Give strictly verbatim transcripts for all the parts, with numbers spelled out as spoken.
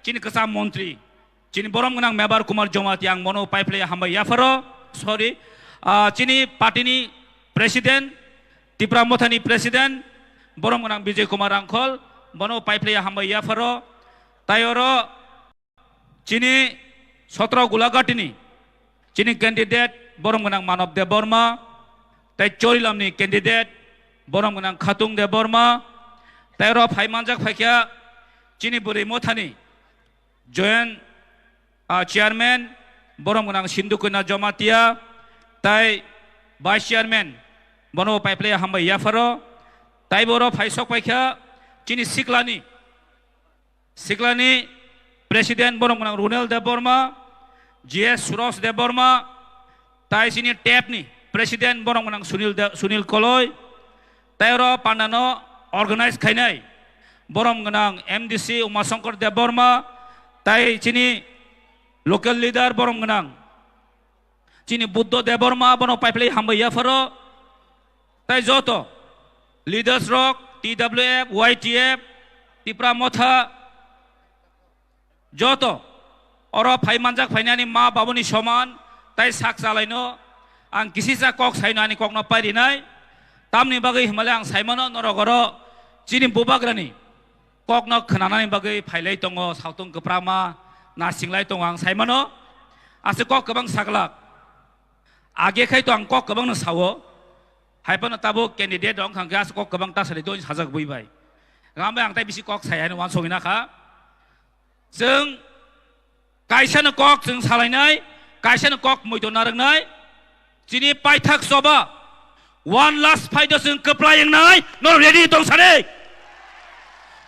chini kwcham montri, chini borom gwnang Mebar Kumar Jamatia, ang bono paiphlai hambai yapharo, sorry, ah, chini party ni president, Tipra Motha ni president, borom gwnang Bijay Kumar Rangkhol, bono paiphlai hambai yapharo, tai oro chini sotro Gulagati ni chini candidate borom gwnang Manob Debbarma, tai Chorilam ni candidate borom gwnang Khatung Debbarma, tai oro phai manjak phaikha chini bwrwi Motha ni joint, ah, chairman, borom gwnang Sindhu Kanya Jamatia, tai vice chairman, bono paiphlai hambai yapharo, tai boro phai sok paikha chini siklani, siklani president, borom gwnang Runel Debbarma, G S Suros Debbarma, tai chini tep ni president, borom gwnang Sunil De-, Sunil Koloi, tai oro pandano organize khainai, borom gwnang M D C Uma Shankar Debbarma, tai chini local leader, borom gwnang chini Buddho Debbarma, bono paiphlai hambai yapharo, tai joto leaders rok, T W F, Y T F, Tipra Motha, joto oro phai manjak phainani ma babuni soman, tai sak chalaino ang kisisa kok saino, ani kokno pairinai. Tamni bagwi himale ang saimano norok oro chini bubagrani kokno khwnanani bagwi phailai tongo, sautong kwprama nasinglai tongo ang saimano. Aswk kok kwbang saglak. Age khai to ang kok kwbangno sao. Hai phano tabuk candidate rok wngkha khe aswk kok kwbang ta sari doi sajak bui bai. Gam bai ang tai bisi kok sai hai no wansogwi nakha. Chwng kaisano kok chwng salainai, kaisano kok muitu narwknai. Chini paithak choba one last fight o chwng kwplai wngnai, no ready tong sari?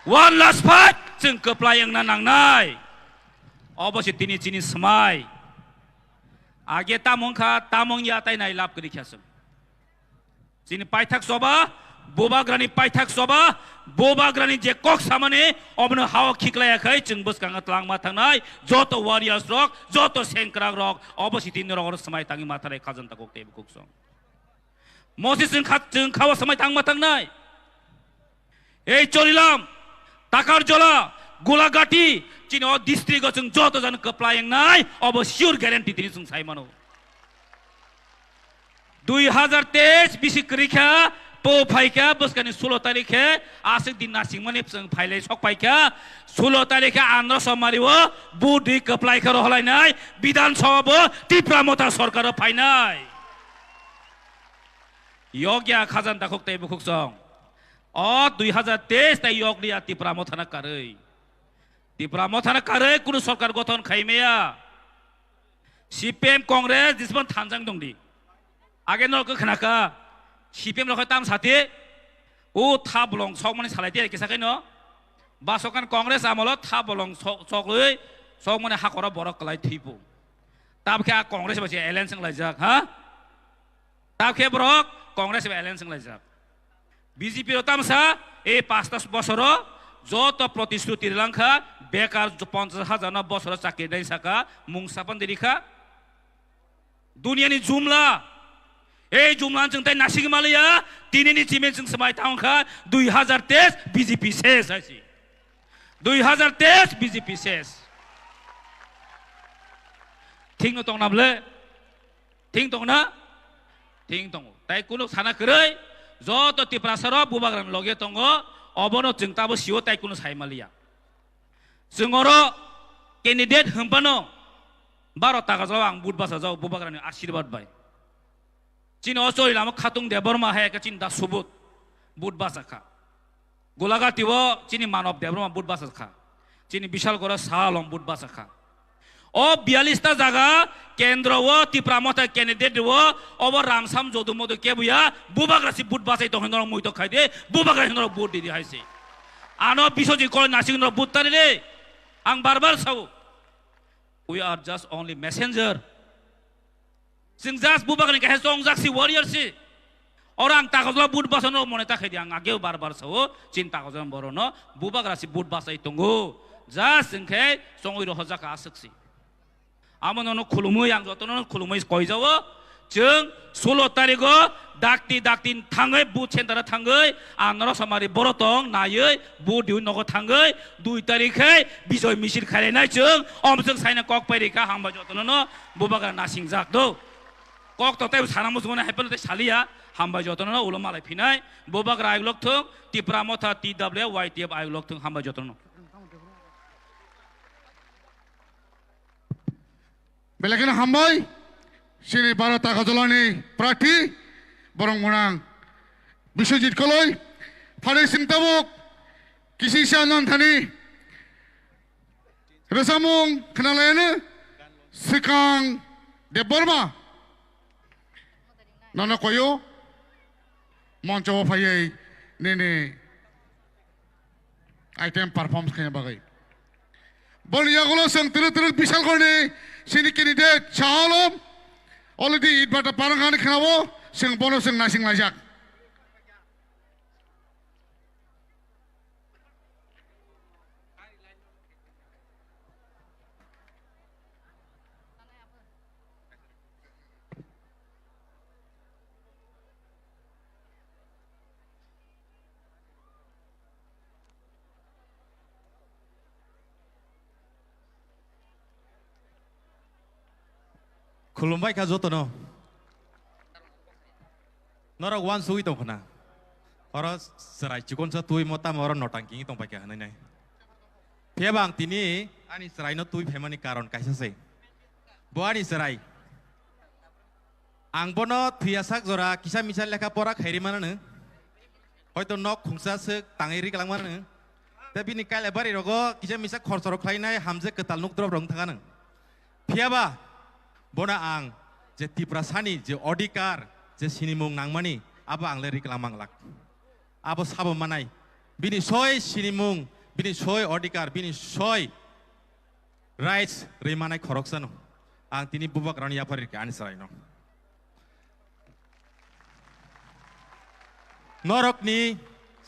One last fight chwng kwplai wngna nangnai. Obo se tini chini swmai. Age tamo wngkha, tamo wngya tai nai lab kwrwi kha chwng. Chini paithak choba, bubagrani paithak choba, bubagrani je kok samani, obono hao khiklaiya khai chwng bwskango twlangma thangnai, joto warriors rok, joto sengkrak rok, obo sitini rok oro swmai tangwi ma thangnai khajanta kok tei bukhuk song. Mosi chwng kha, chwng khao swmai tangma thangnai. Ei Chorilam, Takarjola, Gulagati, chini o district o chwng joto jani kwplai wngnai, obo sure guarantee tini chwng sai mano. Dui hazar teis bisi kwrwi kha, po phai kha, bwskani sulo tarikh khe, aswk din nasingmani chwng phailai sok pai kha, sulo tarikh khe andro somari o, budhi kwplai khe roholainai, Bidhan Sabha bo Tipra Motha Sarkar o phainai. Yokya khajanta khuk tei bukhuk song. O dui hazar teis tai yok liya Tipra Motha na karwi. Tipra Motha na karwi kunu sarkar gothon khai maya. C P M Congress disman thanjang dongdi. Age no khe khna kha C P M rok tam sati. O tha bolong sok mani salai te kisa khe no. Basokan Congress amolo tha bolong sok, sok lwi sok mani hakoro borok kwlai thipu. Tab khe a Congress ba se alliance wnglaijak, ha? Tab khe borok Congress bai alliance wnglaijak. B J P rok tamsa ei pasta bosoro joto protishruti rilangkha, bekar ponchash hajar no bosoro chakri nai saka mung sapan dirikha. Duniani jumla, ei jumla chwng tai nasing maliya, tinini chimen chwng swmai tangkha, dui hazar teis B J P ses hai si. Dui hazar teis B J P ses. Thik no tong nam le? Thing tong na? Thing tongo. Tai kunu sana kwrwi, joto Tiprasa rok bubagrani loge tongo, obono chwng tabo sio tai kunu sai maliya. Chwng oro candidate hwnphano baro taka jao ang vote basa jao bubagrani ashirbad bai. Chini o chori lama Khatung Debbarma hai khe chini da subut vote basa kha. Gulagati o chini Manob Debbarma vote basa kha. Chini Bishal Gora Saha Alom vote basa kha. O biyallis ta jaga kendro o Tipra Motha candidate o obo Ramsam Jodu Modu kebuya bubagra si vote basai tong hinoro muitok khai de bubagra hinoro vote di di hai se. Ano Biswajit Koi Nasing hinoro vote tari de. Ang bar bar sao. We are just only messenger. Chwng just bubagrani kaisa chongjak si warrior si. Oro ang takajla vote basa no mone ta khai di ang ageo bar bar sao chin takajla boro no bubagra si vote basai tongo. Just chwng khe chongwi rohorjak aswk si. Amo nono khulumwi ang joto nono khulumwi koi jao. Chwng sulo tarigo dakti dakti thangwi booth center o thangwi ang norok samari borok tong naiwi booth diwi nogo thangwi dui tarik khe bijoy misil khainai chwng om chwng saina kok pai rikha hambai jotono no bubagra nasingjak do. Kok to tei sana muchungmani hai phano tei saliya hambai jotono no ulo malai phinai bubagra ayuk lok thung Tipra Motha T W Y T F ayuk lok thung hambai jotono no. Belai kheno hambai, chini Bharat Agajolani prarthi, borok mwnang Biswajit Koloi, pharising tabuk, kisisa nonthani, rwchapmung khwnalaiyano, Swkang Debbarma, nono koyo, moncho o phaiwi nini item perform khaina bagwi. Boni yagulo chwng twrwk twrwk Bisalgorni chini candidate Saha Alom already itbata parang ani khwnao chwng bono chwng naising laijak. Khulumbai kha jotono. Norok uansugwi tong khna. Oro chwrai chikonsa twi mo tamo oro notang kingwi tong paikha hwnwi nai. Phiyaba ang tini ani chwraino twi phaimani karon kaisa se. Bo ani chwrai. Ang bono thwiyasak jora kisa misa lekha pora khairi manano. Hoito nok khungsa swk tangwi ri kwlangma rwng. Tei bini kailabari rogo kisa misa khorchorok khlainai hamjak kwtal nuk drop rwng thangano. Phiyaba bono ang je Tiprasani je odhikar je sinimung nangmani abo ang le ri kwlangma glak. Abo sabo manai. Bini soi sinimung, bini soi odhikar, bini soi rights rwi manai khoroksano. Ang tini bubagrano yaphar rikha ani chwraino. Norokni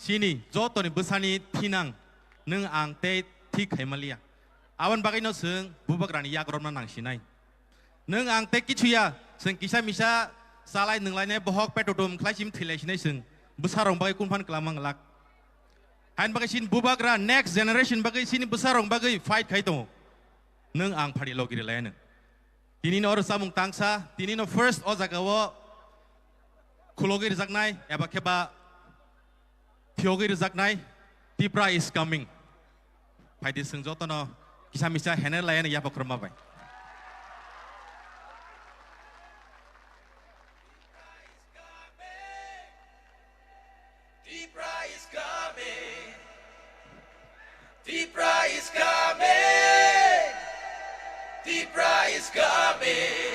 chini jotoni bwsani thinang nwng ang tei thik khaimaliya. Aboni bagwino chwng bubagrani yak romna nangsinai. Nwng ang tei kichu ya, chwng kisa misa chalai nwnglainai bohok petotum khlai sim thwilai sinai chwng bwsarok bagwi kunphan kwlangma glak. Hain bagwi chini bubagra next generation bagwi chini bwsarok bagwi fight khai tongo. Nwng ang phari logi rwlaiya nwng. Tinino oro chamung tangsa, tinino first o jaga o khulogwi rwjaknai eba khe ba phiyogwi rwjaknai Tipra is coming. Phaidi chwng jotono kisa misa hener layani yapha khorma bai. Tipra is coming. Tipra is coming. Tipra is coming.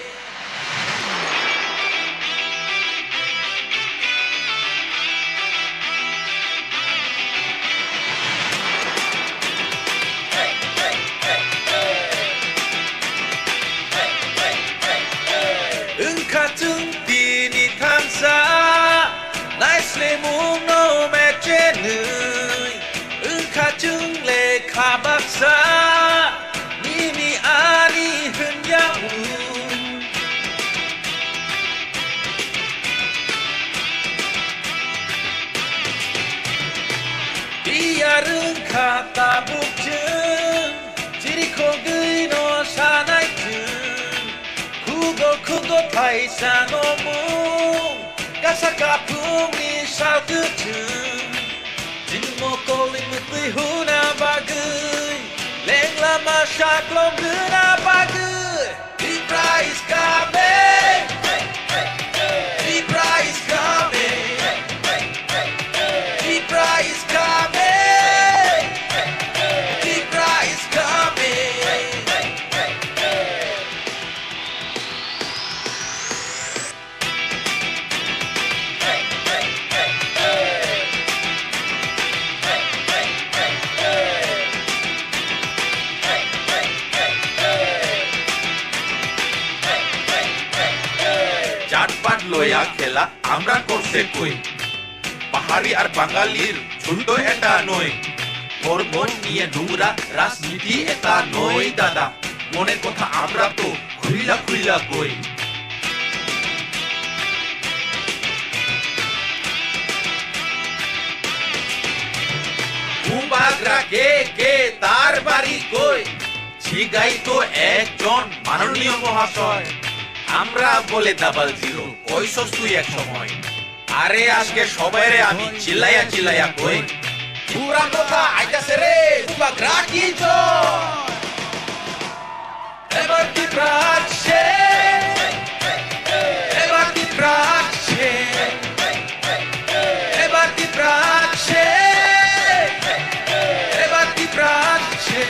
Wngkha chwng tini thansa, naislemung no mechenwi. Wngkha chwng lekha baksa, nini ani hwnyaui. Biyar wngkha tabuk chwng, chirikhogwi no sanai chwng. Khugo khugo phaisa no mung, kasa kaphungni sal kwchwng. Chini mokol ni mwtwi huna bagwi, lenglama saklom rwna bagwi. Tipra is coming. Tipra is coming. Tipra is coming. Tipra is coming. জাতপাত লয়া খেলা আমরা করছে কই? পাহাড়ি আর বাঙালির যুদ্ধ এটা নয়। ধর্ম নিয়ে নোংরা রাজনীতি এটা নয় দাদা। মনের কথা আমরা তো খুইলা খুইলা কই। আগ্রা কে কে, তার বাড়ি কই? জিগাই তো একজন মাননীয় মহাশয়। আমরা বলে ডাবল জিরো, কইছস তুই এক সময়। আরে আজকে সবাইরে আমি চিল্লাইয়া চিল্লাইয়া কই। পুরা কথা আইতাছে রে, বুবাগ্রা কি জয়। এবার ত্রিপুরা আসছে, এবার ত্রিপুরা আসছে, এবার ত্রিপুরা আসছে, এবার ত্রিপুরা আসছে।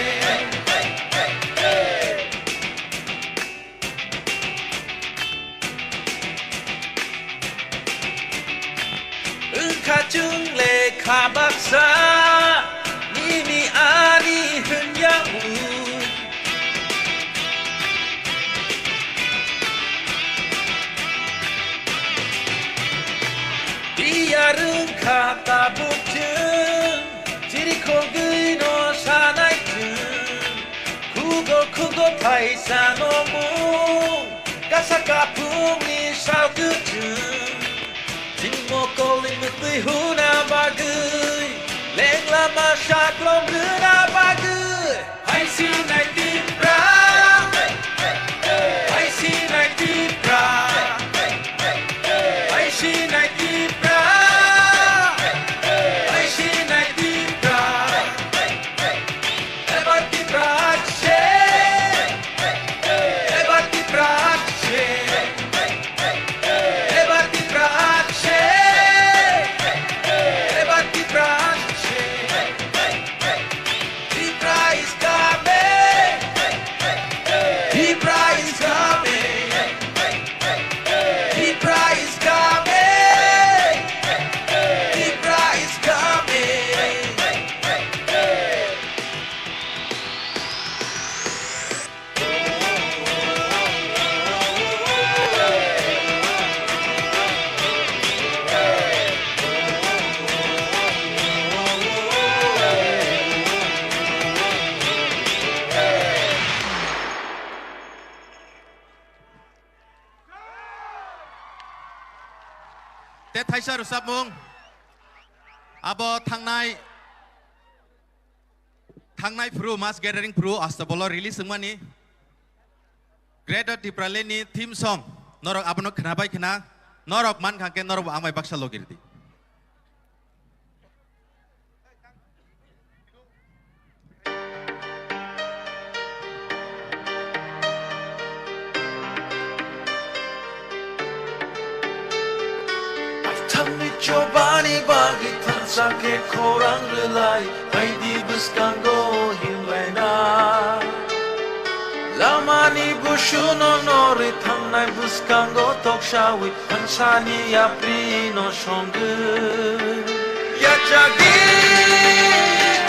Wngkha chwng le kha baksa, nini ani hwnya ui. Biyar wngkha tabuk chwng, chirikhogwi no sanai chwng. Khugo khugo thaisa no mung, kasa kaphungni salkhe chwng. Chini mokolni mwtwi huna bagwi, leng lama saklom rwna bagwi. Hai sinai Tipra, hai sinai Tipra, hai sinai Tipra, hai sinai Tipra. Ebar Tipra ashe, ebar Tipra ashe, ebar Tipra ashe, ebar Tipra ashe. Tipra is coming, Tipra is coming, Tipra is coming, Tipra is coming. Te thaisa rwchapmung abo thangnai Thangnai phuru mass gathering phuru Astabolo release wngmani Greater Tipraland ni theme song norok abono khwnabai khwna norok mankha khe norok bo ang bai baksa logi rwdi. Thangni chobani bagwi thansa khe khorang rwlai, baidi bwskango hinlaina. Lamani busuno norwi thangnai bwskango toksawi thansani yaprino songwi. Yachagwi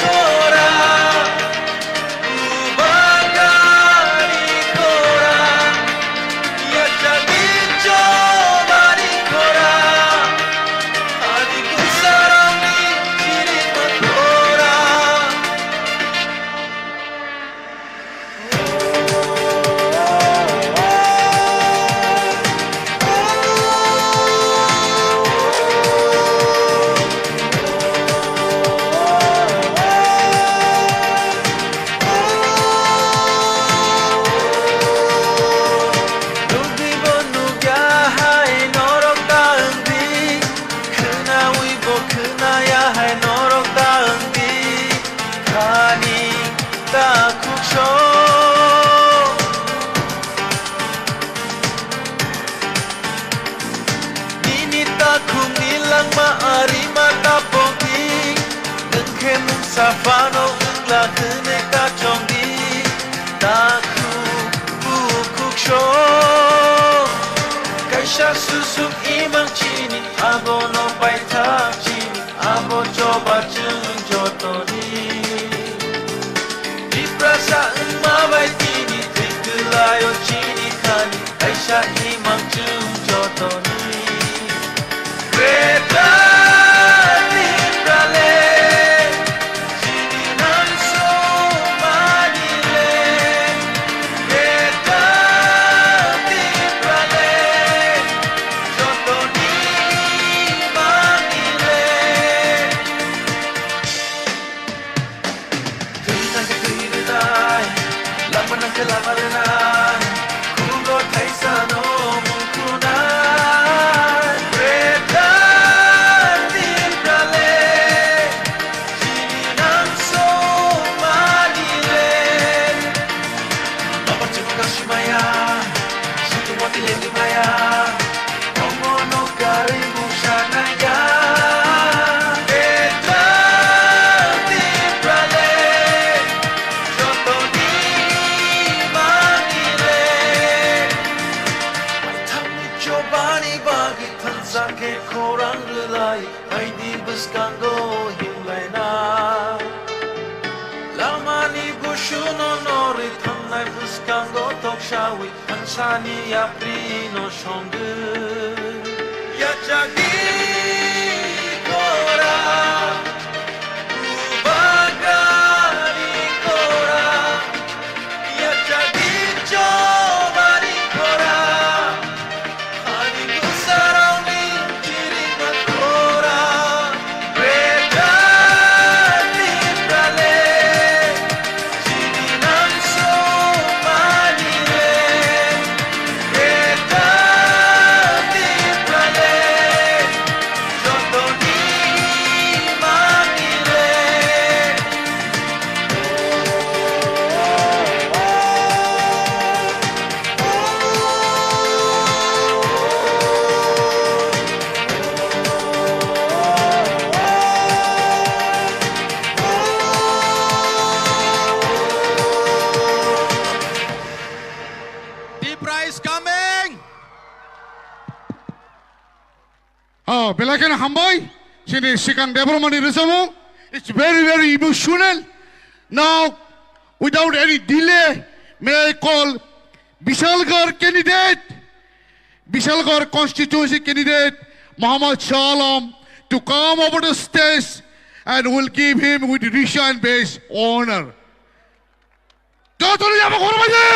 kora. Nukgwibo nukya hai norok ta wngdi, khwnawibo khwnaya hai norok ta wngdi, khani ta khukso. Nini takhukni langma arima ta pokdi, nwng khe mungsa phano wngla hwnwi ta chongdi. Takhuk bukhuk song, kaisa susuk imang chini, abono paithak chini. Abo choba chwng jotoni. Tiprasa wngma bai tini thwi kwlaio chini khani, kaisa imang chwng jotoni. Greater Tipraland, chini nangsukmani le. Greater Tipraland, jotoni imangni le. Chobani bagwi thansa khe khorang rwlai, haini bwskango himlaina. Lamani busuno norwi thangnai bwskango toksawi, thansani yaprino songwi. Yachagni kora, bubagani kora. Tipra is coming! Oh, belai kheno hambai, chini Sikang Debbarmani rwchapmung. It's very, very emotional. Now, without any delay, may I call Bishalgarh candidate, Bishalgarh constituency candidate, Muhammad Shah Alam, to come over the stage and will give him with rich and base honor. Jotoni jabo khoro baje.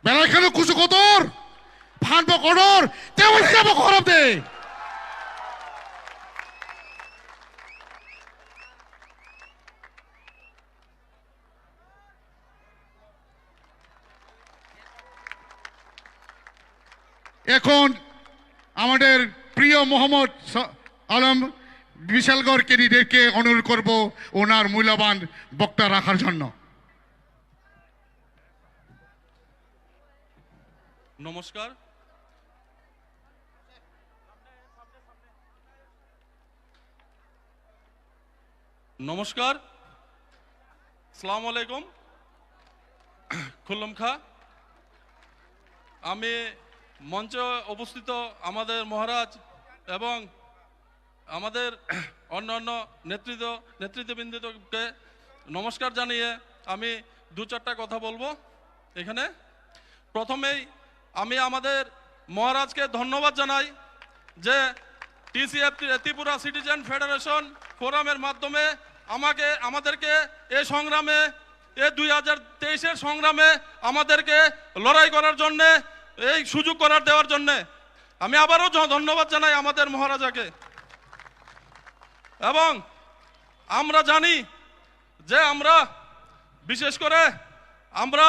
Belai kheno kusu kotor, phan bo kotor, tebo jabo khoro de. এখন আমাদের প্রিয় মোহাম্মদ স-, আলম বিশালগড় ক্যান্ডিডেটকে অনুরোধ করব ওনার মূল্যবান বক্তা রাখার জন্য। নমস্কার। নমস্কার, আসসালামু আলাইকুম, খুল্লুম খা। আমি মঞ্চে উপস্থিত আমাদের মহারাজ এবং আমাদের অন্যান্য নেতৃত্ব, নেতৃত্ববৃন্দকে নমস্কার জানিয়ে আমি দু চারটা কথা বলবো এখানে। প্রথমেই আমি আমাদের মহারাজকে ধন্যবাদ জানাই যে টিসিএফ, ত্রিপুরা সিটিজেন ফেডারেশন ফোরামের মাধ্যমে আমাকে, আমাদেরকে এই সংগ্রামে, এই দুই হাজার তেইশের সংগ্রামে আমাদেরকে লড়াই করার জন্যে, এই সুযোগ করার দেওয়ার জন্যে আমি আবারও জ-, ধন্যবাদ জানাই আমাদের মহারাজাকে। এবং আমরা জানি যে আমরা, বিশেষ করে আমরা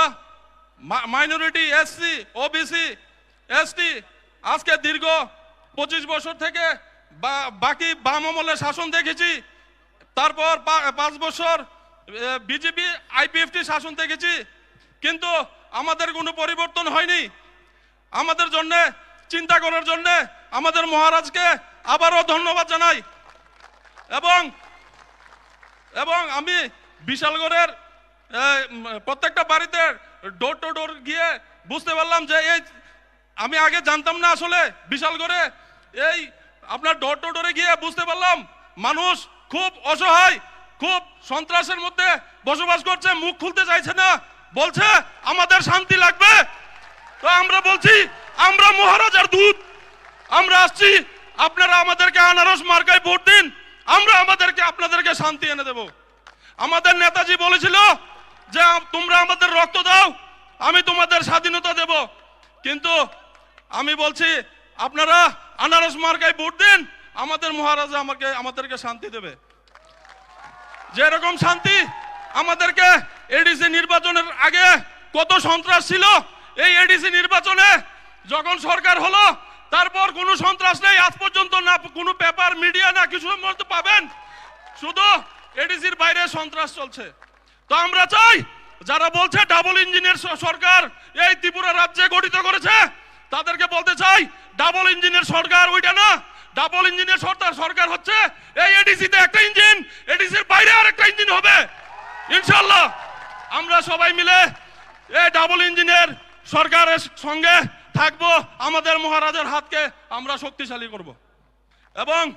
মা-, মাইনরিটি, এসসি, ওবিসি, এসটি, আজকে দীর্ঘ পঁচিশ বছর থেকে বা-, বাকি বাম আমলে শাসন দেখেছি, তারপর পা-, পাঁচ বছর, এ, বিজেপি আইপিএফটি শাসন দেখেছি, কিন্তু আমাদের কোনো পরিবর্তন হয়নি। আমাদের জন্য চিন্তা করার জন্য আমাদের মহারাজকে আবারও ধন্যবাদ জানাই। এবং, এবং আমি বিশালগড়ের, এ, উম, প্রত্যেকটা বাড়িতে ডোর টু ডোর গিয়ে বুঝতে পারলাম যে এই, আমি আগে জানতাম না আসলে বিশালগড়ে এই আপনার ডোর টু ডোরে গিয়ে বুঝতে পারলাম মানুষ খুব অসহায়, খুব সন্ত্রাসের মধ্যে বসবাস করছে, মুখ খুলতে চাইছে না, বলছে আমাদের শান্তি লাগবে। তো আমরা বলছি, আমরা মহারাজার দূত, আমরা আসছি, আপনারা আমাদেরকে আনারস মার্কায় ভোট দিন, আমরা আমাদেরকে, আপনাদেরকে শান্তি এনে দেব। আমাদের নেতাজি বলেছিল যে, আম-, তোমরা আমাদের রক্ত দাও, আমি তোমাদের স্বাধীনতা দেব। কিন্তু আমি বলছি, আপনারা আনারস মার্কায় ভোট দিন, আমাদের মহারাজা আমাকে, আমাদেরকে শান্তি দেবে। যেরকম শান্তি আমাদেরকে এডিসি নির্বাচনের আগে কত সন্ত্রাস ছিল, এই এডিসি নির্বাচনে যখন সরকার হলো, তারপর কোনো সন্ত্রাস নেই। আজ পর্যন্ত না কোনো পেপার, মিডিয়া, না কিছু মধ্যে পাবেন, শুধু এডিসির বাইরে সন্ত্রাস চলছে। তো আমরা চাই, যারা বলছে ডাবল ইঞ্জিনের স-, সরকার এই ত্রিপুরা রাজ্যে গঠিত করেছে, তাদেরকে বলতে চাই, ডাবল ইঞ্জিনের সরকার ওইটা না। ডাবল ইঞ্জিনের সরকার, সরকার হচ্ছে এই এডিসিতে একটা ইঞ্জিন, এডিসির বাইরে আরেকটা ইঞ্জিন হবে। ইনশাল্লাহ, আমরা সবাই মিলে এই ডাবল ইঞ্জিনের সরকারের সঙ্গে থাকবো। আমাদের মহারাজার হাতকে আমরা শক্তিশালী করব। এবং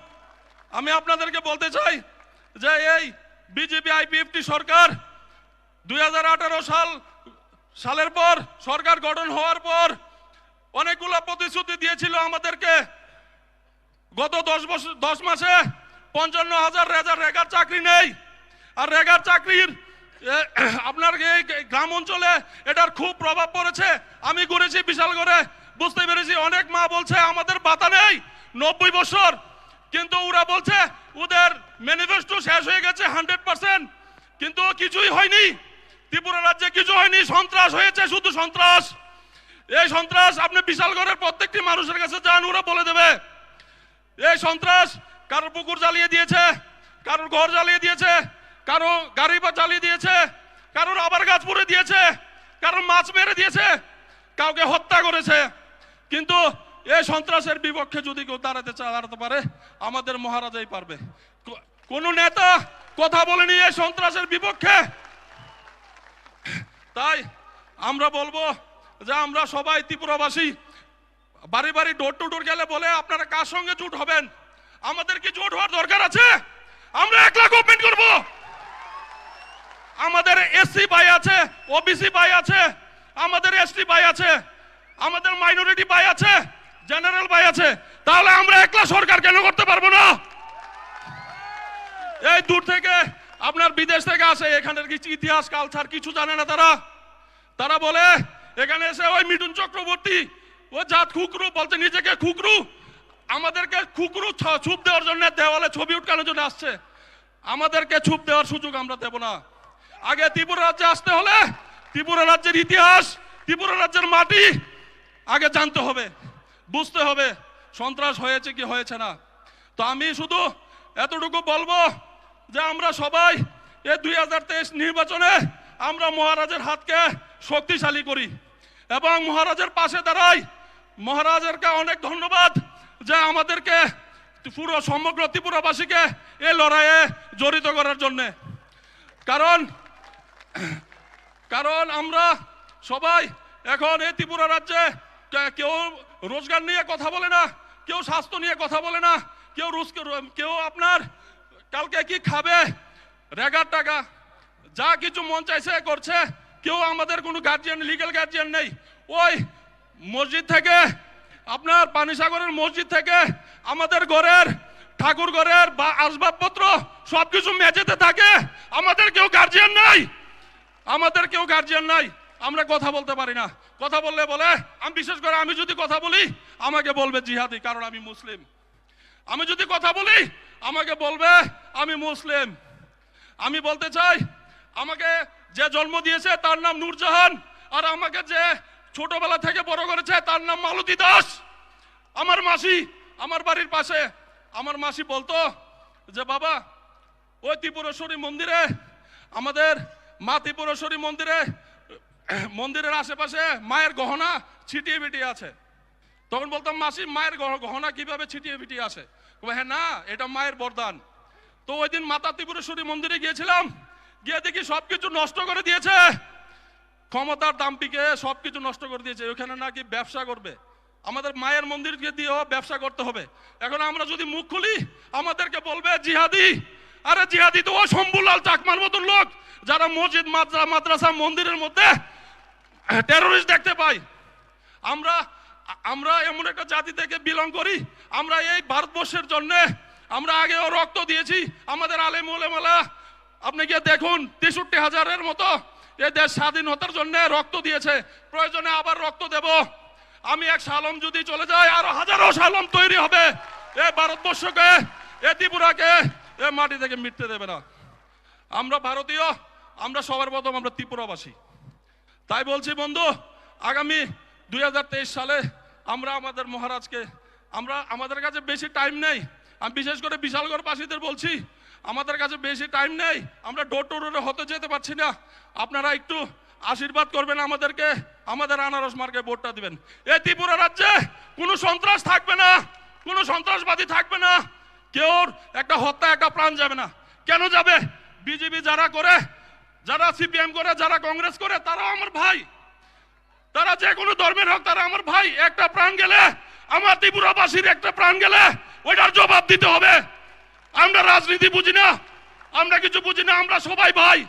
আমি আপনাদেরকে বলতে চাই যে এই বিজেপি আইপিএফটি সরকার দুই হাজার আঠারো সাল, সালের পর, সরকার গঠন হওয়ার পর অনেকগুলো প্রতিশ্রুতি দিয়েছিল আমাদেরকে। গত দশ বছর, দশ মাসে পঞ্চান্ন হাজার রেজার রেগার চাকরি নেই। আর রেগার চাকরির, এ, আপনার এই গ্রাম অঞ্চলে এটার খুব প্রভাব পড়েছে। আমি ঘুরেছি বিশালগড়ে, বুঝতে পেরেছি অনেক মা বলছে আমাদের ভাতা নেই নব্বই বছর, কিন্তু ওরা বলছে ওদের ম্যানিফেস্টো শেষ হয়ে গেছে হান্ড্রেড পার্সেন্ট, কিন্তু কিছুই হয়নি। ত্রিপুরা রাজ্যে কিছু হয়নি, সন্ত্রাস হয়েছে, শুধু সন্ত্রাস। এই সন্ত্রাস আপনি বিশালগড়ের প্রত্যেকটি মানুষের কাছে যান, ওরা বলে দেবে। এই সন্ত্রাস কারোর পুকুর জ্বালিয়ে দিয়েছে, কারোর ঘর জ্বালিয়ে দিয়েছে, কারো গাড়ি বা জ্বালিয়ে দিয়েছে, কারোর আবার গাছ পুড়ে দিয়েছে, কারোর মাছ মেরে দিয়েছে, কাউকে হত্যা করেছে। কিন্তু এই সন্ত্রাসের বিপক্ষে যদি কেউ দাঁড়াতে চায়, দাঁড়াতে পারে, আমাদের মহারাজাই পারবে। কো-, কোনো নেতা কথা বলেনি এই সন্ত্রাসের বিপক্ষে। তাই আমরা বলবো যে আমরা সবাই ত্রিপুরাবাসী বাড়ি বাড়ি, ডোর টু ডোর গেলে বলে, "আপনারা কার সঙ্গে জোট হবেন?" আমাদের কি জোট হওয়ার দরকার আছে? আমরা একলা গভর্নমেন্ট করব। আমাদের এসসি ভাই আছে, ওবিসি ভাই আছে, আমাদের এসটি ভাই আছে, আমাদের মাইনরিটি ভাই আছে, জেনারেল ভাই আছে, তাহলে আমরা একলা সরকার কেন করতে পারবো না? এই দূর থেকে, আপনার বিদেশ থেকে আসে, এখানের কিছু ইতিহাস, কালচার কিছু জানে না তারা। তারা বলে, এখানে এসে ওই মিঠুন চক্রবর্তী, ও জাত খুকরু বলতে নিজেকে খুকরু, আমাদেরকে খুকরু ছ-, ছুপ দেওয়ার জন্য, দেওয়ালে ছবি উটকানোর জন্য আসছে। আমাদেরকে ছুপ দেওয়ার সুযোগ আমরা দেব না। আগে ত্রিপুরা রাজ্যে আসতে হলে ত্রিপুরা রাজ্যের ইতিহাস, ত্রিপুরা রাজ্যের মাটি আগে জানতে হবে, বুঝতে হবে সন্ত্রাস হয়েছে কি হয়েছে না। তো আমি শুধু এতটুকু বলবো যে আমরা সবাই এই দুই হাজার তেইশ নির্বাচনে আমরা মহারাজের হাতকে শক্তিশালী করি এবং মহারাজের পাশে দাঁড়াই। মহারাজেরকে অনেক ধন্যবাদ যে আমাদেরকে, পুরো সমগ্র ত্রিপুরাবাসীকে এই লড়াইয়ে জড়িত করার জন্যে। কারণ, কারণ আমরা সবাই এখন এই ত্রিপুরা রাজ্যে কে-, কেউ রোজগার নিয়ে কথা বলে না, কেউ স্বাস্থ্য নিয়ে কথা বলে না, কেউ রোজ-, কেউ আপনার কালকে কি খাবে, রেগার টাকা, যা কিছু মন চাইছে করছে। কেউ আমাদের কোনো গার্জিয়ান, লিগ্যাল গার্জিয়ান নেই। ওই মসজিদ থেকে, আপনার পানিসাগরের মসজিদ থেকে আমাদের ঘরের, ঠাকুর ঘরের বা আসবাবপত্র সবকিছু মেঝেতে থাকে। আমাদের কেউ গার্জিয়ান নাই, আমাদের কেউ গার্জিয়ান নাই। আমরা কথা বলতে পারি না। কথা বললে বলে, আমি বিশেষ করে আমি যদি কথা বলি, আমাকে বলবে জিহাদি, কারণ আমি মুসলিম। আমি যদি কথা বলি, আমাকে বলবে আমি মুসলিম। আমি বলতে চাই, আমাকে যে জন্ম দিয়েছে তার নাম নূরজাহান, আর আমাকে যে ছোটবেলা থেকে বড় করেছে তার নাম মালতী দাস। আমার মাসি, আমার বাড়ির পাশে, আমার মাসি বলতো যে, "বাবা, ওই ত্রিপুরেশ্বরী মন্দিরে, আমাদের মা ত্রিপুরেশ্বরী মন্দিরে, মন্দিরের আশেপাশে মায়ের গহনা ছিটিয়ে বিটিয়ে আছে।" তখন বলতাম, "মাসি, মায়ের গহ-, গহনা কিভাবে ছিটিয়ে বিটিয়ে আসে?" কবে, "হ্যাঁ না, এটা মায়ের বরদান।" তো ওই দিন মাতা ত্রিপুরেশ্বরী মন্দিরে গিয়েছিলাম, গিয়ে দেখি সবকিছু নষ্ট করে দিয়েছে। ক্ষমতার দাম্পিকে সবকিছু নষ্ট করে দিয়েছে। ওখানে নাকি ব্যবসা করবে। আমাদের মায়ের মন্দিরকে দিয়েও ব্যবসা করতে হবে। এখন আমরা যদি মুখ খুলি, আমাদেরকে বলবে জিহাদি। আরে জিহাদি তো ও শম্ভুলাল চাকমার মতন লোক, যারা মসজিদ, মাদ্রা-, মাদ্রাসা, মন্দিরের মধ্যে টেররিস্ট দেখতে পাই। আমরা, আমরা এমন একটা জাতি থেকে বিলং করি, আমরা এই ভারতবর্ষের জন্য আমরা আগেও রক্ত দিয়েছি। আমাদের আলেম ওলেমারা, আপনি গিয়ে দেখুন, তেষট্টি হাজারের মতো এই দেশ স্বাধীনতার জন্য রক্ত দিয়েছে। প্রয়োজনে আবার রক্ত দেব। আমি এক শালম যদি চলে যাই, আরো হাজারো শালম তৈরি হবে। এই ভারতবর্ষকে, এই ত্রিপুরাকে, এই মাটি থেকে মিটতে দেবে না। আমরা ভারতীয়, আমরা সবার প্রথম আমরা ত্রিপুরাবাসী। তাই বলছি বন্ধু, আগামী দুই হাজার তেইশ সালে আমরা আমাদের মহারাজকে, আমরা, আমাদের কাছে বেশি টাইম নেই। আমি বিশেষ করে বিশালগড়বাসীদের বলছি, আমাদের কাছে বেশি টাইম নেই, আমরা ডোর টু ডোরে হতে যেতে পারছি না। আপনারা একটু আশীর্বাদ করবেন আমাদেরকে, আমাদের আনারস মার্কায় ভোটটা দিবেন। এই ত্রিপুরা রাজ্যে কোনো সন্ত্রাস থাকবে না, কোনো সন্ত্রাসবাদী থাকবে না, কেউর একটা হত্যা, একটা প্রাণ যাবে না। কেন যাবে? বিজেপি যারা করে, যারা সিপিএম করে, যারা কংগ্রেস করে, তারাও আমার ভাই। তারা যে কোনো ধর্মের হোক, তারা আমার ভাই। একটা প্রাণ গেলে, আমার ত্রিপুরাবাসীর একটা প্রাণ গেলে, ওইটার জবাব দিতে হবে। আমরা রাজনীতি বুঝি না, আমরা কিছু বুঝি না, আমরা সবাই ভাই।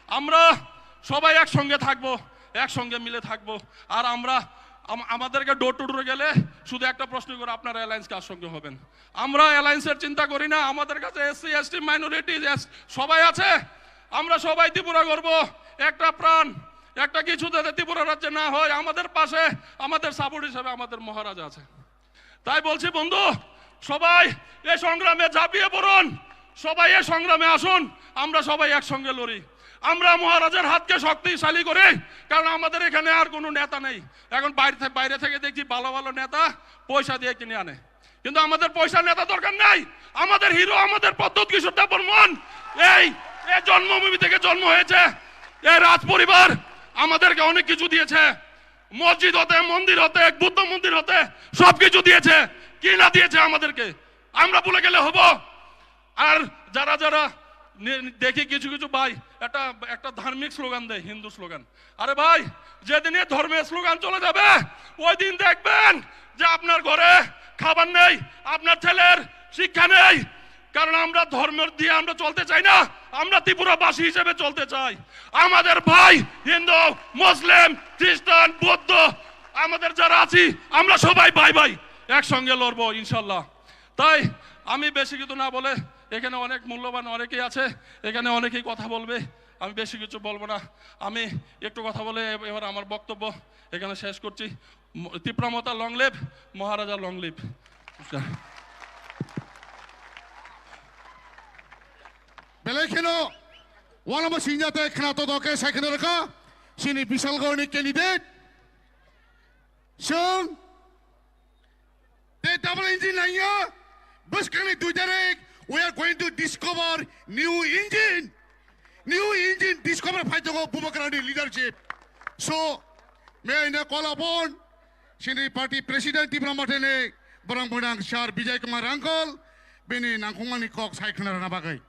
আমরা সবাই একসঙ্গে থাকবো, একসঙ্গে মিলে থাকবো। আর আমরা আম-, আমাদেরকে ডোর টু ডোরে গেলে শুধু একটা প্রশ্ন করে, "আপনারা অ্যালায়েন্স কার সঙ্গে হবেন?" আমরা অ্যালায়েন্সের চিন্তা করি না। আমাদের কাছে এসসি, এসটি, মাইনরিটি সবাই আছে। আমরা সবাই ত্রিপুরা গর্ব, একটা প্রাণ, একটা কিছু যাতে ত্রিপুরা রাজ্যে না হয়, আমাদের পাশে, আমাদের সাপোর্ট হিসেবে আমাদের মহারাজা আছে। তাই বলছি বন্ধু, সবাই এ সংগ্রামে ঝাঁপিয়ে পড়ুন, সবাই এ সংগ্রামে আসুন, আমরা সবাই একসঙ্গে লড়ি। আমরা মহারাজার হাতকে শক্তিশালী করি, কারণ আমাদের এখানে আর কোনো নেতা নেই। এখন বাইরে থে-, বাইরে থেকে দেখছি ভালো ভালো নেতা পয়সা দিয়ে কিনে আনে, কিন্তু আমাদের পয়সা নেতা দরকার নাই। আমাদের হিরো, আমাদের প্রদ্যুৎ কিশোর দেববর্মন, এই, এই জন্মভূমি থেকে জন্ম হয়েছে। এই রাজ পরিবার আমাদেরকে অনেক কিছু দিয়েছে, মসজিদ হতে, মন্দির হতে, বুদ্ধ মন্দির হতে সবকিছু দিয়েছে। কি না দিয়েছে আমাদেরকে, আমরা ভুলে গেলে হবো? আর যারা যারা নি-, দেখি কিছু কিছু ভাই একটা, একটা ধার্মিক স্লোগান দেয়, হিন্দু স্লোগান। আরে ভাই, যেদিন এ ধর্মের স্লোগান চলে যাবে, ওই দিন দেখবেন যে আপনার ঘরে খাবার নেই, আপনার ছেলের শিক্ষা নেই। কারণ আমরা ধর্ম দিয়ে আমরা চলতে চাই না, আমরা ত্রিপুরাবাসী হিসেবে চলতে চাই। আমাদের ভাই হিন্দু, মুসলিম, খ্রিস্টান, বৌদ্ধ, আমাদের যারা আছি, আমরা সবাই ভাই ভাই, একসঙ্গে লড়বো ইনশাল্লাহ। তাই আমি বেশি কিছু না বলে, এখানে অনেক মূল্যবান অনেকেই আছে, এখানে অনেকেই কথা বলবে, আমি বেশি কিছু বলবো না। আমি একটু কথা বলে এব-, এবার আমার বক্তব্য এখানে শেষ করছি। ম-, তিপ্রা মথা long live, Maharaja long live। Belai kheno walama sinjate khna to doke sai khna rwkha chini Bishalgarhni candidate. Chwng tei double engine nangya, bwskangni dui tarik, we are going to discover new engine. New engine discover phai tongo Bubagrani leadership. So, may I now call upon chini party president Tipra Mothani borang bonang Sir Bijay Kumar uncle, bini nangkukmani kok sai khna rwna bagwi.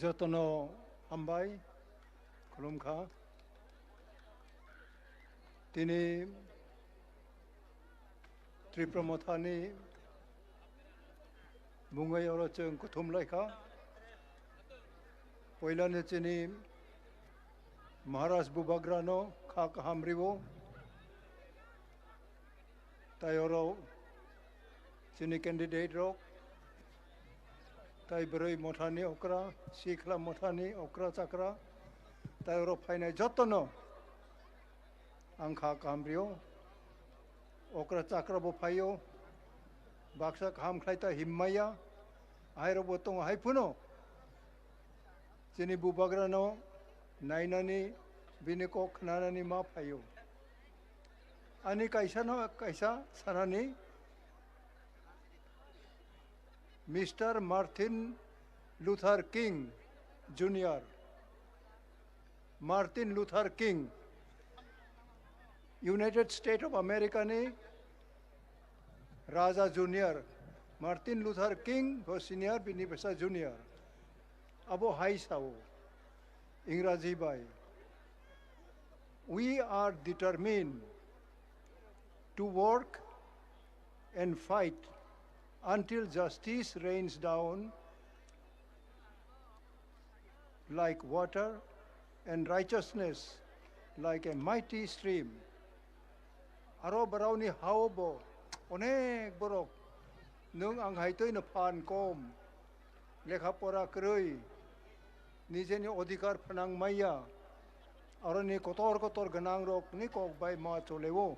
Jotono hambai, khulumkha. Tini Tipra Mothani mungwi oro chwng kuthum laikha. Poilani chini Maharaj Bubagrano kha kaham riwo. Tai oro chini candidate rok, tai bwrwi mothani okra, sikhla mothani okra chakra, tai oro phainai jotono ang kha kaham rio. Okra chakra bo phaio, baksa kaham khlai ta himmaya, ahairok bo tongo hai phano. Chini Bubagrano nainani, bini kok khnanani ma phaio. Ani kaisa no kaisa sanani, Mister Martin Luther King Junior, Martin Luther King, United States of America ni Raja Junior, Martin Luther King bo senior, bini bwsa junior. Abo hai sao, Ingraji bai, "We are determined to work and fight until justice rains down like water and righteousness like a mighty stream." Aro borokni hao bo onek borok, nwng ang hai twi no phan kom, lekha pora kwrwi, nijeni odhikar phnang maya, aroni kotor kotor gwnang rok ni kok bai ma choleo.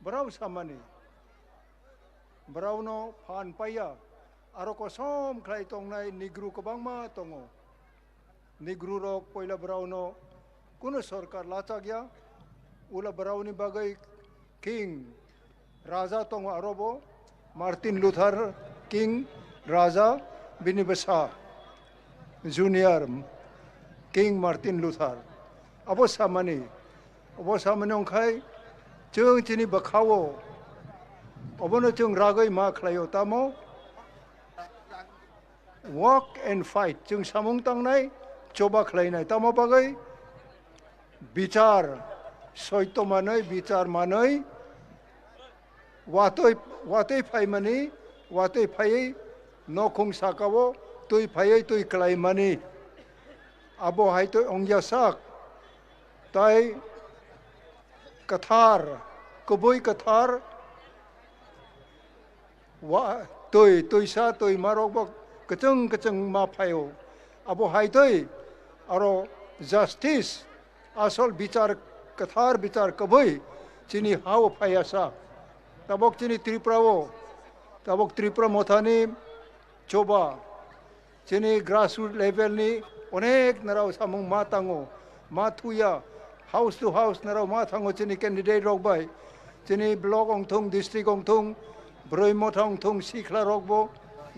Borok samani, borok no phan paiya, aro kosom khlai tongnai Negro kwbangma tongo. Negro rok poila borok no kuno sorkar lachak ya, ula borok ni bagwi King Raja tongo, aro bo Martin Luther King Raja, bini bwsa Junior King Martin Luther. Abo samani, abo samani wngkhai chwng chini bwkhao obono chwng ragwi ma khlaio, tamo work and fight, chwng samung tangnai, choba khlainai, tamo bagwi bichar, soito manwi, bichar manwi, watwi, watwi phaimani, watwi phaiwi nokhung sakao twi phaiwi twi klaimani. Abo hai twi ongya sak, tai kwthar, kubui kwthar, wa-, twi, twisa, twima rok bo kwchwng kwchwng ma phaio. Abo hai twi aro justice, asol bichar, kwthar bichar kubui chini hao phaiya sa. Tabok chini Tripura o, tabok Tripura mothani choba, chini grassroot level ni onek narao samung ma tango, ma thuya, house to house narao ma thango chini candidate rok bai, chini block ongthung, district ongthung, broi motha ongthung, sikla rok bo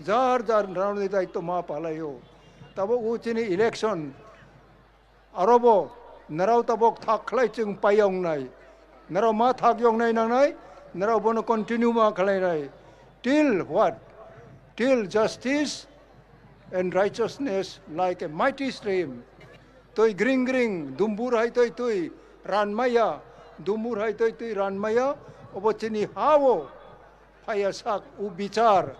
jar jar narao ni daityo ma palaio. Tabok o chini election, aro bo narao tabok thak khlai chwng pai wngnai. Narao ma thak wngnai nangnai, narao bono continue ma khlainai. Till what? Till justice and righteousness like a mighty stream. Twi gring gring, dumbur hai twi twi ranmaya, dumbur hai twi twi ranmaya, obo chini hao phaiya sak, o bichar,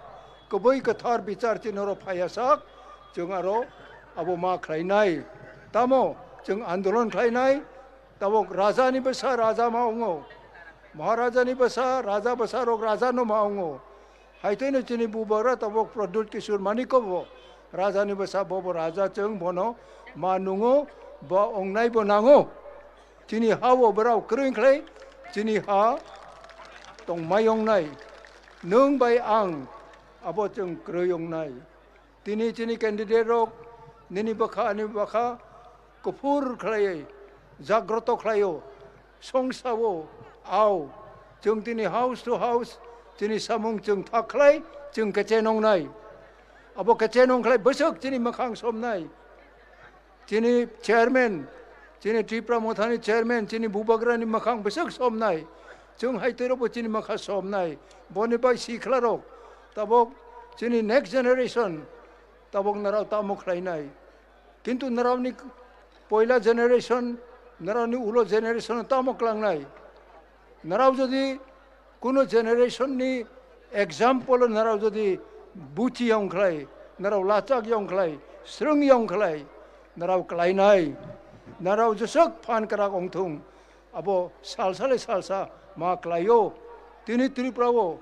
kubui kwthar bichar chini oro phaiya sak, chwng aro abo ma khlainai. Tamo chwng andolon khlainai, tabok raja ni bwsa raja ma wngo, maharaja ni bwsa raja, bwsa rok raja no ma wngo. Hai twi no chini bubagra tabok Pradyut Kishore Manikya bo raja ni bwsa, bo bo raja, chwng bono ma nungo, bo ongnai bo nango. Chini ha o borok kwrwi wngkhlai, chini ha tongmai wngnai. Nwng bai ang abo chwng kwrwi wngnai. Tini chini candidate rok nini bwkha ani bwkha kuphur khlaiwi, jagroto khlaio, songsa o, ao. Chwng tini house to house chini samung chwng thak khlai, chwng kechenongnai. Abo kechenong khlai bwswk chini mwkhang somnai. Chini chairman, chini Tripura Mothani chairman, chini bubagrani mwkhang bwswk somnai. Chwng hai twirobo chini mwkha somnai. Boni bai sikla rok, tabok chini next generation, tabok narao tamo khlainai. Kintu naraoni poila generation, naraoni ulo generation tamo klangnai. Narao jodi kuno generation ni example narao jodi buchi yong khlai, narao lachak yong khlai, srwng yong khlai, narao klainai, narao jeswk phan kwrak ongthung, abo salsa le salsa ma klaio. Tini Tripura o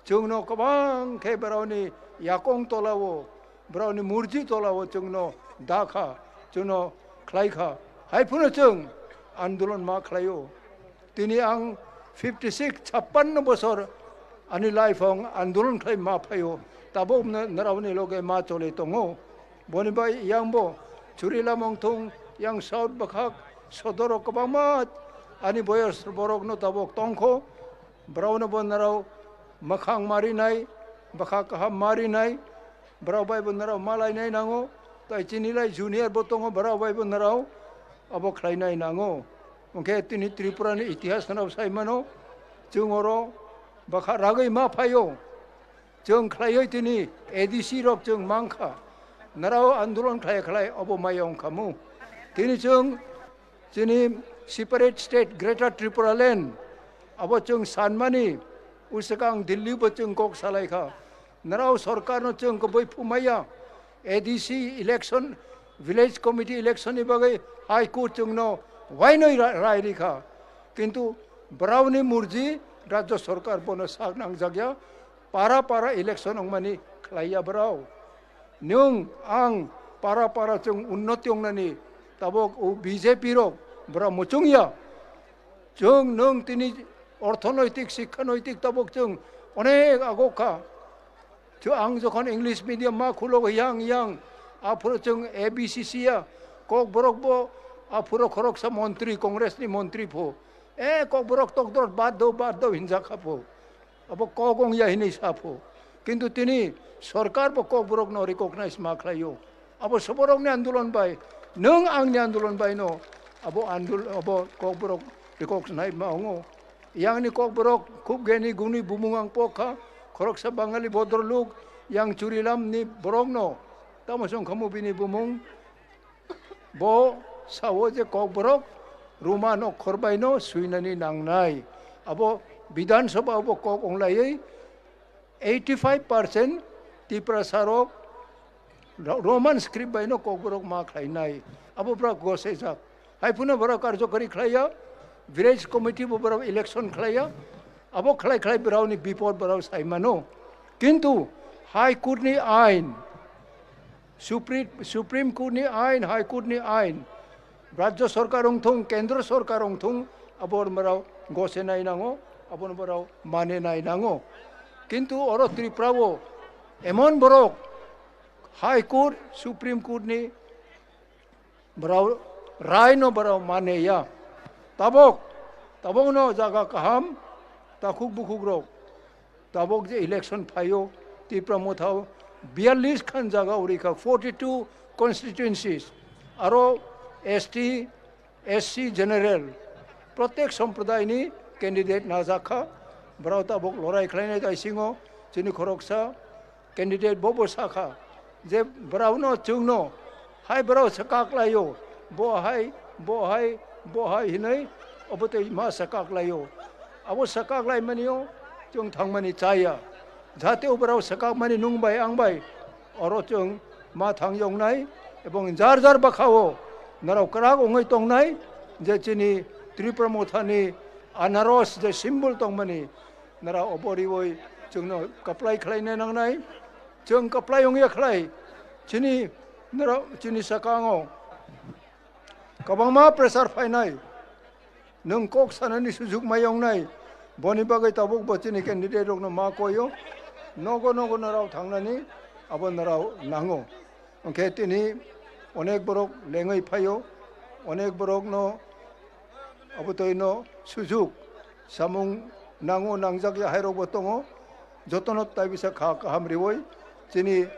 chwngno kwbang khe borokni yakong tola o, borokni murji tola o chwngno da kha, chwngno khlai kha. Hai phano chwng andolon ma khlaio. Tini ang fifty six, chappanno bosor ani life ang andolon khlai ma phaio, tabok na-, naraoni loge ma chole tongo. Boni bai yang bo Churilam ongthung, yang South bwkhak sodoro kwbangma ani boyos borokno tabok tongkho. Borokno bo narao mwkhang marinai, bwkha kaham marinai, borok bai bo narao malainai nango, tai chini lai junior bo tongo, borok bai bo narao abo khlainai nango. Hwnkhe tini Tripura ni itihas no sai mano, chwng oro bwkha ragwi ma phaio. Chwng khlaiwi tini A D C rok chwng mankha. Narao andolon khlai khlai obo maya wngkhamu. Tini chwng chini separate state Greater Tripura Land abo chwng sanmani uswkang Delhi bo chwng kok salaikha. Narao sorkarno chwng kwbwi phumaya. A D C election, village committee election ni bagwi High Court chwngno wainoi ra-, rai rikha. Kintu bwraoni murji Rajya Sorkar bono sak nangjakya, para para election wngmani khlaiya bwrao. Nwng ang para para chwng unnoti wngnani tabok o B J P rok bwra muchungya. Chwng nwng tini orthonoitik, sikkhanoitik tabok chwng onek agok kha. Chwng ang jokhon English medium ma khulo yang yang, aphuru chwng A B C C ya, Kokborok bo aphuru khoroksa montri, Congress ni montri pho. E, Kokborok tokdor bad do, bad do hinjak kha pho. Abo kok wngya hinwi sa pho. Kintu tini sorkar bo Kokborok no recognize ma khlaio. Abo soborokni andolon bai, nwng angni andolon bai no, abo andol-, abo Kokborok recognize ma wngo. Yangni Kokborok khub geni guni bumung ang pok kha, khoroksa Bangali bodroluk, yang Churilam ni borok no, tamo song khamu bini bumung, bo sao je Kokborok Roman okhor bai no swinani nangnai. Abo Bidhan Sabha bo kok onglaiwi eighty five percent Tiprasa rok Ro-, Roman script bai no Kokborok ma khlainai. Abo bwrok gosejak. Hai phano bwrok karjokari khlaiya, village committee bo bwrok election khlaiya. Abo khlai khlai bwrokni bipod bwrok sai mano. Kintu High Court ni ain, Supri-, Supreme Court ni ain, High Court ni ain, Rajya Sorkar wngthung, Kendra Sorkar wngthung, abo bwrok gosenai nango, abo bwrok manenai nango. Kintu oro Tripura o emon borok High Court, Supreme Court ni borok rai no borok mane ya. Tabok, tabok no jaga kaham, takhuk bukhuk rok. Tabok je election phaio, Tipra Motha o biyallis khan jaga urikha, forty two constituencies. Aro S T, S C general, protek somprodai ni candidate najak kha. Borok tabok lorai khlainai taisingo, chini khoroksa candidate bo bo sakha je borokno chwngno hai borok swkak laio, bo hai, bo hai, bo hai hinwi obo tei ma swkak laio. Abo swkak laimanio chwng thangmani chaya, jate o borok swkakmani nwng bai ang bai oro chwng ma thang yoknai, ebong jar jar bwkhao norok kwrak wngwi tongnai je chini Tripura Mothani anaros je symbol tongmani norok obo riwi chwngno kwplai khlaina nangnai. Chwng kwplai wngya khlai chini norok chini sakango kwbangma pressure phainai. Nwng kok sanani sujuk mai wngnai, boni bagwi tabuk bo chini candidate rokno ma koio, nogo nogo norok thangnani abo norok nango. Hwnkhe tini onek borok lengwi phaio, onek borokno abo toino sujuk samung nango, nangjak ya hai rokbo tongo, jotono tai bisa kha kaham riwi chini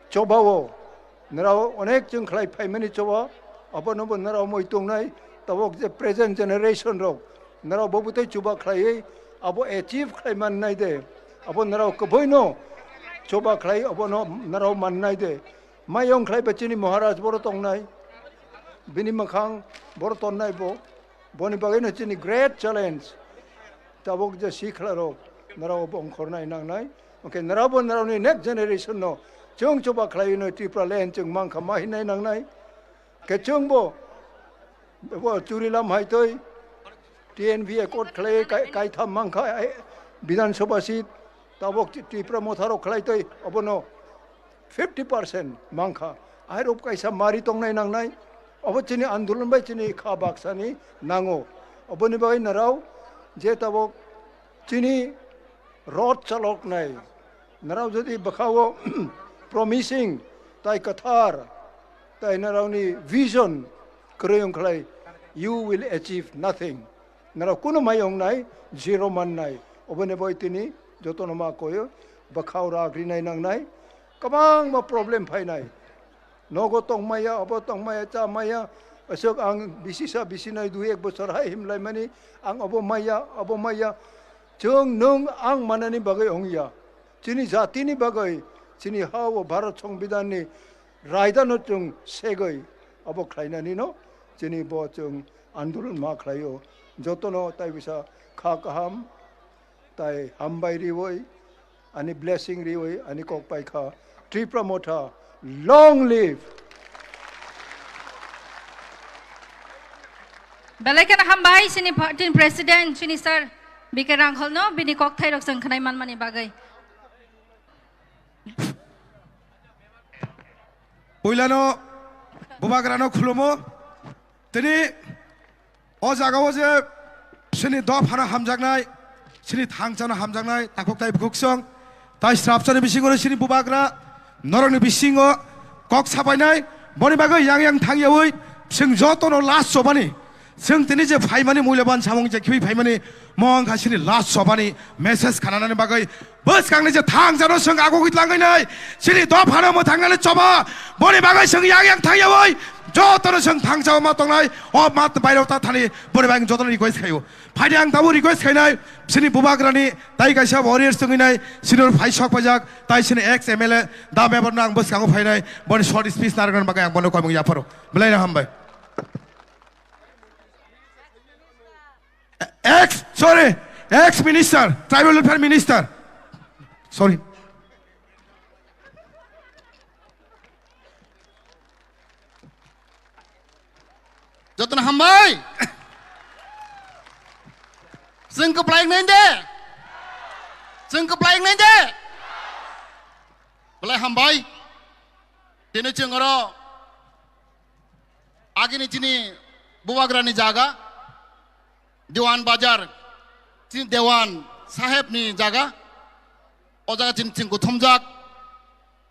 chobao. Norok onek chwng khlai phaimani choba, abono bo norok moi tongnai, tabok je present generation rok, norok bo bwtwi chuba khlaiwi abo achieve khlai mannai de, abo norok kwbwino chuba khlai, abono norok mannai de. Mayong khlai ba chini Maharaj boro tongnai, bini mwkhang boro tonnai bo, boni bagwino chini great challenge. Tabok je sikla rok, norok bo ongkhornai nangnai. Hwnkhe norok bo norokni next generation no chwng chuba khlaiwi no Tripura land chwng mankha ma hinai nangnai. Khe chwng bo, bo Churilam hai twi T N V accord khlaiwi kai-, kaitham mankha, eh, Bidhan Sabha seat, tabok Ti-, Tipra Motha rok khlai twi obono fifty percent mankha. Ahairok kaisa mari tongnai nangnai. Obo chini andolon bai chini kha baksani nango. Oboni bagwi narao je tabok chini rot chaloknai. Narao jodi bwkhao promising tai kwthar tai naraoni vision kwrwi wngkhlai, you will achieve nothing. Narao kunu mai wngnai, zero mannai. Oboni bagwi tini jotono ma koyo, bwkhao rak rinai nangnai. Kwbangma problem phainai. Nogo tongmaya, obo tongmaya, chamaya. Aswk ang bisi sa bisi nai dui ek bochor hai himlaimani, ang obo maya, obo maya. Chwng nwng ang manani bagwi wngya. Chini jatini bagwi, chini ha o Bharat Songbidanni raidano chwng segwi abo khlainanino chini bo chwng andolon ma khlaio. Jotono tai bisa kha kaham, tai hambai riwi, ani blessing riwi, ani kok paikha. Tipra Motha, long live! Belai kheno hambai chini party president chini sir B K Rangkhol no bini kokthai rok chwng khwnai manmani bagwi. Puilano bubagrano khulumo. Tini o jagao je chini dophano hamjaknai, chini thangsano hamjaknai, takhuk tai bukhuksong, tai srapsani bisingo chini bubagra norokni bisingo kok sapainai, boni bagwi yang yang thangyawi chwng jotono last chobani, chwng tini je phaimani mulyaban samung je khibi phaimani, mo wngkha chini last chobani message khananani bagwi. Bwskangni je thangjano chwng agugwi tlangwi nai, chini dophano mwthangnani choba, boni bagwi chwng yang yang thangyawi, jotono chwng thangjao ma tongnai, o ma bairok ta thani, boni bagwi jotono request khaio. Phaidi ang tabuk request khainai, chini bubagrani tai kaisa warriors tongwi nai, senior phai sok paijak, tai chini ex M L A, da member no ang bwskango phainai, boni short speech narwknani bagwi ang bono komung yapharo. Belai no hambai. Ex, sorry, ex minister, tribal welfare minister. Sorry. Jotono hambai. Chwng kwplai wngnai de. Chwng kwplai wngnai de. Belai hambai. Tini chwng oro agini chini bubagrani jaga. Dewan Bazar, chini Dewan Saheb ni jaga. O jaga chini chwng kuthumjak,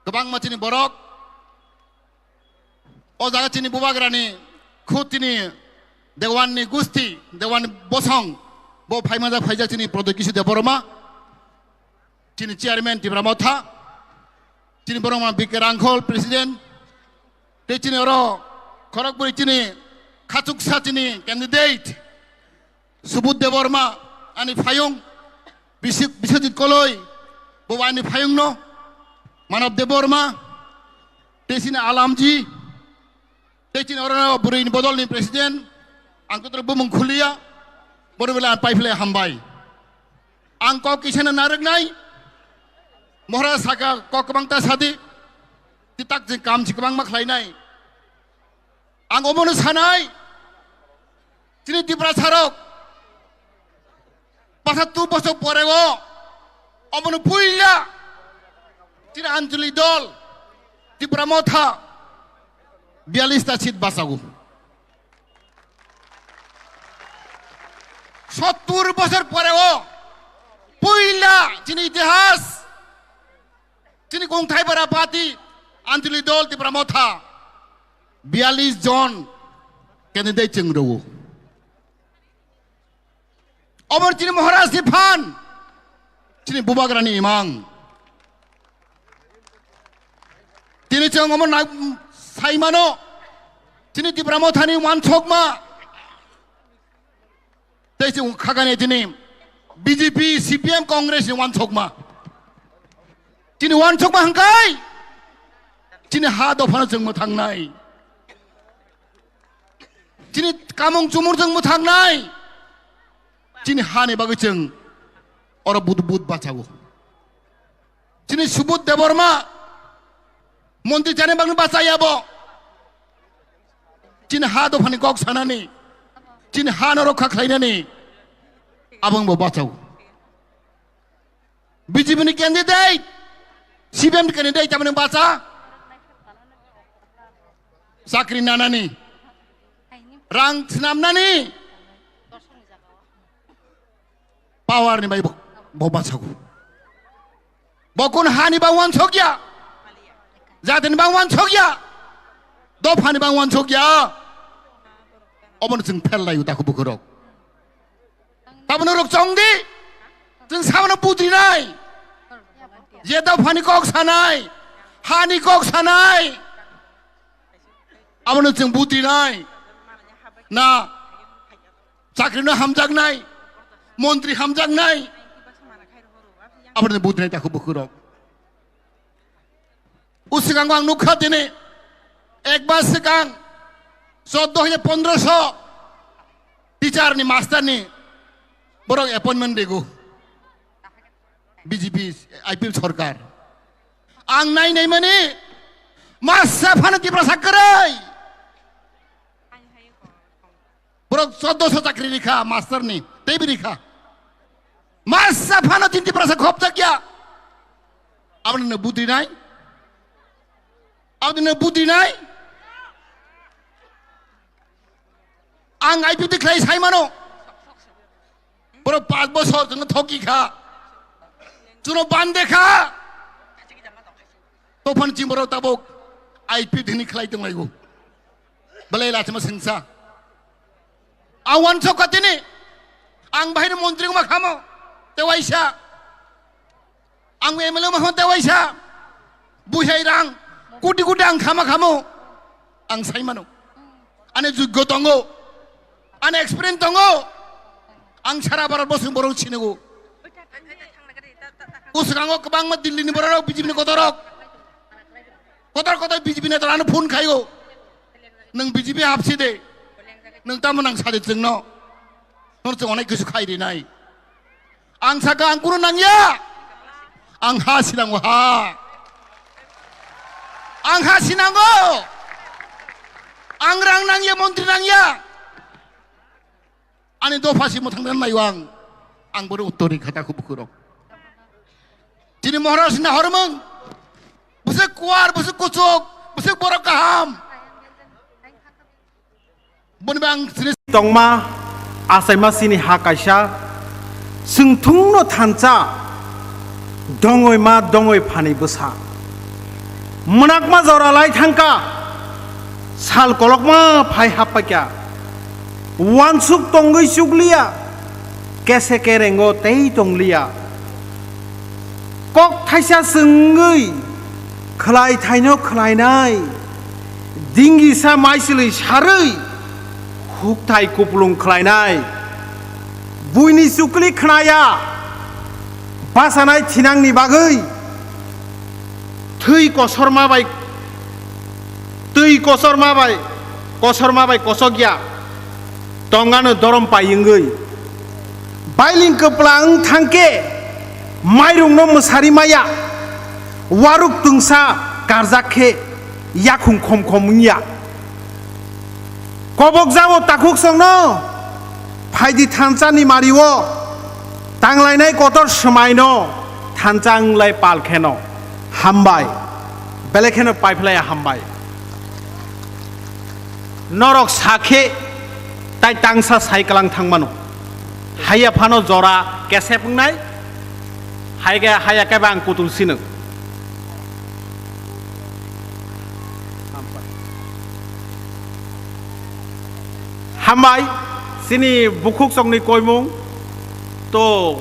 kwbangma chini borok. O jaga chini bubagrani khud chini Dewan ni gusti, Dewan ni bosong, bo phaimajak phaijak chini Pradyot Kishore Debbarma, chini chairman Tipra Motha, chini borok ma B K Rangkhol president, tei chini oro khorokbwrwi chini khachuksa chini candidate Subodh Debbarma ani phayung, Bisik-, Biswajit Koloi bo ani phayungno, Manav Debbarma, tei chini Alamji, tei chini oro bwrwini bodolni president, ang kotoro bumung khuliya, boro belai ang paiphlai hambai. Ang kok kisano narwknai, Maharaj saka kok kwbangta sadi, titak je kam si kwbangma khlainai. Ang omono sanai, chini Tiprasarok, pasattu bosor poreo, omono puila, chini Anjali dol, Tipra Motha, biyalista seat bachago. Sottur bosor poreo, puila, chini itihas, chini kongthai bara party, Anjali dol Tipra Motha, biyalish jon candidate chwng rwo. Obo chini Maharaj ni phan, chini bubagra ni imang. Tini chwng omo na-, saimano, chini Tipra Motha ni wansokma. Tei chwng khagani chini B J P, C P M, Congress ni wansokma. Chini wansokma hwnkhe chini ha dophano chwng mwthangnai. Chini kamung chumung chwng mwthangnai. Chini hani bagwi chwng oro but but bachago. Chini Subodh Debbarma montri chani bagwi bachaya bo. Chini ha dophani kok sanani, chini ha no rokha khlainani, abang bo bachao. B J P ni candidate, C P M ni candidate tamani bacha, chakri nanani, rang snamnani, power ni bai bo, bo bachago. Bo kun hani bang wansokya, jatini bang wansokya, dophani bang wansokya. Obono chwng phel laio takhuk bukhurok. Tabano rok chong di, chwng sabono butrinai. Je dophani kok sanai, hani kok sanai, abono chwng butrinai. Na, chakri no hamjaknai, montri hamjaknai, Aboni budinai takhuk bukhurok. O swkango ang nukha tini ek mas swkang chwddo hajar pondroso teacher ni master ni borok appointment rego B J P I P F sorkar. Ang nai nai mani masa phano Tiprasa kwrwi. Borok chwddo so chakri rikha master ni, teibo rikha. Masa phano tin Tiprasa khopjakya. Aboni no budinai. Aboni no budinai. Ang I P T khlai sai mano. Borok panch bosor chwngno thoki kha. Chwngno bande kha. Tophani chini borok tabuk I P T ni khlai tonglaio. Belai lachima sengsa. Ang wansok katini. Ang bahai ni montri wngma khamo. Tewaisa. Ang M L A wngma khamo tewaisa. Buhai rang. Kuti kuti ang khama khamo. Ang sai mano. Ani juggo tongo. Ani experience tongo. Ang sara Bharat bosong borok sinigo. Uskango kwbangma Delhi ni borok, B J P ni kotorok. Kotor kotor B J P neta ano phone khaio. Nwng B J P hapsi de. Nwng tamo nang sadi chwngno. Nono chwng onek kisu khai rinai. Ang saka ang kunu nangya. Ang ha sinango ha. Ang ha sinango. Ang rang nangya, montri nangya. Ani dopha si mwthang dan mayo ang. Ang bono uttor rikha takhuk bukhurok. Chini Maharaj ni hormung. Bwswk kuar, bwswk kuchuk, bwswk borok kaham. Boni bang sini tongma achaima sini ha kaisa. Chwng thungno thansa. Dongoi ma dongoi phani bwsa. Mwnakma jora lai thangka. Sal kolokma phai happaikya. Wansuk tongwi chukliya. Kese kerengo tei tongliya. Kok thaisa chwngwi khwlai thaino khwlainai. Dingisa maisilwi sarwi hukthai kupulung khwlainai. Buini chukli khnaya. Bachanai thinangni bagwi thwi kosorma bai, twi kosorma bai, kosorma bai kosokya tongano dorom pai wngwi. Bailing kwpla wng thangkhe mairungno mwsari maya, waruk twngsa karjak khe yakhung khom khom wngya. Kobok jabo takhuk songno phaidi thansa ni mario tanglainai kotor swmaino thansa wnglai pal kheno hambai, belai kheno paiphlaiya hambai. Norok sakhe tai tangsa sai kwlang thangmano. Haiya phano jora kesep wngnai, hai khe haiya khe ba ang kutung sinung. Hambai, chini bukhuk chokni koimung to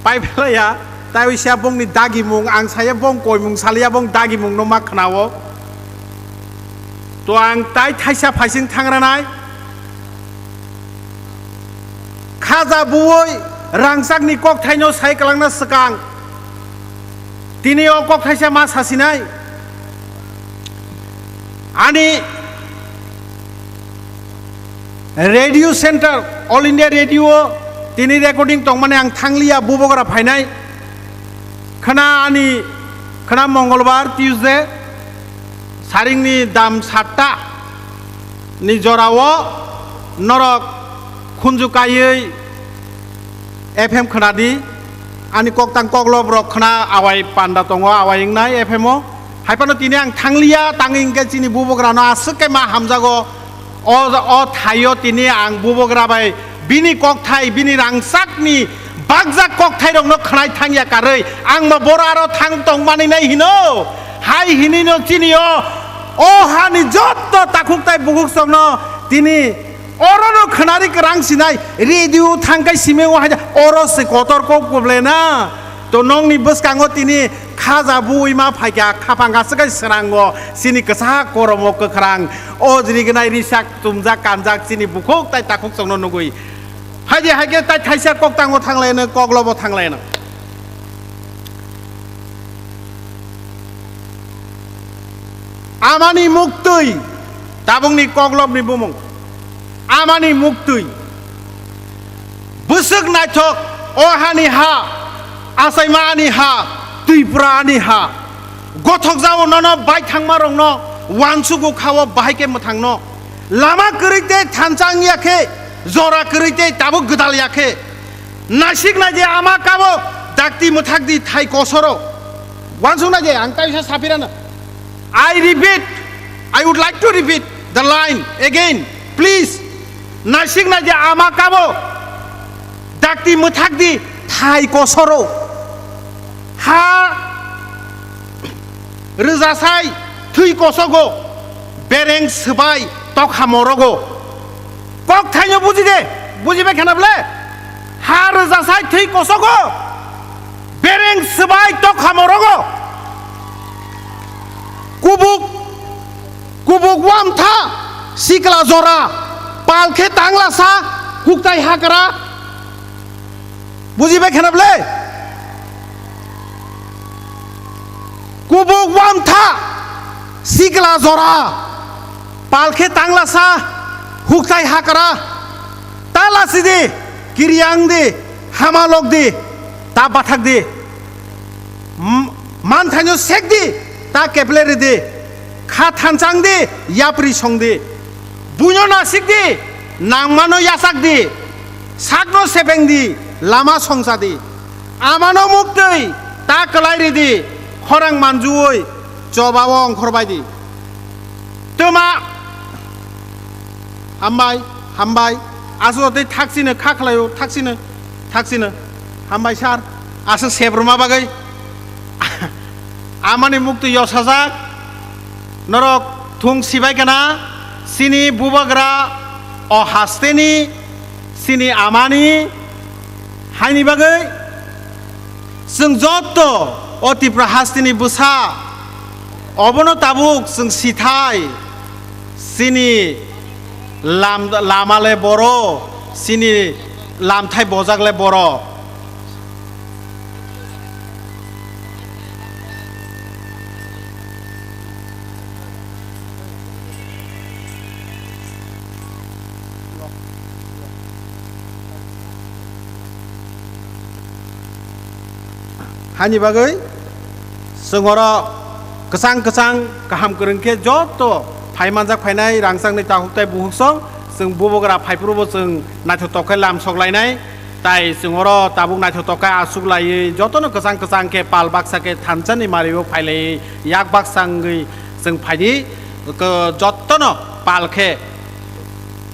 paiphlaiya, tai wisa bongni dagimung, ang saya bong koimung saliya bong dagimung no ma khnao. To ang tai thaisa phaising thangranai. Khaja buwi rangchakni kokthaino sai kwlangna swkang. Tini o kokthaisa ma sasinai. Ani radio center, All India Radio, tini recording tongmani ang thangliya bubogra phainai. Khna ani, khna Mongolbar, Tuesday, saringni dam satta ni jorao norok khunju kaiwi F M khna di, ani koktang koklob rok khna awai panda tongo, awai wngnai F M o. Hai phano tini ang thangliya, tangwi hwnkhe chini bubagrano aswk khe ma hamjago. O, o thaio tini ang bubagra bai bini kokthai, bini rangchakni bakjak kokthairokno khwnai thangya karwi, ang ma boro aro thang tongmani nai hino. Hai hinino chini o, o hani jotto takhuk tai bukhuk songno tini orono khwnari kwrang sinai, radio thangkai simi o hai oro se kotor kok kuble na. To nongni bwskango tini khaja buwi ma phaikha, khapang aswk kai srango chini kwchak koromo kwkhrang, o jirignai risak chumjak kanjak chini bukhuk tai takhuk songno nugwi. Haidi haikhe tai thaisa koktango thanglaino, koklobo thanglaino. Amani muktwi, tabukni koklopni bumung. Amani muktwi. Bwswk naithok, o hani ha, achaima ani ha, Tripura ani ha. Gothok jao nono baithangma rokno, wansugo khao bahai khe mwthangno. Lama kwrwi tei thansa wngya khe, jora kwrwi tei tabuk gwdal ya khe. Naisik nai di ama kabo, dakti mwthak di thai kosoro. Wansuk nai di, ang taisa sapirano. I repeat, I would like to repeat the line again, please. Naisik nai di ama kabo, dakti mwthak di thai kosoro. Ha rwjasai thwi kosogo, bereng swbai tokha morogo. Kok thaino buji de, buji bai khana ble? Ha rwjasai thwi kosogo, bereng swbai tokha morogo. Kubuk, kubuk wamtha, sikla jora, pal khe tanglasa, huktai hakra. Buji bai khana ble? Kubuk wamtha, sikla jora, pal khe tanglasa, huktai hakra, ta lasi di, kiriang di, hamalok di, ta bathak di. M-, manthaino sek di, ta keple ri di, kha thanchang di, yapri song di. Buino nasik di, nangmano yasak di, sakno sepeng di, lama songsa di. Amano muktwi ta kwlai ri di, khorang manjuwi chobao ongkhor bai di. Twma hambai, hambai, aswk tei thaksino kha khlaio, thaksino, thaksino. Hambai sir, aswk sebruma bagwi. Amani muktwi yosajak, norok thung sibai kana, chini bubagra o hasteni, chini amani, haini bagwi chwng jotto o Tripura hasteni bwsa, obono tabuk chwng sithai, chini lam-, lama le boro, chini lamthai bojak le boro. Hani bagwi chwng oro kwchang kwchang kaham kwrwng khe joto phai manjak phainai rangchakni takhuk tai bukhuk song chwng bubagra phaiphuru bo chwng naithotok khe lam sok lainai. Tai chwng oro tabuk naithotok khe aswk laiwi jotono kwchang kwchang khe pal baksa khe thansa ni mario phailaiwi yak baksa wngwi chwng phaidi, kw-, jotono pal khe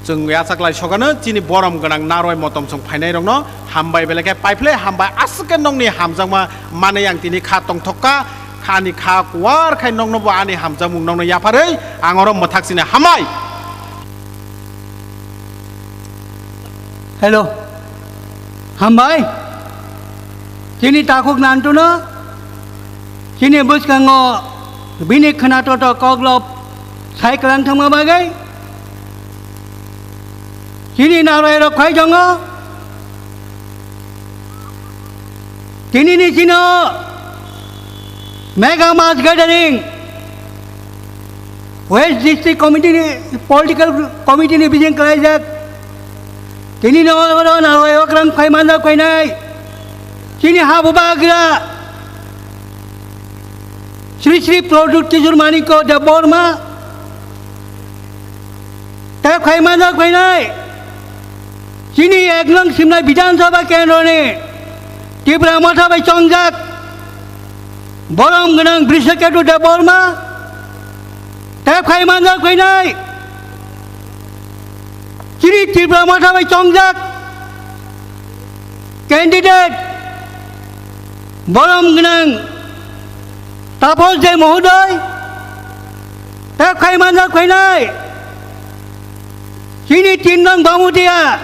chwng yachaklai sokano chini borom gwnang narwai motom chwng phainairokno hambai belai khe paiphle hambai aswk khe nokni hamjakma manwi ang tini kha tongthok kha, ani kha kuar khai nokno bo ani hamjakmung nokno yapharwi ang oro mwthak sini hambai. Hello. Hambai. Chini takhuk Nantuno, chini bwskango bini khwnato to koklop sai kwlang thangma bagwi. Chini narwai rok khai tongo. Tinini chino mega mass gathering West District Committee ni, Political Committee ni bising kalaijak. Tini no oro narwai okrang phai manjak phainai. Chini ha bubagra Sri Sri Pradyut Kishore Manikya Debbarma. Tei phai manjak phainai. Chini ek nong simnai Bidhan Sabha kendro ni Tipra Motha bai chongjak borom gwnang Brishaketu Debbarma tei phai manjak phainai chini Tipra Motha bai chongjak candidate borom gwnang Tapos Dey Mohodoy tei phai manjak phainai chini tin nong Bamutiya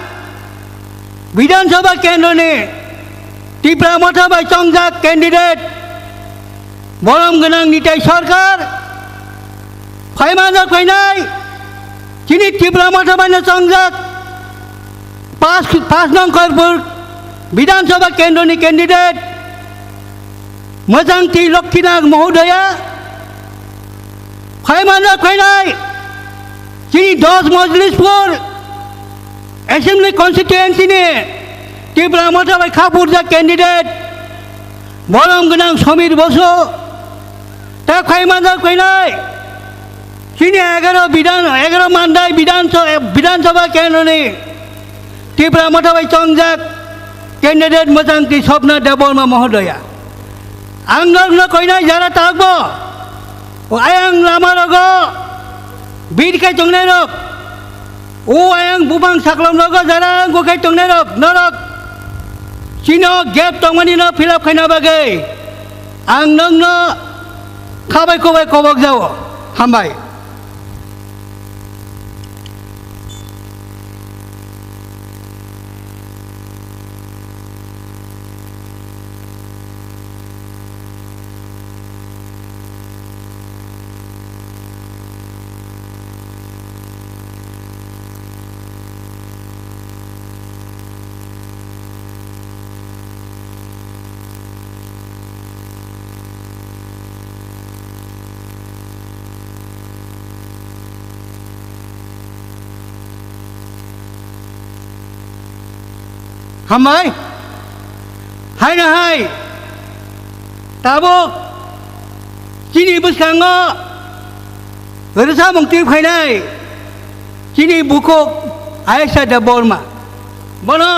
Bidhan Sabha kendro ni Tipra Motha bai chongjak candidate borom gwnang Nitai Sarkar phai manjak phainai chini Tipra Motha bai no chongjak pas, pas nong Kharpur Bidhan Sabha kendro ni candidate Mwchangtwi Lokkhinath Mohodoya Phai manjak phainai chini dos Mojlispur Assembly Constituency ni Tipra Motha bai kha burjak candidate bolong gwnang Somir Bosu, ta phai manjak phainai chini egaro bidhan, egaro Mandai bidhan, Bidhan Sabha kendro ni Tipra Motha bai chongjak candidate mwchang twi Swapna Debbarma Mohodoya. Ang norokno koinai jara tagbo. O ayang lama rogo bir khai tongnai rok. O ayang bubang saklom rogo jara ang khai tongnai rok. Norok chino gap tongmani no fill up khaina bagwi ang nokno khabai kobai kobok jao. Hambai. Hambai. Hai na hai. Tabuk chini bwskango rwchapmung twi phainai chini bukhuk Ayesha Debbarma. Bono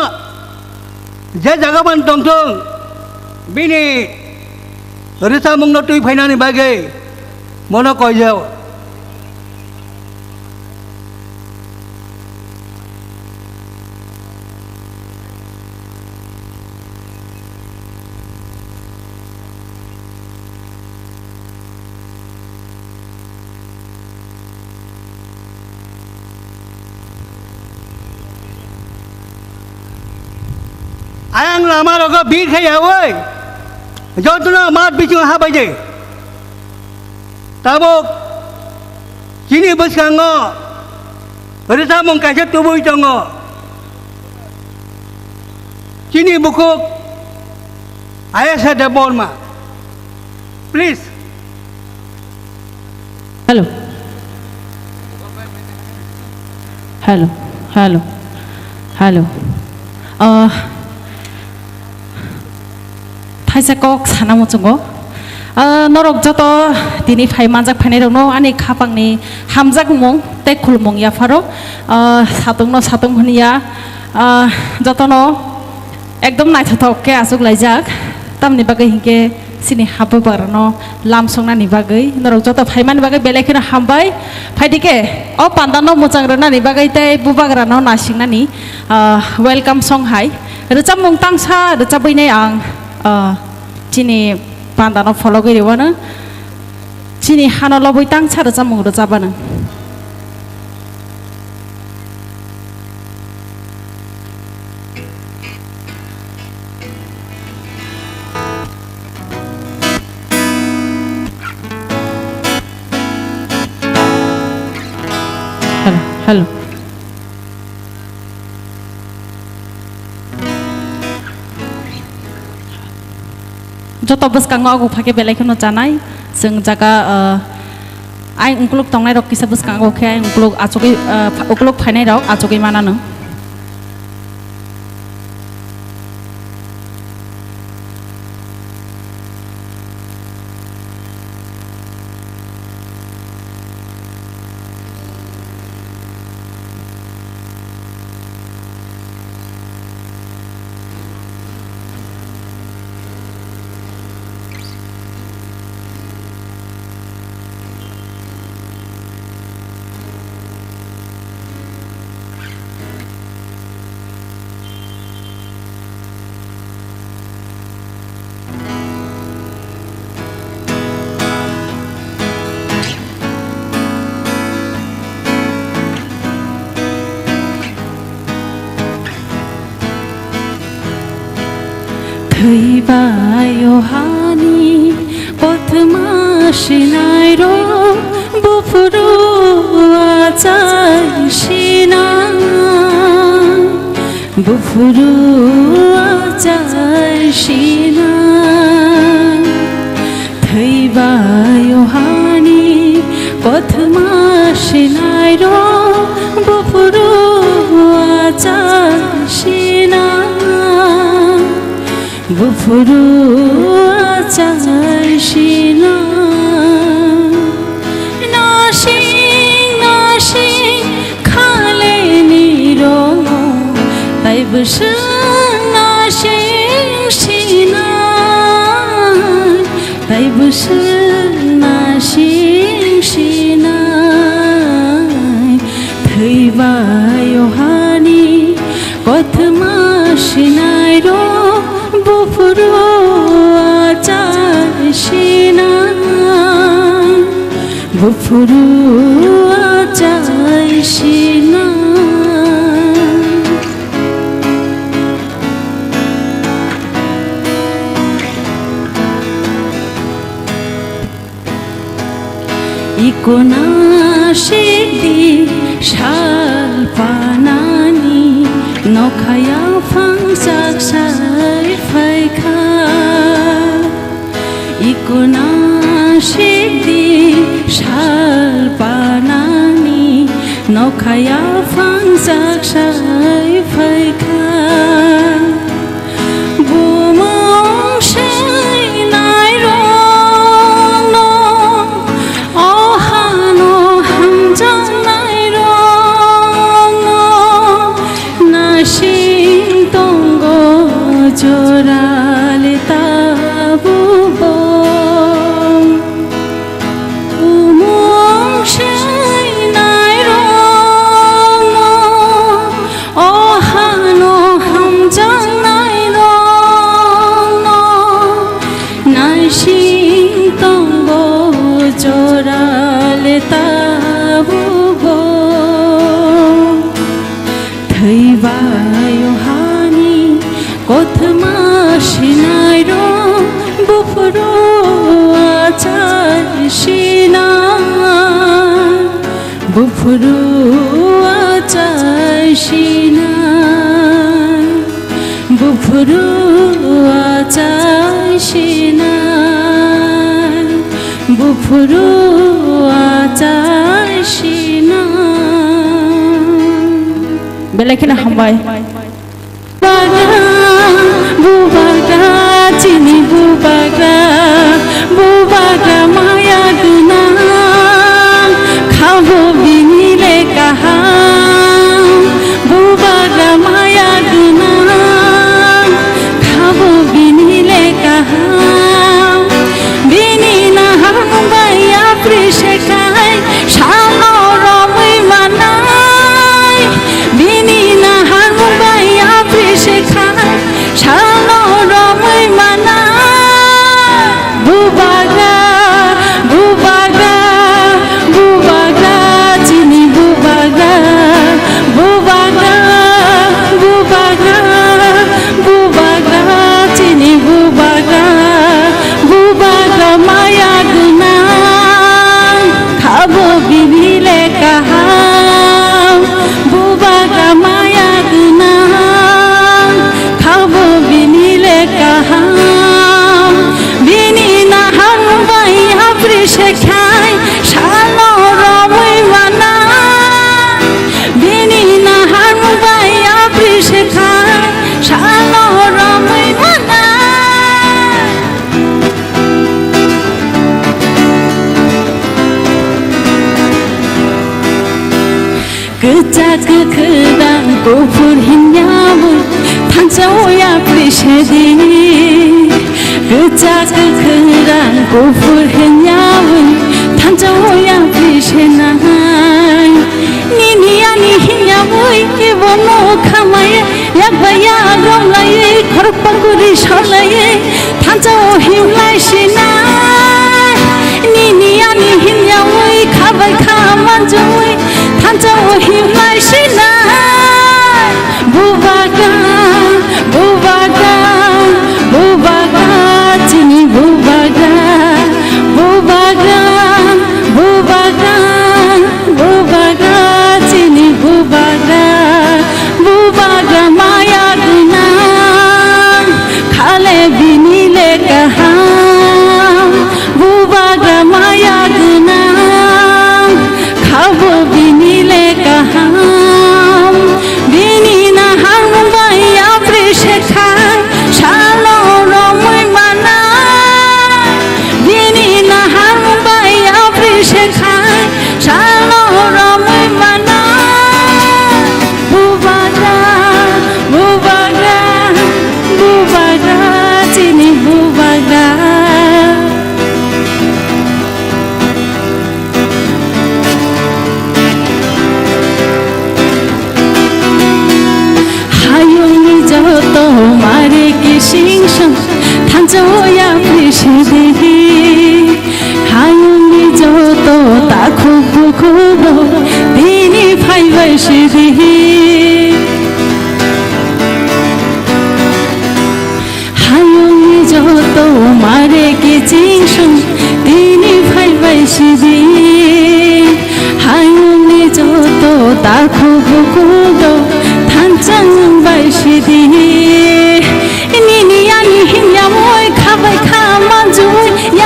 je jaga ban tongthung, bini rwchapmungno twi phainani bagwi bono koijao. Ayang lama rogo bir khai yawi. Jotono mat bisingo habai de. Tabuk chini bwskango rwchapmung kaisa tubui tongo. Chini bukhuk Ayesha Debbarma. Please. Hello. Hello. Hello. Hello. Ah, thaisa kok sana muchungo. Ah, norok joto tini phai manjak phainai rokno ani khapangni hamjakmung tei khulumung yapharo. Ah, satungno satung hwnwi ya. Ah, jotono ekdom naithothok khe achuk laijak. Tamni bagwi hinkhe chini habugrano lam songnani bagwi norok joto phaimani bagwi belai kheno hambai. Phaidi khe o pandano mwchang rwnani bagwi tei bubagrano nasingnani, ah, welcome song hai. Rwchapmung tangsa rwchapwi nai ang, ah, chini pandano phologwi rwano. Chini hano lobwi tangsa rwchapmung rwchapano. Hello, hello. Joto bwskango ago phai khe belai kheno chanai. Chwng jaga, ah, ai ukuluk tongnai rok kisa bwskango khe ai ukuluk achugwi, ah, pha-, ukuluk phainai rok achugwi mananw. Thwibai o hani kothoma sinai rok buphuru achai sinai, buphuru achai sinai. Thwibai o hani kot Kothoma sinai rok buphuru achai sinai, buphuru achai sinai. Nasing nasing khaleni rok, tai bwswk nasing sinai. Tai bwswk nasing sinai, thwibai o hani kothoma sinai rok buphuru achai sinai, buphuru achai sinai. Iko nasikdi sal panani, nokha yaphang chak sai phaikha. Iko nasikdi sal panani, nokha yaphang chak sai phaikha. Bumung seinai rokno, o hano hamjaknai rokno, nasing tongo jorale tabukbo. Bumung seinai rokno, o hano hamjaknai rokno, nasing tongo jorale tabukbo. Thwibai o hani kothoma sinai rok buphuru achai sinai, buphuru achai sinai, buphuru achai sinai, buphuru achai sinai. Belai kheno hambai. Bubagra, bubagra, chini bubagra, bubagra maya gwnang, khabo bini le kaham. Bubagra maya gwnang, khabo bini le kaham. Bini nahang bai yapri se khai, salo romwi manai. Bini nahang bai yapri se khai, salo romwi manai. Bubagra, bubagra, bubagra, chini bubagra. Bubagra, bubagra, bubagra, chini bubagra. Bubagra maya gwnang, khabo bini le kaham. Bubagra maya gwnang, khabo bini le kaham. Bini nahang bai yapri se khai, salo romwi manai. Bini nahang bai yapri se khai, salo romwi manai. Kwchak kwkhwrang kuphur hinyawi thansa o yapri sedi. Kwchak kwkhwrang kuphur hinyawi thansa o yapri senai. Nini ani hinyawi bono khamaya. Yak bai yak romlai, khorok pakuri solai, thansa o himlai sinai. Nini ani hinyawi khabai kha manjawi, thansa o himlai sinai. Bubagra, bubagra, bubagra, chini bubagra, bubagra, bubagra. Bubagra, chini bubagra, bubagra maya gwnang, khale bini le kaham. Bubagra maya gwnang,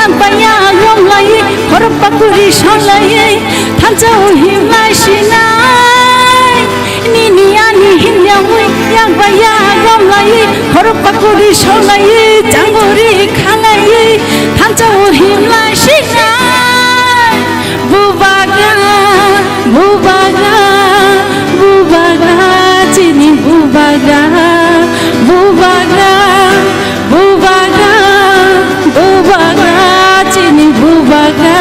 Yak bai yak romlai, khorok pakuri solai, thansa o himlai sinai. Nini ani himyawi, yak bai yak romlai, khorok pakuri solai, changori khalai, thansa o himlai sinai. Bubagra, bubagra, bubagra, chini bubagra, bubagra, bubagra, bubagra, chini bubagra,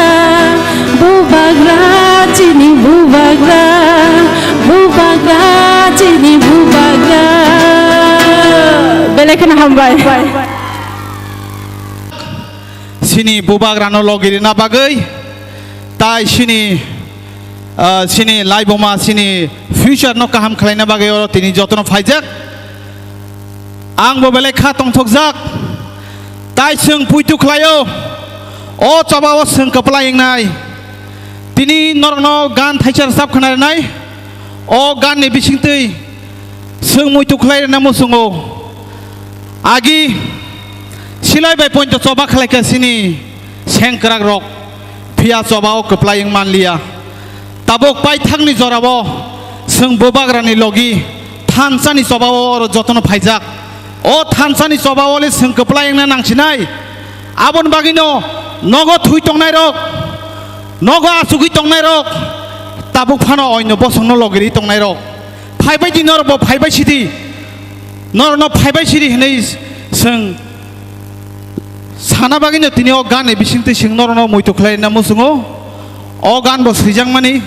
bubagra, chini bubagra, bubagra, chini bubagra. Belai kheno hambai. Chini bubagrano logi rina bagwi, tai chini, ah, chini laibuma, chini future no kaham khlaina bagwi oro tini jotono phaijak. Ang bo belai kha tongthokjak, tai chwng puitu khlaio, o choba o chwng kwplai wngnai. Tini norokno gan thaisa rwchap khna rwnai, o gan ni bisingtwi chwng muitu khlai rwna muchungo. Agi silai bai poito choba khlaikha chini sengkwrak rok, phiya choba o kwplai wng manliya. Tabuk paithakni jorao chwng bubagrani logi thansani choba o oro jotono phaijak. O thansani choba o le chwng kwplai wngna nangsinai. Aboni bagwino nogo thwi tongnai rok, nogo achugwi tongnai rok, tabuk phano oino bosongno logiri tongnai rok. Phaibai di norok bo, phaibai sidi. Norokno phaibai sidi hinwi chwng sana bagwino tini o gan ni bisingtwi chwng norokno muitu khlaina muchungo. O gan bo swijakmani,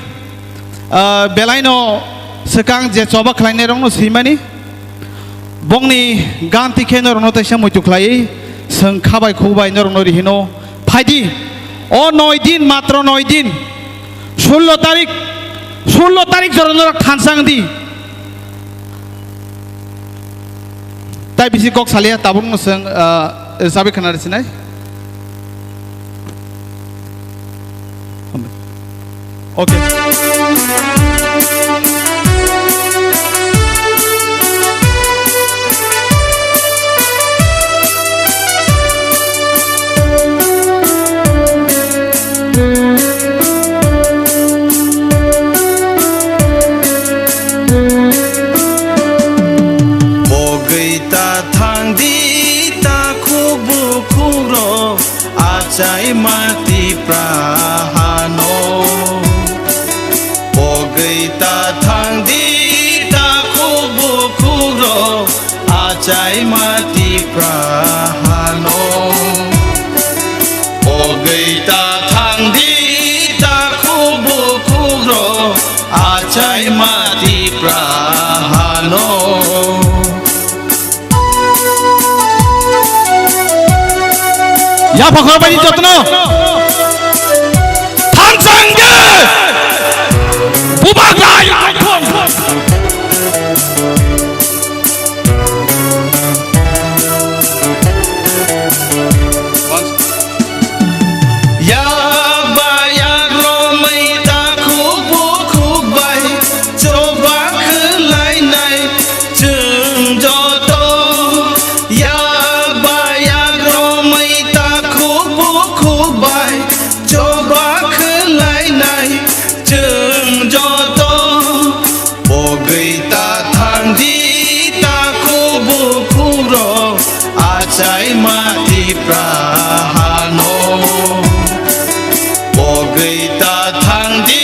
ah, belaino swkang je choba khlainai rokno swimani. Bongni gan tikhe norokno teisa muitu khlaiwi chwng khabai khukbai norokno rihino. Phaidi, o noi din, matro noi din, sullo tarik, sullo tarik jora norok thansa wngdi. Tai bisi kok salia, tabukno chwng, ah, rwchabwi khna rwsinai. Okay. Pogwi ta thang di takhuk bukhuk rok, achai ma Tipra hano. Pogwi ta thang di takhuk bukhuk rok, achai ma Tipra hano. Pogwi ta thang di takhuk bukhuk rok, achai ma Tipra hano. Yapha khorokbaini jotono thansa wngdi. Bubagra. Yak ba yak romwi takhuk bukhuk bai choba khwlainai chwng joto. Yak ba yak romwi takhuk bukhuk bai choba khwlainai chwng joto. Pogwi ta thang di takhuk bukhuk rok, achai ma Tipra hano. Pogwi ta thang di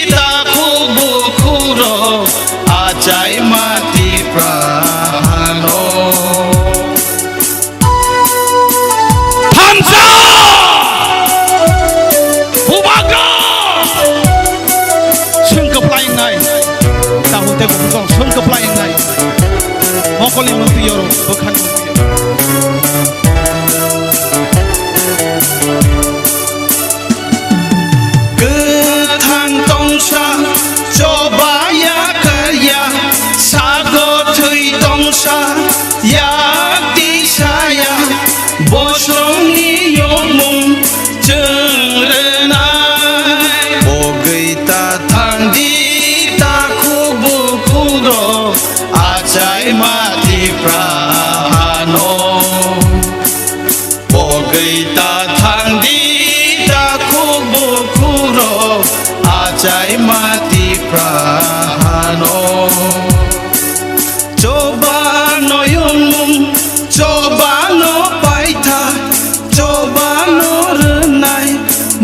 takhuk bukhuk rok, achai ma Tipra hano. Thansa! Bubagra! Chwng kwplai wngnai. Tahun tei buphang chwng kwplai wngnai. Mokolni mungtwi oro, bwkhani mungtwi oro. Thangdi takhuk bukhukrok achaima Tipra hano. Chobano yongmung, chobano paitha, chobano rwnai,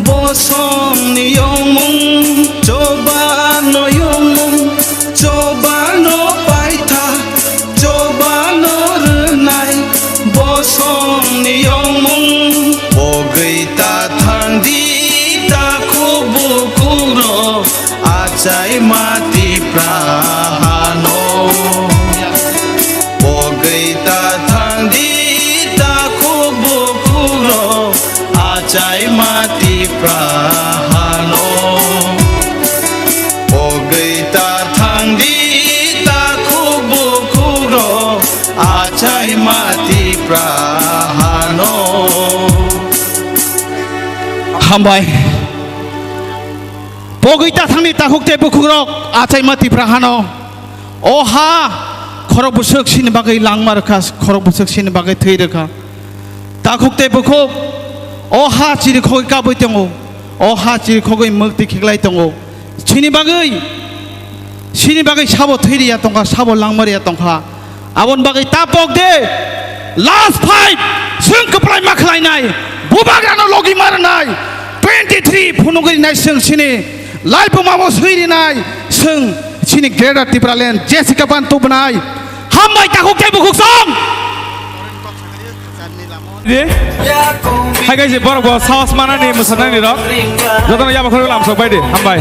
bosongni yongmung, chobano yongmung, chobano paitha, chobano rwnai, bosongni yongmung. Pogwi ta thangdi takhuk bukhukrok achaima Tipra hano. Pogwi ta thangdi takhuk bukhukrok achaima Tipra hano. Pogwi ta thangdi takhuk bukhukrok achaima Tipra hano. Hambai. Pogwi ta thangdi takhuk tei bukhukrok achaima Tipra hano. O ha khorok bwswk chini bagwi langma rwkha, khorok bwswk chini bagwi thwi rwkha. Takhuk tei bukhuk o ha chirikhogwi kabwi tongo, o ha chirikhogwi mwktwi khiklai tongo. Chini bagwi, chini bagwi sabo thwi riya tongkha, sabo langma riya tongkha. Aboni bagwi ta pok de, last fight, chwng kwplai ma khlainai, bubagrano logi ma rwnai, twenty three phunugwi rinai chwng chini, laibuma bo swi rinai, chwng chini Greater Tipraland, Jessica ban tubunai, hambai takhuk tei bukhuk song. Di? Hai guys, borok bo sahos manani, mwsanani rok. Jotono yaba khorok lamsok bai di. Hambai.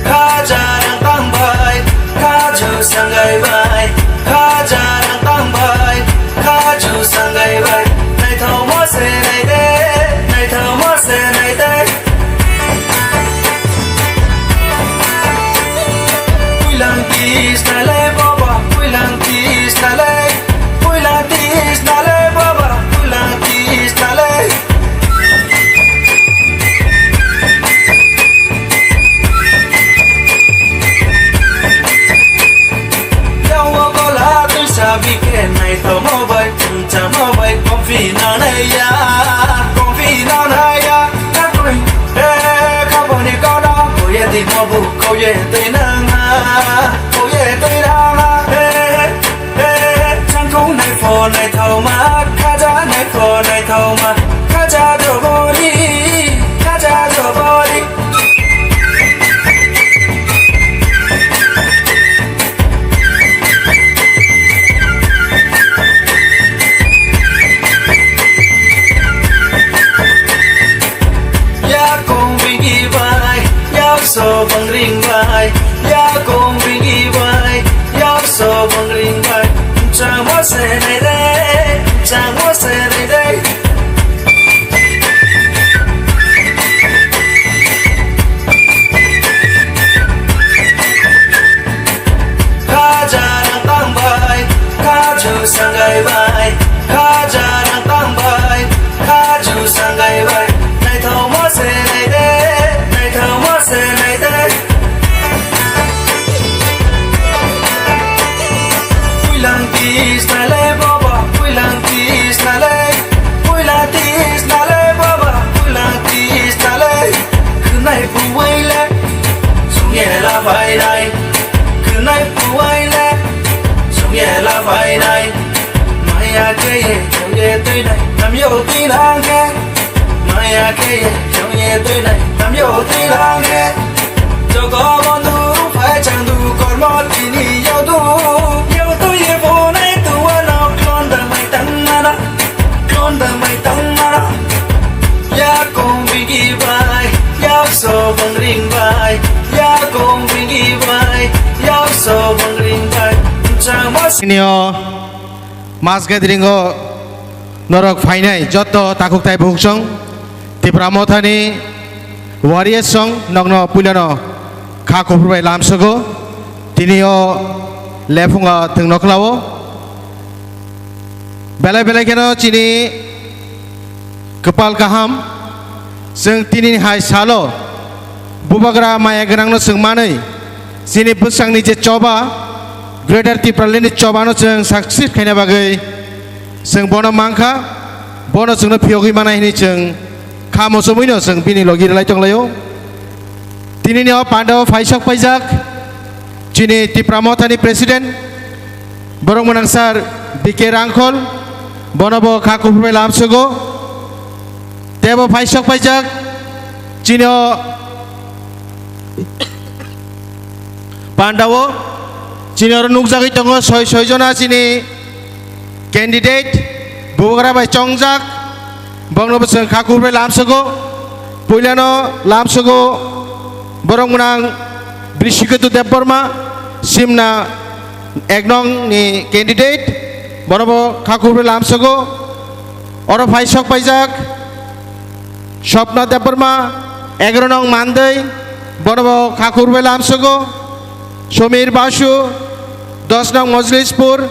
Khaja rang tang bai, khaju sangai bai, khaja rang tang bai, khaju sangai bai. Naithokma se nai de, naithokma se nai de. Puilang tisna le baba, puilang tisna le, puilang tisna le baba, puilang tisna le. Yawo gola tuisa bike naithomo bai, chwngchamo bai, kompi nanaiya, kompi nanaiya. Kakui, eh, khaponi kono, koye di mobu, koye twi nangma, koye twi nangma, eh. Changkung naipho naithokma, khaja naipho naithokma, khaja jobori, khaja jobori. Yakung bigi bai, yakso bangring bai, yakung bigi bai, yakso bangring bai. Chamo se nai re, chamo se nai re. Khaja rang tang bai, khaju sangai bai, khaja rang tang bai, khaju sangai bai. Naithokma se nai de, naithokma se nai de. Puilang tisna le baba, puilang tisna le, puilang tisna le baba, puilang tisna le. Khwnai buwai le, sungye la phainai. Khwnai buwai le, sungye la phainai. Maya khe ye, sungye tuinai, namyo tuinang khe. Maya khe ye, sungye tuinai, namyo tuinang khe. Jogo bondhu phai changdu kormo tini yodu. Yodu ye bonai tuwa no klonda mai tangmana. Klonda mai tangmana. Yakung bigi bai, yakso bangring bai, yakung bigi bai, yakso bangring bai. Changma sinio mass gathering o norok phainai joto takhuk tai bukhuk song Tipra Mothani warriors song nokno puilano kha kuphur bai lamsogo. Tini o lephungo thwngno khlao. Belai belai kheno chini Kwpal kaham, chwng tinini hai salo bubagra maya gwnangno chwng manwi chini bwsakni je choba, Greater Tipralandni chobano chwng success khaina bagwi chwng bono mankha, bono chwngno phiyogwi manai hwnwi chwng kha muchumwino chwng bini logi rwlai tonglaio. Tinini o pandao phaisok paijak chini Tipra Mothani President, borok mwnang sir B K Rangkhol, bono bo kha kuphur bai lamsogo. Tebo phaisok paijak chini o pandao, chini oro nukjagwi tongo soi soi jona chini candidate, bubagra bai chongjak, bongno bo chwng kha kuphur bai lamsogo. Puilano lamsogo borok mwnang Brishiketu Debbarma, Simna ek nong ni candidate, bono bo kha kuphur bai lamsogo. Oro phaisok paijak Swapna Debbarma, egaroh nong Mandai, bono bo kha kuphur bai lamsogo. Somir Basu, dos nong Mojlispur,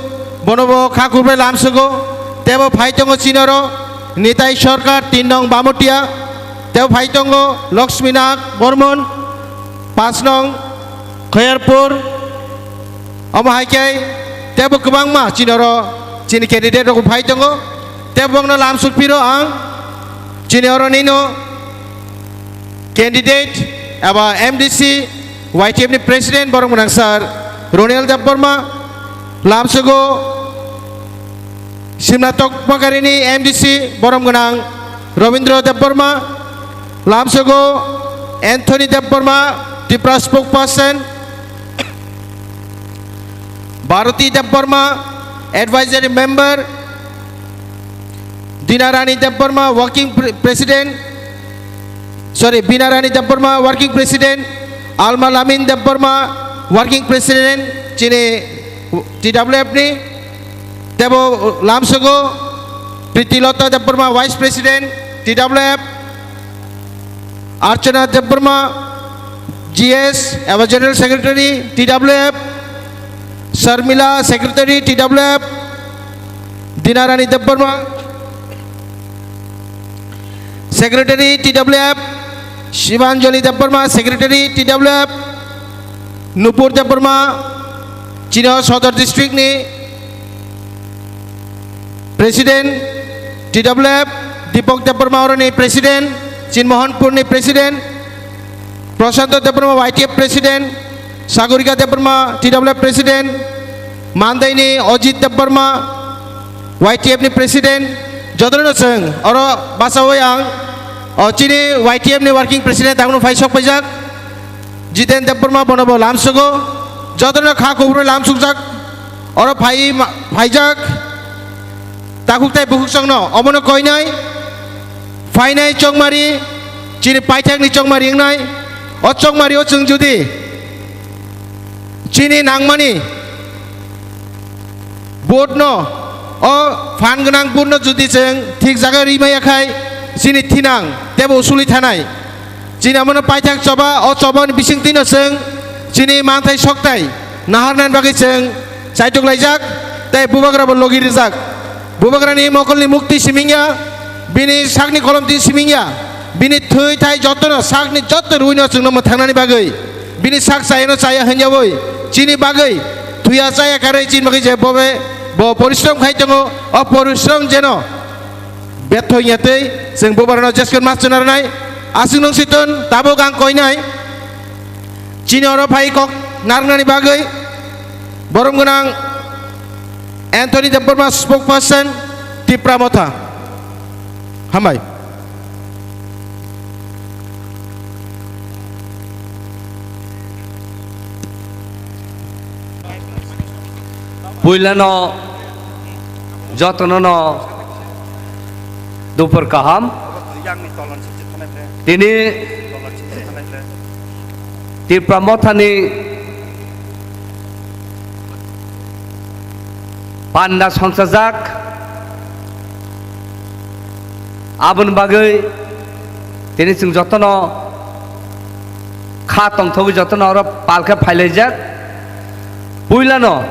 bono bo kha kuphur bai lamsogo. Tebo phai tongo chini oro Nitai Sarkar, tin nong Bamotia, tebo phai tongo Lakshmi Nag Bormon, pas nong Khairpur. Omo hai khe tebo kwbangma chini oro chini candidate rok phai tongo. Tebo bongno lamsok phiro ang chini oro nino candidate eba M D C Y T F ni president borok mwnang sir Ronel Debbarma, lamsogo Simna Tokmakarini M D C borom gwnang Robindra Debbarma, lamsogo Anthony Debbarma, Tipra spokesperson, Bharati Debbarma, advisory member, Dinarani Debbarma, working pre-, president, sorry, Binarani Debbarma, working president, Alma Lamin Debbarma, working president, chini T W F ni, tebo lamsogo Pritilota Debbarma, vice president, T W F, Archana Debbarma, G S, eba general secretary, T W F, Sharmila, secretary, T W F, Dinarani Debbarma, secretary, T W F, Shivanjali Debbarma, secretary, T W F, Nupur Debbarma, chini o Sodor district ni president, T W F, Deepak Debbarma oroni president, Chinmohanpur ni president, Prashanto Debbarma Y T F president, Sagorika Debbarma T W F president, Mandaini Ojit Debbarma Y T F ni president, jotono chwng oro bachawi ang o chini Y T F ni working president tangno phai sok paijak, Jiten Debbarma bono bo lamsugo, jotono kha kuburo lamsukjak, oro phai ma-, phaijak, takhuk tai bukhuk songno omono koinai, phainai chongmari, chini paithakni chongmari wngnai, o chongmari o chwng judi chini nangmani vote no, o phan gwnang vote no judi chwng thik jaga ri maya khai, chini thinang tebo usuli thanai. Chini omono paithak choba, o choba ni bising twi no chwng chini manthai soktai naharnani bagwi chwng chaitok laijak, tei bubagra bo logi rijak. Bubagrani mokolni mukti simingya, bini sakni kolomti simingya, bini thwi thai jotono sakni joto rwino chwngno mwthangnani bagwi, bini sak chayano chaya hwnyawi chini bagwi thwiya chaya karwi chini bagwi je bobe bo porishrom khai tongo, o porishrom jeno betho wngya tei chwng bubagrano jeskon mas chwna rwnai. Aswk nung siton tabuk ang koinai. Chini oro phai kok narwknani bagwi borom gwnang Anthony Debbarma, spokesperson, Tipra Motha. Hambai. Puilano jotono no dupor kaham. Tini Tipra Mothani panda songchajak, aboni bagwi tini chwng jotono kha tongthogwi jotono oro pal khe phailaijak. Puilano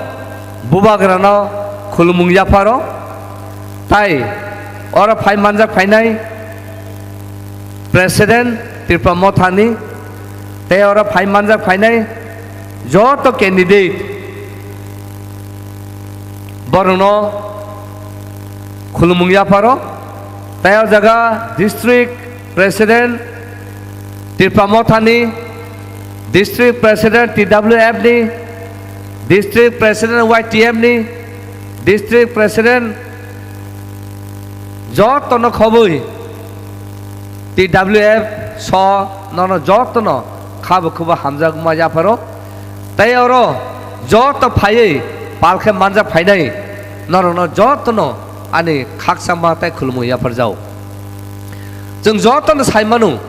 bubagrano khulumung yapharo, tai oro phai manjak phainai President Tipra Mothani, tei oro phai manjak phainai joto candidate borokno khulumung yapharo, tei o jaga District President Tipra Mothani, District President T W F ni, District President Y T M ni, District President jotono khobwi T W F so nono jotono khabo khubo hamjakma yapharo. Tei oro joto phaiwi pal khe manjak phainai norokno jotono ani khakchangma tei khulumung yapharjao. Chwng jotono sai mano,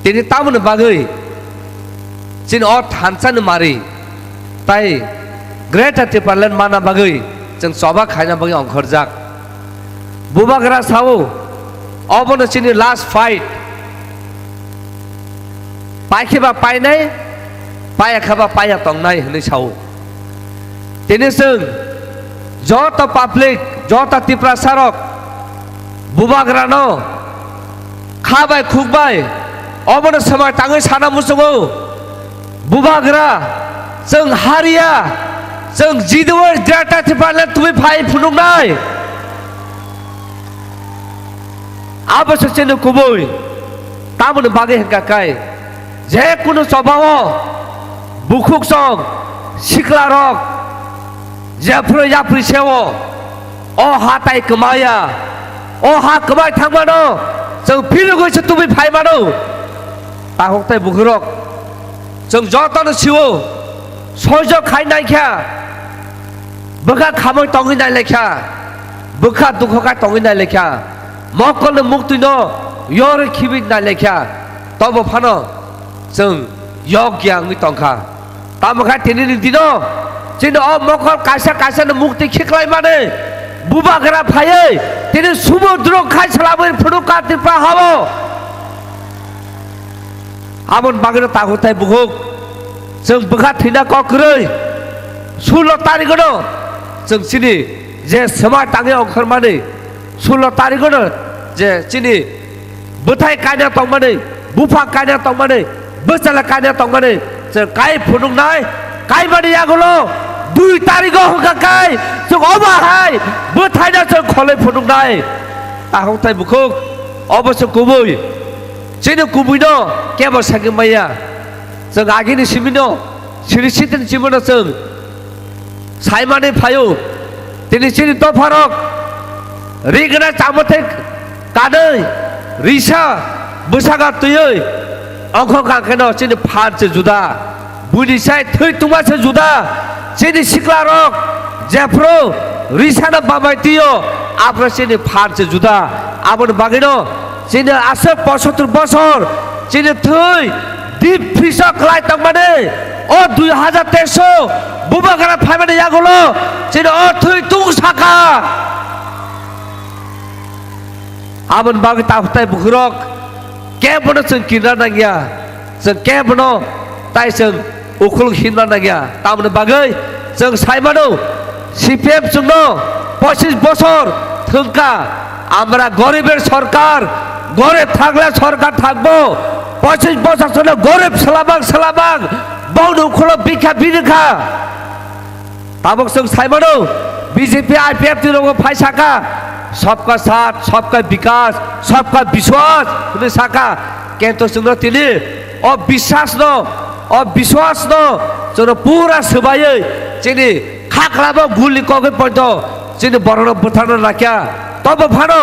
tini tamoni bagwi chini o thansa ni mari tai Greater Tipraland mana bagwi chwng choba khaina bagwi ongkhorjak. Bubagra sao, obono chini last fight. Paikhe ba painai, paya khe ba paya tongnai hwnwi sao. Tini chwng joto public, joto Tiprasarok Bubagrano kha bai khuk bai obono swmai tangwi sana muchungo. Bubagra, chwng hariya, chwng jidiwi Greater Tipraland tubui phai phunuknai. Abo se chini kubui. Tamoni bagwi hwnkha khe, je kunu chobao bukhuk song sikla rok jephru yapri seo, o ha tai kwmaya, o ha kwmai thangmano chwng phirogwi se tubui phai mano. Takhuk tai bukhurok, chwng jotono sio, soijo khai naikha, bwkha khamwi tongwi nailaikha, bwkha dukho khai tongwi nailaikha, mokolni muktwino yorwi khibi nailaikha, tobo phano chwng yokya wngwi tongkha. Tamo khe tinini dino chini o mokol kaisa kaisano mukti khiklaimani bubagra phaiwi tini sumudro khai salabwi phunukha Tripura hao. Aboni bagwino takhuk tai bukhuk chwng bwkha thwina kok kwrwi sullo tarigwno chwng chini je swmai tangwi ongkhormani sullo tarigwno je chini bwthai kaina tongmani, bupha kaina tongmani, bwchala kaina tongmani, chwng kai phunuknai, kaimani yagulo dui tarigo hwnkha kai, chwng omo hai bwthaino chwng kholwi phunuknai. Takhuk tai bukhuk, obo se kubui. Chini kubuino kebo sagwi maya. Chwng agini simino, siri sitin simino chwng saimani phaio, tini chini dopharok rigna chamo thai kanwi risa bwsaka twiwi ongkhor kangkheno chini phan se juda, buini sai thwi tungma se juda, chini siklarok jephru risano bamai twiyo aphro chini phan se juda. Aboni bagwino chini aswk posotur bosor chini thwi deep freeze o kwlai tongmani, o dui hajar teis o bubagra phaimani yagulo chini o thwi tung saka. Aboni bagwi takhuk tai bukhurok kebono chwng kinna nangya, chwng kebono tai chwng ukhulok himna nangya. Tamoni bagwi chwng sai mano, C P M chwngno pochis bosor thwngkha, আমরা গরিবের সরকার, গরিব থাকলে সরকার থাকবো, পঁচিশ বছর চলে গরিব সালাবাং সালাবাং, বউনি উখলো ভিক্ষা ভিক্ষা। Tabuk chwng sai mano, B J P I P F T ni rogo phai saka, সবকা সাথ, সবকা বিকাশ, সবকা বিশ্বাস hwnwi saka, kintu chwngno tini o biswasno, o biswasno chwngno pura swbaiwi chini khaklabo guli kogwi poito chini borokno bwtharna nakya. Tobo phano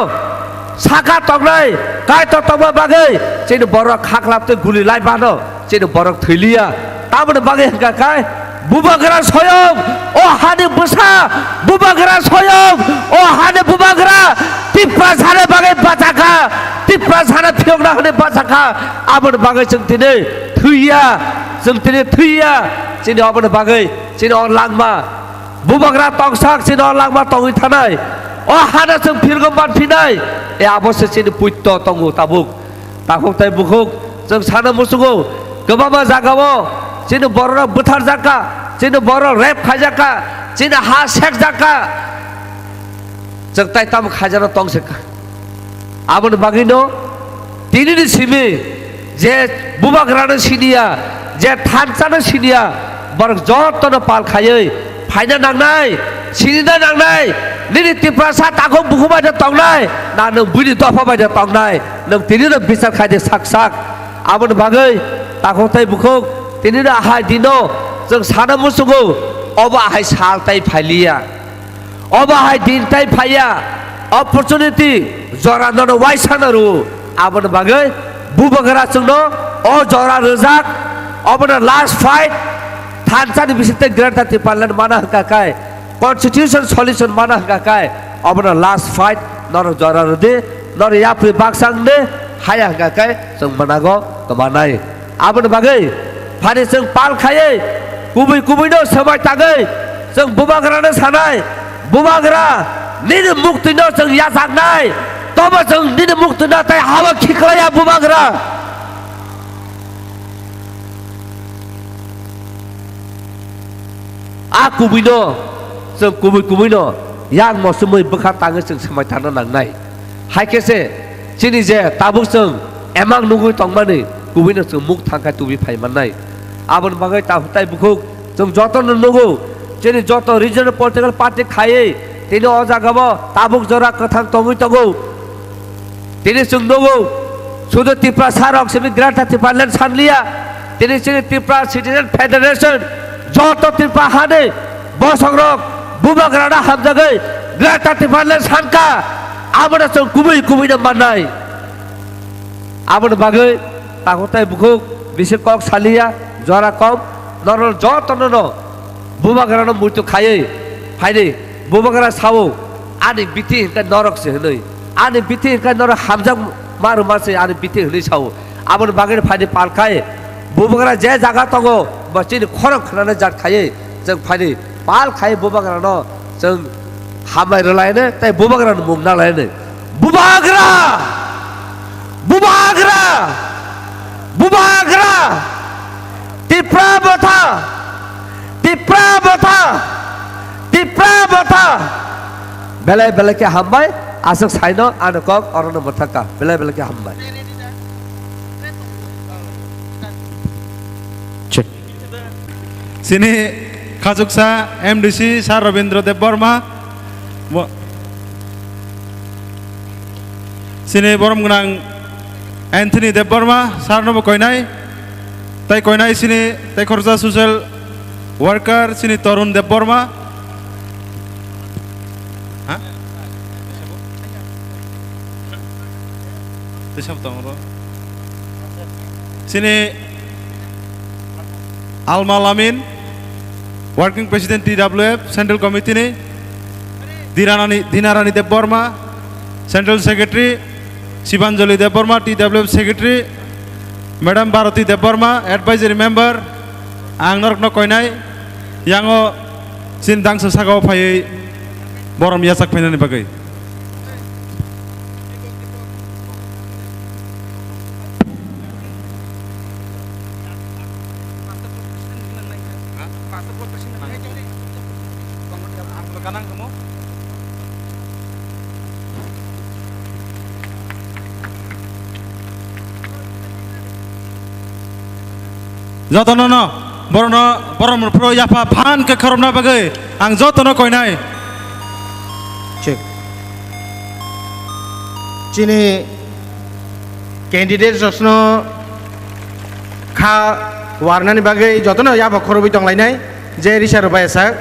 saka tongnai Kaitor tongma bagwi chini borok khaklap tei guli lai bano chini borok thwi liya. Tamoni bagwi hwnkha khe bubagra soyong o hani bwsa, bubagra soyong o hani bubagra Tiprasani bagwi bachakha, Tiprasani phiyokna hwnwi bachakha. Aboni bagwi chwng tini thwiya, chwng tini thwiya, chini oboni bagwi chini o langma bubagra tongsak chini o langma tongwi thanai. O hano chwng phirgo manphinai. E abo se chini puitto tongo tabuk. Takhuk tai bukhuk chwng sana muchungo, kwbangma jagao chini bororok bwtharjakka, chini borok rape khaijakka, chini ha sekjakka. Chwng tai tamo khaijano tong se kha. Aboni bagwino Tini ni simi je bubagrano siniya, je thansa no siniya, borok joto no pal khaiwi phaina nangnai, sinina nangnai. Nini Tiprasa takhuk bukhuk bai no tongnai, na nwng buini dopha bai no tongnai, nwng tini no bichar khai di sak sak. Aboni bagwi takhuk tei bukhuk tini no ahai dino chwng sana muchungo, obo ahai sal tei phailiya. Obo hai din tai phaiya, opportunity jora nono waisa no rw. Aboni bagwi bubagra chwngno o jora rwjak, obono last fight. Thansa ni bisingtwi Greater Tipraland mana hwnkha khai, constitution solution mana hwnkha khai, obono last fight. Nono jora rwdi, nono yapri baksa wngdi, haya hwnkha khai chwng manago kwmanai. Aboni bagwi phani chwng pal khaiwi kubui kubui no swbai tangwi chwng bubagra no sanai, "Bubagra, nini muktwi no chwng yachaknai, tobo chwng nini muktwi no tei habo khiklaiya bubagra." A kubui no chwng kubui kubui no yang mosumui bwkha tangwi chwng swbai thangna nangnai. Hai khe se chini je tabuk chwng emang nugwi tongmani, kubui no chwng muk thang khai tubi phai mannai. Aboni bagwi tabuk tai bukhuk chwng joto no nugo, chini joto regional political party khaiwi tini o jaga bo tabuk jora kwthang tongwi tongo. Tini chwng nugo, sudu Tiprasa rok simi Greater Tipraland sanliya. Tini chini Tripura Citizen Federation joto Tripura hani bosongrok bubagrano hamjagwi Greater Tipraland sankha, abono chwng kubui kubui no mannai. Aboni bagwi takhuk tai bukhuk bisi kok saliya, jora kom, norok jotono no bubagrano muitu khaiwi phaidi. Bubagra sao, "Ani bithi hinkhe norok se," hinwi. "Ani bithi hinkhe norok hamjak ma rwma se ani bithi," hinwi sao. Aboni bagwi phaidi pal khai bubagra je jaga tongo, bo chini khorang khnana jat khaiwi chwng phaidi pal khai bubagrano chwng hambai rwlaini tei bubagrano mung nalaini. Bubagra! Bubagra! Bubagra! Tipra bwtha! Tipra bwtha! Tipra bwtha! Belai belai khe hambai, aswk saino ano kok orono mwthaka. Belai belai khe hambai. Chini khachuksa M D C Sir Rabindra Debbarma, bo-, chini borom gwnang Anthony Debbarma, Sir no bo koinai, tai koinai chini tai khoroksa social worker chini Torun Debbarma. Ha? Tei sabo tongo ro. Chini Alma Lamin, Working President T W F Central Committee ni, Dinarani, Dinarani Debbarma, Central Secretary, Sibanjali Debbarma, T W F Secretary, Madam Bharati Debbarma, Advisory Member, ang norokno koinai, yango chini dangsa sakao phaiwi borom yachak phainani bagwi. Jotono no, borono, borom phuru yapha phan khe khorokna bagwi ang jotono koinai. Chik. Chini candidate rokno kha warnani bagwi jotono yapha khorobwi tonglainai, je risa rwbai sak,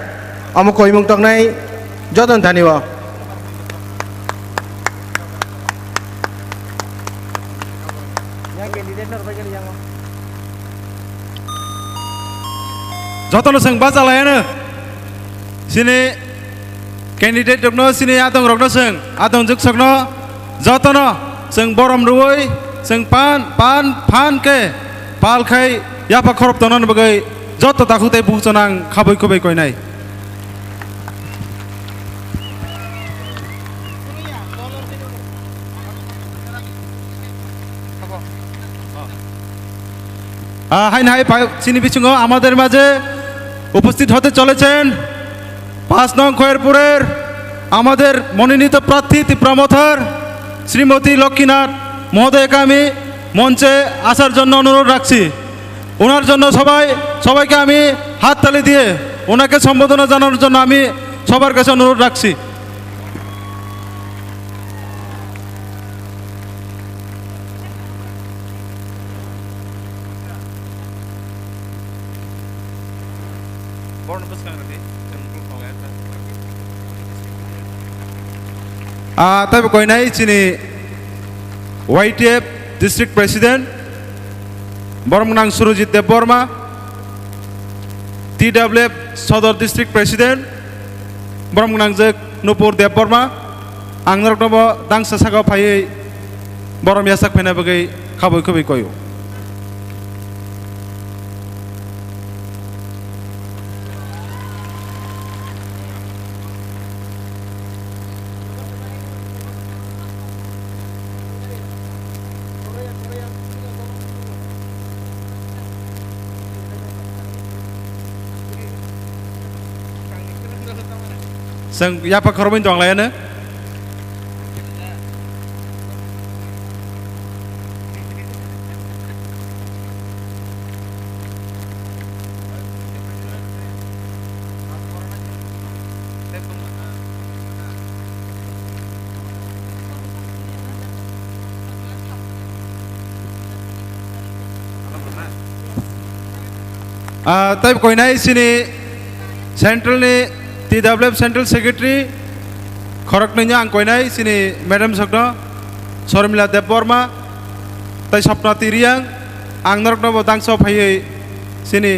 omo koimung tongnai jotono thani o. Jotono chwng bacha laiano, chini candidate rokno, chini adong rokno chwng, adong juksokno jotono chwng borom rwui chwng pan, pan, phan khe pal khai yapha khorop tongnani bagwi joto takhuk tei bukhuk chwng ang khabui khubui koinai. Ah, high high, পা-, চিনি বিচুঙ্গ আমাদের মাঝে উপস্থিত হতে চলেছেন পাঁচ নং খয়েরপুরের আমাদের মনোনীত প্রার্থী ত্রিপুরা মথার শ্রীমতী লক্ষ্মীনাথ মহোদয়কে আমি মঞ্চে আসার জন্য অনুরোধ রাখছি। ওনার জন্য সবাই, সবাইকে আমি হাততালি দিয়ে ওনাকে সম্বর্ধনা জানানোর জন্য আমি সবার কাছে অনুরোধ রাখছি। Ah, tei bo koinai chini Y T F District President, borom gwnang Surojit Debbarma, T W F Sodor District President, borom gwnang je Nupur Debbarma, ang norokno bo dangsa saka phaiwi borom yasak phaina bagwi khabui khubui koio. Chwng yapha khoroknwi tong lai ano. Ah, tei koinai chini central ni T W F Central Secretary khoroknwi no ang koinai chini madam sokno Sormila Debbarma tei Sapna Tiriang, ang norokno bo dangsa phaiwi chini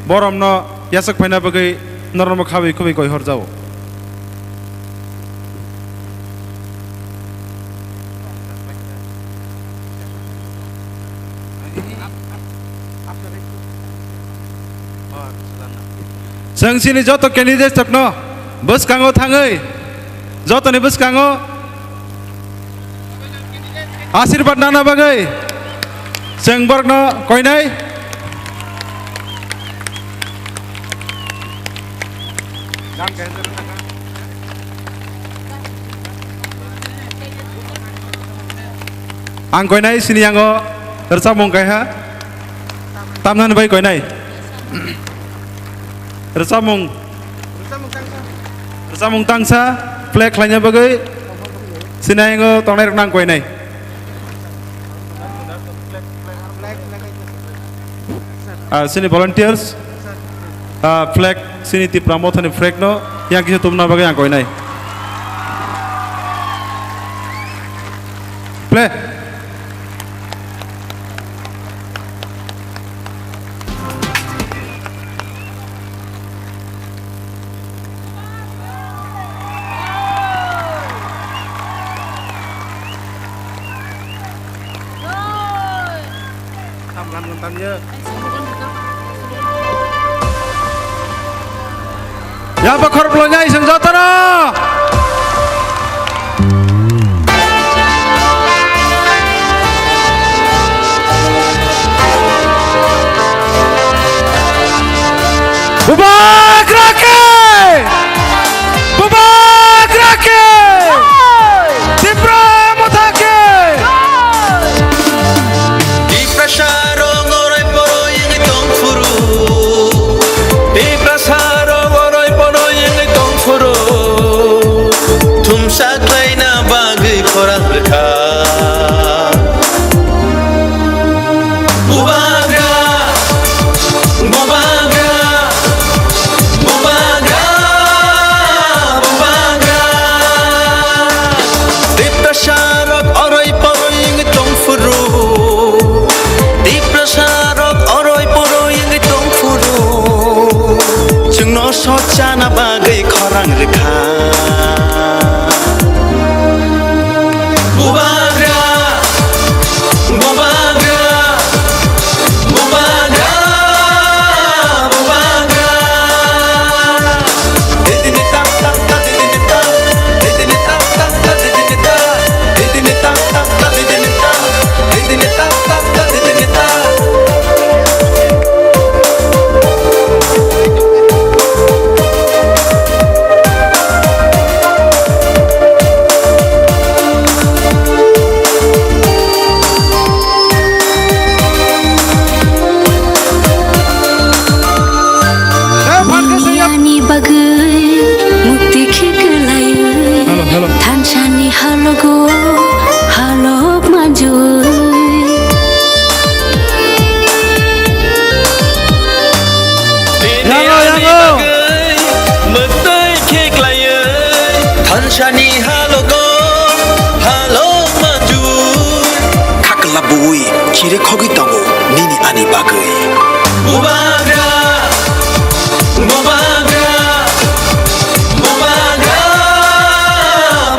boromno yachak phaina bagwi norokno khabui khubui koi horjao. Chwng chini joto candidate rokno bwskango thangwi, jotoni bwskango asirbat nana bagwi chwng borokno koinai. Ang koinai sini yango rwchapmung kaiha tamnani bai koinai rwchapmung rwchapmung tangsa play khlaina bagwi sini yango tongnai rok nang koinai. Ah, sini volunteers, ah, flag, sini Tipra Mothani flag no yang kisa tumna bagwi ang koinai. Play. Yaba khoroklo nyai seng jotono. Bubagra ke! Bubagra ke! Tipra Motha ke! Tiprasa rok orai poroi wngwi tong phuru. Tiprasa rok orai poroi wngwi tong phuru. Thumsa khlaina bagwi khorang rwkha. Bubagra, Bubagra, khogwi tongo nini ani bagwi. Bubagra, bubagra, bubagra,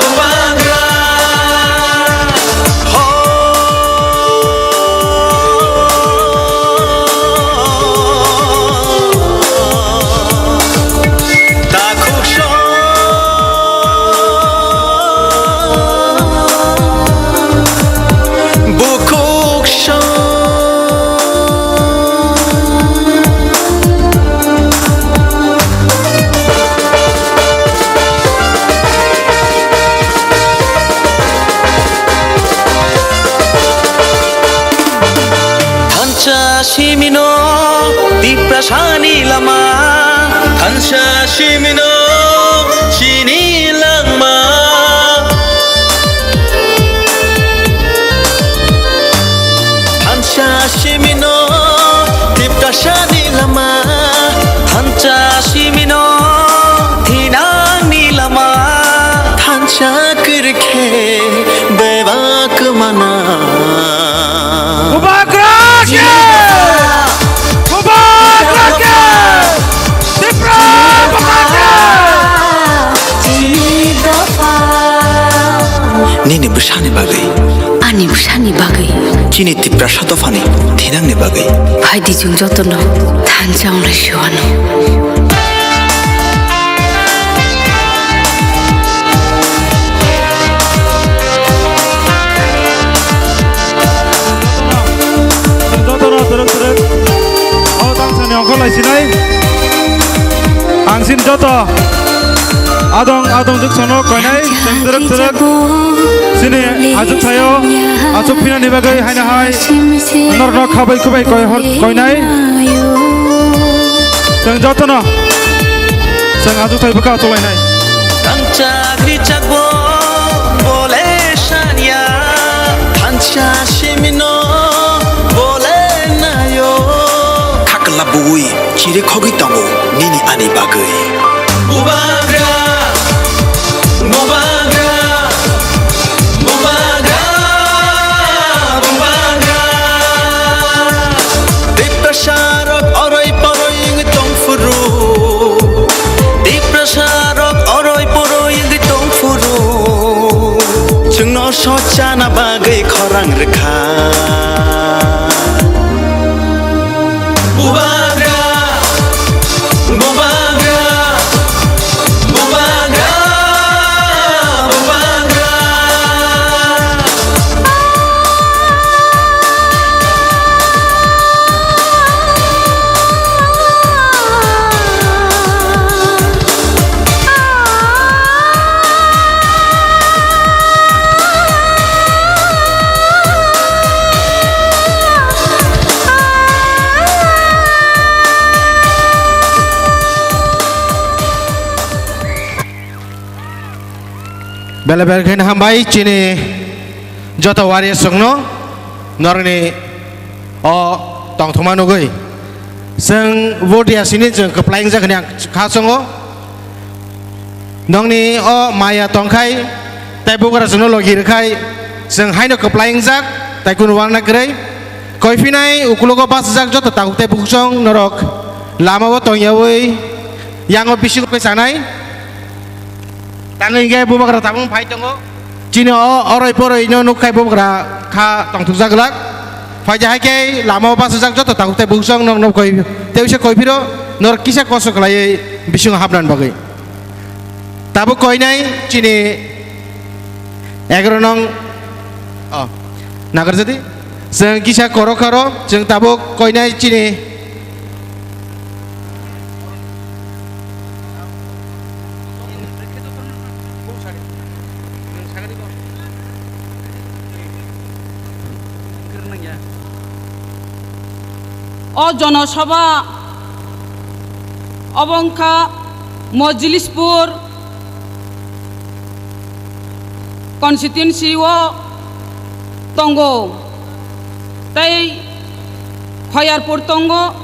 bubagra. Ho. Takhuk song, bukhuk song. Thansa simino Tiprasani lama, thansa simino chini langma. Thansa simino Tiprasani lama, thansa simino thinangni lama, thansa kwrwikhe bebak mana. Bubagra khe! Bubagra khe! Tipra Motha khe! Nini bwsani bagwi. Ani bwsani bagwi. Chini Tiprasa dophani thinangni bagwi. Phaidi chwng jotono thansa wngnai se ano. Jotono twrwk twrwk o tangsani ongkhor lai sinai. Ang sin joto adong adong juk sono koinai, chwng twrwk twrwk chini ajuk sayo achuk phinani bagwi haino hai norno khabai kubai koi hor koinai. Chwng jotono chwng ajuk thai bwkha achuk lainai. Thansa richak bo bole sanya, thansa simino bole nayo. Khakla buwi chiri khogwi tongo nini ani bagwi. Bubagra, bubagra, bubagra, bubagra. Tiprasarok oroi poroi wngwi tongphuru. Tiprasarok oroi poroi wngwi tongphuru. Chwngno sochana bagwi khorang rwkha. Bubagra, bubagra, bubagra, bubagra. Belai belai khe hambai chini joto warriors rokno norokni o tongthokma nugwi. Chwng vote ya sini chwng kwplai wngjak hwnwi ang kha chongo. Nokni o maya tongkhai tei bugra chwngno logi rwkhai chwng haino kwplai wngjak tei kunu uanna kwrwi. Koiphinai ukologo bachajak joto takhuk tei bukhuk chwng norok lamao tongyaui yango bisingo khe chanai. Tangwi hwnkhe bubagra tabuk phai tongo. Chini o oroi poroi no nukkhai bubagra kha tongthokjak glak. Phaidi hai khe lama o bachajak joto takhuk tei bukhuk chwng nok nok koi tei uisa koi phiro norok kisa kosto khlaiwi bisingo hapnani bagwi. Tabuk koinai chini egaroh nong, oh, nagarjadi. Chwng kisa korok karo, chwng tabuk koinai chini. O jonosabha obo wngkha Mojlispur constituency o tongo, tei Khoyarpur tongo,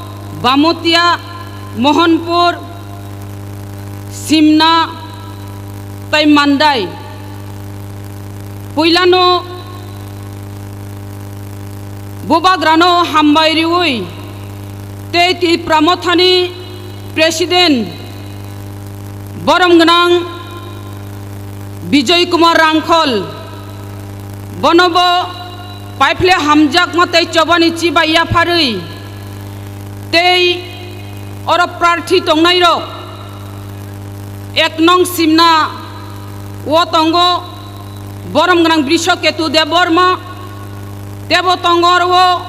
Bamotia, Mohanpur, Simna tei Mandai. Puilano Bubagrano hambai riwi tei Tipra Mothani President borom gwnang Bijoy Kumar Rangkhol bonobo paiphle hamjakma tei chobani chibai yapharwi tei oro prarthi tongnairok ek nong simna o tongo borom gwnang Brishoketu Debbarma, tebo tongo oro o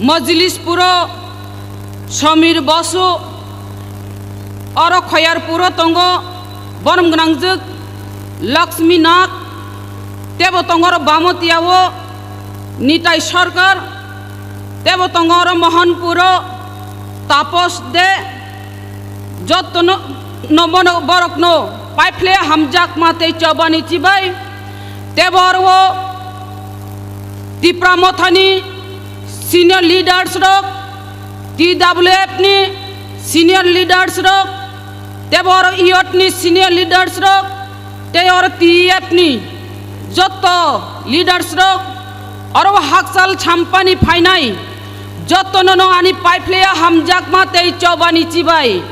Majlispuro Samir Bosu, oro Khoyarpuro tongo borom gwnangjwk Lakshmi Nag, tebo tongo oro Bamotiyao Nitai Sarkar, tebo tongo oro Mohanpuro Tapos De, jotto no, no bono borokno paiphle hamjakma tei chobani chibai, tebo oro o Tipra Mothani senior leaders rok, T W F ni senior leaders rok, tebo oro iyot ni senior leaders rok, tei oro T F ni jotto leaders rok, oro hakchal champani phainai jottono no ani paiphle hamjakma tei chobani chibai.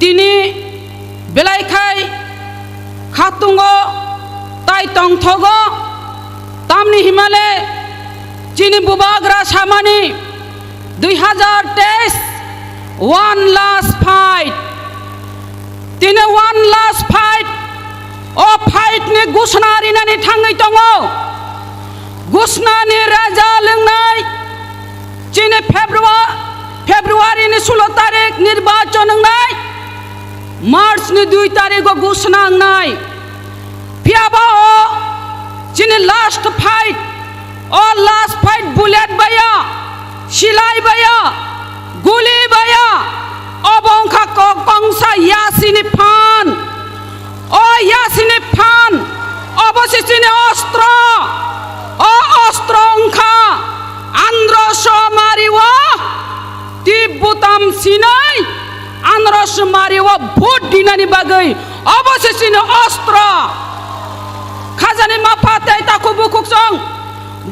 Tini belai khai khatungo tai tongthogo, tamni himale chini Bubagra samani dui hazar teis one last fight. Tini one last fight. O fight ni gusna rinani thangwi tongo. Gusna ni raja lwngnai. Chini February, February ni sulo tarik nirbachon wngnai. March ni dui tarik o gusna wngnai. Phiya ba o chini last fight, o last fight bullet baya, silai baya, guli baya, obo wngkha ko-, kongsa yasini phan. O yasini phan, obo se chini ostro. O ostro wngkha androso mario. Tip butam sinai, anro sumari o vote dinani bagwi obo se chini ostro. Khajani mapha tei takhuk bukhuk chwng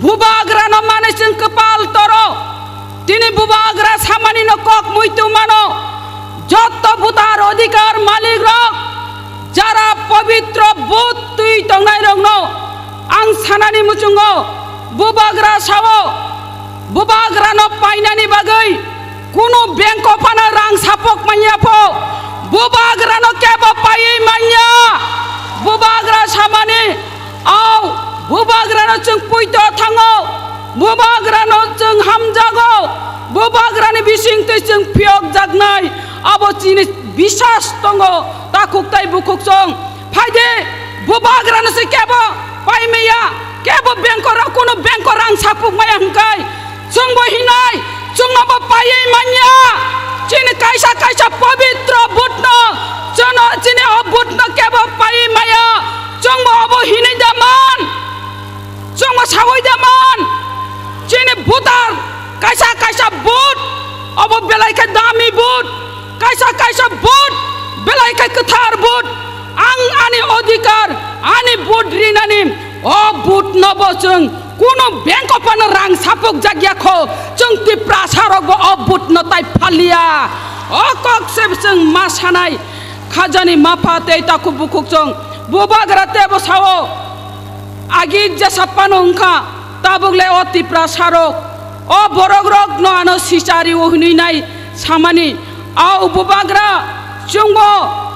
Bubagrano manwi chwng kwpal toro. Tini Bubagra samani no kok muitu mano. Jotto voter odhikar malik rok jara pobitro vote twi tongnai rokno ang sanani muchungo Bubagra sao. Bubagrano painani bagwi kunu bank o phano rang sapok manya pho, Bubagrano kebo paiwi manya. Bubagra samani, au, Bubagrano chwng puito thango, Bubagrano chwng hamjago, Bubagrani bisingtwi chwng phiyokjaknai, abo chini bisas tongo, takhuk tai bukhuk chwng. Phaide, Bubagrano se kebo pai maya, kebo bank o rok, kuno bank o rang sapuk maya hwnkhe, chwngbo hinai, chwngnobo paiwi manya. Chini kaisa kaisa pobitro vote no, chwngno, chini o vote no kebo paiwi maya, chwngbo obo hinwi da man. Chwngbo sawi da man, chini voter kaisa kaisa vote, obo belai khe dami vote, kaisa kaisa vote, belai khe kwthar vote. Ang ani odhikar, ani vote rinani, o vote no bo chwng kuno bank o phano rang sapuk jak ya kho, chwng Tiprasa rok bo o vote no tai phalia. O kok se chwng ma sanai, khajani mapha tei takhuk bukhuk chwng Bubagra tebo sao. Agi jesa phano wngkha, tabuk le o Tiprasa rok, o borok rok no ano sichari o hwnwi nai samani, a Bubagra chwngbo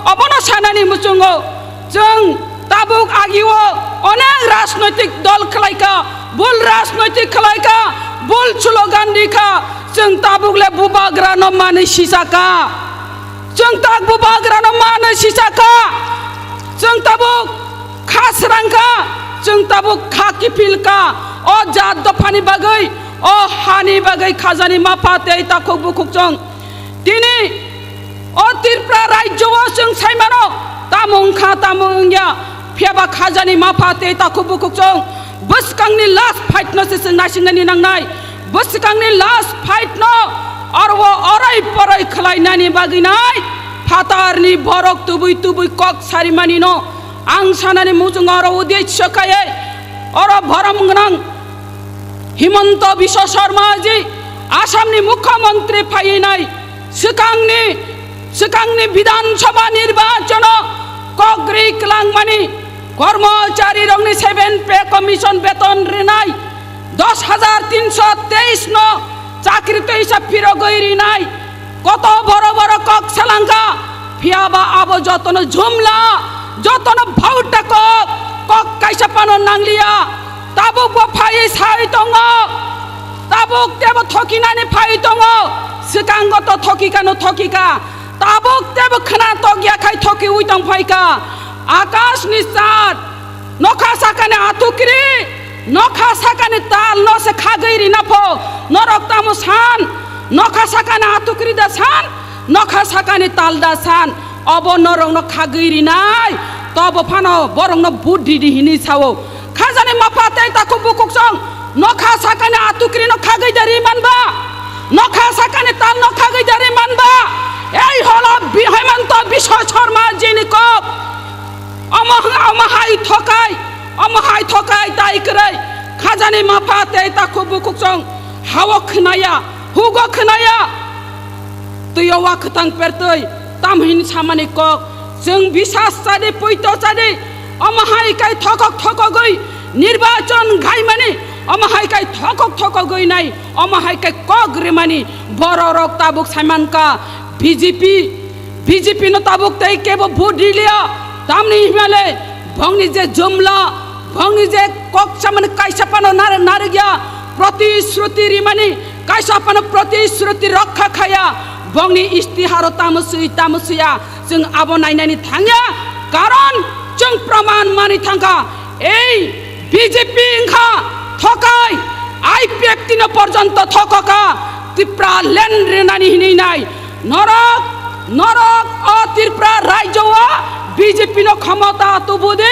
obono sanani muchungo, chwng tabuk agi o onek rajnoitik dol khlai kha, bul rajnoitik khlai kha, bul slogan di kha, chwng tabuk le Bubagra no manwi sisa kha. Chwng tak Bubagrano manwi sisa kha. Chwng tabuk kha srang kha. Chwng tabuk kha kiphil kha. O jat dophani bagwi, o hani bagwi khajani mapha tei takhuk bukhuk chwng. Tini o Tripura rajyo o chwng sai mano, tamo wngkha, tamo wngya. Phiyaba khajani mapha tei takhuk bukhuk chwng. Bwskangni last fight no se chwng naisingni nangnai. Bwskangni last fight no aro o orai porai khlainani bagwi nai phatarni borok tubui tubui kok sarimani no ang sanani muchungo aro uddesho khaiwi oro borom gwnang Himanta Biswa Sarma ji Assamni Mukhyamantri phaiwi nai, swkangni, swkangni Bidhan Sabha nirbachono kok rwi kwlangmani, kormocharirokni seven pay commission beton rwnai, dos hajar tinsho teis no chakri twisa phirogwi rinai, koto boro boro kok selangkha, phiyaba abo jotono jumla, jotono bhauta kok, kok kaisa phano nangliya. Tabuk bo phaiwi sai tongo, tabuk tebo thokinani phaiwi tongo, swkango to thokikano thokika, tabuk tebo khna tokya khai thokiwi tong phaika. Akashni chad, nokha sakani atukri, nokha sakani tal no se khagwi rina pho, norok tamo san, nokha sakani atukri da san, nokha sakani tal da san, obo norokno khagwi rinai, tobo phano borokno vote ridi hinwi sao. Khajani mapha tei takhuk bukhuk song, nokha sakani atukrino khagwi da ri manba, nokha sakani talno khagwi da ri manba, ei holo Bi-, Himanta Biswa Sarma jini kok. Omo, omo hai thokai, omo hai thokai tai kwrwi. Khajani mapha tei takhuk bukhuk song, hao khnaya, hugo khnaya. Twiyo wa kwtang pertwi, tamhin samani kok, chwng bisas chadi, puito chadi, omo hai kai thokok thokogwi nirbachon gaimani, omo hai kai thokok thokogwi nai, omo hai kai kok rimani, bororok tabuk saimanka, B J P, B J P no tabuk tei kebo vote riliya, tamni himale, bongni je jumla, bongni je kok samani kaisa phano nar-, narigya, protishruti rimani, kaisa phano protishruti rokha khaya, bongni istiharo tamo swi, tamo swiya, chwng abo nainani thangya, karon chwng praman mani thangkha, ei B J P wngkha thokai, I P F T no porjonto thokokha, Tipra land rinani hinwi nai, norok, norok o Tripura rajyo o B J P no khomota tubudi,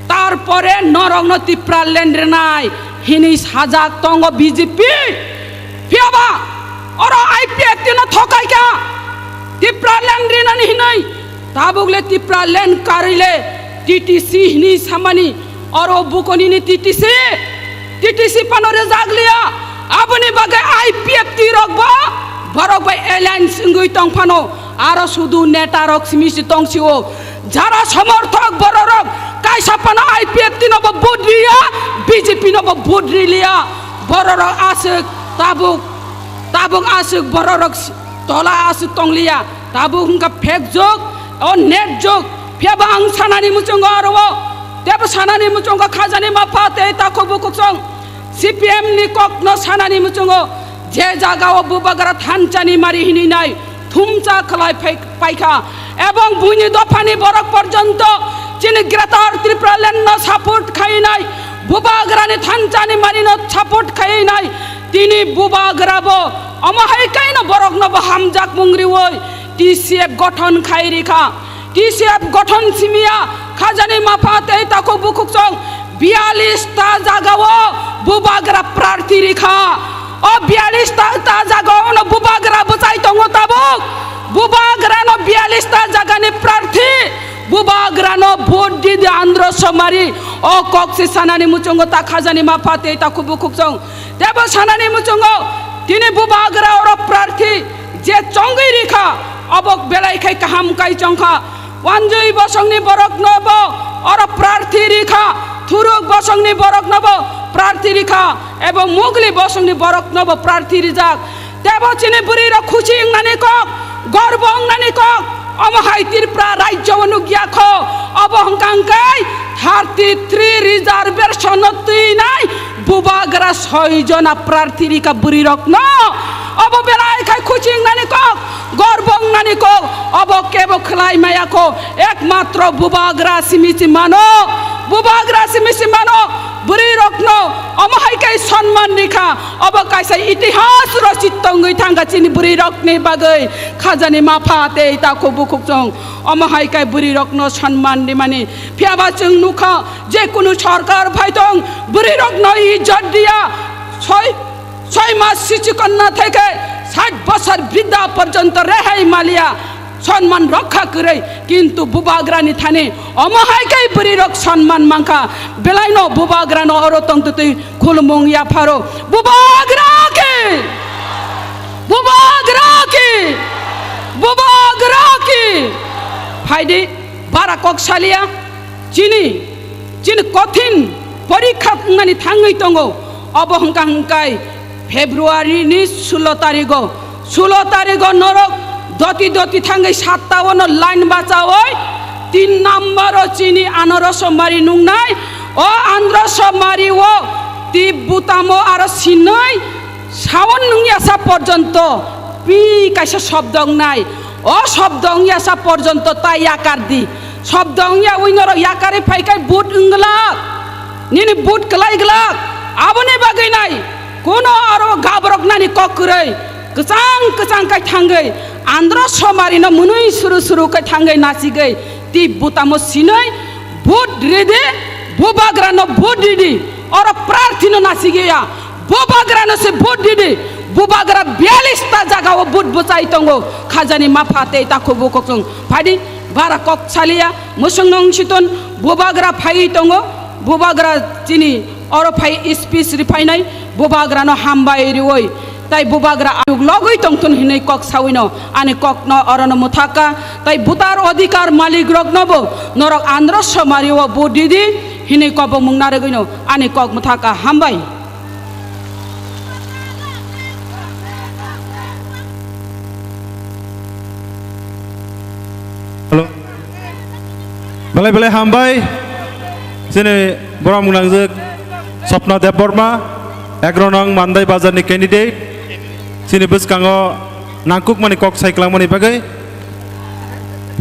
tarpore norokno Tipra land rinai hinwi sajak tongo B J P. Phiyaba oro I P F T no thokaikha, Tipra land rinani hinwi, tabukle Tipra land karwile T T C hinwi samani, oro bukonini T T C, T T C phano rwjak liya, aboni bagwi I P F T rok bo borok bai alliance wngwi tong phano, aro sudu neta rok simi si tong sio, jara somorthok bororok kaisa phano I P F T no bo vote riya, B J P no bo vote riliya, bororok aswk tabuk, tabuk aswk bororok s-, tola aswk tongliya, tabuk wngkha fake jok, o net jok, phiyaba ang sanani muchungo aro o, tebo sanani muchungo khajani mapha tei takhuk bukhuk song, C P M ni kokno sanani muchungo, je jagao bubagra thanchani mari hinwi nai, thumcha khlai phai-, paikha, ebong buini dophani borok porjonto chini Greater Tripura land no support khainai, bubagrani thanchani marino support khainai, tini bubagra bo omo hai kaino borokno bo hamjakmung riwi T C F gothon khai rikha, T C F gothon simiya khajani mapha tei takhuk bukhuk song, biyalish ta jagao bubagra prarthi rikha. O biyalish ta, ta jagao no bubagra bwchai tongo tabuk. Bubagra no biyalish ta jagani prarthi. Bubagra no vote di di Andhra Somari. O kok se sanani muchungo ta khajani mapha tei takhuk bukhuk song. Tebo sanani muchungo tini bubagra oro prarthi je chongwi rikha, obo belai khai kaham kai chongkha. Wanjwi bosongni borokno bo oro prarthi rikha, Thuruk bosongni borokno bo prarthi rikha, ebong Mugli bosongni borokno bo prarthi rijak. Tebo chini bwrwi rok khusi wngnani kok, gorbo wngnani kok, omo hai Tripura rajyo o nukya kho, obo hwnkha hwnkhe thirty three reservation no twinai bubagra soi jona prarthi rikha bwrwi rokno, obo belai khai khusi wngnani kok, gorbo wngnani kok, obo kebo khlai maya kho, ekmatro bubagra simi si mano, bubagra simi si mano, bwrwi rokno omo hai khai sonman rikha, obo kaisa itihas rochit tongwi thangkha chini bwrwi rokni bagwi khajani mapha tei takhuk bukhuk chong, omo hai khai bwrwi rokno sonman rimani, phiyaba chwng nukha je kunu sorkar phaitong bwrwi rokno ijot diya, soi Choi mas sichi konna theke sait bosor bridda porjonto rehai maliya. Sonman rokha kwrwi, kintu bubagrani thani omo hai khe bwrwi rok sonman mankha, belaino bubagrano oro tongtwtwi khulumung yapharo. Bubagra ki! Bubagra ki! Bubagra ki! Phaidi, bara kok saliya, chini, chini kothin porikha wngnani thangwi tongo. Obo hwnkha hwnkhe February ni sulo tarigo, sulo tarigo norok doti doti thangwi satta ono line bachawi tin number o chini Andhra Somari nungnai. O Andhra Somari o tip butamo aro sinoi sawan nungyasa porjonto pi kaisa shobdo wngnai. O shobdo wngyasa porjonto ta yakar di. Shobdo wngya wi norok yakarwi phaikhai vote wngglak. Nini vote kwlai glak. Aboni bagwi nai. Kuno aro gabroknani kok kwrwi, kwchang kwchang kai thangwi Andhra Somari no mwnwi suru suru kai thangwi nasigwi tip butamo sinwi vote ridi, bubagra no vote ridi, oro prarthi no nasigwi ya, bubagra no se vote ridi, bubagra biyalish ta jaga o vote bwchai tongo, khajani mapha tei takhuk bukhuk chwng phaidi bara kok saliya, mwswng nung siton bubagra phaiwi tongo, bubagra chini oro phai speech riphainai, bubagrano hambai riwi, tai bubagra ayuk logwi tongthun hinwi kok sawino, ani kokno orono mwthaka, tai butar odhikar malik roknobo norok Andhra Somari o vote ridi hinwi kobongmung narwgwino ani kok mwthaka, hambai. Hello. Belai belai hambai. Chini borom gwnangjwk Swapna Debbarma, egaroh nong Mandai Bazar ni candidate. Chini bwskango nangkukmani kok sai kwlangmani bagwi.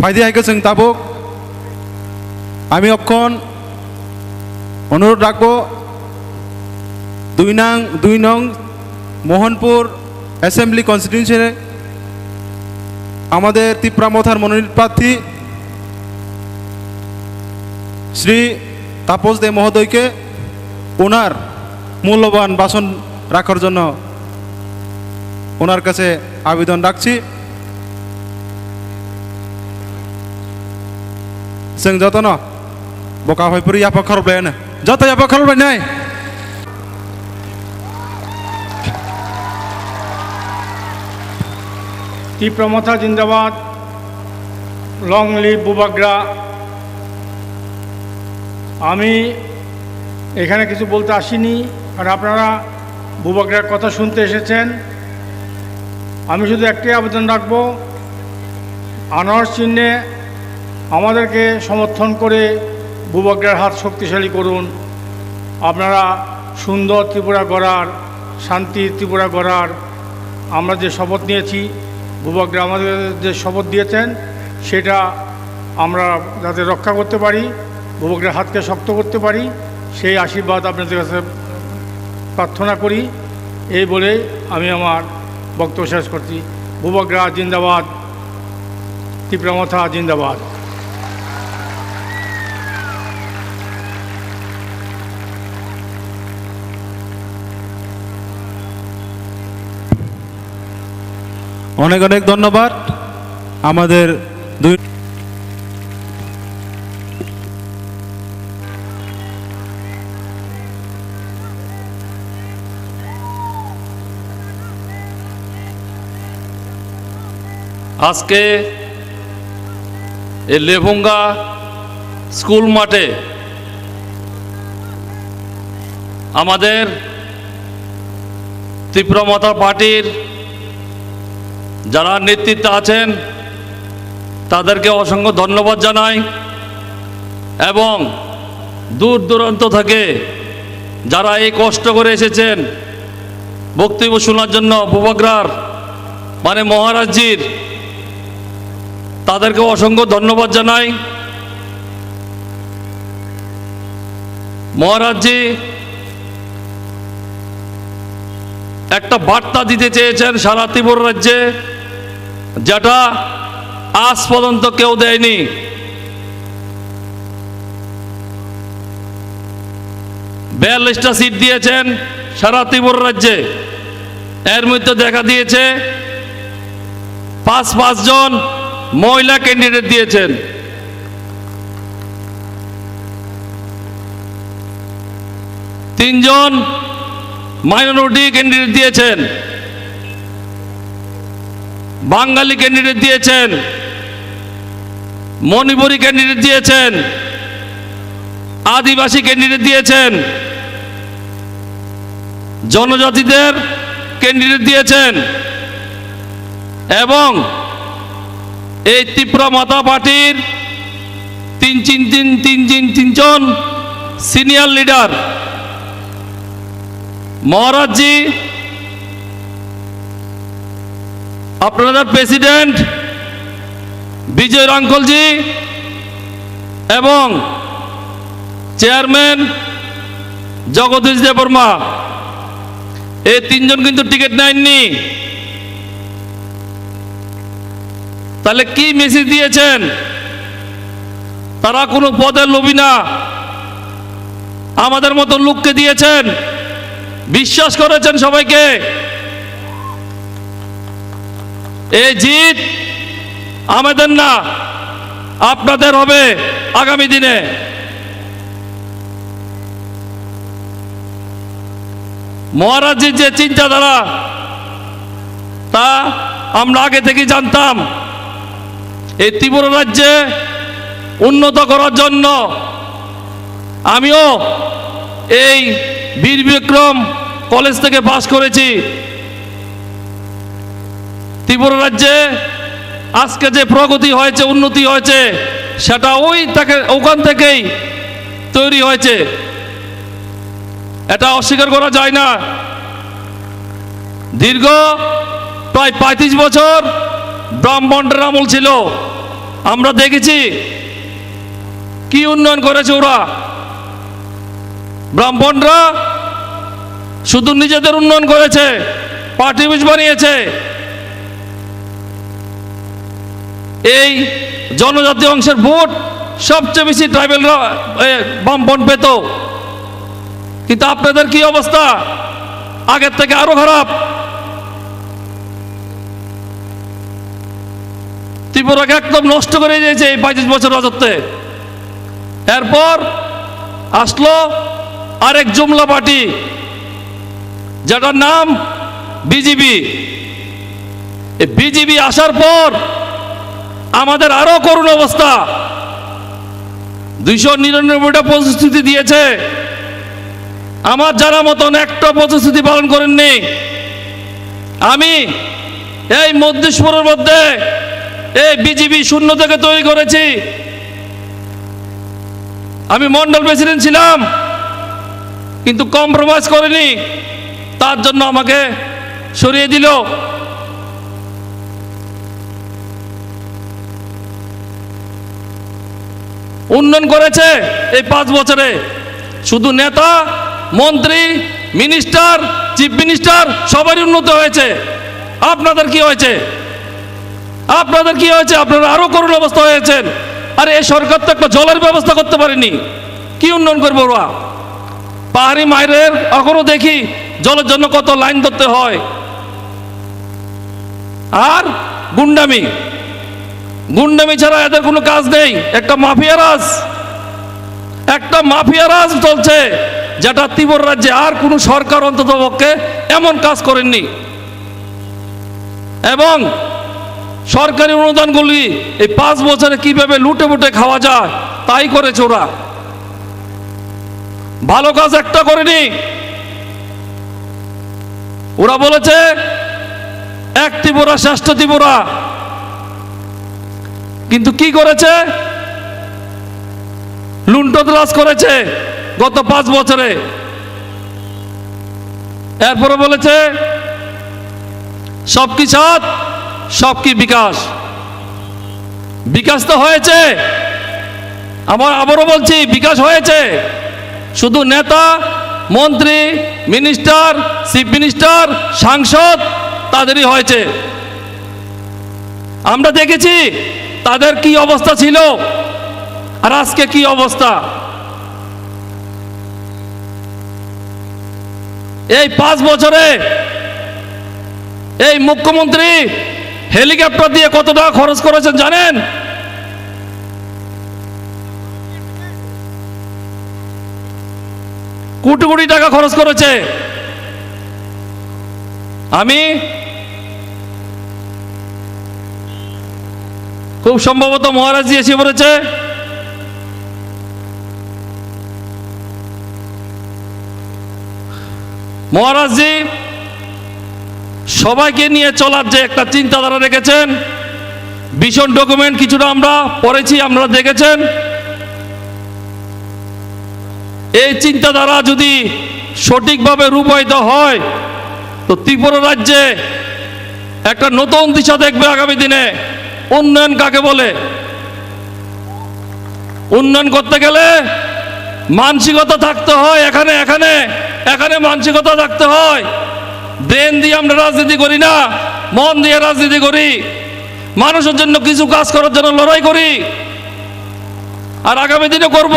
Phaidi hai khe chwng tabuk. Ami okkon onurodh rakbo, dui nang, dui nong Mohanpur Assembly Constituency আমাদের তিপ্রা মথার মনোনীত প্রার্থী শ্রী তাপস দে মহোদয়কে ওনার মূল্যবান ভাষণ রাখার জন্য ওনার কাছে আবেদন রাখছি। Chwng jotono bo kahoi phuru yapha khorokblaino. Joto yapha khorokblainai. Tipra Motha zindabad, long live Bubagra। আমি এখানে কিছু বলতে আসিনি, কারণ আপনারা বুবাগ্রার কথা শুনতে এসেছেন। আমি শুধু একটাই আবেদন রাখবো, আনারস চিহ্নে আমাদেরকে সমর্থন করে বুবাগ্রার হাত শক্তিশালী করুন। আপনারা সুন্দর ত্রিপুরা গড়ার, শান্তির ত্রিপুরা গড়ার আমরা যে শপথ নিয়েছি, বুবাগ্রা আমাদের যে শপথ দিয়েছেন, সেটা আমরা যাতে রক্ষা করতে পারি, বুবাগ্রার হাতকে শক্ত করতে পারি, সেই আশীর্বাদ আপনাদের কাছে প্রার্থনা করি। এই বলে আমি আমার বক্তব্য শেষ করছি। বুবাগ্রা জিন্দাবাদ, তিপ্রা মথা জিন্দাবাদ। অনেক অনেক ধন্যবাদ। আমাদের দুই আজকে এই লেফুঙ্গা স্কুল মাঠে আমাদের ত্রিপুরা মথা পার্টির যারা নেতৃত্বে আছেন, তাদেরকে অসংখ্য ধন্যবাদ জানাই এবং দূর দূরান্ত থেকে যারা এই কষ্ট করে এসেছেন বক্তব্য শোনার জন্য বুবাগ্রার, মানে মহারাজজির, তাদেরকে অসংখ্য ধন্যবাদ জানাই। মহারাজজি একটা বার্তা দিতে চেয়েছেন সারা ত্রিপুরা রাজ্যে, যেটা আজ পর্যন্ত কেউ দেয়নি। বিয়াল্লিশটা সিট দিয়েছেন সারা ত্রিপুরা রাজ্যে, এর মধ্যে দেখা দিয়েছে পাঁচ পাঁচজন মহিলা ক্যান্ডিডেট দিয়েছেন, তিনজন মাইনরিটি ক্যান্ডিডেট দিয়েছেন, বাঙালি ক্যান্ডিডেট দিয়েছেন, মণিপুরি ক্যান্ডিডেট দিয়েছেন, আদিবাসী ক্যান্ডিডেট দিয়েছেন, জনজাতিদের ক্যান্ডিডেট দিয়েছেন এবং এই ত্রিপুরা মথা পার্টির তিন, তিন, তিন, তিন, তিন, তিনজন সিনিয়র লিডার, মহারাজজি, আপনাদের প্রেসিডেন্ট বিজয় রাঙ্কলজি এবং চেয়ারম্যান জগদীশ দেববর্মা, এই তিনজন কিন্তু টিকিট নেননি। তাহলে কি মেসেজ দিয়েছেন? তারা কোনো পদের লোভী না, আমাদের মতো লোককে দিয়েছেন, বিশ্বাস করেছেন সবাইকে। এই জিত আমাদের না, আপনাদের হবে আগামী দিনে। মহারাজজির যে চিন্তাধারা, তা আমরা আগে থেকেই জানতাম। এই ত্রিপুরা রাজ্যে উন্নত করার জন্য আমিও এই বীর বিক্রম কলেজ থেকে পাশ করেছি। ত্রিপুরা রাজ্যে আজকে যে প্রগতি হয়েছে, উন্নতি হয়েছে, সেটা ওই তাকে, ওখান থেকেই তৈরি হয়েছে, এটা অস্বীকার করা যায় না। দীর্ঘ প্রায় পঁয়ত্রিশ বছর ব্রাহ্মণদের আমল ছিল, আমরা দেখেছি কি উন্নয়ন করেছে ওরা। ব্রাহ্মণরা শুধু নিজেদের উন্নয়ন করেছে, পার্টি অফিস বানিয়েছে। এই জনজাতি অংশের ভোট সবচেয়ে বেশি ট্রাইবেলরা, এ, বামফ্রন্ট পেত। কিন্তু আপনাদের কি অবস্থা? আগের থেকে আরো খারাপ। ত্রিপুরাকে একদম নষ্ট করে দিয়েছে এই পঁয়ত্রিশ বছর রাজত্বে। এরপর আসলো আরেক জুমলা পার্টি, যেটার নাম বিজেপি। এই বিজেপি আসার পর আমাদের আরো করুণ অবস্থা। দুইশো নিরানব্বইটা প্রতিশ্রুতি দিয়েছে, আমার জানা মতন একটা প্রতিশ্রুতি পালন করেননি। আমি এই মধ্যেশ্বরের মধ্যে এই বিজেপি শূন্য থেকে তৈরি করেছি। আমি মন্ডল প্রেসিডেন্ট ছিলাম, কিন্তু কম্প্রোমাইজ করিনি, তার জন্য আমাকে সরিয়ে দিল। উন্নয়ন করেছে এই পাঁচ বছরে, শুধু নেতা, মন্ত্রী, মিনিস্টার, চিফ মিনিস্টার, সবারই উন্নতি হয়েছে। আপনাদের কি হয়েছে? আপনাদের কি হয়েছে? আপনারা আরো করুণ অবস্থা হয়েছেন। আরে, এই সরকার তো একটা জলের ব্যবস্থা করতে পারেনি, কি উন্নয়ন করবো ওরা? পাহাড়ি মায়ের এখনো দেখি জলের জন্য কত লাইন ধরতে হয়। আর গুন্ডামি, গুন্ডামি ছাড়া এদের কোনো কাজ নেই। একটা মাফিয়া রাজ, একটা মাফিয়া রাজ চলছে, যেটা তিব্বত রাজ্যে আর কোনো সরকার অন্তত পক্ষে এমন কাজ করেননি। এবং সরকারি অনুদানগুলি এই পাঁচ বছরে কিভাবে লুটে পুটে খাওয়া যায়, তাই করেছে ওরা। ভালো কাজ একটা করেনি। ওরা বলেছে এক ত্রিপুরা, শ্রেষ্ঠ ত্রিপুরা, কিন্তু কি করেছে? লুণ্ঠন রাজ করেছে গত পাঁচ বছরে। এরপরে বলেছে সবকি সাথ, সবকি বিকাশ। বিকাশ তো হয়েছে, আমার আবারও বলছি, বিকাশ হয়েছে। শুধু নেতা, মন্ত্রী, মিনিস্টার, চিফ মিনিস্টার, সাংসদ, তাদেরই হয়েছে। আমরা দেখেছি তাদের কি অবস্থা ছিল আর আজকে কি অবস্থা। এই পাঁচ বছরে এই মুখ্যমন্ত্রী হেলিকপ্টার দিয়ে কত টাকা খরচ করেছেন জানেন? কোটি কোটি টাকা খরচ করেছে। আমি, খুব সম্ভবত মহারাজজি এসে পড়েছে। মহারাজজি সবাইকে নিয়ে চলার যে একটা চিন্তাধারা রেখেছেন, ভিশন ডকুমেন্ট কিছুটা আমরা পড়েছি, আপনারা দেখেছেন। এই চিন্তাধারা যদি সঠিকভাবে রূপায়িত হয়, তো ত্রিপুরা রাজ্যে একটা নতুন দিশা দেখবে আগামী দিনে। উন্নয়ন কাকে বলে? উন্নয়ন করতে গেলে মানসিকতা থাকতে হয়। এখানে, এখানে, এখানে মানসিকতা থাকতে হয়। ব্রেন দিয়ে আমরা রাজনীতি করি না, মন দিয়ে রাজনীতি করি। মানুষের জন্য কিছু কাজ করার জন্য লড়াই করি, আর আগামী দিনে করব।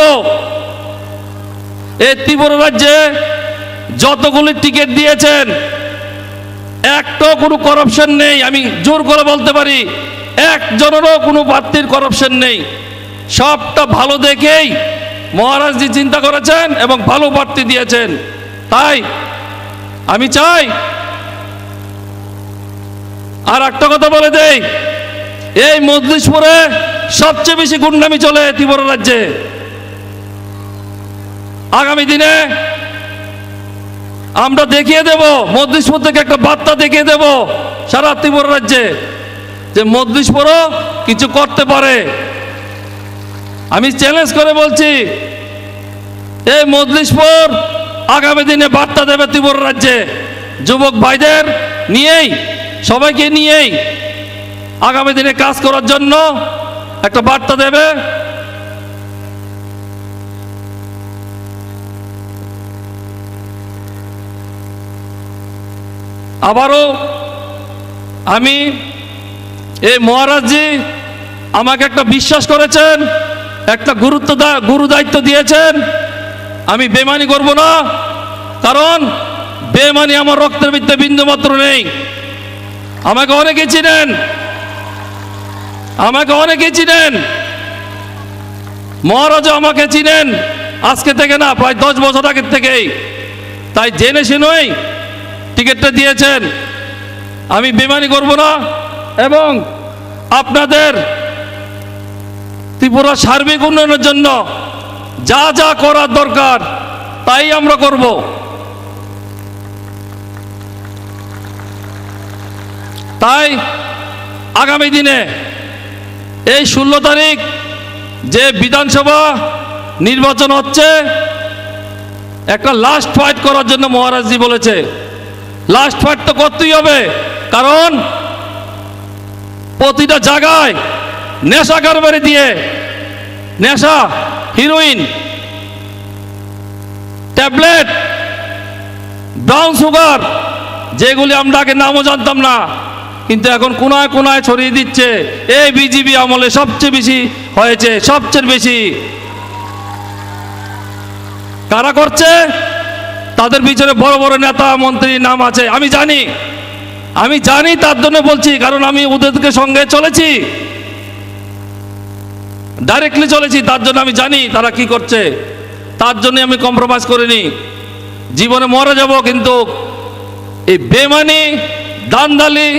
এই ত্রিপুরা রাজ্যে যতগুলি টিকিট দিয়েছেন, একটাও কোনো করাপশন নেই। আমি জোর করে বলতে পারি, একজনেরও কোনো প্রার্থীর করাপশন নেই। সবটা ভালো দেখেই মহারাজজি চিন্তা করেছেন এবং ভালো প্রার্থী দিয়েছেন। তাই আমি চাই, আর একটা কথা বলে দেই, এই মজলিশপুরে সবচেয়ে বেশি গুন্ডামি চলে ত্রিপুরা রাজ্যে। আগামী দিনে আমরা দেখিয়ে দেব, মজলিশপুর থেকে একটা বার্তা দেখিয়ে দেব সারা ত্রিপুরা রাজ্যে, যে মজলিশপুরও কিছু করতে পারে। আমি চ্যালেঞ্জ করে বলছি, এই মজলিশপুর আগামী দিনে বার্তা দেবে ত্রিপুরা রাজ্যে, যুবক ভাইদের নিয়েই, সবাইকে নিয়েই আগামী দিনে কাজ করার জন্য একটা বার্তা দেবে। আবারও আমি, এই মহারাজজি আমাকে একটা বিশ্বাস করেছেন, একটা গুরুত্ব দা-, গুরু দায়িত্ব দিয়েছেন। আমি বেমানি করব না, কারণ বেমানি আমার রক্তের ভিতরে বিন্দু মাত্র নেই। আমাকে অনেকে চিনেন, আমাকে অনেকে চিনেন, মহারাজও আমাকে চিনেন আজকে থেকে না, প্রায় দশ বছর আগের থেকেই। তাই জেনে শুনেই টিকিটটা দিয়েছেন। আমি বেমানি করব না এবং আপনাদের ত্রিপুরা সার্বিক উন্নয়নের জন্য যা যা করার দরকার, তাই আমরা করব। তাই আগামী দিনে এই ষোলো তারিখ যে বিধানসভা নির্বাচন হচ্ছে, একটা লাস্ট ফাইট করার জন্য মহারাজজি বলেছে। লাস্ট ফাইট তো করতেই হবে, কারণ প্রতিটা জায়গায় নেশা কারবারি দিয়ে, নেশা, হিরোইন, ট্যাবলেট, ব্রাউন সুগার, যেগুলি আমরা আগে নামও জানতাম না, কিন্তু এখন কোনায় কোনায় ছড়িয়ে দিচ্ছে। এই বিজেপি আমলে সবচেয়ে বেশি হয়েছে, সবচেয়ে বেশি। কারা করছে? তাদের পিছনে বড় বড় নেতা মন্ত্রী নাম আছে, আমি জানি, আমি জানি, তার জন্য বলছি, কারণ আমি ওদেরকে সঙ্গে চলেছি, ডাইরেক্টলি চলেছি, তার জন্য আমি জানি তারা কি করছে, তার জন্য আমি কম্প্রোমাইজ করিনি। জীবনে মরে যাব, কিন্তু এই বেমানি, ধান্দালি,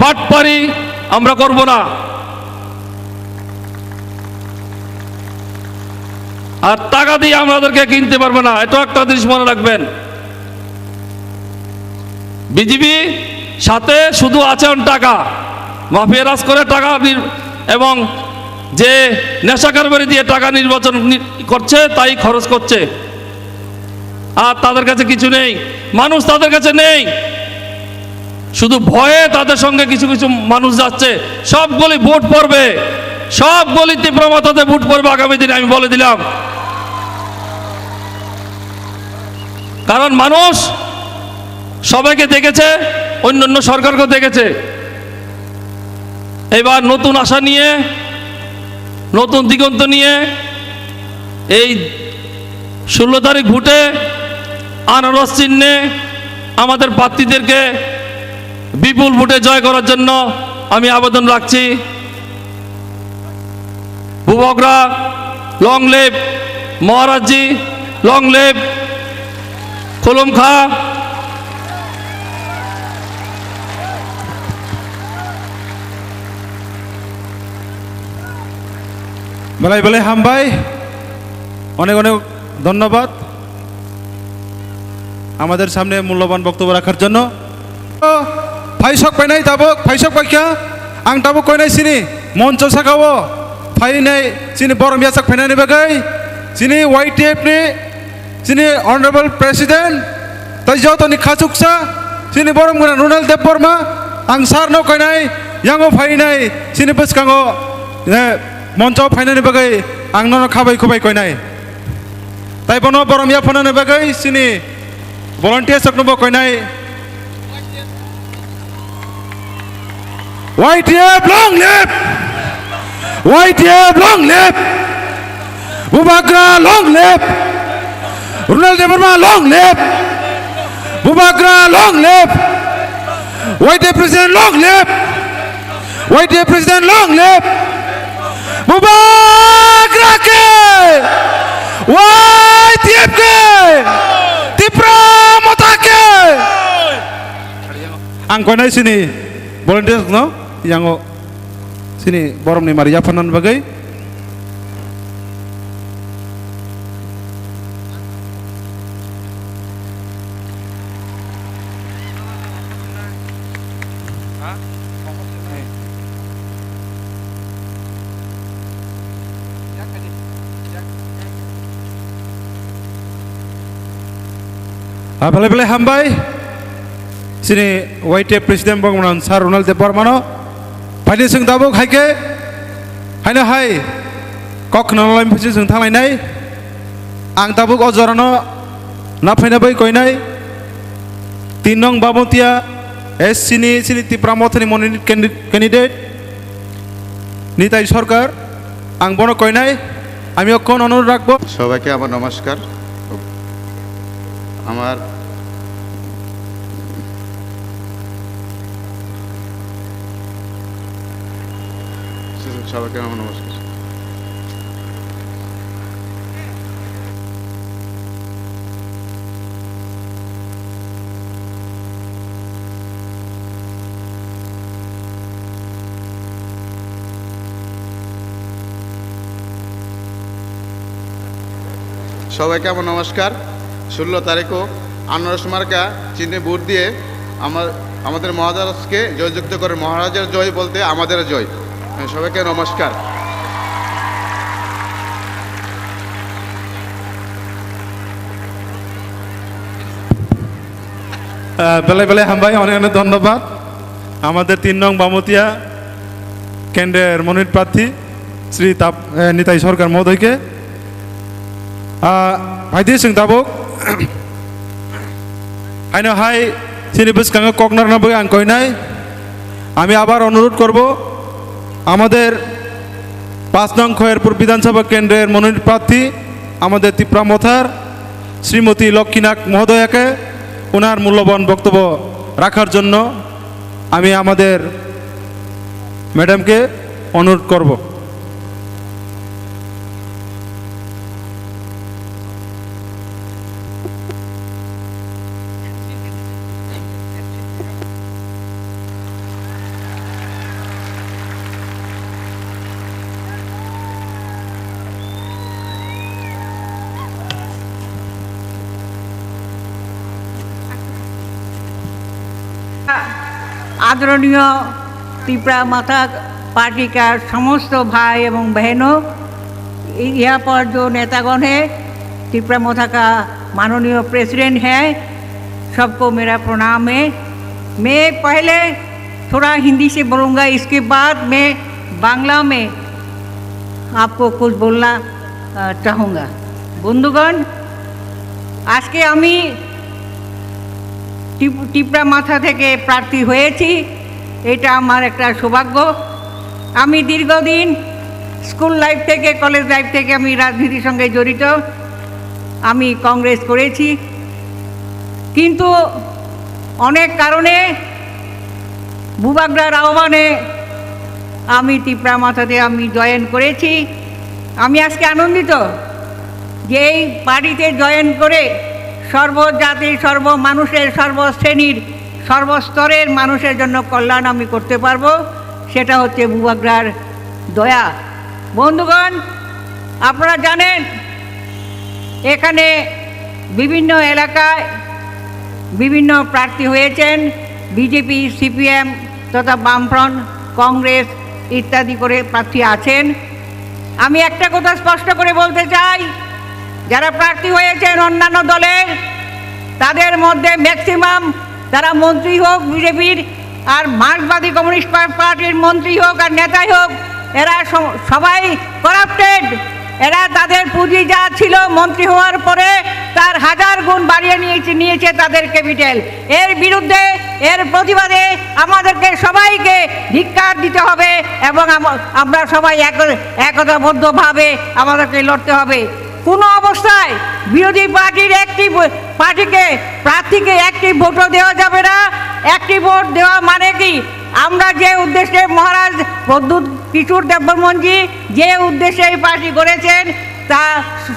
বাটপারি আমরা করব না। আর টাকা দিয়ে আমাদেরকে কিনতে পারবে না, এটা একটা জিনিস মনে রাখবেন। বিজেপি সাথে শুধু আছে এখন টাকা, মাফিয়া রাজ করে টাকা নির-, এবং যে নেশা কারবারি দিয়ে টাকা নির্বাচন নি-, করছে, তাই খরচ করছে। আর তাদের কাছে কিছু নেই, মানুষ তাদের কাছে নেই। শুধু ভয়ে তাদের সঙ্গে কিছু কিছু মানুষ যাচ্ছে। সবগুলি ভোট পড়বে, সবগুলি তীব্র মাথাতে ভোট পড়বে আগামী দিনে, আমি বলে দিলাম। কারণ মানুষ সবাইকে দেখেছে, অন্যান্য সরকারকেও দেখেছে। এবার নতুন আশা নিয়ে, নতুন দিগন্ত নিয়ে এই ষোলো তারিখ ভোটে আনারস চিহ্নে আমাদের প্রার্থীদেরকে বিপুল ভোটে জয় করার জন্য আমি আবেদন রাখছি, বুবকরা, long live, মহারাজজি, long live, খুলুমখা। Belai belai hambai, onek onek dhonnobad. Amader samne mulloban boktobbo rakhaar jonno. Phaisok painai tabuk, phaisok paikha, ang tabuk koinai chini moncho sakao phainai chini borom yachak phainani bagwi chini Y T F ni chini Honorable President tei jotoni khachuksa chini borom gwnang Ronald Debbarma, ang sir no koinai yango phainai chini bwskango, eh, moncho phainani bagwi ang nono khabai khubai koinai. Tai bono borom yaphanani bagwi chini volunteers rokno bo koinai. Y T F long live! Y T F long live! Bubagra long live! Ronald Debbarma long live! Bubagra long live! Y T F president long live! Y T F president long live! Bubagra ke! Y T F ke! Tipra Motha ke! Ang koinai chini volunteers no yango chini boromni mari yapharnani bagwi. Ah, belai belai hambai. Chini Y T F president bongmano sir Ronald Debbarma no. Phaidi chwng tabuk hai khe, haino hai kok khna lai phisi chwng thanglainai. Ang tabuk o jorano na phaina bai koinai tin nong Bamotia S C ni chini Tipra Mothani monit candi-, candidate Nitai Sarkar, ang bono koinai, আমি অক্ষণ অনুরোধ রাখবো। সবাইকে আমার নমস্কার। আমার সবাইকে আমার নমস্কার। সবাইকে আমার নমস্কার। ষোলো তারিখও আনারস মার্কা চিহ্নে ভোট দিয়ে আমার, আমাদের মহারাজকে জয়যুক্ত করে। মহারাজের জয় বলতে আমাদের জয়। হ্যাঁ, সবাইকে নমস্কার। আহ, বেলায় বেলায় হামবাই, অনেক অনেক ধন্যবাদ আমাদের তিন নং বামতিয়া কেন্দ্রের মনোনীত প্রার্থী শ্রী তাপ-, আহ, নিতাই সরকার মহোদয়কে। আহ, ভাইদি সিং তাবুক, আইনো হাই চিনি বুঝকাঙ্গা ককনার না বই আং কইনাই। আমি আবার অনুরোধ করব আমাদের পাঁচ নং খয়েরপুর বিধানসভা কেন্দ্রের মনোনীত প্রার্থী আমাদের তিপ্রা মথার শ্রীমতী লক্ষ্মীনাথ মহোদয়াকে ওনার মূল্যবান বক্তব্য রাখার জন্য আমি আমাদের ম্যাডামকে অনুরোধ করব। आदरणीय तिपरा मथा पार्टी का समस्त भाई एवं बहनों, यहाँ पर जो नेतागण हैं, तिपरा मथा का माननीय प्रेसिडेंट है, सबको मेरा प्रणाम है। मैं पहले थोड़ा हिंदी से बोलूँगा, इसके बाद मैं बांग्ला में आपको कुछ बोलना, अ, चाहूँगा। বন্ধুগণ, আজকে আমি টিপ-, টিপরা মাথা থেকে প্রার্থী হয়েছি, এটা আমার একটা সৌভাগ্য। আমি দীর্ঘদিন স্কুল লাইফ থেকে, কলেজ লাইফ থেকে আমি রাজনীতির সঙ্গে জড়িত। আমি কংগ্রেস করেছি, কিন্তু অনেক কারণে বুবাগ্রার আহ্বানে আমি তিপ্রা মথাতে আমি জয়েন করেছি। আমি আজকে আনন্দিত যে এই পার্টিতে জয়েন করে সর্বজাতি, সর্বমানুষের, সর্বশ্রেণীর, সর্বস্তরের মানুষের জন্য কল্যাণ আমি করতে পারবো। সেটা হচ্ছে বুবাগ্রার দয়া। বন্ধুগণ, আপনারা জানেন, এখানে বিভিন্ন এলাকায় বিভিন্ন প্রার্থী হয়েছেন, বিজেপি, সিপিএম তথা বামফ্রন্ট, কংগ্রেস ইত্যাদি করে প্রার্থী আছেন। আমি একটা কথা স্পষ্ট করে বলতে চাই, যারা প্রার্থী হয়েছেন অন্যান্য দলের, তাদের মধ্যে ম্যাক্সিমাম তারা মন্ত্রী হোক বিজেপির, আর মার্ক্সবাদী কমিউনিস্ট পা-, পার্টির মন্ত্রী হোক আর নেতাই হোক, এরা স-, সবাই করাপ্টেড। এরা তাদের পুঁজি যা ছিল মন্ত্রী হওয়ার পরে তার হাজার গুণ বাড়িয়ে নিয়েছে, নিয়েছে তাদের ক্যাপিটাল। এর বিরুদ্ধে, এর প্রতিবাদে আমাদেরকে সবাইকে ধিক্কার দিতে হবে এবং আম-, আমরা সবাই এক-, একতাবদ্ধভাবে আমাদেরকে লড়তে হবে। কোনো অবস্থায় বিরোধী পার্টির একটি ভ-, পার্টিকে, প্রার্থীকে একটি ভোটও দেওয়া যাবে না। একটি ভোট দেওয়া মানে কি, আমরা যে উদ্দেশ্যে মহারাজ প্রদ্যুৎ কিশোর দেববর্মনজি যে উদ্দেশ্যে এই পার্টি গড়েছেন, তা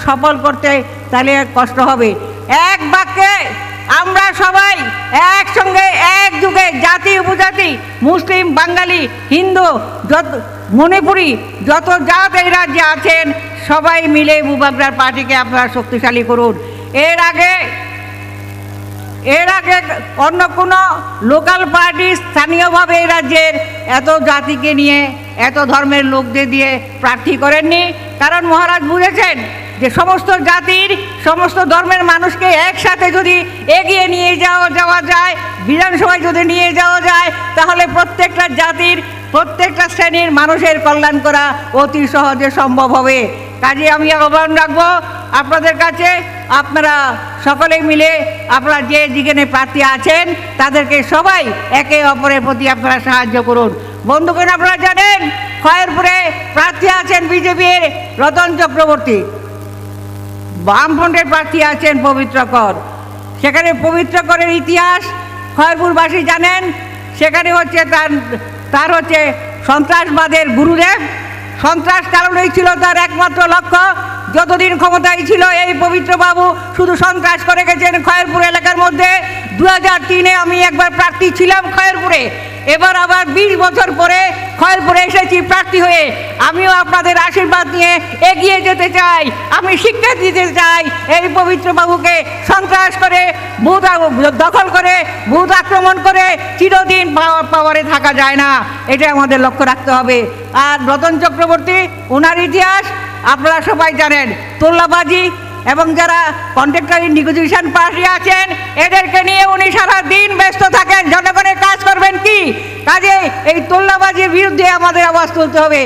সফল করতে তাহলে কষ্ট হবে। এক বাক্যে আমরা সবাই একসঙ্গে, একযোগে, জাতি উপজাতি, মুসলিম, বাঙালি, হিন্দু, যত মণিপুরি, যত জাত এই রাজ্যে আছেন, সবাই মিলে বুবাগ্রার পার্টিকে আপনারা শক্তিশালী করুন। এর আগে, এর আগে অন্য কোনো লোকাল পার্টি স্থানীয়ভাবে এই রাজ্যের এত জাতিকে নিয়ে, এত ধর্মের লোকদের দিয়ে প্রার্থী করেননি। কারণ মহারাজ বুঝেছেন যে সমস্ত জাতির, সমস্ত ধর্মের মানুষকে একসাথে যদি এগিয়ে নিয়ে যাওয়া, যাওয়া যায়, বিধানসভায় যদি নিয়ে যাওয়া যায়, তাহলে প্রত্যেকটা জাতির, প্রত্যেকটা শ্রেণীর মানুষের কল্যাণ করা অতি সহজে সম্ভব হবে। কাজে আমি আহ্বান রাখবো আপনাদের কাছে, আপনারা সকলে মিলে, আপনারা যে যেখানে প্রার্থী আছেন, তাদেরকে সবাই একে অপরের প্রতি আপনারা সাহায্য করুন। বন্ধুগণ, আপনারা জানেন, খয়েরপুরে প্রার্থী আছেন বিজেপির রতন চক্রবর্তী, বামফ্রন্টের প্রার্থী আছেন পবিত্র কর। সেখানে পবিত্র করের ইতিহাস খয়েরপুরবাসী জানেন। সেখানে হচ্ছে তার, তার হচ্ছে সন্ত্রাসবাদের গুরুদেব। সন্ত্রাস চালানোই ছিল তার একমাত্র লক্ষ্য। যতদিন ক্ষমতায় ছিল এই পবিত্র বাবু শুধু সন্ত্রাস করে গেছেন খয়েরপুর এলাকার মধ্যে। দু হাজার তিনে আমি একবার প্রার্থী ছিলাম খয়েরপুরে, এবার আবার বিশ বছর পরে খয়েরপুরে এসেছি প্রার্থী হয়ে। আমিও আপনাদের আশীর্বাদ নিয়ে এগিয়ে যেতে চাই। আমি শিক্ষা দিতে চাই এই পবিত্র বাবুকে, সন্ত্রাস করে, বুথ আ-, দখল করে, বুথ আক্রমণ করে চিরদিন পাওয়া-, পাওয়ারে থাকা যায় না, এটা আমাদের লক্ষ্য রাখতে হবে। আর রতন চক্রবর্তী, ওনার ইতিহাস আপনারা সবাই জানেন, তোল্লাবাজি এবং যারা কন্ট্রাক্টরি নেগোসিয়েশন পার্টি আছেন, এদেরকে নিয়ে উনি সারা দিন ব্যস্ত থাকেন। জনগণের কাজ করবেন কি? কাজে এই তোল্লাবাজির বিরুদ্ধে আমাদের আওয়াজ তুলতে হবে।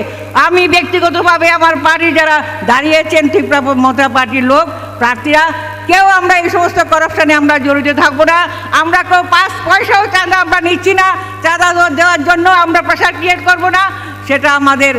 আমি ব্যক্তিগতভাবে আমার পার্টি যারা দাঁড়িয়েছেন, ত্রিপুরা মথুরা পার্টির লোক, প্রার্থীরা, কেউ আমরা এই সমস্ত করাপশনে আমরা জড়িত থাকবো না। আমরা কেউ পাঁচ পয়সাও চাঁদা আমরা নিচ্ছি না, চাঁদা দেওয়ার জন্য আমরা প্রেশার ক্রিয়েট করবো না, সেটা আমাদের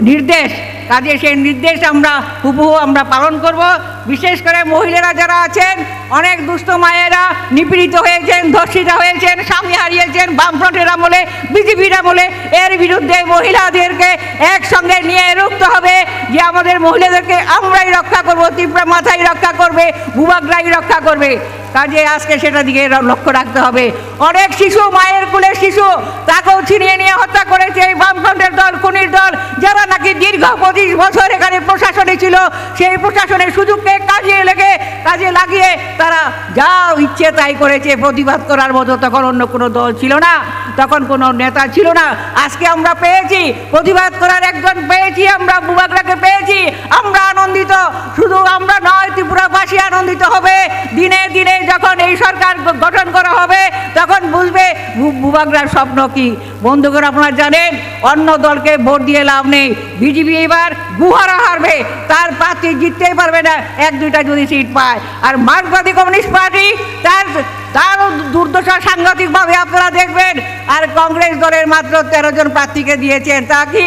নির্দেশ। কাজে সেই নির্দেশ আমরা হুবহু আমরা পালন করব। বিশেষ করে মহিলারা যারা আছেন, অনেক দুস্থ মায়েরা নিপীড়িত হয়েছেন, ধর্ষিতা হয়েছেন, স্বামী হারিয়েছেন বামফ্রন্টের আমলে, বিজেপির আমলে। এর বিরুদ্ধে মহিলাদেরকে একসঙ্গে নিয়ে রুখতে হবে যে আমাদের মহিলাদেরকে আমরাই রক্ষা করব, ত্রিপুরা মথাই রক্ষা করবে, বুবাগ্রাই রক্ষা করবে। কাজে আজকে সেটা দিকে র-, লক্ষ্য রাখতে হবে। অনেক শিশু, মায়ের কোলে শিশু, তাকেও ছিনিয়ে নিয়ে হত্যা করেছে এই বামফ্রন্টের দল, খুনির দল, যারা নাকি দীর্ঘ পঁচিশ বছর এখানে প্রশাসনে ছিল। সেই প্রশাসনের সুযোগকে কাজে লেগে, কাজে লাগিয়ে তারা যা ইচ্ছে তাই করেছে। প্রতিবাদ করার মতো তখন অন্য কোনো দল ছিল না, তখন কোনো নেতা ছিল না। আজকে আমরা পেয়েছি, প্রতিবাদ করার একজন পেয়েছি, আমরা বুবাগ্রাকে পেয়েছি। আমরা আনন্দিত, শুধু আমরা নয়, ত্রিপুরাবাসী আনন্দিত হবে। দিনে দিনে যখন এই সরকার গ-, গঠন করা হবে, তখন বুঝবে বু-, বুবাগ্রার স্বপ্ন কি। বন্ধুগণ, আপনারা জানেন, অন্য দলকে ভোট দিয়ে লাভ নেই। বিজেপি এবার গুহারা হারবে, তার প্রার্থী জিততেই পারবে না, এক দুইটা যদি সিট পায়। আর মার্ক্সবাদী কমিউনিস্ট পার্টি, তার, তারও দুর্দশা সাংঘাতিকভাবে আপনারা দেখবেন। আর কংগ্রেস দলের মাত্র তেরো জন প্রার্থীকে দিয়েছেন, তা কি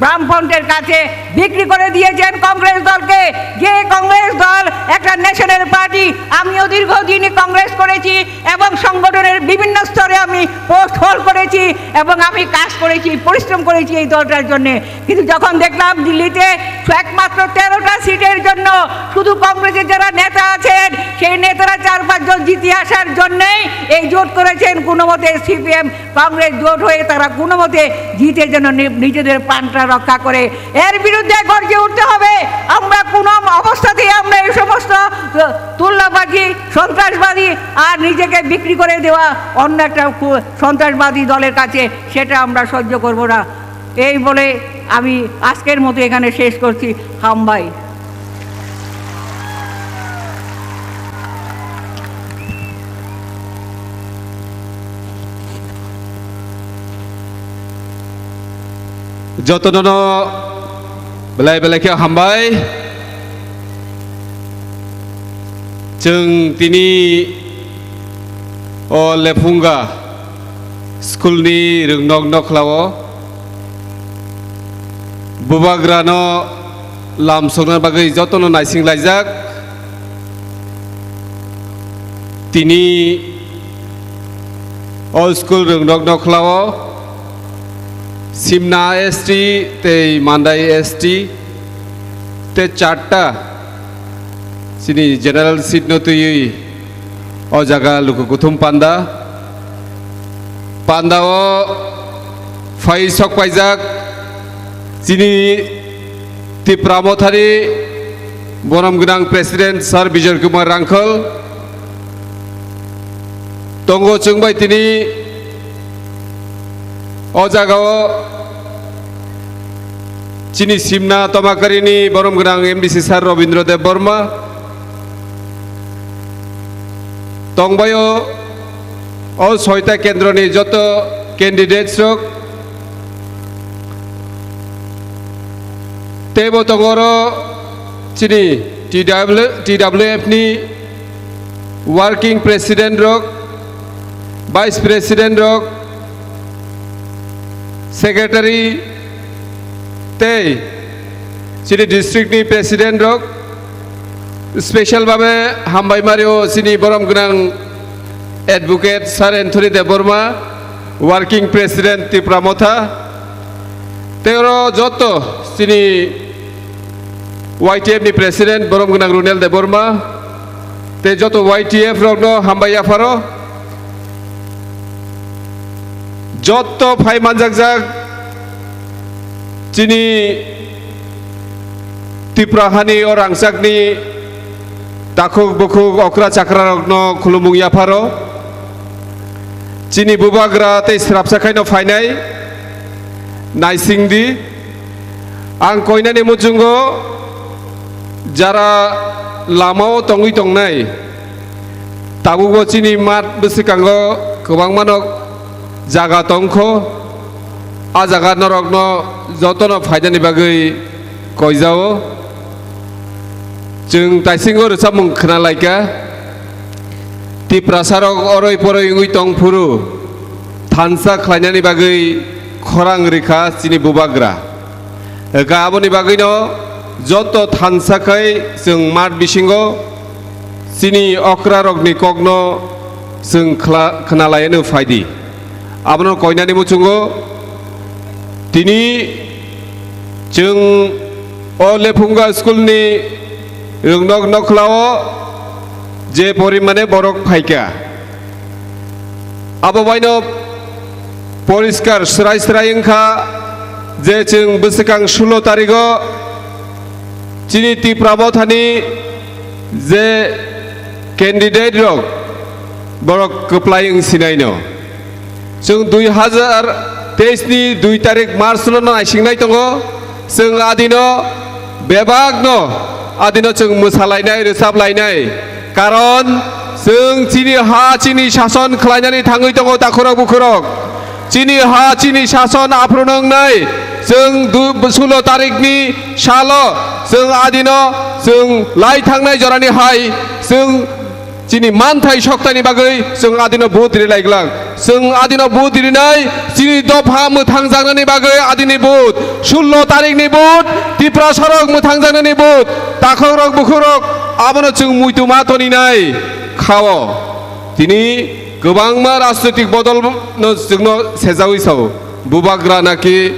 বামফ্রন্টের কাছে বিক্রি করে দিয়েছেন কংগ্রেস দলকে। যে কংগ্রেস দল একটা ন্যাশনাল পার্টি, আমিও দীর্ঘদিনই কংগ্রেস করেছি এবং সংগঠনের বিভিন্ন স্তরে আমি পোস্ট হোল্ড করেছি এবং আমি কাজ করেছি, পরিশ্রম করেছি এই দলটার জন্য। কিন্তু যখন দেখলাম দিল্লিতে একমাত্র তেরোটা সিটের জন্য শুধু কংগ্রেসের যারা নেতা আছেন, সেই নেতারা চার পাঁচজন জিতে আসার জন্যই এই জোট করেছেন, কোনো মতে সিপিএম কংগ্রেস জোট হয়ে তারা কোনো মতে জিতে যেন নি-, নিজেদের প্রাণটা রক্ষা করে। এর বিরুদ্ধে গর্জে উঠতে হবে। আমরা কোনো অবস্থাতেই আমরা এই সমস্ত, আহ, তুল্লাবাজি, সন্ত্রাসবাদী আর নিজেকে বিক্রি করে দেওয়া অন্য একটা কু-, সন্ত্রাসবাদী দলের কাছে, সেটা আমরা সহ্য করব না। এই বলে আমি আজকের মতো এখানে শেষ করছি। হামবাই। Jotono belai belai khe hambai. Chwng tini o Lephunga school ni rwngnok nokhlao bubagrano lam sokna bagwi jotono naising laijak. Tini o school rwngnok nokhlao Simna S T tei Mandai S T tei charta chini general seat no twiwi o jaga luku kuthum panda. Panda o phai sok paijak chini Tipra Mothani borom gwnang President Sir Bijoy Kumar Rangkhol tongo chwng bai tini o jaga o chini Simna Tomakarini borom gwnang M D C Sir Robindra Deb Borma tongbai o, o soita kendroni joto candidates rok teibo tongo oro chini T W, T W F ni working president rok, vice president rok, secretary tei chini district ni president rok special babe hambai mario chini borom gwnang advocate Sir Anthony Debbarma, working president Tipra Motha, tei oro joto chini Y T F ni president borom gwnang Runel Debbarma, tei joto Y T F rokno hambai yapharo. Joto phai manjakjak chini Tipra hani o rangchakni takhuk bukhuk okra chakra rokno khulumung yapharo. Chini bubagra tei srapsa khaino phainai naising di. Ang koinani muchungo jara lamao tongwi tongnai, tabukbo chini mat bwswkango kwbangma nok jaga tongkho, a jaga norokno jotono phainani bagwi koijao. Chwng taisingo rwchapmung khna laikha, Tiprasarok oroi poroi wngwi tong phuru thansa khlainani bagwi khorang rikha chini bubagra. Eka aboni bagwino joto thansa khai chwng mat bisingo chini okrarokni kokno chwng khla-, khna laiano phaidi. Abono koinani muchungo tini chwng o Lephunga school ni rwngnok nokhlao je porimane borok phaikha. Abo baino poriskar srai srai wngkha je chwng bwswkang sulo tarigo chini Tipra Mothani je candidate rok borok kwplai wng sinaino. Chwng dui hazar teis ni dui tarik March no naisingnai tongo. Chwng adino bebakno adino chwng mwsalainai, rwchaplainai. Karon chwng chini ha, chini sason khlainani thangwi tongo takhurok bukhurok. Chini ha, chini sason aphuru nwngnai. Chwng du-, sulo tarikni salo chwng adino chwng lai thangnai jorani hai chwng Chini manthai soktaini bagwi chwng adino vote rilai glak. Chwng adino vote rinai, chini dopha mwthangjaknani bagwi adini vote. Sullo tarikni vote, Tiprasarok mwthangjaknani vote. Takhukrok bukhukrok abono chwng muitu ma toninai khao. Tini kwbangma rajnoitik bodolno chwngno sejawi sao. Bubagra naki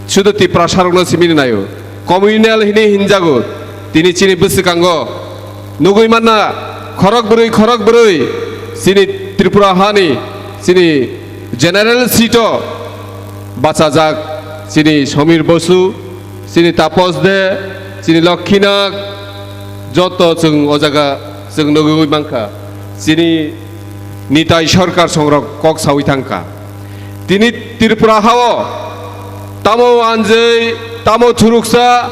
sudu Tiprasarokno simini naio. Communal hini hinjago. Tini chini bwswkango nugwi manna khorok bwrwi khorok bwrwi chini Tripura hani chini general seat o bachajak chini Somir Bosu, chini Tapos De, chini Lokhinak, joto chwng o jaga chwng nugwi mankha. Chini Nitai Sarkar songrok kok sawi thangkha. Tini Tripura hao tamo anjwi, tamo thuruksa,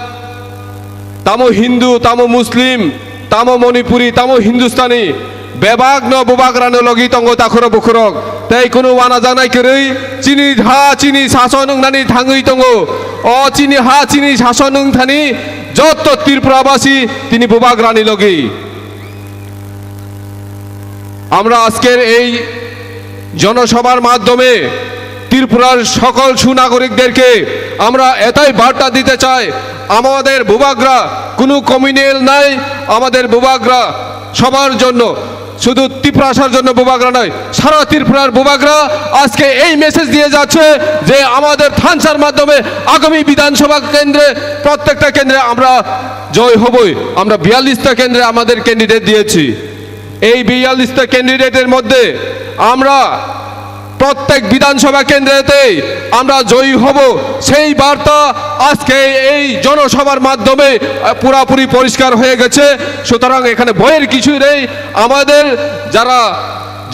tamo Hindu, tamo Muslim, tamo Manipuri, tamo Hindustani, bebakno bubagrano logi tongo takhurok bukhurok. Tei kunu wanajaknai kwrwi chini ha chini sason wngnani thangwi tongo. O chini ha chini sason wngthani jotto Tripurabasi tini bubagrani logi. আমরা আজকের এই জনসভার মাধ্যমে ত্রিপুরার সকল সুনাগরিকদেরকে আমরা এটাই বার্তা দিতে চাই, আমাদের বুবাগ্রা কোনো কমিউনাল নাই। আমাদের বুবাগ্রা সবার জন্য, শুধু তিপ্রাসার জন্য বুবাগ্রা নয়, সারা ত্রিপুরার বুবাগ্রা আজকে এই মেসেজ দিয়ে যাচ্ছে যে আমাদের থানসার মাধ্যমে আগামী বিধানসভা কেন্দ্রে প্রত্যেকটা কেন্দ্রে আমরা জয় হবই। আমরা বিয়াল্লিশটা কেন্দ্রে আমাদের ক্যান্ডিডেট দিয়েছি। এই বিয়াল্লিশটা ক্যান্ডিডেটের মধ্যে আমরা প্রত্যেক বিধানসভা কেন্দ্রেতেই আমরা জয়ী হব, সেই বার্তা আজকে এই জনসভার মাধ্যমে, আহ, পুরাপুরি পরিষ্কার হয়ে গেছে। সুতরাং এখানে ভয়ের কিছুই নেই। আমাদের যারা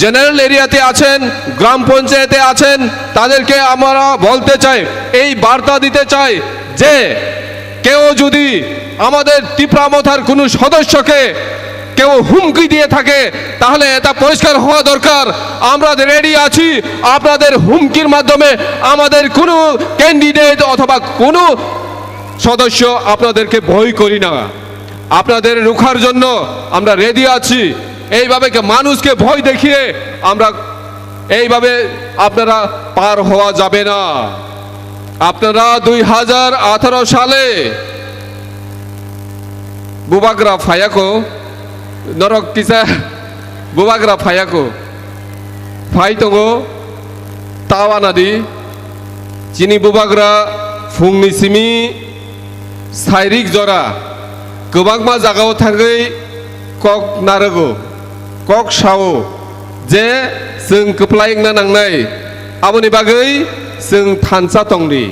জেনারেল এরিয়াতে আছেন, গ্রাম পঞ্চায়েতে আছেন, তাদেরকে আমরা বলতে চাই, এই বার্তা দিতে চাই যে কেউ যদি আমাদের তিপ্রা মথার কোনো সদস্যকে কেউ হুমকি দিয়ে থাকে, তাহলে এটা পরিষ্কার হওয়া দরকার। আমরা রেডি আছি আপনাদের হুমকির মাধ্যমে। আমাদের কোনো ক্যান্ডিডেট অথবা কোনো সদস্য আপনাদেরকে ভয় করি না। আপনাদের রুখার জন্য আমরা রেডি আছি। এইভাবে কে-, মানুষকে ভয় দেখিয়ে আমরা এইভাবে আপনারা পার হওয়া যাবে না। আপনারা দুই হাজার আঠারো সালে Bubagra phayako, norok kisa Bubagra phayako. Phai tongo, tawa nadi, chini Bubagra phungni simi sairik jora kwbangma jagao thangwi kok narwgo, kok sao je chwng kwplai wngna nangnai, aboni bagwi chwng thansa tongdi.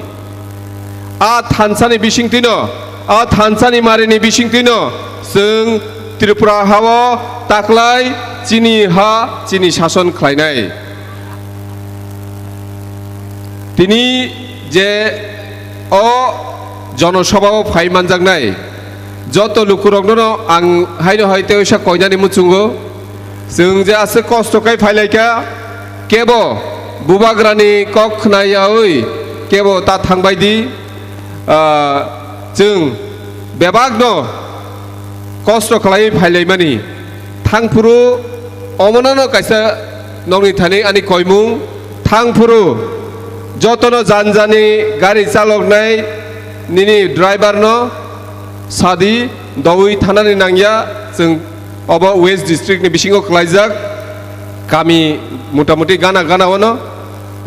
A thansani bisingtwino, a thansani marini bisingtwino chwng Tripura hao taklai chini ha, chini sason khlainai. Tini je o jonosabhao phai manjaknai joto lukurokno ang haino hai teisa koinani muchungo. Chwng je aswk kosto khai phailaikha, kebo Bubagrani kok khnayawi kebo ta thangbai di. Ah, chwng bebakno kosto khlaiwi phailaimani. Thangphuru omonono kaisa nokni thani ani koimung. Thangphuru jotono janjani gari chaloknai nini driverno sadi dowi thanani nangya. Chwng obo West District ni bisingo kwlaijak kami motamuti gana gana ono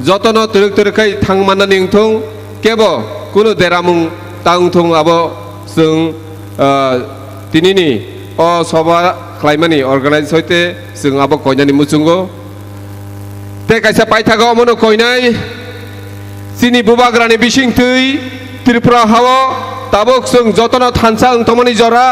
jotono twrwk twrwk khai thang mannani wngthung, kebo kunu deramung ta wngthung, abo chwng, ah, tinini o soba khlaimani organize hoite chwng abo koinani muchungo. Tei kaisa paithago omono koinai, chini Bubagrani bisingtwi Tripura hao tabuk chwng jotono thansa wng tongmani jora,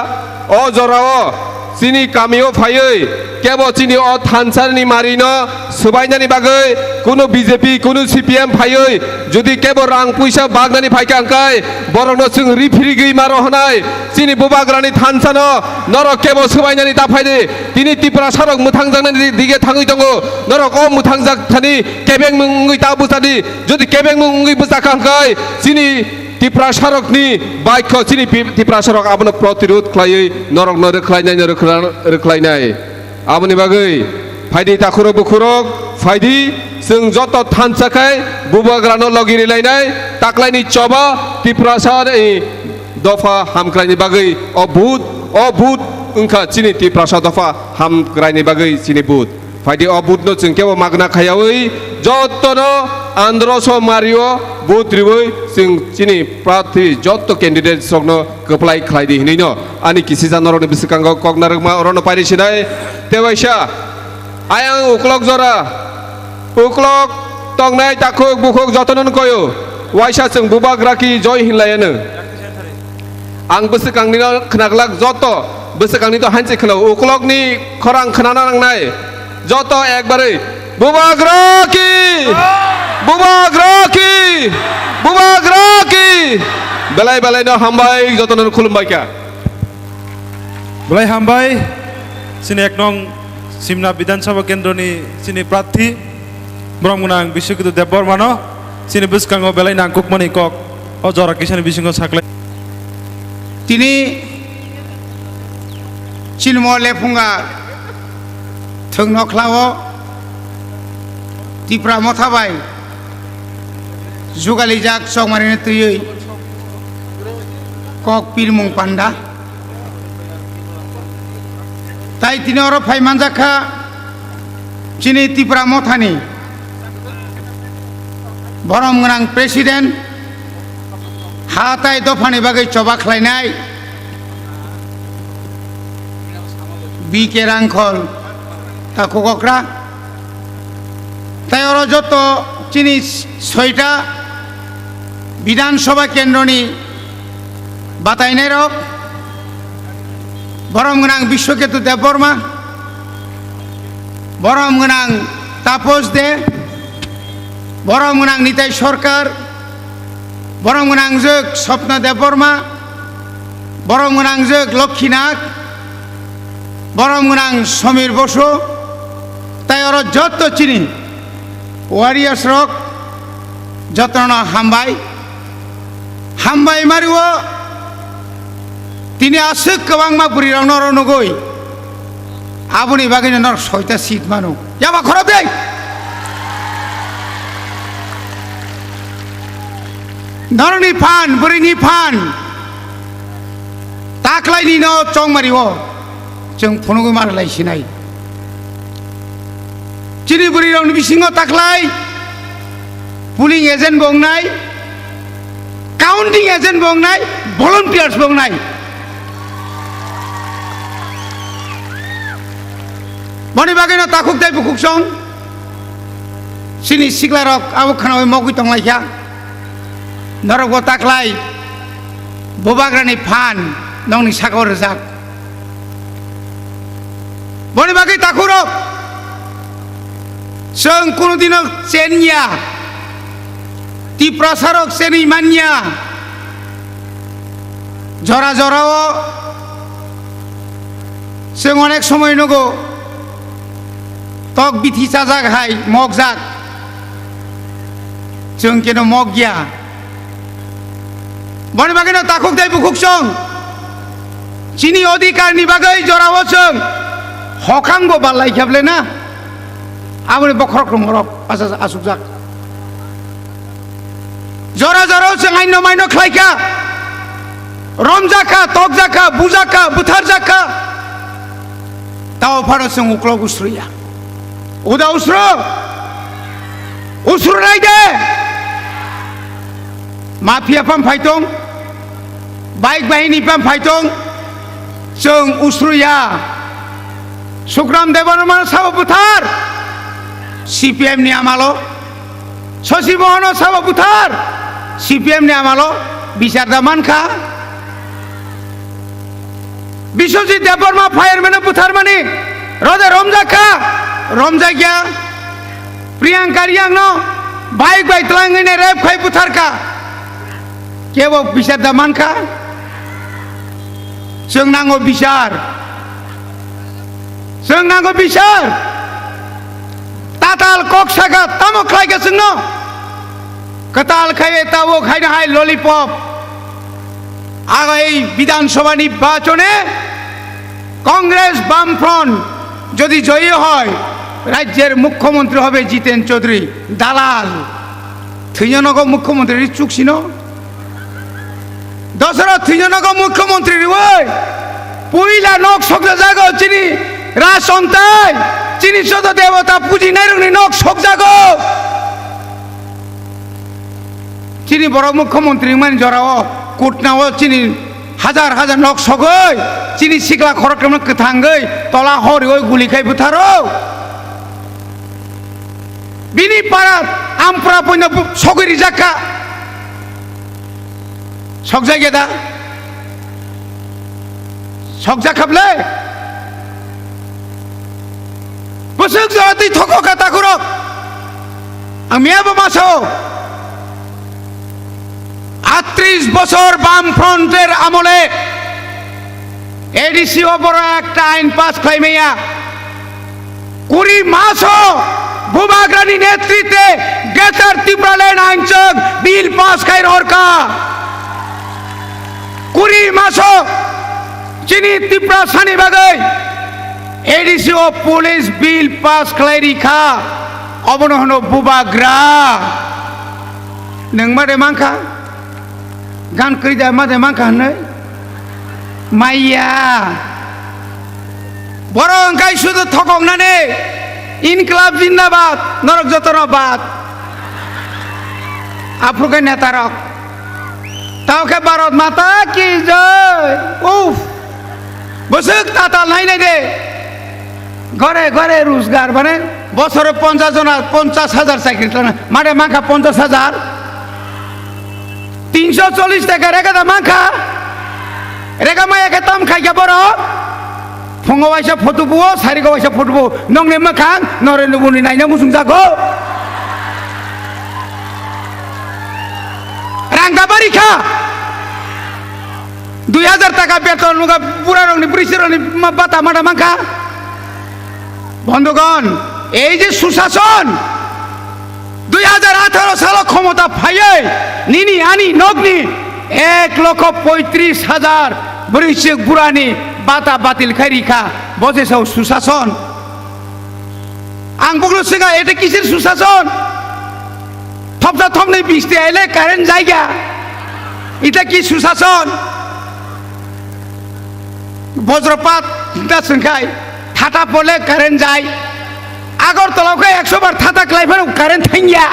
o jorao chini kamio phaiwi kebo chini o thansani marino swbainani bagwi kunu B J P, kunu C P M phaiwi jodi kebo rang puisa bagnani phaikha hwnkhe borokno chwng riphirigwi maro hwnai. Chini Bubagrani thansano norok kebo swbainani ta phaidi. Tini Tiprasarok mwthangjaknani di-, dige thangwi tongo. Norok o mwthangjak thani kebeng wngwi ta bwchadi. Jodi kebeng wngwi bwchakha hwnkhe chini Tiprasarokni baikho chini pi-, Tiprasarok abono protirod khlaiwi norokno rwkhlainai, rwkhla-, rwkhlainai. Aboni bagwi phaidi takhurok bukhurok, phaidi chwng joto thansa khai bubagrano logi rilainai taklaini choba Tiprasa ni dopha hamkraini bagwi o vote, o vote wngkha chini Tiprasa dopha hamkraini bagwi chini vote. Phaidi o vote no chwng kebo magna khayawi jotono androso mario vote riwi chwng chini prarthi joto candidates rokno kwplai khlai di hinwi no ani kisisa norokni bwskango kok narwkma orono pairi sinai. Tewaisa ayang uklok jora uklok tongnai takhuk bukhuk jotono koyo waisa chwng bubagra ki joi hinlaiano. Ang bwswkangni no khnaglak joto bwswkangni to hanse khna uklok ni khorang khnana nangnai joto ekbarwi bubagra ki bubagra ki bubagra ki belai belai no hambai jotono khulumbai kha. Belai hambai, chini ek nong Simna Bidhan Sabha Kendroni chini prarthi, borom gwnang Biswaketu Debbarmano, chini bwskango belai nangkukmani kok, o jora kisani bisingo saklai. Tini chini mo lephunga thwng nokhlao Tipra Motha bai jugalijak chongmarini twiwi kok pirmung panda. Tai tini oro phai manjak kha chini Tipra Mothani borom gwnang president, ha tai dophani bagwi choba khlainai B K Rangkhol takhuk okra. Tai oro joto chini soita Bidhan Sabha Kendroni batainairok, borom gwnang Biswaketu Debbarma, borom gwnang Tapos De, borom gwnang Nitai Sarkar, borom gwnang jwk Swapna Debbarma, borom gwnang jwk Lokhi Nag, borom gwnang Samir Bosu, tai oro joto chini warriors rok jotono hambai, hambai mario. Tini aswk kwbangma bwrwi rokno oro nugwi aboni bagwino norok soita seat mano. Yaba khorok de. Norokni phan, bwrwini phan, taklaini no chongmari o chwng phunugwi manlai sinai. Chini bwrwi rokni bisingo taklai polling agent bo wngnai, counting agent bo wngnai, volunteers bo wngnai. Boni bagwino takhuk tei bukhuk song chini siklarok abo khwnawi mogwi tonglaikha. Norokbo taklai bubagrani phan nokni saka o rwjak. Boni bagwi takhurok chwng kunu dino chenya, Tiprasarok chenwi manya. Jora jorao chwng onek somoi nugo tok bithi chajak hai mokjak, chwng keno mokya. Boni bagwino takhuk tei bukhuk song chini odhikar ni bagwi jorao chwng hokhang bo ballai kheble na, aboni bokhorok rong rok asukjak. Jora jora o chwng aino maino khlai kha, romjak kha, tokjak kha, bujak kha, butharjak kha. Tao phano chwng uklok usruya. Uda usru, usru nai de. Mafia pham phai tong, bike bahini pham phai tong, chwng usruya. Sukram Debbarma sabo buthar, C P M ni amalo. Shashi Mohan o sabo buthar, C P M ni amalo bichar da mankha. Biswajit Debbarma fireman o butharmani rode romjak kha, romjakya. Priyanka Reang no bike bai twlangwi ne rape khai butharkha. Kebo bichar da mankha? Chwng nango bichar. Chwng nango bichar. Tatal kok saka tamo khlai kha chwngno? Kwtal khai tabo khaina hai lollipop. Agai Bidhan Sabha ni bachone Congress, Bamfront, যদি জয়ী হয়, রাজ্যের মুখ্যমন্ত্রী হবে জিতেন চৌধুরী। দালাল। থুইনো নগো মুখ্যমন্ত্রী চুকসিনো। দশরথ থুইনো নগো মুখ্যমন্ত্রী রিওই। পুইলা nok sokjago chini rajsontai, chini joto debota pujinai rokni nok sokjago. Chini borok mukhomantri wngmani jorao kutnao chini hajar hajar nok sogwi, chini sikla khorokthomno kwthangwi tola horiwi guli khai butharo. Bini para ampra puino bu-, sogwi rijak kha. Sokjak ya da? Sokjak kha ble? Bwswk jora twi thoko kha takhurok. Ang miya bo ma sao. আটত্রিশ বছর বামফ্রন্টের আমলে এডিসি ও বড় একটা আইন পাস খাইমেয়া। কুড়ি মাসও বুবাগ্রানি নেতৃত্বে গ্রেটার ত্রিপুরাল্যান্ড আইনচং বিল পাস খাই রহরকা। কুড়ি মাসও chini Tiprasani bagwi এডিসি ও পুলিশ বিল পাস খাই রিখা। Obono hwno bubagra. Nwng ma de mankha? Gan kwrwi da ma de mankha hwnwi? Maya. Borok wngkai sudu thokoknani. Inklab jindabad, norok jotono bad. Aphuru khe netarok. Tao khe Bharat Mata ki jai. Uff. Bwswk tatal nai nai de. Gore gore rojgar mane bosore ponchash jona, ponchash hajar chakri khlana. Mare mankha ponchash hajar. Tinsho chollish taka rega da mankha. Rega maya khe tam khai khe borok. Phungo waisa photo buo, sarigo waisa photo buo. Nongni mwkhang Narendra Modi naina muchung jago. Rang da bari kha. Dui hajar taka beton nuga burarokni, bwrwisirokni ma-, bata mada mankha. Bondhugon, ei je sushason, dui hajar atharo salo khomota phaiwi nini ani nokni ek lokho poitris hajar bwrwisik burani bata batil khai rikha, bo je sao sushason. Ang bokno swngkha, eta kisir sushason? Thopsa thopnwi bisti aile current jaiya. Ita ki sushason? Bojropat hinta swngkhai, thata pole current jai. Agartala khe ekso bar thata klai phano current thangya.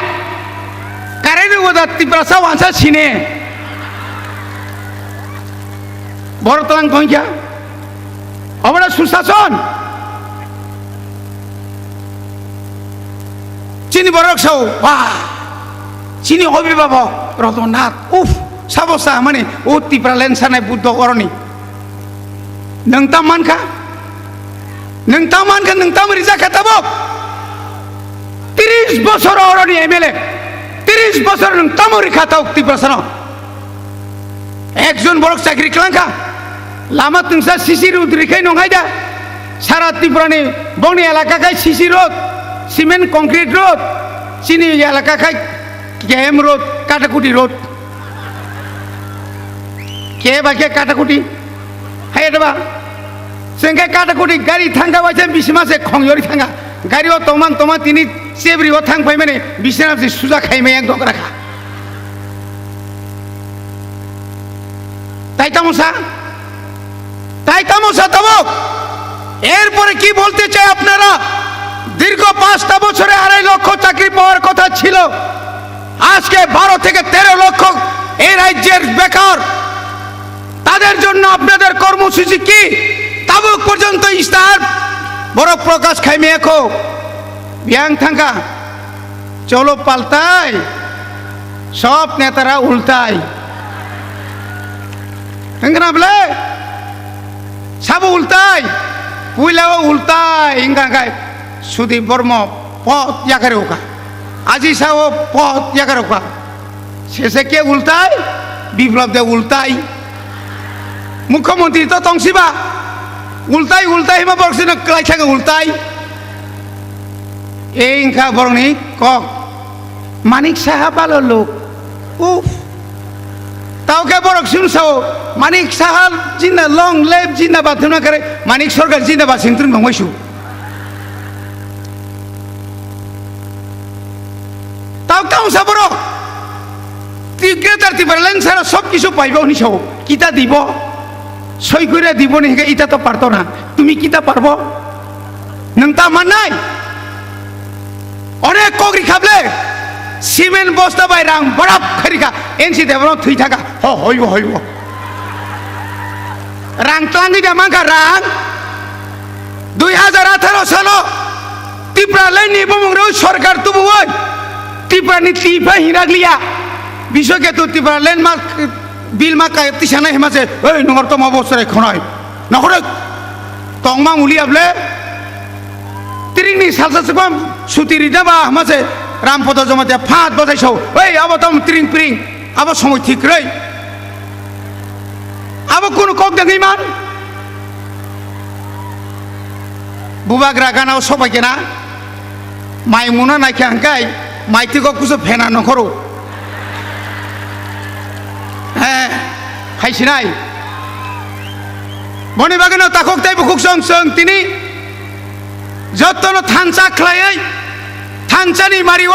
Current ni wada Tiprasa wansa sine. Borok tlang tongkha. Obono sushason. Chini borok sao, wah, chini obhibhabok Ratan Nath, uff, sabo sa mani, o Tipraland sanai Buddho oroni. Nwng tam mankha? Nwng tam mankha, nwng tam rijak kha tabuk? Tris bosor oroni M L A, tris bosor nwng tamo rikha tabuk Tiprasano? Ekjon borok chakri klangkha, lama twngsa C C road rikhai nongkhai da, sara Tripura ni bongni elaka khai C C road, cement concrete road, chini elaka khai K M road, Katakuti road. Ke ba ke Katakuti? Hai da ba? Sengke Katakuti gari thangkha bai se bisima se khongyori thangkha. Gari o tongman tongman tini chebri o thang paimani bisina se suja khaimai ek dokra kha. তাই তামসা, তাই তামসা tabuk. এরপরে কি বলতে চাই আপনারা? দীর্ঘ পাঁচটা বছরে আড়াই লক্ষ চাকরি পাওয়ার কথা ছিল, আজকে বারো থেকে তেরো লক্ষ এই রাজ্যের বেকার। তাদের জন্য আপনাদের কর্মসূচি কি? তাবুক পর্যন্ত ইশতেহার বড় প্রকাশ খাইমে এখন বিয়াং থাঙ্কা। চলো পাল্টাই, সব নেতারা উল্টাই। Wngkha na bwle? Sabo ultai, puilao ultai wngkha khe Sudip Bormo pot yakarokha, Aji sao pot yakarokha. Sese ke ultai, Biplop de ultai. Mukhyamantri to tongsiba, ultai ultai hima borok sino kwlai thangwi ultai. Ei wngkha borokni kok, Manik Saha balo lok. Uff. Tao khe borok sum sao, Manik Saha jinda long live jinda bathumna kare, Manik Sarkar jinda ba singtrum nongoi su. Greater Tipraland sara sob kisu paibo hwnwi sao. Kita dibo? Soi koira dibo ni hingke ita to parto na. Tumi kita parbo? Nwng ta mannai? Onek kok rikha ble. Cement bosta bai rang barap kharikha. N C Debbarma thwi thaka. Ho, hoibo, hoibo. Rang tlangwi da mankha rang. Dui hazar atharo salo Tipraland ni bumung rw sarkar tubuwi Tripura ni twi phai hinakliya. Biswa ketu Tipraland ma bil ma kai tisanai hima se, "Ei, nongor toma bo chwrai khonai. Nokhoroi tongma muliya ble." Tring ni salsa sukma suti rida ba hima se Rampodo Jamatia phat bajai sao. "Ei, abo tamo tring pring. Abo somoi thik rei." Abo kunu kok dengwi man? Bubagra gana o sobai kena. Mai muna naikha hingkai, mai tiko kusu phena nongkhoro. Eh, hai sinai. Boni bagwino takhuk tei bukhuk song song tini jotono thansa khlaiwi, thansani mario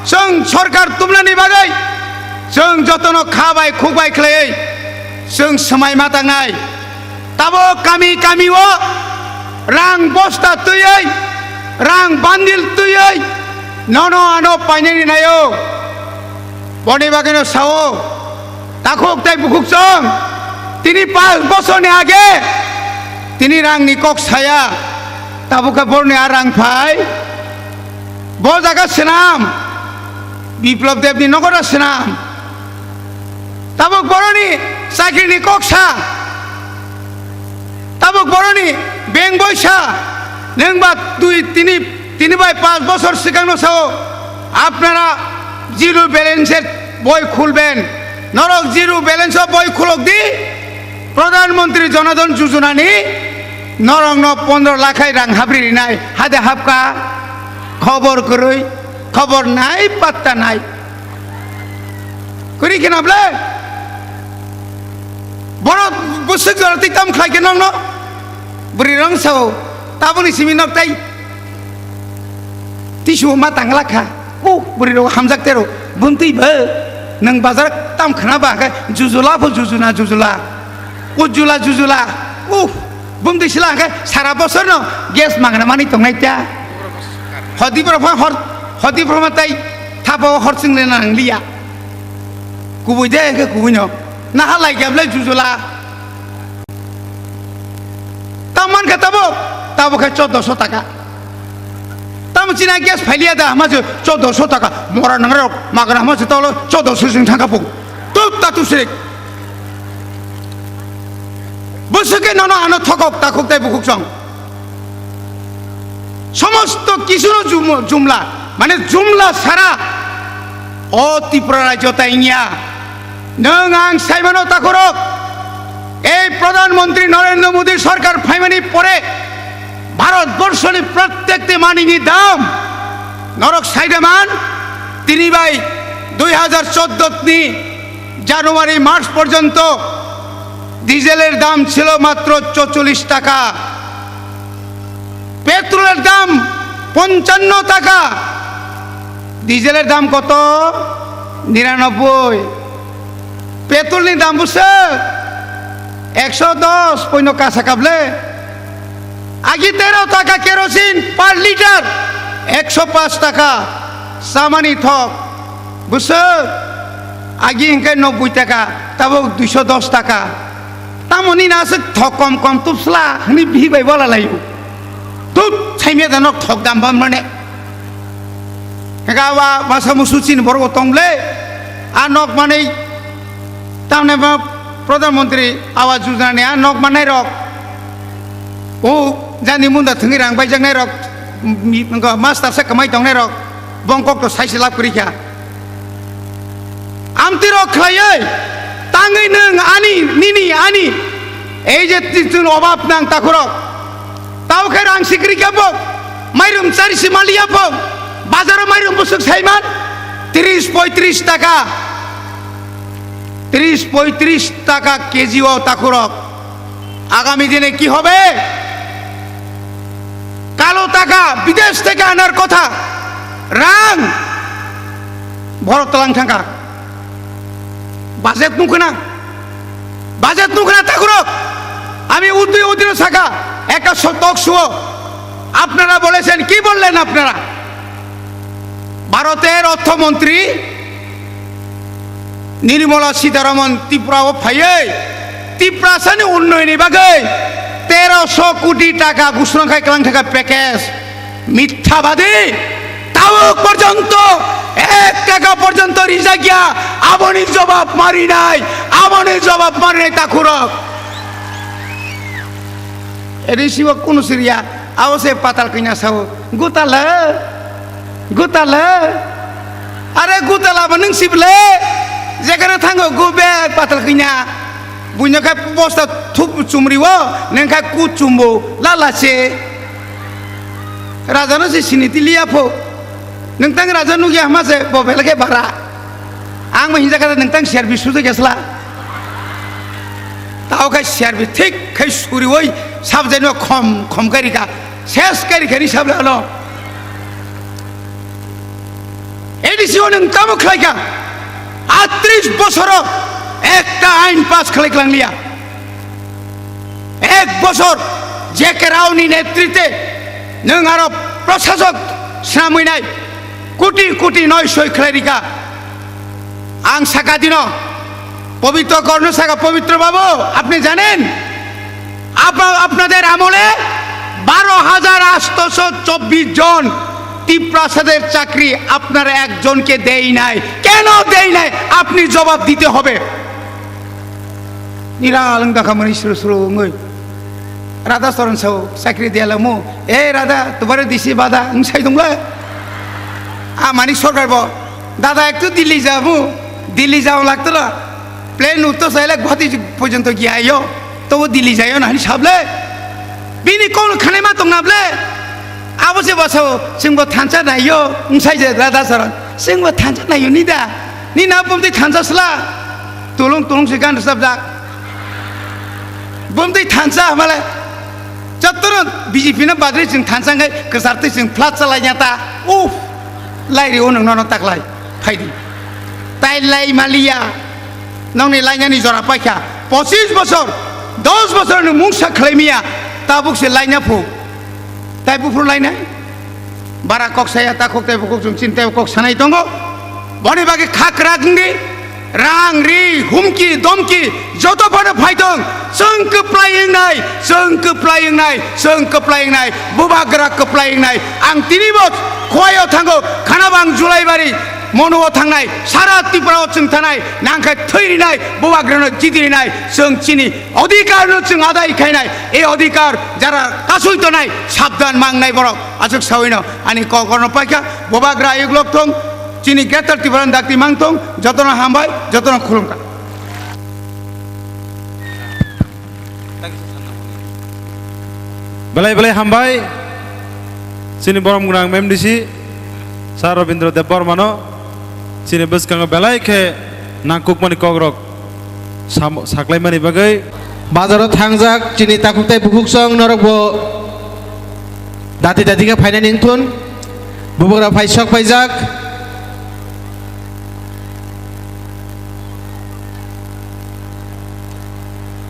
chwng sorkar tumnani bagwi chwng jotono kha bai khuk bai khlaiwi chwng swmai ma tangnai. Tabuk kami kami o rang bosta twiwi, rang bandil twiwi nono ano painani naio. Boni bagwino sao, takhuk tei bukhuk chwng tini panch bosorni age tini rangni kok saya, tabuk khe borni a rang phai, bo jaga swnam, Biplab Debni nogo da swnam, tabuk boroni chakrini kok sa. Tabuk boroni beng boisa, nwng ba twi tini, tini bai panch bosor swkangno sao, apnara zero balance-er boi khulben. Norok zero balance-o boi khulok di, Pradhan Mantri Jan Dhan Yojana ni norokno pondro lakh hai rang habri rinai, hade hapka, khobor kwrwi, khobor nai, patta nai. Kwrwi kheno ble? Borok bwswk jora twi tam khlai khe nokno? Bwrwi rang sao, tabukni simi nok tai tisu ma tangla kha. Uh, bwrwi rok hamjak tero. Bumtwi bo nwng bazar tam khna ba khe jujula pho jujuna jujula. Ujula jujula. Uh, bumtwi sila khe sara bosor no gas magna mani tongnai ta. Hodi bro pha hor, hodi bro ma tai thapa hor sing le nang liya. Kubui de hingke kubui no. Naha lai khe belai jujula. Tam man khe tabo, tabo khe choddoso taka. Tamo china gas phailiya da hama se choddoso taka. Mora nangrok magana hama se tolo choddoso sing thangka pung. Tup ta tup sirik. Bwswk khe nono ano thokok takhuk tei bukhuk song. Somosto kisuno jum-, jumla, mane jumla sara o Tripura rajyo tai wngya. Nwng ang saimano takhorok, ei Pradhan Mantri Narendra Modi sorkar phaimani pore Bharat borshoni prottekti manini dam norok saidaman tini bai dui hajar choddo ni January March porjonto diesel er dam chilo matro chocholish taka. Petrol er dam ponchanno taka, diesel er dam koto? Niranobboi. Petrol ni dam bwswk ekso dos poino kasa kable. Agi tero taka kerosene per liter, ekso paanch taka chamani thok. Bwswk agi hingke nobboi taka, tabuk duiso dos taka. Tamoni na aswk thok kom kom tubsla hwnwi bihi bai bola laio. Tut, saimya da nok thok dam bam mane. Hingke awa masa musu chini borok tong le. A nok manwi tamne ba Pradhan Mantri Awas Yojana ni a nok manai rok. O jani munda thwngwi rang baijaknai rok, mi-, wngkha master se kwmai tongnai rok. Bongkok to saise lab kwrwi kha. Amtwi rok khlaiwi tangwi nwng ani, nini, ani, ei je ti-, chwng obab nang takhorok. Tao khe rang sikri khe bo, mairum chari si maliya bo, bazaro mairum bwswk saiman, tris poitris taka, tris poitris taka K G o takhorok. আগামী দিনে কি হবে? কালো টাকা, বিদেশ থেকে আনার কথা, rang borok tlang thangkha. Budget নুখনা, বাজেট নুখনা ঠাকুরক। আমি উদ্দি উদ্দিন শাখা একটা স-, টক শো আপনারা বলেছেন, কি বললেন আপনারা? ভারতের অর্থমন্ত্রী নির্মলা সীতারামন ত্রিপুরাও ফাইয়ে ত্রিপ্রাসানি উন্নয়ননি বাগৈ তেরোশো কোটি টাকা ঘোষণা খাই কালাং থাকা প্যাকেজ মিথ্যাবাদী। তাও পর্যন্ত এক টাকা পর্যন্ত রিজা গিয়া আবনি জবাব মারি নাই, আবনি জবাব মারি নাই তাকুরক। Risibo kunu siriya, abo se patal kanya sao, gutala, gutala, are gutala bo nung sible, jekana thango go be patal kanya, buino kha bosta thup chumriwo, nung kha ku chumbo, lala se, raja no se siniti liya pho, nung tang raja nugya hama se, bo bele khe bara, ang ma hinja kata nung tang siar bi suja gesla. Tao khai siar bi thik khai suriwoi sabjai no khom khom kari ka ses kari kari sabla no. A D C o nung tamo khlai ka? Atris bosoro ekta ain pass khlai klang liya. Ek bosor J K Rao ni netrite nung aro prosasok swnamwi nai koti koti noi soi khlai rika. Ang saka dino, পবিত্র কর্ণ saka, পবিত্র বাবু, আপনি জানেন? আপ-, আপনাদের আমলে বারো হাজার আটশো চব্বিশ জন তিপ্রাসাদের চাকরি আপনারা একজনকে দেই নাই। কেন দেই নাই? আপনি জবাব দিতে হবে। Nira alwng dakha mani suru suru wngwi. Radha Charan sao, chakri diya lamu. E Radha, tubare disi bada, wng sai dong le. A mani sorkar bo. Dada, ektu Delhi jamu. Delhi jao lagto na. Plane utto saile Guwahati porjonto giya ayo. Tobo Delhi jayo na hani sable. Bini kol khane ma tong na ble. Abo se basao, chwngbo thansa nayo, wng sai je Radha Charan. Chwngbo thansa nayo ni da. Ni na bumtwi thansa sla. Tulung tulung se gan rwchapjak. Bumtwi thansa hamale. Jottono B J P no badri chwng thansa wngkhe kwchartwi chwng flat chalaina ta. Uff. Lairi o nwng nono taklai. Phaidi. Tai lai maliya. Nokni lainani jora paikha. Pochis bosor, dos bosor ni mungsa khlai miya. Tabuk se laina phu. Tai buphuru lainai. Bara kok saya, ta kok tei bukuk chwng chini tei kok sanai tongo. Boni bagwi kha kwrak wngdi, rang ri, humki, domki, joto phano phai tong. Chwng kwplai wngnai, chwng kwplai wngnai, chwng kwplai wngnai, bubagra kwplai wngnai. Ang tini bo Khowai o thango, khana bang Julaibari, Monu o thangnai, sara Tripura o chwng thanai, nang khe thwi rinai, bubagrano jidi rinai, chwng chini Odhikar no chwng adai khainai, e odhikar jara kasui tonai, sabdan mangnai borok. Aswk sawino ani kok orno paikha, bubagra ayuk lok thong, chini Greater Tipraland dakti mang thong, jotono hambai, jotono khulumkha. Belai belai hambai, chini borom gwnang M D C, Sir Robindra Debbarmano, chini bwskango belai khe nangkukmani kokrok sam-, saklaimani bagwi. Bazaro thangjak chini takhuk tei bukhuksong norokbo dati dati khe phainani wngthun, bubagra phai sok phaijak.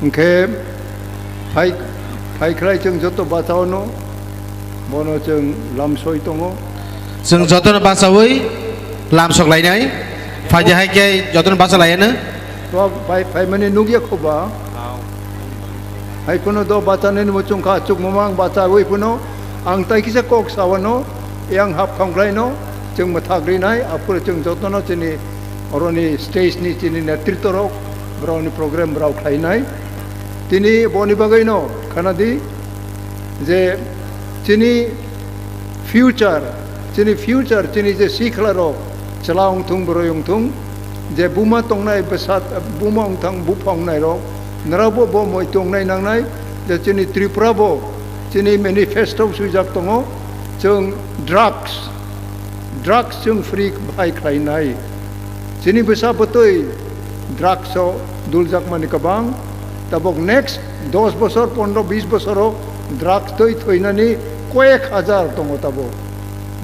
Hwnkhe phai, phaikhlai chwng joto bachaono, bono chwng lamsoi tongo. Chwng jotono bachaui lamsok lainai. Phaidi hai khe jotono bacha laiano. To phai, phaimani nukya khoba. Hai phano do bachanani muchung kha, achukmamang bachaui phano ang tai kisa kok sawano, yang hap khongkhlaino, chwng mwthak rinai, aphuru chwng jotono chini oroni stage ni chini netritwa rok, borokni program borok khlainai. Tini boni bagwino khanadi je chini future, chini future, chini je sikla rok, chwla wngthung, bwrwi wngthung, je buma tongnai, bwsa, buma wngthang, bupha wngnai rok, norokbo bo moi tongnai nangnai, je chini Tripura bo, chini manifesto swijak tongo, chwng drugs, drugs chwng free bai khlainai. Chini bwsa bwtwi drugs o duljakmani kwbang. Tabuk next dos bosor, pondro bis bosoro drugs twi thwinani koyek hajar tongo tabuk.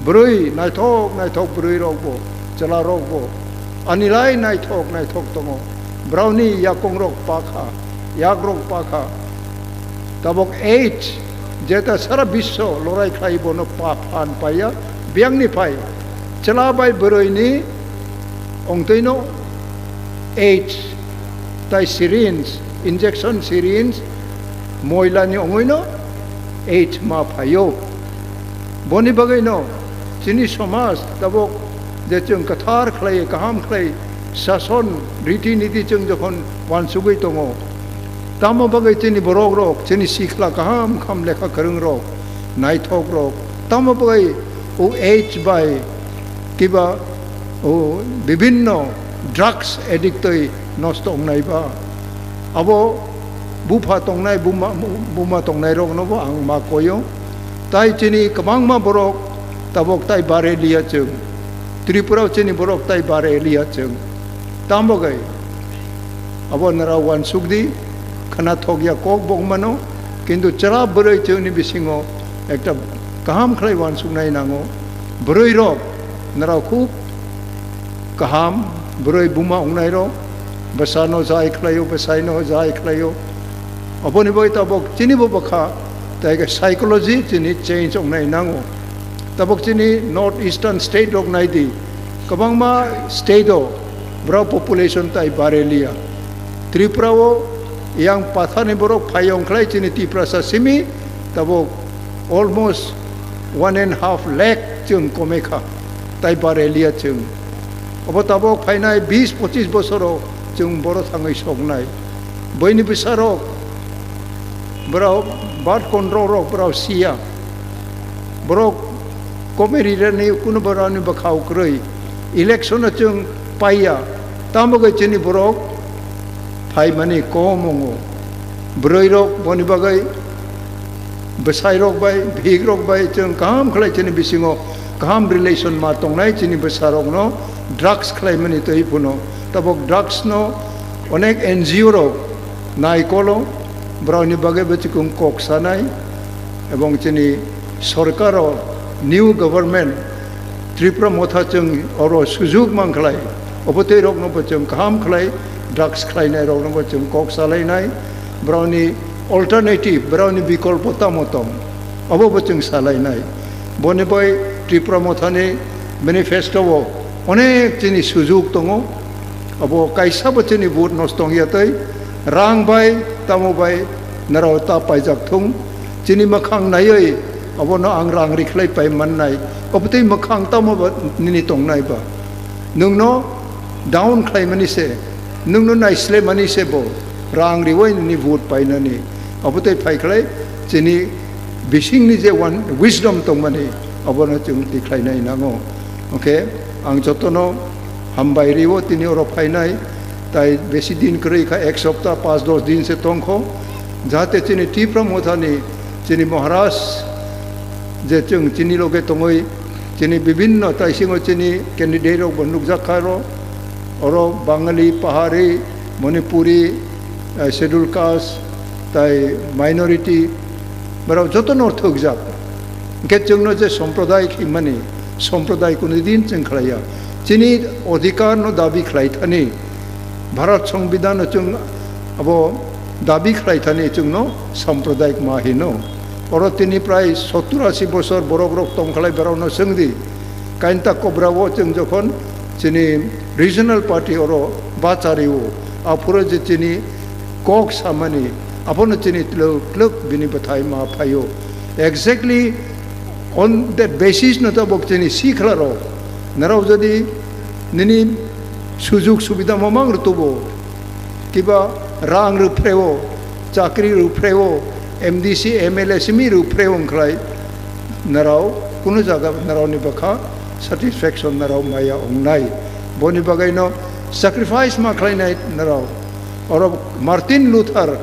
Bwrwi naithok naithok bwrwi rokbo, chwla rokbo anilai naithok naithok tongo. Browni yakongrok pakha, yakrok pakha. Tabok AIDS, jeta sara biswo lorai khlai bono pa-, phan paiya, biyangni phai. Chwla bai bwrwini ongtwino AIDS, tai syringe, injection syringe, moilani ongwino AIDS ma phaio. Boni bagwino chini somaj tabok je chwng kwthar khlai, kaham khlai, sason, riti niti chwng jokhon wansugwi tongo, tamo bagwi chini borok rok, chini sikla kaham kham lekha kwrwng rok, naithok rok, tamo bagwi o AIDS bai kiba o bibinno drugs addict twi nosto wngnai ba? Abo bupha tongnai, buma, buma tongnai rokno bo ang ma koyo. Tai chini kwbangma borok tabok tai bare liya chwng. Tripura o chini borok tai bare liya chwng. Tamo gai abo nara wansuk di, khana thok ya kok bok mano, kintu chwla bwrwi chwngni bisingo ekta kaham khlai wansuknai nango. Bwrwi rok nara khub kaham, bwrwi buma wngnai rok, bwsano jai khlaio, bwsaino jai khlaio. Aboni bai tabok chini bo bwkha, tai khe psychology chini change wngnai nango. Tabok chini North Eastern state rok nai di, kwbangma state o bwrok population tai bare liya. Tripura o yang pathani borok phai ong khlai chini Tiprasa simi, tabok almost one and half lakh chwng kome kha, tai bare liya chwng. Obo tabok phainai bis pochis bosoro chwng boro thangwi soknai. Boini bwsarok, borok birth control rok borok siya. Borok komeri rani kuno borokni bwkhao kwrwi. Election o chwng paiya. Tamo gai chini borok phaimani kom wngo. Bwrwi rok boni bagwi bwsai rok bai, bihik rok bai chwng kaham khlai chini bisingo kaham relation ma tongnai chini bwsa rokno drugs khlaimani twi phano. Tabok drugs no onek N G O rok nai kolo, borokni bagwi bo chikung kok sanai, ebong chini sorkar o new government Tripura motha chwng oro sujuk man khlai, obo tei rokno bo chwng kaham khlai drugs khlainai rokno bo chwng kok salainai, borokni alternative, borokni bikolpo tamo tong, obo bo chwng salainai. Boni bai Tripura mothani manifesto o onek chini sujuk tongo, obo kaisa bo chini vote nosto wngya tei rang bai tamo bai naro ta paijak thung, chini mwkhang naiwi obono ang rang rikhlai pai mannai, obo tei mwkhang tamo ba nini tongnai ba? Nwngno down khlaimani se, nwngno naislemani se bo rang riwi nini vote painani. Obo tei phai khlai chini bisingni je wan-, wisdom tongmani, obono chwng tikhlainai nango. Hwnkhe ang jotono hambai rio tini oro phainai, tai besi din kwrwi kha, ek sopta, panch dos din se tongkho, jahate chini Tipra mothani, chini Maharaj je chwng chini loge tongwi, chini bibinno taisingo chini candidate rok bo nukjak kha ro, oro Bangali, Pahari, Manipuri, eh, Schedule Caste, tai minority, borok jotono thwkjak. Hwnkhe chwngno je sampradayik hinmani, sampradayik kunu din chwng khlaiya. Chini odhikarno dabi khlai thani, Bharat Songbidanno chwng abo dabi khlai thani chwngno sampradayik ma hino. Oro tini prai sottur ashi bosor borok rok tong khlai, borokno swngdi. Kainta Kobra o chwng jokhon chini regional party oro bachario, aphuru je chini kok samani, abono chini twlwk twlwk bini bwthai ma phaio. Exactly on that basis no tabok chini sikla rok, narok jodi nini sujuk subida mamang rwtubo, kiba rang rwphreo, chakri rwphreo, M D C, M L A simi rwphreo wngkhlai, narao kunu jaga naraoni bwkha satisfaction narao maya wngnai. Boni bagwino sacrifice ma khlainai narao. Oro Martin Luther,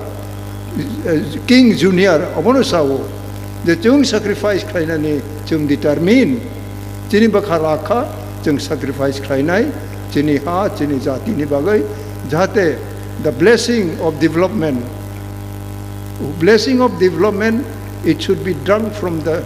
eh, King Junior obono sao je chwng sacrifice khlainani chwng determine. Chini bwkha rakha, chwng sacrifice khlainai, chini ha, chini jatini bagwi, jahate the blessing of development, blessing of development, it should be drunk from the,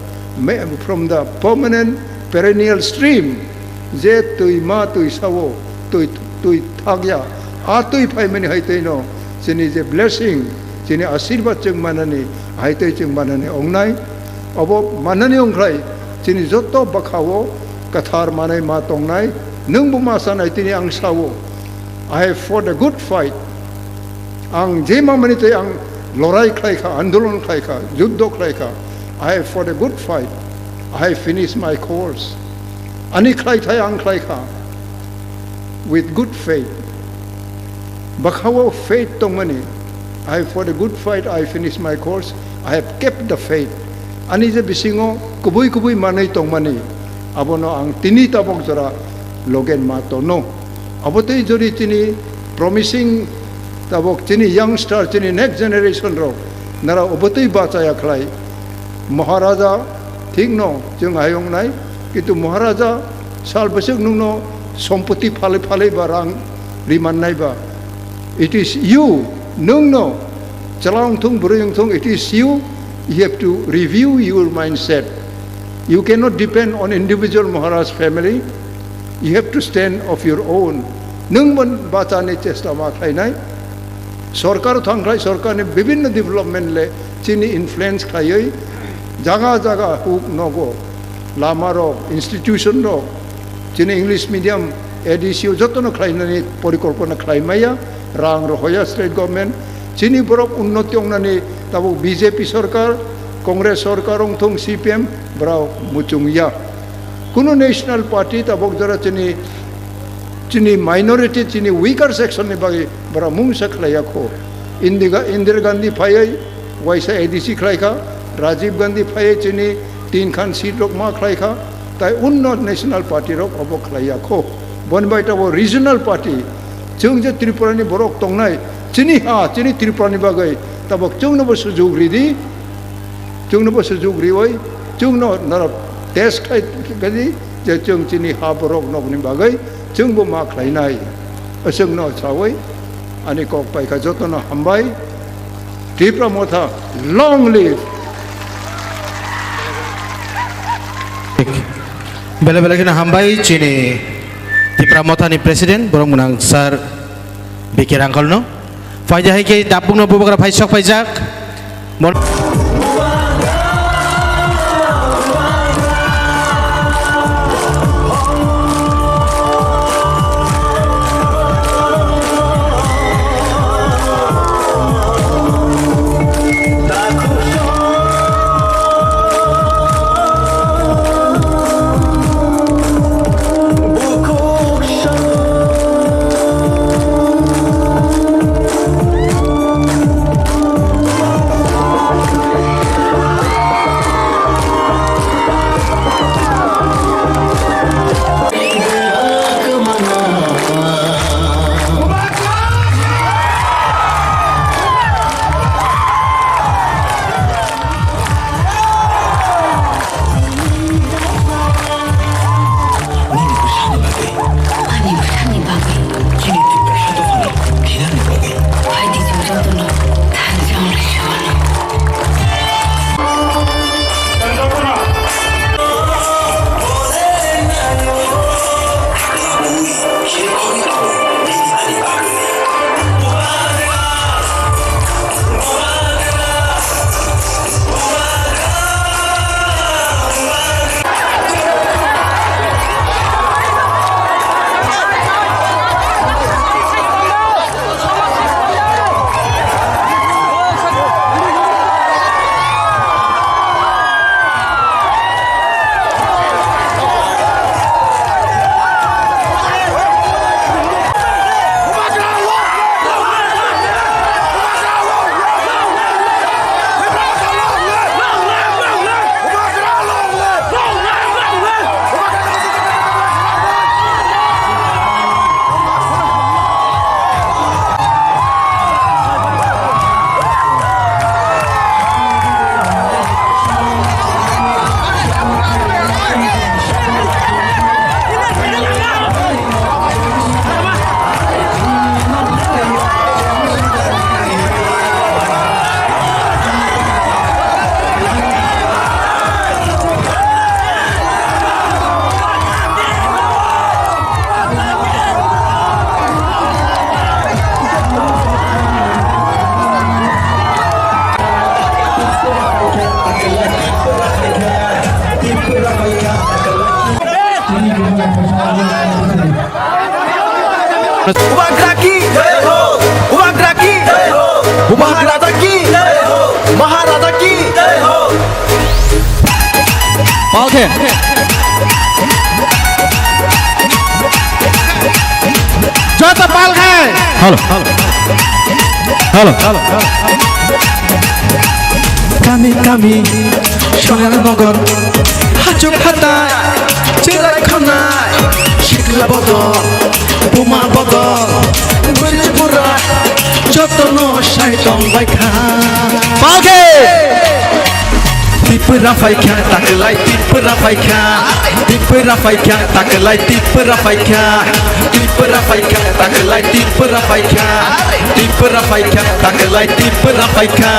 from the permanent perennial stream, je twi ma twi sao, twi, twi thakya, A twi phaimani hai twi no chini je blessing, chini asirwad chwng manani, hai twi chwng manani ongnai. Obo manani ongkhlai chini joto bwkhao kwthar manai ma tongnai. Nwng bo ma sanai, tini ang sao, "I have fought a good fight." Ang je mamani tei ang lorai khlai kha, andolon khlai kha, juddo khlai kha. "I have fought a good fight. I have finished my course." Ani khlai thai ang khlai kha with good faith. Bwkhao faith tongmani, "I have fought a good fight, I finished my course, I have kept the faith." Ani je bisingo kubui kubui manwi tongmani, abono ang tini tabok jora logen ma tono. Abo tei jori chini promising tabok chini youngster, chini next generation rok nara obo tei bachaya khlai. Maharaja thik no chwng ayong nai, kintu Maharaja sal bwswk nwngno sompoti phalwi phalwi ba rang rimannai ba. It is you, nwngno chwla wngthung, bwrwi wngthung, it is you, you have to review your mindset. You cannot depend on individual Maharaj family. You have to stand of your own. Nwng bo bachani chesta ma khlainai. Sorkar thangkhlai sorkarni bibhinno development le chini influence khlaiwi jaga jaga huk nogo, lama rok, institution rok, chini English medium, A D C o jotono khlainani porikolpona khlaimaya, rang rohoya state government. Chini borok unnoti ongnani tabuk B J P sorkar, Congress sorkar wngthung, C P M, borok muchungya. Kunu national party tabok jora chini, chini minority, chini weaker section ni bagwi bara mungsa khlaiya kho. Indiga-, Indira Gandhi phaiwi waisa A D C khlaikha, Rajiv Gandhi phaiwi chini tin khan seat rok ma khlaikha, tai unno national party rok obo khlaiya kho. Boni bai tabok regional party, chwng je Tripura ni borok tongnai, chini ha, chini Tripura ni bagwi tabok chwngno bo sujug ridi. Chwngno bo sujug riwi, chwngno norok test khai, khai di je chwng chini ha borok nokni bagwi chwngbo ma khlainai. Chwngno sawi ani kok paikha, jotono hambai. Tipra Motha, long live! Bele bele kheno hambai chini Tipra Motha ni president, borok mwnang sir B K Rangkholno. Phaidi hai khe dapukno bubagra phai sok phaijak. Mon- Bubagra ki jai ho, Bubagra ki jai ho, Bubagra ki jai ho, Maharaja ki jai ho. Palkhe. Joto palkhe. Hello. Hello. Hello. Kami kami, Soyang Nogor, Hachuk Hatai, Cherai Khonai, Sikla Bodol, Buma Bodol, Bwrwi Bura, jotono sai tong bai kha. Palkhe! Tipra phaikha, taklai Tipra phaikha, Tipra phaikha, taklai Tipra phaikha, Tipra phaikha, taklai Tipra phaikha, Tipra phaikha, taklai Tipra phaikha.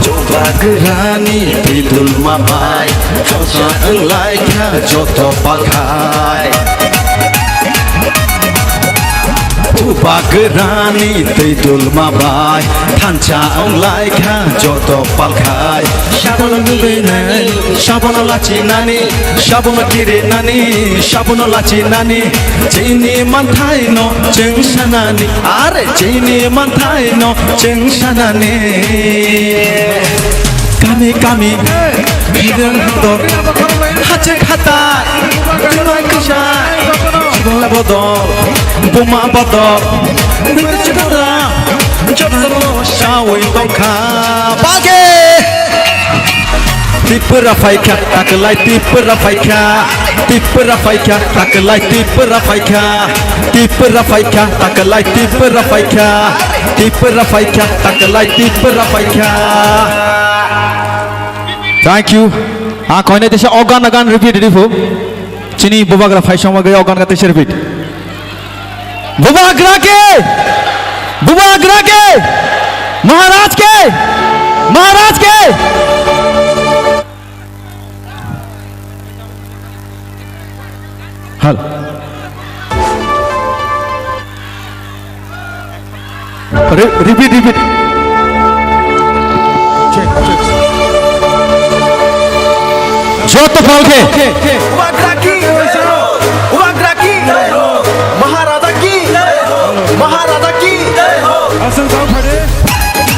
Chubagrani twi dulma bai, chosa wng lai kha joto palkhai. Chubagrani twi dulma bai, thansa wng lai kha joto palkhai. Sabono nugwi nani, sabono lachi nani, sabono kiri nani, sabono lachi nani. Chini manthai no chwng sanani, are chini manthai no chwng sanani. Kami kami, bidang dor, hache khata, tunai kusa, bodol, buma bodol, buma bodol, joto sawi tongkha. Bage! Tipra phaikha, taklai Tipra phaikha, Tipra phaikha, taklai Tipra phaikha, Tipra phaikha, taklai Tipra phaikha, Tipra phaikha, taklai Tipra phaikha. Thank you. A koine tesa ogan agan repeat repeat. Chini Bubagra phai songma gaya ogan kate serpit. Bubagra ke! Bubagra ke! Maharaj ke! Maharaj ke! Hal. Re-, repeat, repeat. Joto palkhe. Bubagra ki, Bubagra ki, Maharaja ki, Maharaja ki. Aswk tang phade,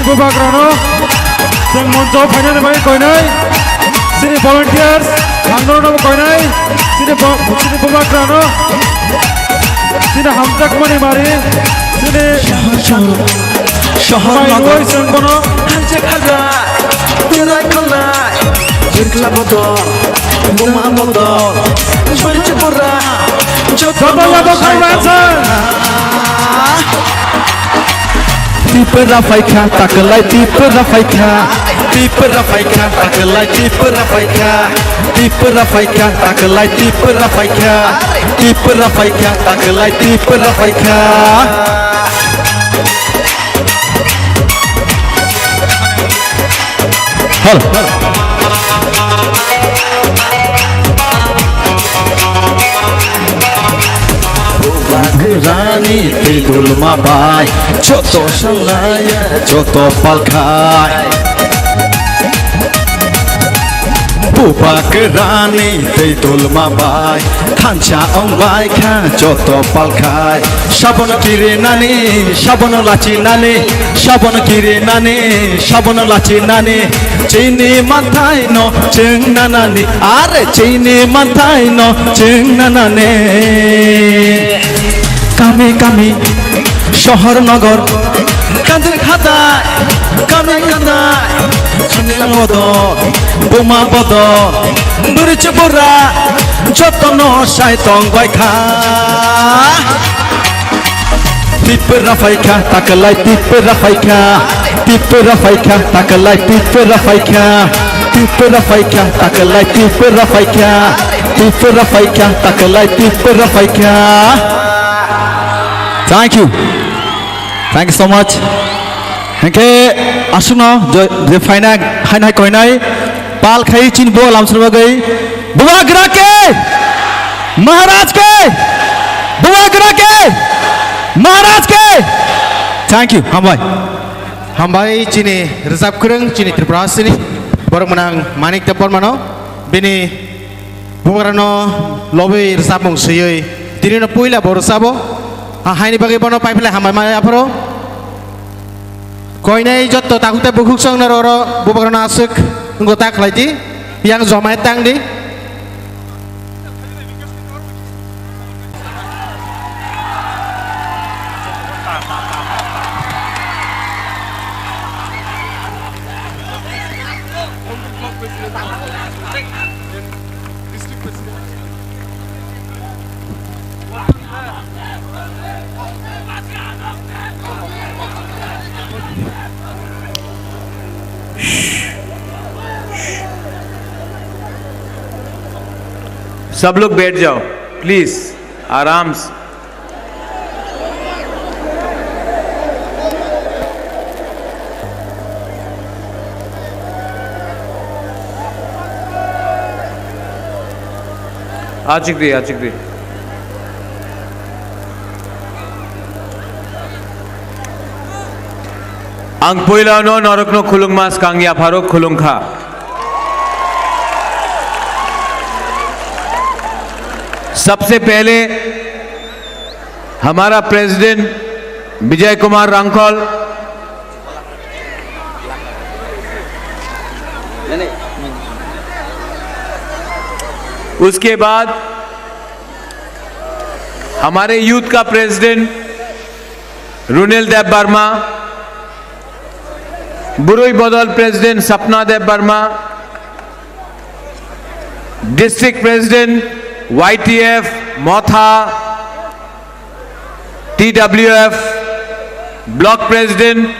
Bubagrano, chwng moncho phainani bagwi koinai, chini volunteers, ang norokno koinai, chini bo-, chini Bubagrano. Chini hamjakmani mari, chini sohor, sohor mai nogor. Roi chwng bono hamjak haja, tunai khonai, jirkla bodol, buma bodol, chori chupura, joto joto yabo sai khaimansa. Tipra phaikha, taklai Tipra phaikha, Tipra phaikha, taklai Tipra phaikha, Tipra phaikha, taklai Tipra phaikha, Tipra phaikha, taklai Tipra phaikha. Hal. Bubagrani twi dulma bai, joto salaya, joto palkhai. Bubagrani twi dulma bai, thansa wng bai kha joto palkhai. Sabono kiri nani, sabono lachi nani, sabono kiri nani, sabono lachi nani. Chini manthai no chwng nanani, are chini manthai no chwng nanani. Kami kami, sohor nogor, kandir khatai, kanai kanai, chini bodol, buma bodol, bwrwi chubura, jotono sai tong bai kha. Tipra phaikha, taklai Tipra phaikha, Tipra phaikha, taklai Tipra phaikha, Tipra phaikha, taklai Tipra phaikha, Tipra phaikha, taklai Tipra phaikha. Thank you. Thank you so much. Hingke aswkno je, je phaina haino hai koinai pal khai chini bo lamsor bagwi Bubagra ke! Maharaj ke! Bubagra ke! Maharaj ke! Thank you, hambai. Hambai chini rwchap kwrwng, chini Tripura hasteni borok mwnang Manik Debbarmano, bini bubagrano lobwi rwchapmung swiwi tinino puila bo rwchabo. Ah, haini bagwi bono paiphle hambai ma yapharo. Koinai jotto takhuk tei bukhuk songno oro bubagrano aswk wngwi ta khlai di, yang jomai tang di. सब लोग बैठ जाओ प्लीज, आराम से। Achikri, achikri. Ang puilano norokno khulungma, swkang yapharo khulungkha. सबसे पहले हमारा प्रेसिडेंट विजय कुमार रांखल, उसके बाद हमारे यूथ का प्रेसिडेंट रुनेल देव वर्मा, बुरुई बदल प्रेसिडेंट सपना देव वर्मा, डिस्ट्रिक्ट प्रेसिडेंट वाईटीएफ, मोथा, टीडब्ल्यूएफ, ब्लॉक प्रेसिडेंट,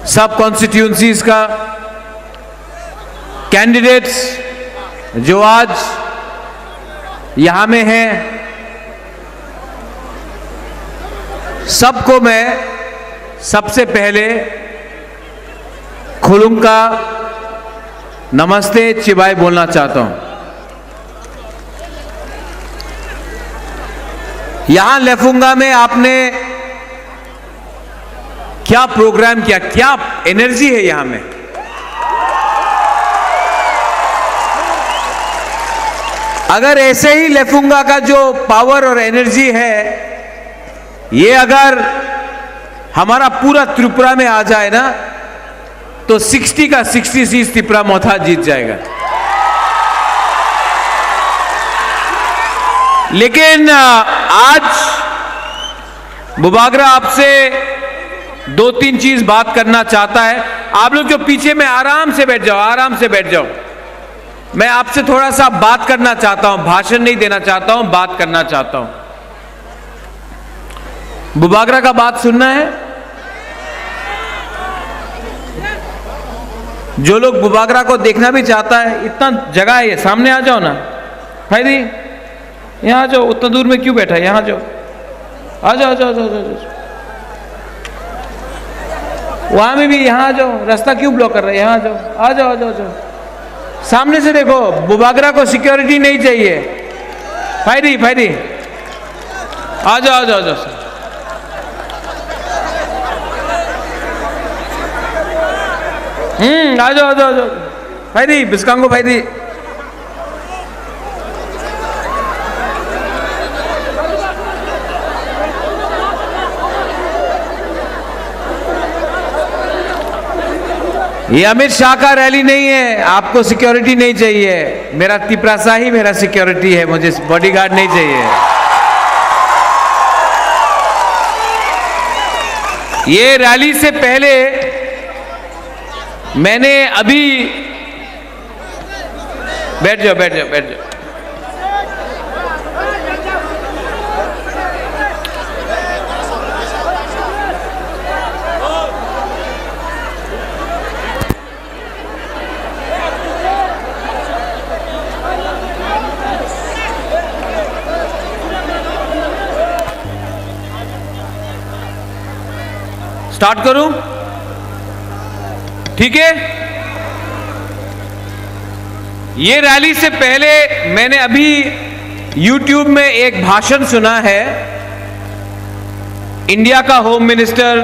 सब कॉन्स्टिट्यूएंसीज का, कैंडिडेट्स जो आज यहाँ में हैं, सबको मैं सबसे पहले खुलुंका नमस्ते चिबाई बोलना चाहता हूं। यहां लेफुंगा में आपने क्या प्रोग्राम किया, क्या एनर्जी है यहां में? अगर ऐसे ही लेफुंगा का जो पावर और एनर्जी है, ये अगर हमारा पूरा त्रिपुरा में आ जाए ना, तो सिक्सटी का सिक्सटी सीट त्रिपुरा मोथा जीत जाएगा। लेकिन, अ, आज बुबागरा आपसे दो तीन चीज बात करना चाहता है। आप लोग जो पीछे में आराम से बैठ जाओ, आराम से बैठ जाओ। मैं आपसे थोड़ा सा बात करना चाहता हूं, भाषण नहीं देना चाहता हूं, बात करना चाहता हूं। बुबागरा का बात सुनना है? जो लोग बुबागरा को देखना भी चाहता है, इतना जगह है, सामने आ जाओ ना। भाई दी, यहाँ आ जाओ, उतना दूर में क्यों बैठा है? यहाँ आ जाओ, आ जाओ, आ जाओ, आ जाओ, आ जाओ, आ जाओ। वहाँ में भी, यहाँ आ जाओ, रास्ता क्यों ब्लॉक कर रहे हैं? यहाँ आ जाओ, आ जाओ, आ जाओ, आ जाओ। सामने से देखो, बुबागरा को सिक्योरिटी नहीं चाहिए। Fiery, fiery. आ जाओ, आ जाओ, आ जाओ। हम्म, आ जाओ, आ जाओ, आ जाओ। फायरी, बिस्कांगो फायरी। ये अमित शाह का रैली नहीं है, आपको सिक्योरिटी नहीं चाहिए। मेरा तिपरासा ही मेरा सिक्योरिटी है, मुझे बॉडीगार्ड नहीं चाहिए। ये रैली से पहले मैंने अभी बैठ जाओ, बैठ जाओ, बैठ जाओ। स्टार्ट करूं? ठीक है, ये रैली से पहले मैंने अभी YouTube में एक भाषण सुना है। इंडिया का होम मिनिस्टर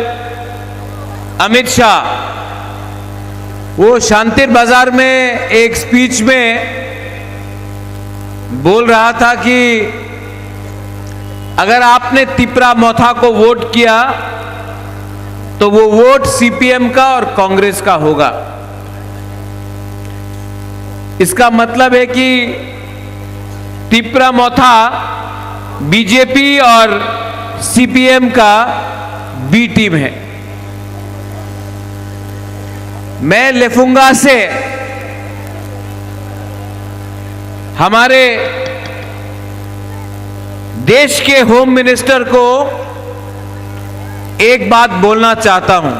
अमित शाह, वो शांतिर बाजार में एक स्पीच में बोल रहा था कि अगर आपने तिपरा मोथा को वोट किया, तो वो वोट सीपीएम का और कांग्रेस का होगा। इसका मतलब है कि तिपरा मोथा बीजेपी और सीपीएम का बी टीम है। मैं लेफुंगा से हमारे देश के होम मिनिस्टर को एक बात बोलना चाहता हूं।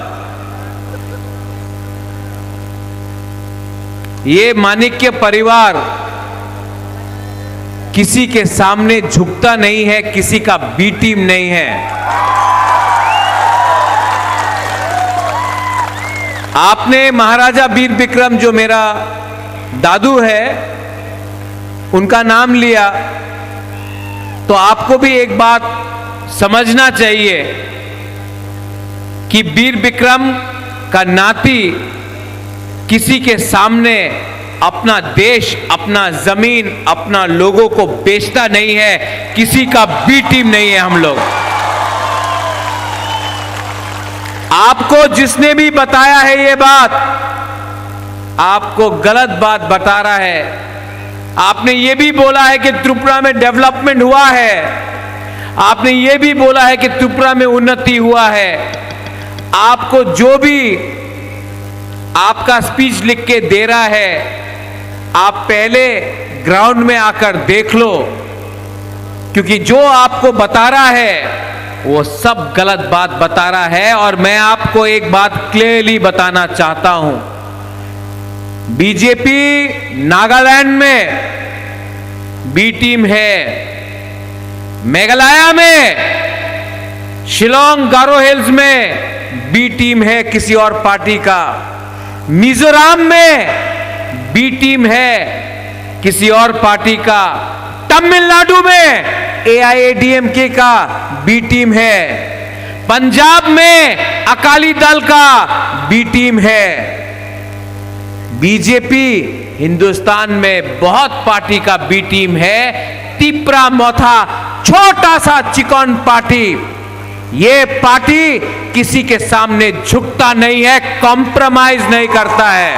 ये माणिक्य परिवार किसी के सामने झुकता नहीं है, किसी का बी टीम नहीं है। आपने महाराजा वीर विक्रम, जो मेरा दादू है, उनका नाम लिया, तो आपको भी एक बात समझना चाहिए कि वीर विक्रम का नाती किसी के सामने अपना देश, अपना जमीन, अपना लोगों को बेचता नहीं है, किसी का बी टीम नहीं है हम लोग। आपको जिसने भी बताया है ये बात, आपको गलत बात बता रहा है। आपने ये भी बोला है कि त्रिपुरा में डेवलपमेंट हुआ है, आपने ये भी बोला है कि त्रिपुरा में उन्नति हुआ है। आपको जो भी आपका स्पीच लिख के दे रहा है, आप पहले ग्राउंड में आकर देख लो, क्योंकि जो आपको बता रहा है वो सब गलत बात बता रहा है। और मैं आपको एक बात क्लियरली बताना चाहता हूं, बीजेपी नागालैंड में बी टीम है, मेघालय में, शिलोंग, गारो हिल्स में बी टीम है किसी और पार्टी का, मिजोरम में बी टीम है किसी और पार्टी का, तमिलनाडु में एआईएडीएमके का बी टीम है, पंजाब में अकाली दल का बी टीम है। बीजेपी हिंदुस्तान में बहुत पार्टी का बी टीम है। तिपरा मोथा छोटा सा चिकन पार्टी, ये पार्टी किसी के सामने झुकता नहीं है, कॉम्प्रोमाइज नहीं करता है।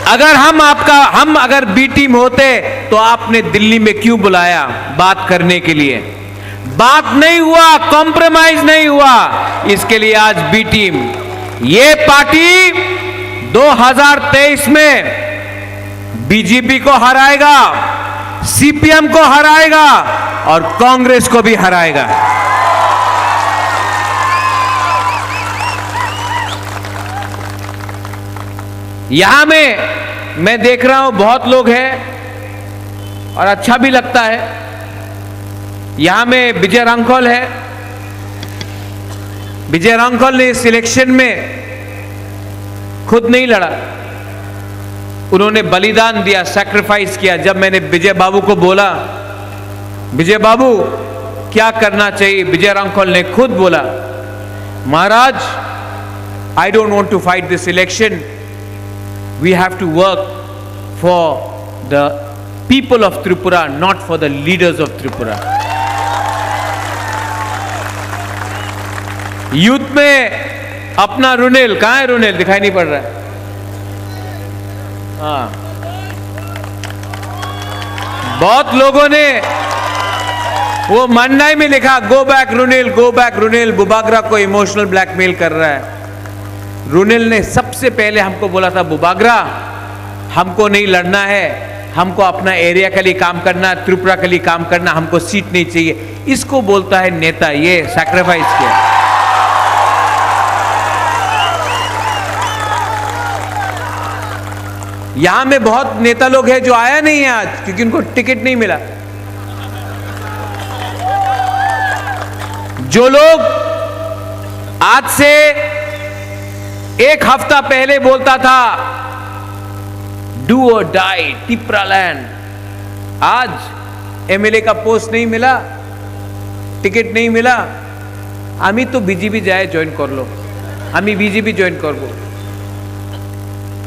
अगर हम आपका, हम अगर बी टीम होते तो आपने दिल्ली में क्यों बुलाया बात करने के लिए? बात नहीं हुआ, कॉम्प्रोमाइज नहीं हुआ, इसके लिए आज बी टीम। ये पार्टी दो हज़ार तेईस में बीजेपी को हराएगा, सीपीएम को हराएगा और कांग्रेस को भी हराएगा। यहां में मैं देख रहा हूं, बहुत लोग हैं और अच्छा भी लगता है। यहां में विजय रांखल है। विजय रांखल ने इस इलेक्शन में खुद नहीं लड़ा, उन्होंने बलिदान दिया, सैक्रिफाइस किया। जब मैंने विजय बाबू को बोला, "विजय बाबू, क्या करना चाहिए?" विजय रांखल ने खुद बोला, "महाराज, I don't want to fight this election. We have to work for the people of Tripura, not for the leaders of Tripura." Youth में अपना रुनेल, कहाँ है रुनेल? दिखाई नहीं पड़ रहा है। हाँ, बहुत लोगों ने वो मंडाई में लिखा, "Go back रुनेल, go back रुनेल, बुबागरा को इमोशनल ब्लैकमेल कर रहा है।" रुनेल ने सबसे पहले हमको बोला था, "बुबागरा, हमको नहीं लड़ना है, हमको अपना एरिया के लिए काम करना है, त्रिपुरा के लिए काम करना, हमको सीट नहीं चाहिए।" इसको बोलता है नेता, ये सैक्रिफाइस किया। यहां में बहुत नेता लोग हैं जो आया नहीं है आज, क्योंकि उनको टिकट नहीं मिला। जो लोग आज से एक हफ्ता पहले बोलता था, "Do or die, Tipraland," आज एमएलए का पोस्ट नहीं मिला, টিকিট নেই মিলা, আমি তো বিজেপি যায় জয়েন করলো, আমি বিজেপি জয়েন করব।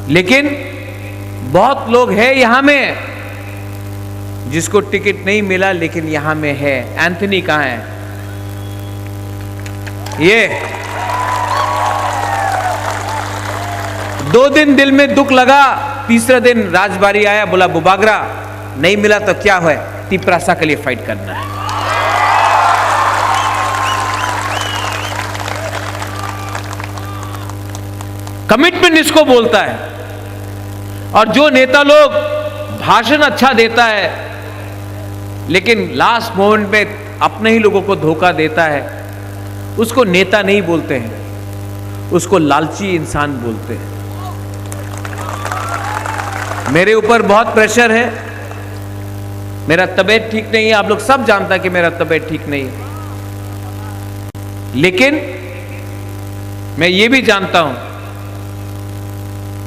लेकिन बहुत लोग है यहाँ में जिसको टिकट नहीं मिला लेकिन यहाँ में है। एंथनी कहाँ है? ये दो दिन दिल में दुख लगा, तीसरा दिन राजबाड़ी आया, बोला, "बुबागरा नहीं मिला तो क्या हुआ, तिपरासा के लिए फाइट करना है।" कमिटमेंट इसको बोलता है। और जो नेता लोग भाषण अच्छा देता है, लेकिन लास्ट मोमेंट में अपने ही लोगों को धोखा देता है, उसको नेता नहीं बोलते हैं, उसको लालची इंसान बोलते हैं। मेरे ऊपर बहुत प्रेशर है, मेरा तबीयत ठीक नहीं है, आप लोग सब जानता है कि मेरा तबीयत ठीक नहीं है, लेकिन मैं ये भी जानता हूं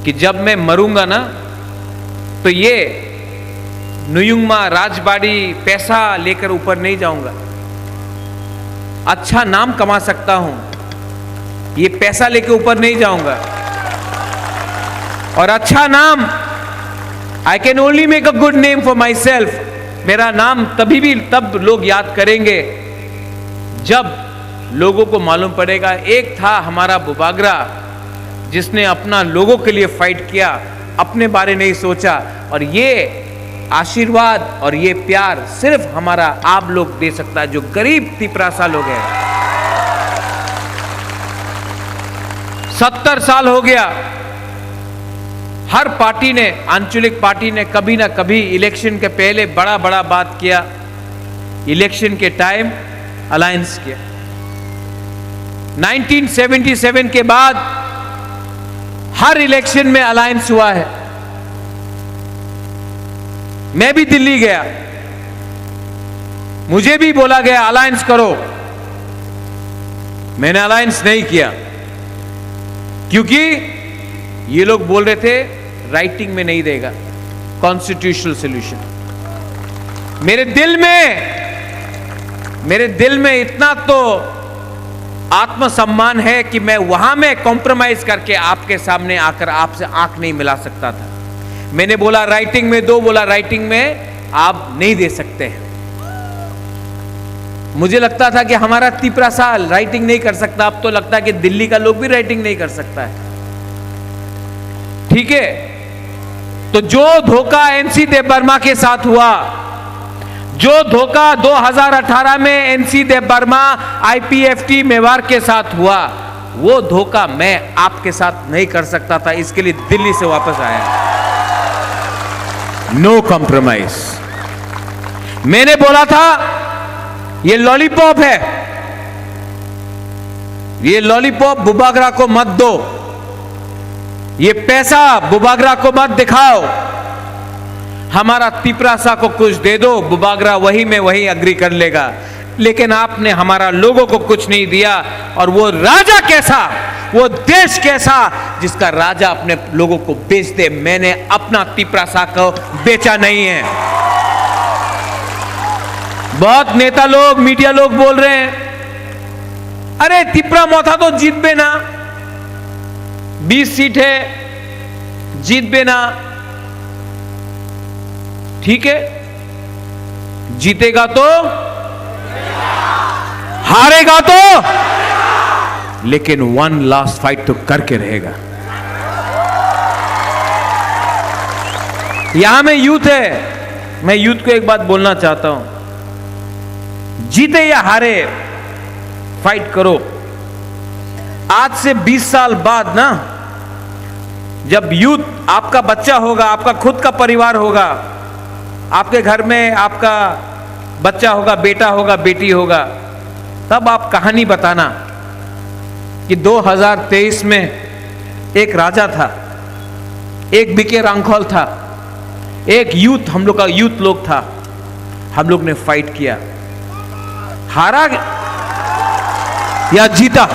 कि जब मैं मरूंगा ना, तो ये नुयुंगमा राजबाड़ी पैसा लेकर ऊपर नहीं जाऊंगा। अच्छा नाम कमा सकता हूं, ये पैसा लेके ऊपर नहीं जाऊंगा। और अच्छा नाम, I can only make a good name for myself। मेरा नाम तभी भी तब लोग याद करेंगे जब लोगों को मालूम पड़ेगा, एक था हमारा बुबागरा, जिसने अपना लोगों के लिए फाइट किया, अपने बारे नहीं सोचा। और ये आशीर्वाद और ये प्यार सिर्फ हमारा आप लोग दे सकता है, जो गरीब तिपरासा लोग हैं। सत्तर साल हो गया, हर पार्टी ने, आंचलिक पार्टी ने कभी ना कभी इलेक्शन के पहले बड़ा बड़ा बात किया, इलेक्शन के टाइम अलायंस किया। नाइनटीन सेवेंटी सेवन के बाद हर इलेक्शन में अलायंस हुआ है। मैं भी दिल्ली गया, मुझे भी बोला गया, "अलायंस करो।" मैंने अलायंस नहीं किया, क्योंकि ये लोग बोल रहे थे, राइटिंग में नहीं देगा कॉन्स्टिट्यूशनल सॉल्यूशन। मेरे दिल में, मेरे दिल में इतना तो आत्मसम्मान है कि मैं वहां में कॉम्प्रोमाइज करके आपके सामने आकर आपसे आंख नहीं मिला सकता था। मैंने बोला, "राइटिंग में दो," बोला, "राइटिंग में आप नहीं दे सकते हैं।" मुझे लगता था कि हमारा तिपरासा राइटिंग नहीं कर सकता, अब तो लगता है कि दिल्ली का लोग भी राइटिंग नहीं कर सकता है। ठीक है, तो जो धोखा एनसी देव वर्मा के साथ हुआ, जो धोखा दो हज़ार अठारह में एनसी देव वर्मा आईपीएफटी मेवाड़ के साथ हुआ, वो धोखा मैं आपके साथ नहीं कर सकता था, इसके लिए दिल्ली से वापस आया। No compromise. मैंने बोला था, ये लॉलीपॉप है, ये लॉलीपॉप बुबागरा को मत दो, ये पैसा बुबागरा को मत दिखाओ, हमारा तिपरासा को कुछ दे दो, बुबागरा वही में वही एग्री कर लेगा। लेकिन आपने हमारा लोगों को कुछ नहीं दिया। और वो राजा कैसा, वो देश कैसा, जिसका राजा अपने लोगों को बेच दे? मैंने अपना तिपरासा को बेचा नहीं है। बहुत नेता लोग, मीडिया लोग बोल रहे हैं, "अरे, तिपरा मोथा तो जीतबे ना, बीस सीट है, जीतबे ना।" ठीक है, जीतेगा तो, हारेगा तो, लेकिन वन लास्ट फाइट तो करके रहेगा। यहां में यूथ है, मैं यूथ को एक बात बोलना चाहता हूं, जीते या हारे, फाइट करो। आज से बीस साल बाद ना, जब यूथ आपका बच्चा होगा, आपका खुद का परिवार होगा, आपके घर में आपका बच्चा होगा, बेटा होगा, बेटी होगा, तब आप कहानी बताना कि दो हज़ार तेईस में एक राजा था, एक बीके रांखल था, एक यूथ, हम लोग का यूथ लोग था, हम लोग ने फाइट किया, हारा या जीता,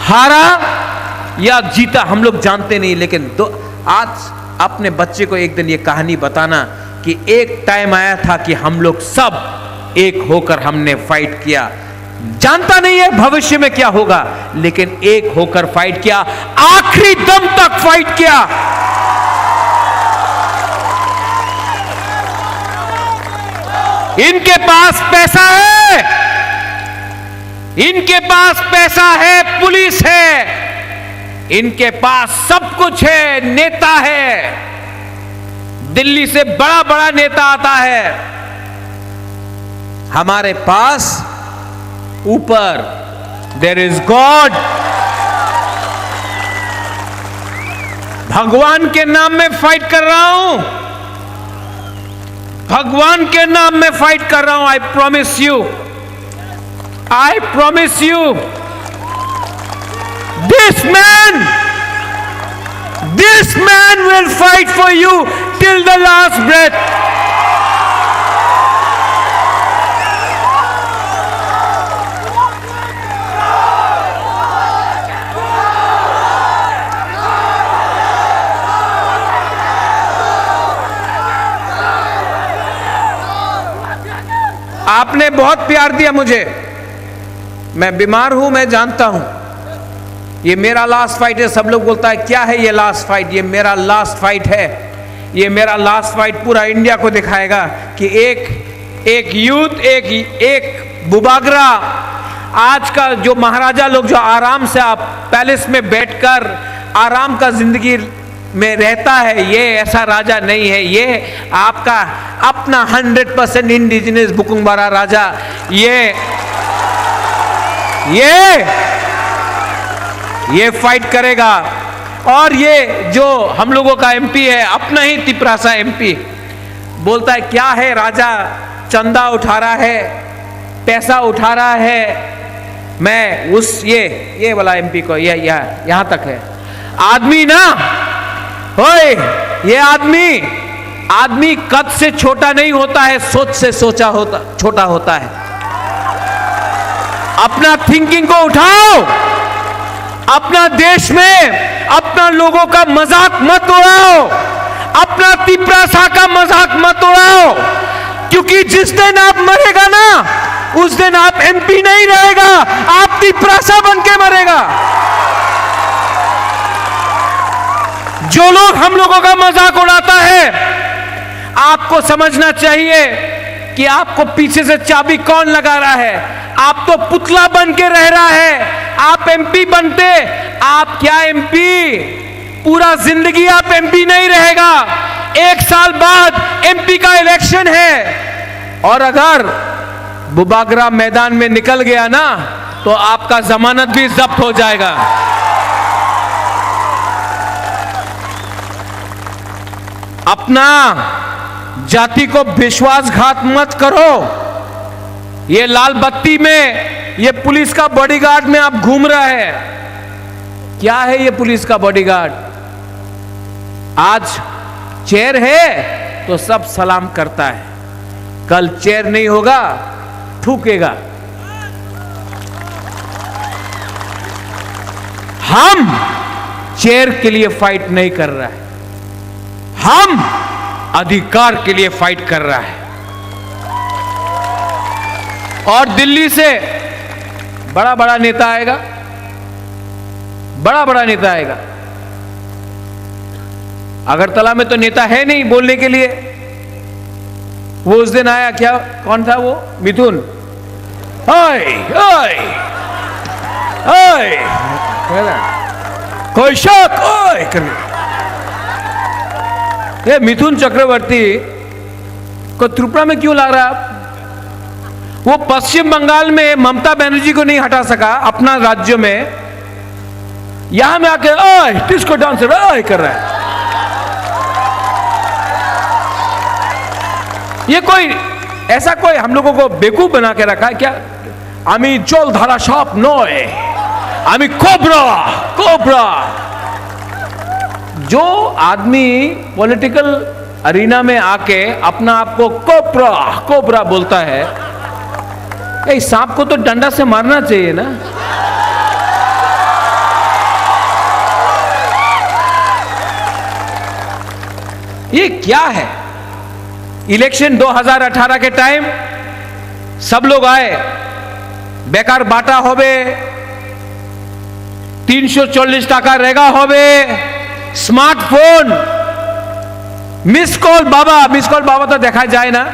हारा या जीता हम लोग जानते नहीं, लेकिन दो, आज अपने बच्चे को एक दिन ये कहानी बताना कि एक टाइम आया था कि हम लोग सब एक होकर हमने फाइट किया। जानता नहीं है भविष्य में क्या होगा, लेकिन एक होकर फाइट किया, आखिरी दम तक फाइट किया। इनके पास पैसा है, इनके पास पैसा है, पुलिस है, इनके पास सब कुछ है, नेता है, दिल्ली से बड़ा बड़ा नेता आता है। हमारे पास ऊपर there is God। भगवान के नाम में फाइट कर रहा हूं, भगवान के नाम में फाइट कर रहा हूं। I promise you, I promise you, this man, this man will fight for you till the last breath. आपने बहुत प्यार दिया मुझे। मैं बीमार हूं, मैं जानता हूं। ये मेरा लास्ट फाइट है। सब लोग बोलता है, "क्या है ये लास्ट फाइट?" ये मेरा लास्ट फाइट है। ये मेरा लास्ट फाइट पूरा इंडिया को दिखाएगा कि एक, एक यूथ, एक, एक बुबागरा, आज का जो महाराजा लोग जो आराम से आप पैलेस में बैठकर आराम का जिंदगी में रहता है, ये ऐसा राजा नहीं है। ये आपका अपना हंड्रेड परसेंट इंडिजिनस बुकुंगबारा राजा, ये, ये, ये फाइट करेगा। और ये जो हम लोगों का एमपी है, अपना ही तिपरासा एमपी, बोलता है, "क्या है राजा, चंदा उठा रहा है, पैसा उठा रहा है।" मैं उस, ये, ये वाला एमपी को, ये, ये, यहां तक है। आदमी ना, ओए, ये आदमी, आदमी कद से छोटा नहीं होता है, सोच से सोचा होता, छोटा होता है। अपना थिंकिंग को उठाओ, अपना देश में अपना लोगों का मजाक मत उड़ाओ, अपना तिपरासा का मजाक मत उड़ाओ, क्योंकि जिस दिन आप मरेगा ना, उस दिन आप एमपी नहीं रहेगा, आप तिपरासा बन के मरेगा। जो लोग हम लोगों का मजाक उड़ाता है, आपको समझना चाहिए कि आपको पीछे से चाबी कौन लगा रहा है। आप तो पुतला बन के रह रहा है। आप एमपी बनते, आप क्या एमपी, पूरा जिंदगी आप एमपी नहीं रहेगा। एक साल बाद एमपी का इलेक्शन है, और अगर बुबागरा मैदान में निकल गया ना, तो आपका जमानत भी जब्त हो जाएगा। अपना जाति को विश्वासघात मत करो। ये लाल बत्ती में, ये पुलिस का बॉडीगार्ड में आप घूम रहे हैं। क्या है ये पुलिस का बॉडीगार्ड? आज चेयर है तो सब सलाम करता है, कल चेयर नहीं होगा, थूकेगा। हम चेयर के लिए फाइट नहीं कर रहा है, हम अधिकार के लिए फाइट कर रहा है। और दिल्ली से बड़ा बड़ा नेता आएगा, बड़ा बड़ा नेता आएगा। अगरतला में तो नेता है नहीं बोलने के लिए। वो उस दिन आया, क्या, कौन था वो? मिथुन। ओए, ओए, ओए, कैसा? कोई शक, ओए, करके। ये मिथुन चक्रवर्ती को त्रिपुरा में क्यों ला रहा है आप? वो पश्चिम बंगाल में ममता बनर्जी को नहीं हटा सका अपना राज्य में, यहां में आके, "ओए, डिस्को डांसर, ओए," कर रहा है। ये कोई, ऐसा कोई हम लोगों को बेवकूफ बना के रखा है क्या? আমি জলধারা সাপ নয়, আমি কোবরা, কোবরা। जो आदमी पॉलिटिकल अरीना में आके अपना आप को कोबरा, कोबरा बोलता है, ए, सांप को तो डंडा से मारना चाहिए ना। ये क्या है? इलेक्शन दो हज़ार अठारह के टाइम সব লোক আয়, বেকার বাটা হবে, তিনশো চল্লিশ টাকা রেগা হবে, স্মার্টফোন, মিস কল বাবা, মিস কল বাবা তো দেখা যায় না,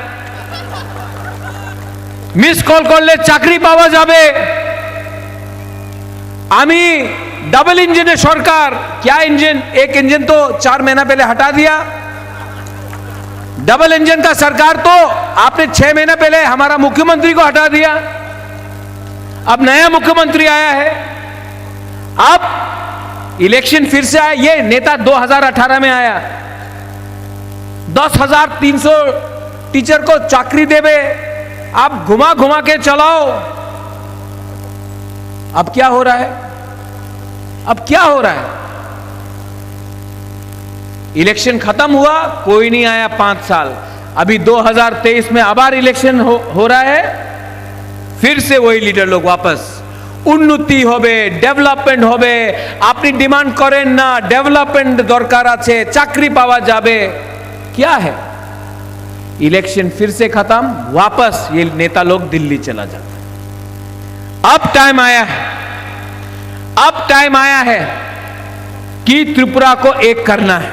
মিস কল করলে চাকরি পাওয়া যাবে। আমি ডাবল ইঞ্জিনের সরকার, क्या इंजन, एक इंजन तो चार महीना पहले हटा दिया। डबल इंजन का सरकार तो आपने छह महीना पहले हमारा मुख्यमंत्री को हटा दिया। अब नया मुख्यमंत्री आया है, अब इलेक्शन फिर से आया। ये नेता दो हज़ार अठारह में आया, दस हज़ार तीन सौ टीचर को चाकरी देवे, आप घुमा घुमा के चलाओ। अब क्या हो रहा है? अब क्या हो रहा है? इलेक्शन खत्म हुआ, कोई नहीं आया पांच साल। अभी दो हज़ार तेईस में अबार इलेक्शन हो, हो रहा है, फिर से वही लीडर लोग वापस। উন্নতি হবে, ডেভেলপমেন্ট হবে। আপনি ডিমান্ড করেন না, ডেভেলপমেন্ট দরকার আছে, চাকরি পাওয়া যাবে। क्या है? इलेक्शन फिर से खत्म, वापस ये नेता लोग दिल्ली चला जाता। अब टाइम आया है, अब टाइम आया है कि त्रिपुरा को एक करना है।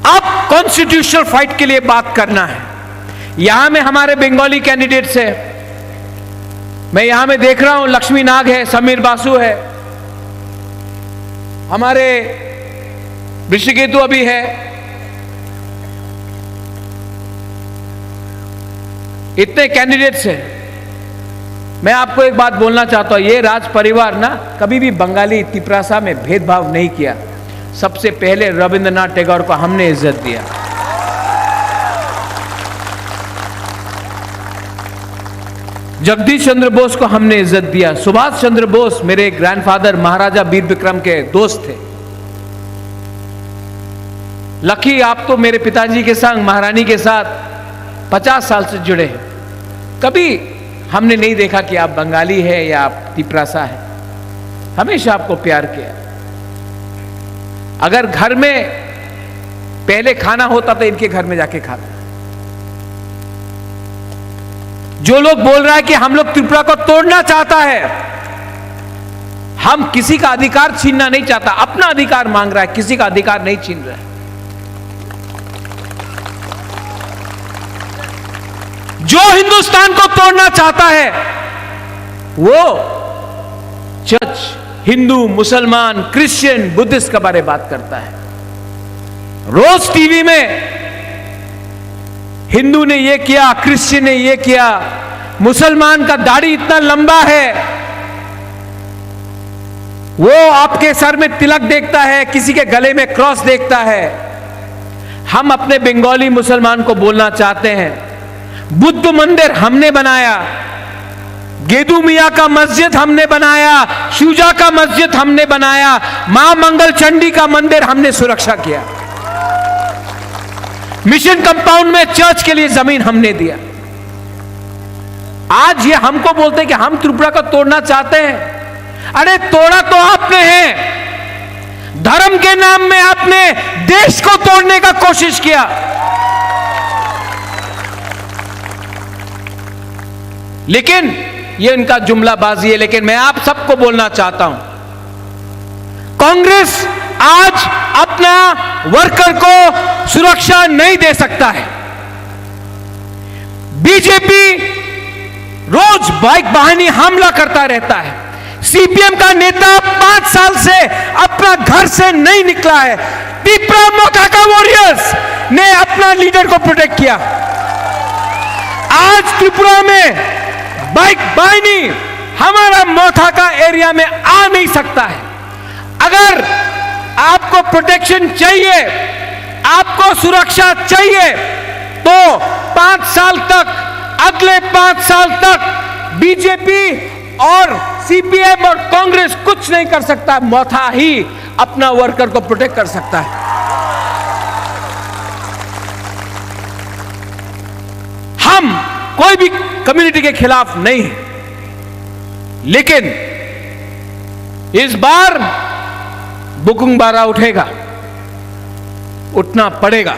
अब कॉन्स्टिट्यूशनल फाइट के लिए बात करना है। यहां में हमारे बंगाली कैंडिडेट्स है, मैं यहां में देख रहा हूं, लक्ष्मी नाग है, समीर बासु है, हमारे ऋषिकेतु अभी है। इतने कैंडिडेट्स हैं। मैं आपको एक बात बोलना चाहता हूं, ये राज परिवार ना कभी भी बंगाली तिपरासा में भेदभाव नहीं किया। सबसे पहले रविंद्रनाथ टैगोर को हमने इज्जत दिया, जगदीश चंद्र बोस को हमने इज्जत दिया। सुभाष चंद्र बोस मेरे ग्रैंडफादर महाराजा वीर विक्रम के दोस्त थे। लकी, आप तो मेरे पिताजी के संग महारानी के साथ पचास साल से जुड़े हैं। कभी हमने नहीं देखा कि आप बंगाली है या आप तिपरासा है। हमेशा आपको प्यार किया। अगर घर में पहले खाना होता तो इनके घर में जाके खाता। जो लोग बोल रहा है कि हम लोग त्रिपुरा को तोड़ना चाहता है, हम किसी का अधिकार छीनना नहीं चाहता, अपना अधिकार मांग रहा है, किसी का अधिकार नहीं छीन रहा है। जो हिंदुस्तान को तोड़ना चाहता है, वो चर्च, हिंदू, मुसलमान, क्रिश्चियन, बुद्धिस्ट के बारे में बात करता है। रोज टीवी में हिंदू ने ये किया, क्रिश्चियन ने ये किया, मुसलमान का दाढ़ी इतना लंबा है, वो आपके सर में तिलक देखता है, किसी के गले में क्रॉस देखता है। हम अपने बंगाली मुसलमान को बोलना चाहते हैं, बुद्ध मंदिर हमने बनाया, गेदू मियाँ का मस्जिद हमने बनाया, शुजा का मस्जिद हमने बनाया, माँ मंगल चंडी का मंदिर हमने सुरक्षा किया, मिशन कंपाउंड में चर्च के लिए जमीन हमने दिया। आज ये हमको बोलते हैं कि हम त्रिपुरा को तोड़ना चाहते हैं। अरे, तोड़ा तो आपने है, धर्म के नाम में आपने देश को तोड़ने का कोशिश किया। लेकिन ये इनका जुमलाबाजी है, लेकिन मैं आप सबको बोलना चाहता हूं, कांग्रेस आज अपना वर्कर को सुरक्षा नहीं दे सकता है। बीजेपी रोज बाइक वाहनी हमला करता रहता है। सीपीएम का नेता पांच साल से अपना घर से नहीं निकला है। तिपरा मोथा का वॉरियर्स ने अपना लीडर को प्रोटेक्ट किया। आज त्रिपुरा में बाइक वाहनी हमारा मोथा का एरिया में आ नहीं सकता है। अगर आपको प्रोटेक्शन चाहिए, आपको सुरक्षा चाहिए, तो पांच साल तक, अगले पांच साल तक बीजेपी और सीपीएम और कांग्रेस कुछ नहीं कर सकता। मोथा ही अपना वर्कर को प्रोटेक्ट कर सकता है। हम कोई भी कम्युनिटी के खिलाफ नहीं है, लेकिन इस बार बुकुंग बारा उठेगा, उठना पड़ेगा,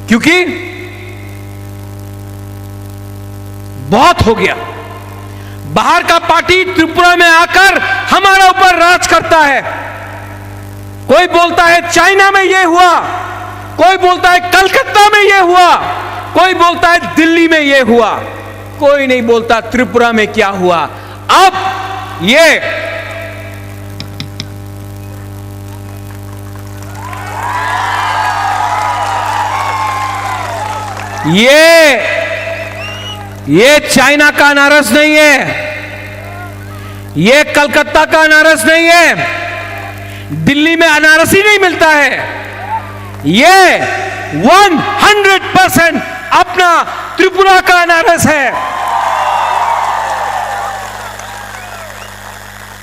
क्योंकि बहुत हो गया। बाहर का पार्टी त्रिपुरा में आकर हमारा ऊपर राज करता है। कोई बोलता है चाइना में ये हुआ, कोई बोलता है कलकत्ता में ये हुआ, कोई बोलता है दिल्ली में ये हुआ, कोई नहीं बोलता त्रिपुरा में क्या हुआ। अब ये ये ये चाइना का अनारस नहीं है, ये कलकत्ता का अनारस नहीं है, दिल्ली में अनारस ही नहीं मिलता है। ये हंड्रेड परसेंट अपना त्रिपुरा का अनारस है।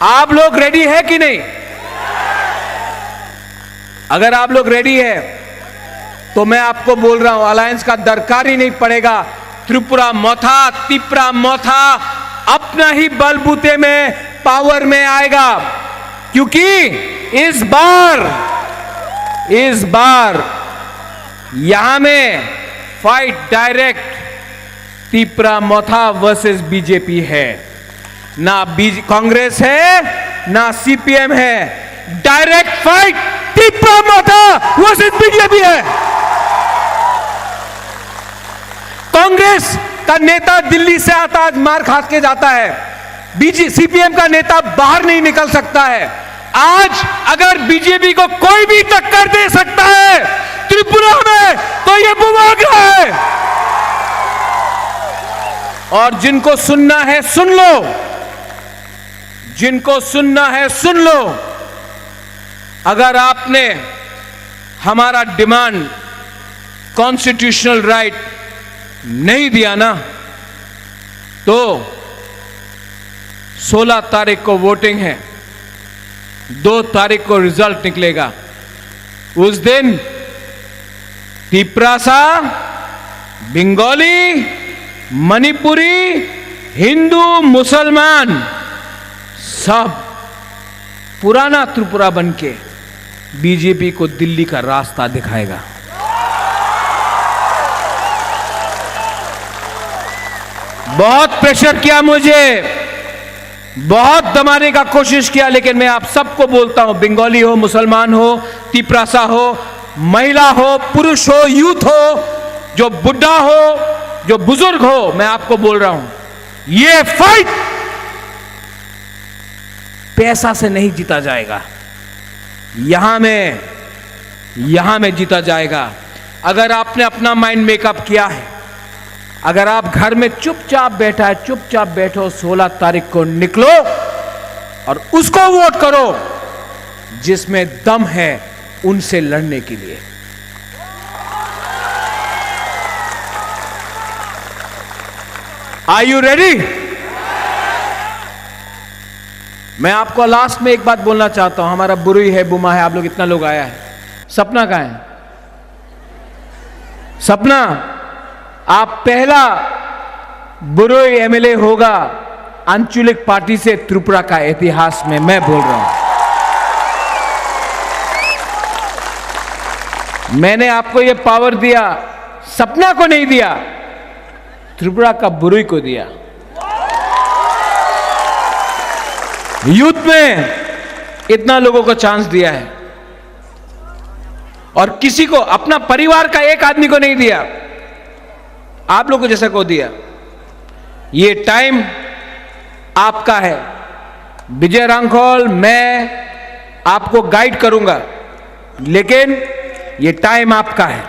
आप लोग रेडी है कि नहीं? अगर आप लोग रेडी है तो मैं आपको बोल रहा हूं, अलायंस का दरकार ही नहीं पड़ेगा। त्रिपुरा मोथा, तिपरा मोथा अपना ही बलबूते में पावर में आएगा, क्योंकि इस बार, इस बार यहां में फाइट डायरेक्ट तिपरा मोथा वर्सेस बीजेपी है। ना बीज-, कांग्रेस है, ना सीपीएम है, डायरेक्ट फाइट तिपरा मोथा वर्सेस बीजेपी है। कांग्रेस का नेता दिल्ली से आता, आज मार खा के जाता है। बीजे-, सीपीएम का नेता बाहर नहीं निकल सकता है। आज अगर बीजेपी को कोई भी टक्कर दे सकता है त्रिपुरा में, तो ये बुमाग्रा है। और जिनको सुनना है सुन लो, जिनको सुनना है सुन लो। अगर आपने हमारा डिमांड, कॉन्स्टिट्यूशनल राइट नहीं दिया ना, तो सोलह तारीख को वोटिंग है, दो तारीख को रिजल्ट निकलेगा। उस दिन तिपरासा, बंगाली, मणिपुरी, हिंदू, मुसलमान, सब पुराना त्रिपुरा बनके बीजेपी को दिल्ली का रास्ता दिखाएगा। बहुत प्रेशर किया मुझे, बहुत दबाने का कोशिश किया, लेकिन मैं आप सबको बोलता हूं, बंगाली हो, मुसलमान हो, तिपरासा हो, महिला हो, पुरुष हो, यूथ हो, जो बुढ़ा हो, जो बुजुर्ग हो, मैं आपको बोल रहा हूं, ये फाइट पैसा से नहीं जीता जाएगा। यहां में, यहां में जीता जाएगा। अगर आपने अपना माइंड मेकअप किया है, अगर आप घर में चुपचाप बैठा है, चुपचाप बैठो, सोलह तारीख को निकलो और उसको वोट करो जिसमें दम है उनसे लड़ने के लिए। Are you ready? मैं आपको लास्ट में एक बात बोलना चाहता हूं, हमारा बुरुई है, बुमा है, आप लोग इतना लोग आया है, सपना कहां है? सपना, आप पहला बुरुई एमएलए होगा आंचलिक पार्टी से त्रिपुरा का इतिहास में, मैं बोल रहा हूं। मैंने आपको ये पावर दिया, सपना को नहीं दिया, त्रिपुरा का बुरुई को दिया। यूथ में इतना लोगों को चांस दिया है और किसी को, अपना परिवार का एक आदमी को नहीं दिया, आप लोगों जैसा को दिया। ये टाइम आपका है। विजय रांखल, मैं आपको गाइड करूंगा, लेकिन ये टाइम आपका है।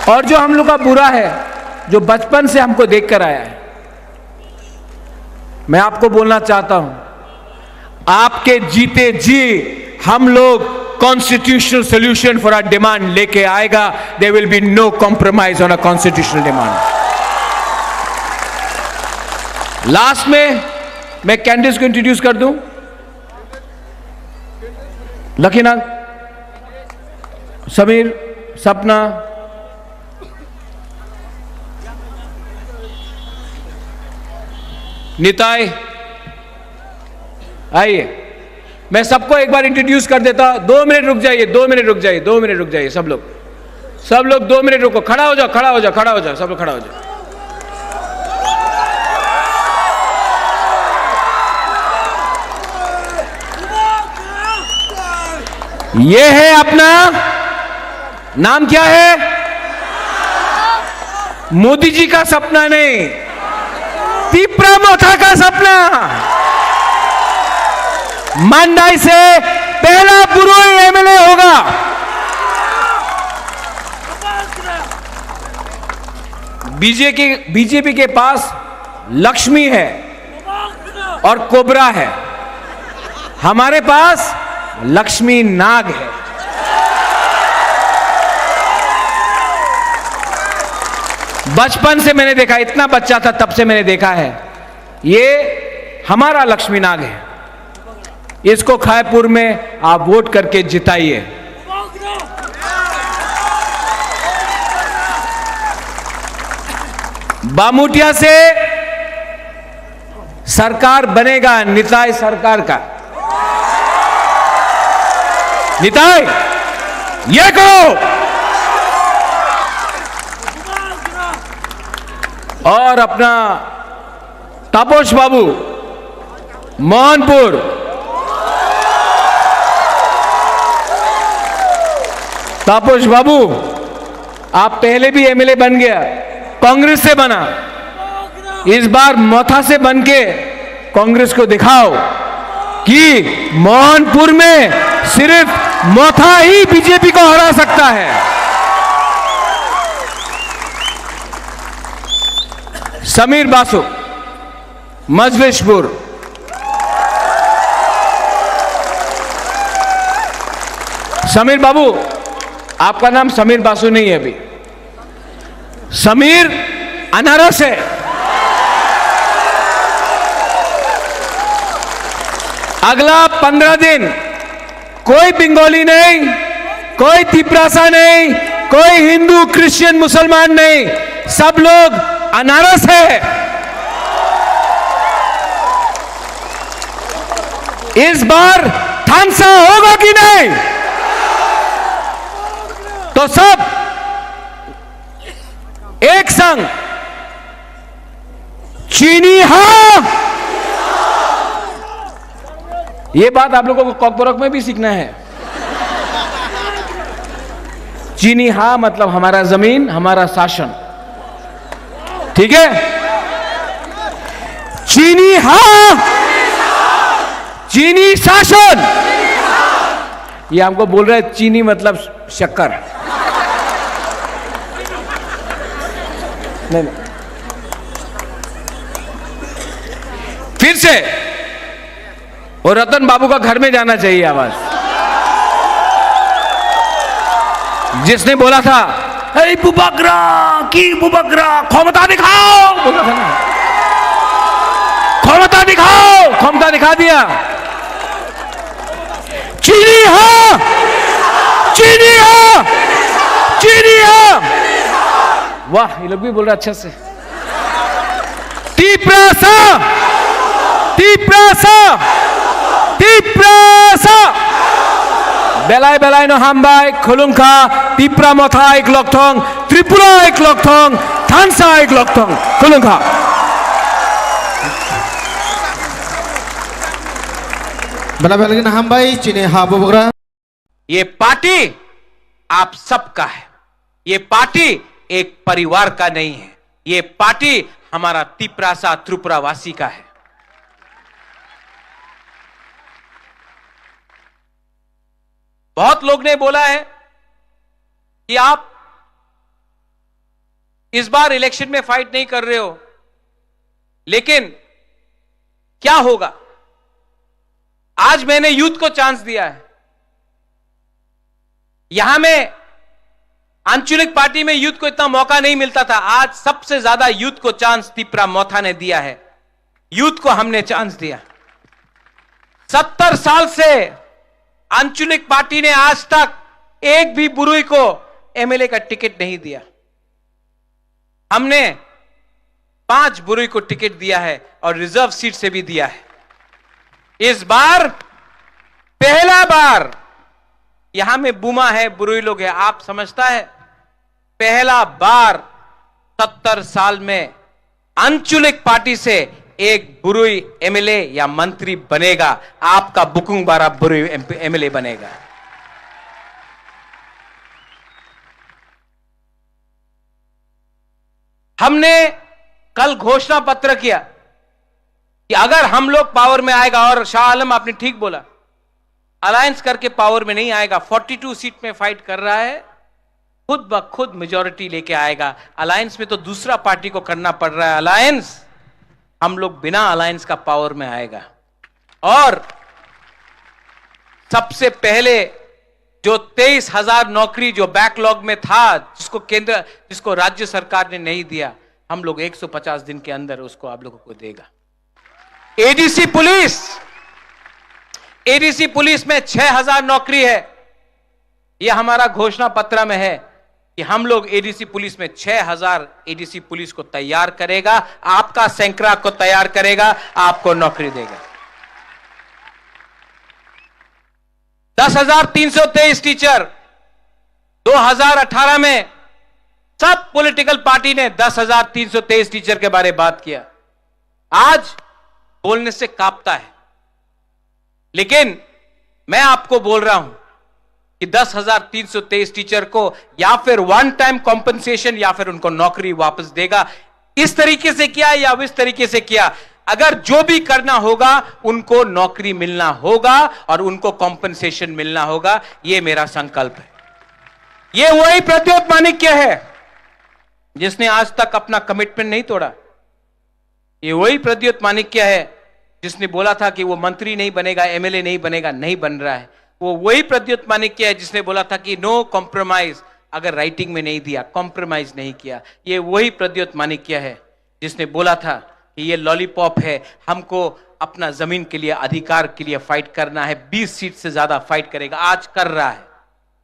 और जो हम लोग का बुरा है, जो बचपन से हमको देखकर आया है, मैं आपको बोलना चाहता हूं, आपके जीते जी हम लोग constitutional solution for our demand लेके आएगा। There will be no compromise on a constitutional demand. Last में मैं कैंडिडेट्स को इंट्रोड्यूस कर दूं। लकीनाथ, समीर, सपना, निताई, आइए, मैं सबको एक बार इंट्रोड्यूस कर देता हूं। दो मिनट रुक जाइए, दो मिनट रुक जाइए, दो मिनट रुक जाइए सब लोग। सब लोग दो मिनट रुको, खड़ा हो जाओ, खड़ा हो जाओ, खड़ा हो जाओ, सब लोग खड़ा हो जाओ। ये है अपना, नाम क्या है? मोदी जी का सपना नहीं, तिप्रा मोथा का सपना। मांडाई से पहला बुरुई एमएलए होगा। बीजेपी, बीजेपी के पास लक्ष्मी है और कोबरा है, हमारे पास लक्ष्मी नाग है। बचपन से मैंने देखा, इतना बच्चा था तब से मैंने देखा है। ये हमारा लक्ष्मी नाग है, इसको खैरपुर में आप वोट करके जिताइए। बामुटिया से सरकार बनेगा निताई सरकार का। निताई, ये करो। और अपना तापस बाबू, मोहनपुर। तापस बाबू, आप पहले भी एमएलए बन गया, कांग्रेस से बना, इस बार मोथा से बन के कांग्रेस को दिखाओ कि मोहनपुर में सिर्फ मोथा ही बीजेपी को हरा सकता है। समीर बासु, मजलिसपुर। समीर बाबू, आपका नाम समीर बासु नहीं है अभी, समीर अनारस है। अगला पंद्रह दिन कोई बंगाली नहीं, कोई तिपरासा नहीं, कोई हिंदू, क्रिश्चियन, मुसलमान नहीं, सब लोग अनारस है। इस बार थानसा होगा कि नहीं? तो सब एक संग, चीनी हाँ। ये बात आप लोगों को कॉकबरक में भी सीखना है। चीनी हाँ मतलब हमारा जमीन, हमारा शासन। ठीक है? चीनी हाँ, चीनी शासन। ये हमको बोल रहे हैं, चीनी मतलब शक्कर। नहीं, नहीं। फिर से, और रतन बाबू का घर में जाना चाहिए आवाज। जिसने बोला था, "ए बुबाग्रा, की बुबाग्रा, क्षमता दिखाओ," बोला था ना। "क्षमता दिखाओ," क्षमता दिखा दिया। चीनी हाँ, चीनी हाँ, चीनी हाँ। वाह, ये लोग भी बोल रहे अच्छे से। Tiprasa, Tiprasa, Tiprasa. Belai belai no hambai, khulungkha, Tipra Motha ek lok thong, Tripura ek lok thong, Thansa ek lok thong, khulungkha. Belai belai no hambai, chini ha bubagra. ये पार्टी आप सबका है, ये पार्टी एक परिवार का नहीं है, ये पार्टी हमारा तिपरासा त्रिपुरावासी का है। बहुत लोग ने बोला है कि आप इस बार इलेक्शन में फाइट नहीं कर रहे हो, लेकिन क्या होगा? आज मैंने यूथ को चांस दिया है। यहां में आंचलिक पार्टी में यूथ को इतना मौका नहीं मिलता था, आज सबसे ज्यादा यूथ को चांस तिपरा मोथा ने दिया है। यूथ को हमने चांस दिया। सत्तर साल से आंचलिक पार्टी ने आज तक एक भी बुरुई को एमएलए का टिकट नहीं दिया। हमने पांच बुरुई को टिकट दिया है और रिजर्व सीट से भी दिया है। इस बार पहला बार यहां में बुमा है, बुरुई लोग है, आप समझता है, पहला बार सत्तर साल में आंचलिक पार्टी से एक बुरुई एमएलए या मंत्री बनेगा। आपका बुकुंग बारा बुरुई एमएलए बनेगा। हमने कल घोषणा पत्र किया कि अगर हम लोग पावर में आएगा, और शाह आलम, आपने ठीक बोला, अलायंस करके पावर में नहीं आएगा, फोर्टी टू सीट में फाइट कर रहा है, खुद ब खुद मेजोरिटी लेके आएगा। अलायंस में तो दूसरा पार्टी को करना पड़ रहा है अलायंस, हम लोग बिना अलायंस का पावर में आएगा। और सबसे पहले जो तेईस हजार नौकरी जो बैकलॉग में था, जिसको केंद्र, जिसको राज्य सरकार ने नहीं दिया, हम लोग एक सौ पचास दिन के अंदर उसको आप लोगों को देगा। एडीसी पुलिस, एडीसी पुलिस में छह हजार नौकरी है। यह हमारा घोषणा पत्र में है कि हम लोग एडीसी पुलिस में छह हजार एडीसी पुलिस को तैयार करेगा, आपका सैकड़ा को तैयार करेगा, आपको नौकरी देगा। दस हजार तीन सौ तेईस टीचर, दो हजार अठारह में सब पॉलिटिकल पार्टी ने दस हजार तीन सौ तेईस टीचर के बारे बात किया। आज बोलने से कांपता है, लेकिन मैं आपको बोल रहा हूं कि दस हजार तीन सौ तेईस टीचर को या फिर वन टाइम कॉम्पेंसेशन या फिर उनको नौकरी वापस देगा। इस तरीके से किया या इस तरीके से किया, अगर जो भी करना होगा, उनको नौकरी मिलना होगा और उनको कॉम्पेंसेशन मिलना होगा। ये मेरा संकल्प है। ये वही प्रद्योत माणिक्य है जिसने आज तक अपना कमिटमेंट नहीं तोड़ा। ये वही प्रद्योत माणिक्य है जिसने बोला था कि वो मंत्री नहीं बनेगा, एमएलए नहीं बनेगा, नहीं बन रहा है। वो वही प्रद्योत माणिक्य है जिसने बोला था कि नो कॉम्प्रोमाइज, अगर राइटिंग में नहीं दिया, कॉम्प्रोमाइज नहीं किया। ये वही प्रद्योत माणिक्य है जिसने बोला था कि ये लॉलीपॉप है, हमको अपना जमीन के लिए, अधिकार के लिए फाइट करना है, बीस सीट से ज्यादा फाइट करेगा, आज कर रहा है।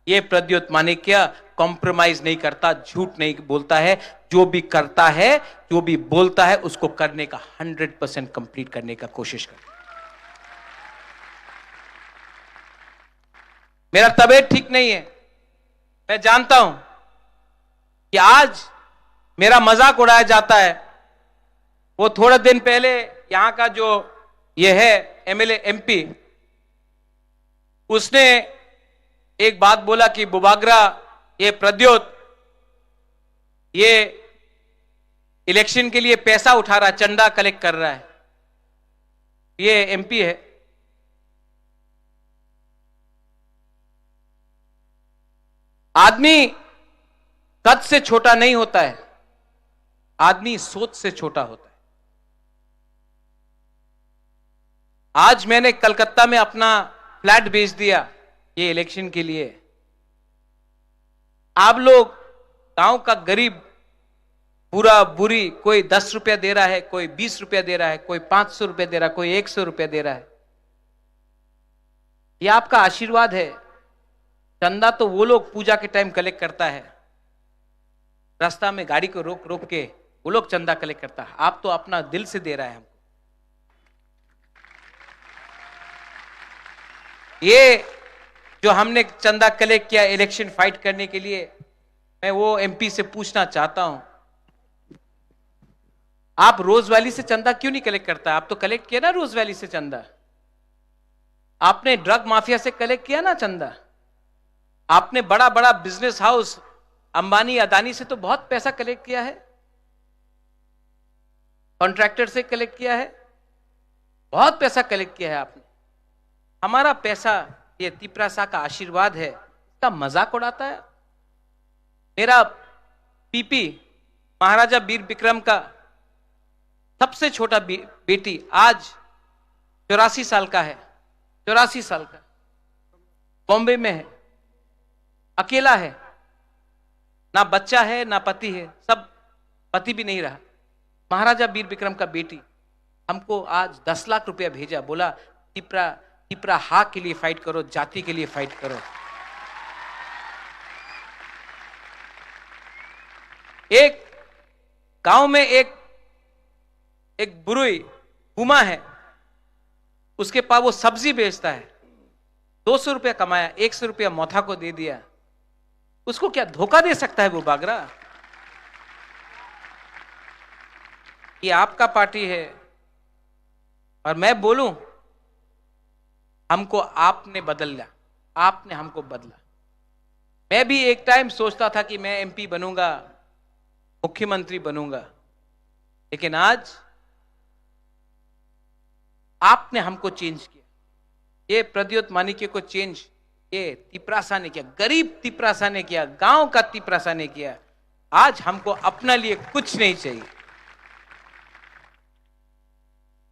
ये प्रद्योत माणिक्य कॉम्प्रोमाइज नहीं करता, झूठ नहीं बोलता है, जो भी करता है, जो भी बोलता है, उसको करने का हंड्रेड परसेंट कंप्लीट करने का कोशिश करता है। मेरा तबीयत ठीक नहीं है, मैं जानता हूं कि आज मेरा मजाक उड़ाया जाता है। वो थोड़ा दिन पहले यहां का जो ये है एमएलए, एमपी, उसने एक बात बोला कि बुबागरा, ये प्रद्योत, ये इलेक्शन के लिए पैसा उठा रहा है, चंदा कलेक्ट कर रहा है। ये एमपी है। आदमी कद से छोटा नहीं होता है, आदमी सोच से छोटा होता है। आज मैंने कलकत्ता में अपना फ्लैट बेच दिया ये इलेक्शन के लिए। आप लोग, गांव का गरीब, बुरा बुरी, कोई दस रुपया दे रहा है, कोई बीस रुपया दे रहा है, कोई पांच सौ रुपया दे रहा है, कोई एक सौ रुपया दे रहा है, ये आपका आशीर्वाद है। चंदा तो वो लोग पूजा के टाइम कलेक्ट करता है, रास्ता में गाड़ी को रोक रोक के वो लोग चंदा कलेक्ट करता है। आप तो अपना दिल से दे रहा है हमको। ये जो हमने चंदा कलेक्ट किया इलेक्शन फाइट करने के लिए, मैं वो एमपी से पूछना चाहता हूं, आप रोज वैली से चंदा क्यों नहीं कलेक्ट करता? आप तो कलेक्ट किया ना रोज वैली से चंदा, आपने ड्रग माफिया से कलेक्ट किया ना चंदा, आपने बड़ा बड़ा बिजनेस हाउस अंबानी अदानी से तो बहुत पैसा कलेक्ट किया है, कॉन्ट्रैक्टर से कलेक्ट किया है, बहुत पैसा कलेक्ट किया है आपने। हमारा पैसा, ये तिपरासा का आशीर्वाद है, इसका मजाक उड़ाता है। मेरा पीपी महाराजा वीर विक्रम का सबसे छोटा बे-, बेटी आज चौरासी साल का है, चौरासी साल का, बॉम्बे में है, अकेला है, ना बच्चा है ना पति है, सब, पति भी नहीं रहा। महाराजा वीर विक्रम का बेटी हमको आज दस लाख रुपया भेजा, बोला, तिपरा, तिपरा हा के लिए फाइट करो, जाति के लिए फाइट करो। एक गांव में एक एक बुरुई हुमा है, उसके पास वो सब्जी बेचता है, दो सौ रुपया कमाया, एक सौ रुपया मोथा को दे दिया। उसको क्या धोखा दे सकता है वो बागरा? ये आपका पार्टी है। और मैं बोलूं, हमको आपने बदला, आपने हमको बदला। मैं भी एक टाइम सोचता था कि मैं एमपी बनूंगा, मुख्यमंत्री बनूंगा, लेकिन आज आपने हमको चेंज किया। ये प्रद्योत मानिक्य को चेंज ये तिपरासा ने किया, गरीब तिपरासा ने किया, गांव का तिपरासा ने किया। आज हमको अपना लिए कुछ नहीं चाहिए।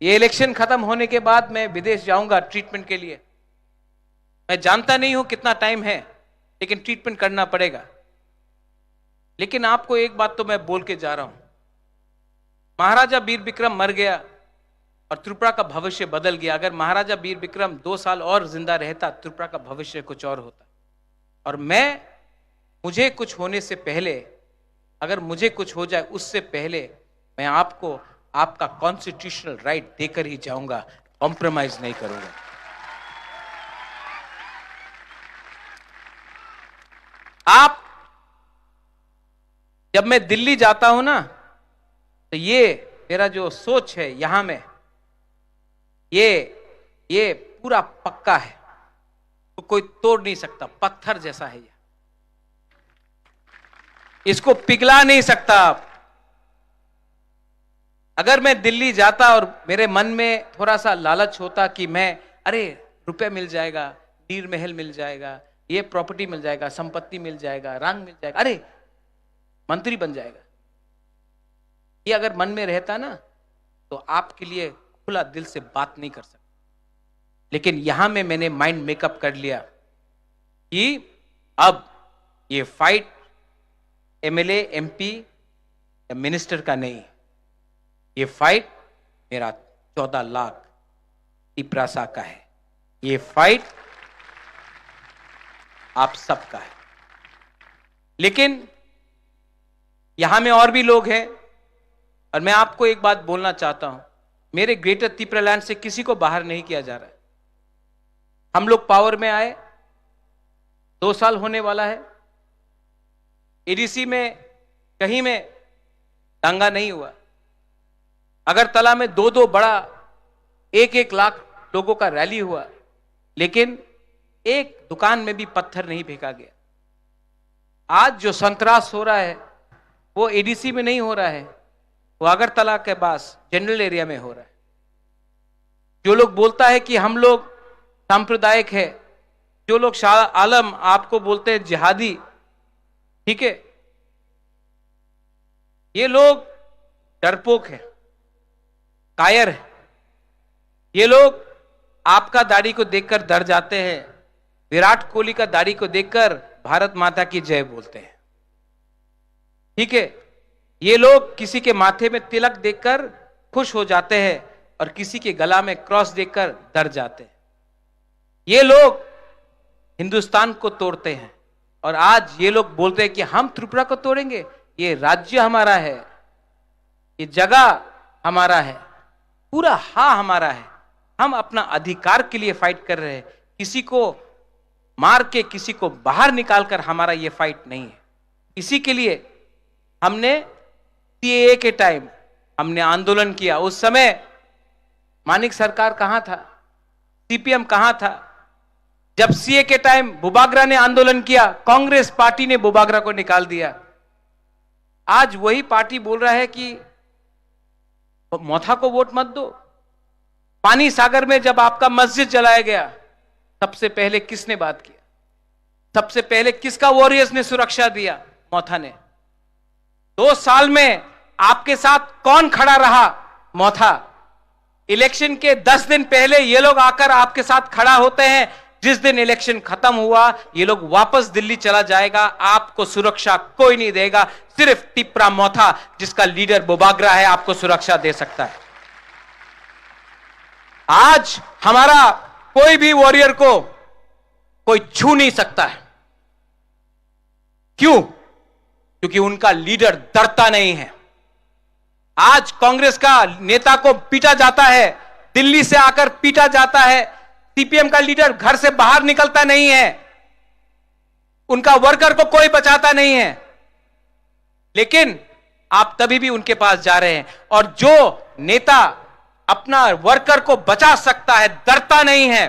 ये इलेक्शन खत्म होने के बाद मैं विदेश जाऊंगा ट्रीटमेंट के लिए। मैं जानता नहीं हूं कितना टाइम है, लेकिन ट्रीटमेंट करना पड़ेगा। लेकिन आपको एक बात तो मैं बोल के जा रहा हूं, महाराजा वीर विक्रम मर गया और त्रिपुरा का भविष्य बदल गया। अगर महाराजा वीर विक्रम दो साल और जिंदा रहता, त्रिपुरा का भविष्य कुछ और होता। और मैं, मुझे कुछ होने से पहले, अगर मुझे कुछ हो जाए, उससे पहले मैं आपको आपका कॉन्स्टिट्यूशनल राइट देकर ही जाऊंगा, कॉम्प्रोमाइज नहीं करूंगा। आप, जब मैं दिल्ली जाता हूं ना, तो ये मेरा जो सोच है यहां में, ये ये पूरा पक्का है, तो कोई तोड़ नहीं सकता, पत्थर जैसा है ये, इसको पिघला नहीं सकता आप। अगर मैं दिल्ली जाता और मेरे मन में थोड़ा सा लालच होता कि मैं, अरे, रुपया मिल जाएगा, नीर महल मिल जाएगा, ये प्रॉपर्टी मिल जाएगा, संपत्ति मिल जाएगा, रंग मिल जाएगा, अरे, मंत्री बन जाएगा, ये अगर मन में रहता ना, तो आपके लिए खुला दिल से बात नहीं कर सकता। लेकिन यहां में मैंने माइंड मेकअप कर लिया कि अब ये फाइट एमएलए, एमपी या मिनिस्टर का नहीं, ये फाइट मेरा चौदह लाख तिपरासा का है, ये फाइट आप सबका है। लेकिन यहां में और भी लोग हैं, और मैं आपको एक बात बोलना चाहता हूं, मेरे ग्रेटर तिपरालैंड से किसी को बाहर नहीं किया जा रहा है। हम लोग पावर में आए, दो साल होने वाला है, एडीसी में कहीं में दंगा नहीं हुआ। अगरतला में दो दो बड़ा, एक एक लाख लोगों का रैली हुआ, लेकिन एक दुकान में भी पत्थर नहीं फेंका गया। आज जो संतरास हो रहा है, वो एडीसी में नहीं हो रहा है, वो अगरतला के पास जनरल एरिया में हो रहा है। जो लोग बोलता है कि हम लोग सांप्रदायिक है, जो लोग शाह आलम आपको बोलते हैं जिहादी, ठीक है, ये लोग डरपोक है, कायर है। ये लोग आपका दाढ़ी को देखकर डर जाते हैं, विराट कोहली का दाढ़ी को देखकर भारत माता की जय बोलते हैं। ठीक है, ये लोग किसी के माथे में तिलक देखकर खुश हो जाते हैं और किसी के गला में क्रॉस देखकर डर जाते हैं। ये लोग हिंदुस्तान को तोड़ते हैं और आज ये लोग बोलते हैं कि हम त्रिपुरा को तोड़ेंगे, ये राज्य हमारा है, ये जगह हमारा है, पूरा हा हमारा है। हम अपना अधिकार के लिए फाइट कर रहे हैं, किसी को मार के, किसी को बाहर निकाल कर हमारा ये फाइट नहीं है। इसी के लिए हमने सीएए के टाइम हमने आंदोलन किया। उस समय मानिक सरकार कहां था, सीपीएम कहां था? जब सीए के टाइम बुबागरा ने आंदोलन किया, कांग्रेस पार्टी ने बुबागरा को निकाल दिया। आज वही पार्टी बोल रहा है कि मोथा को वोट मत दो। पानी सागर में जब आपका मस्जिद जलाया गया, सबसे पहले किसने बात किया? सबसे पहले किसका वॉरियर्स ने सुरक्षा दिया? मोथा ने। दो साल में आपके साथ कौन खड़ा रहा? मोथा। इलेक्शन के दस दिन पहले ये लोग आकर आपके साथ खड़ा होते हैं, जिस दिन इलेक्शन खत्म हुआ, ये लोग वापस दिल्ली चला जाएगा। आपको सुरक्षा कोई नहीं देगा, सिर्फ टिपरा मोथा, जिसका लीडर बुबागरा है, आपको सुरक्षा दे सकता है। आज हमारा कोई भी वॉरियर को कोई छू नहीं सकता है। क्यों? क्योंकि उनका लीडर डरता नहीं है। आज कांग्रेस का नेता को पीटा जाता है, दिल्ली से आकर पीटा जाता है, सीपीएम का लीडर घर से बाहर निकलता नहीं है। उनका वर्कर को कोई बचाता नहीं है, लेकिन आप तभी भी उनके पास जा रहे हैं। और जो नेता अपना वर्कर को बचा सकता है, डरता नहीं है,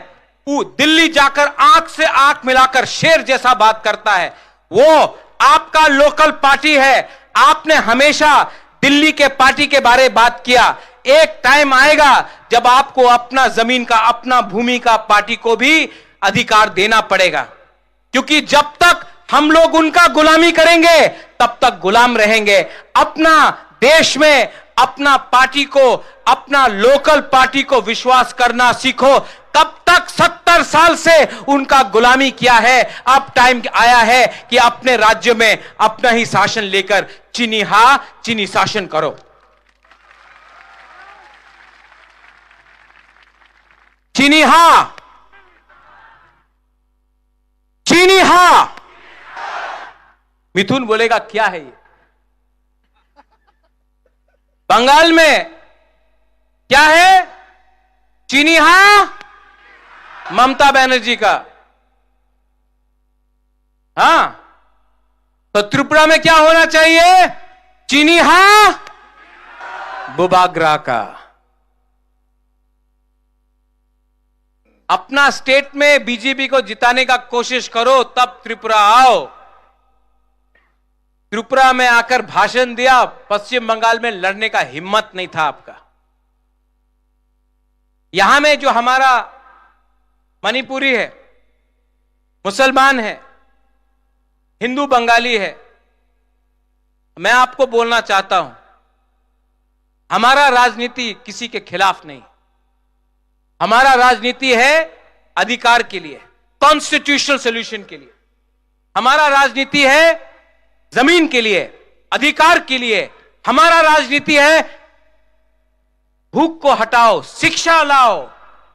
वो दिल्ली जाकर आंख से आंख मिलाकर शेर जैसा बात करता है, वो आपका लोकल पार्टी है। आपने हमेशा दिल्ली के पार्टी के बारे बात किया। एक टाइम आएगा जब आपको अपना जमीन का, अपना भूमि का पार्टी को भी अधिकार देना पड़ेगा, क्योंकि जब तक हम लोग उनका गुलामी करेंगे, तब तक गुलाम रहेंगे। अपना देश में अपना पार्टी को, अपना लोकल पार्टी को विश्वास करना सीखो। कब तक सत्तर साल से उनका गुलामी किया है? अब टाइम आया है कि अपने राज्य में अपना ही शासन लेकर चीनी हा, चीनी शासन करो। चीनी हा, चीनी हा। मिथुन बोलेगा, क्या है ये? बंगाल में क्या है? चीनी हा, ममता बनर्जी का। हाँ, तो त्रिपुरा में क्या होना चाहिए? चीनी हा, बुबाग्रा का। अपना स्टेट में बीजेपी को जिताने का कोशिश करो, तब त्रिपुरा आओ। त्रिपुरा में आकर भाषण दिया, पश्चिम बंगाल में लड़ने का हिम्मत नहीं था आपका। यहां में जो हमारा मणिपुरी है, मुसलमान है, हिंदू बंगाली है, मैं आपको बोलना चाहता हूं, हमारा राजनीति किसी के खिलाफ नहीं। हमारा राजनीति है अधिकार के लिए, कॉन्स्टिट्यूशनल सॉल्यूशन के लिए। हमारा राजनीति है जमीन के लिए, अधिकार के लिए। हमारा राजनीति है भूख को हटाओ, शिक्षा लाओ,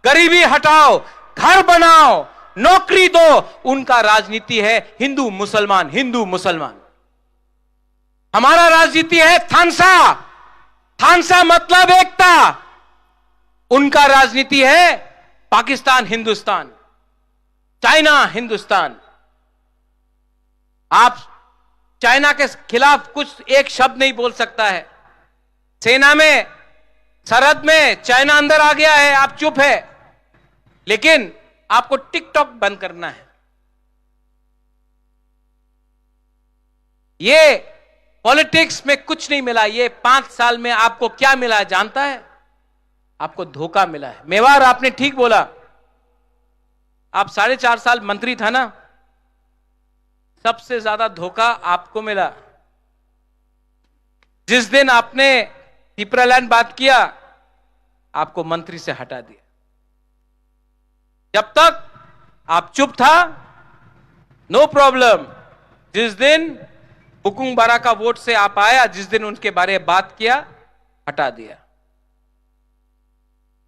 गरीबी हटाओ, घर बनाओ, नौकरी दो। उनका राजनीति है हिंदू मुसलमान, हिंदू मुसलमान। हमारा राजनीति है थानसा, थानसा मतलब एकता। उनका राजनीति है पाकिस्तान हिंदुस्तान, चाइना हिंदुस्तान। आप चाइना के खिलाफ कुछ एक शब्द नहीं बोल सकता है। सेना में, सरहद में चाइना अंदर आ गया है, आप चुप है, लेकिन आपको टिकटॉक बंद करना है। ये पॉलिटिक्स में कुछ नहीं मिला। ये पांच साल में आपको क्या मिला है जानता है? आपको धोखा मिला है। मेवाड़, आपने ठीक बोला, आप साढ़े चार साल मंत्री था ना, सबसे ज्यादा धोखा आपको मिला। जिस दिन आपने टिपरालैंड बात किया, आपको मंत्री से हटा दिया। जब तक आप चुप था, नो प्रॉब्लम। जिस दिन बुकुंग बारा का वोट से आप आया, जिस दिन उनके बारे में बात किया, हटा दिया।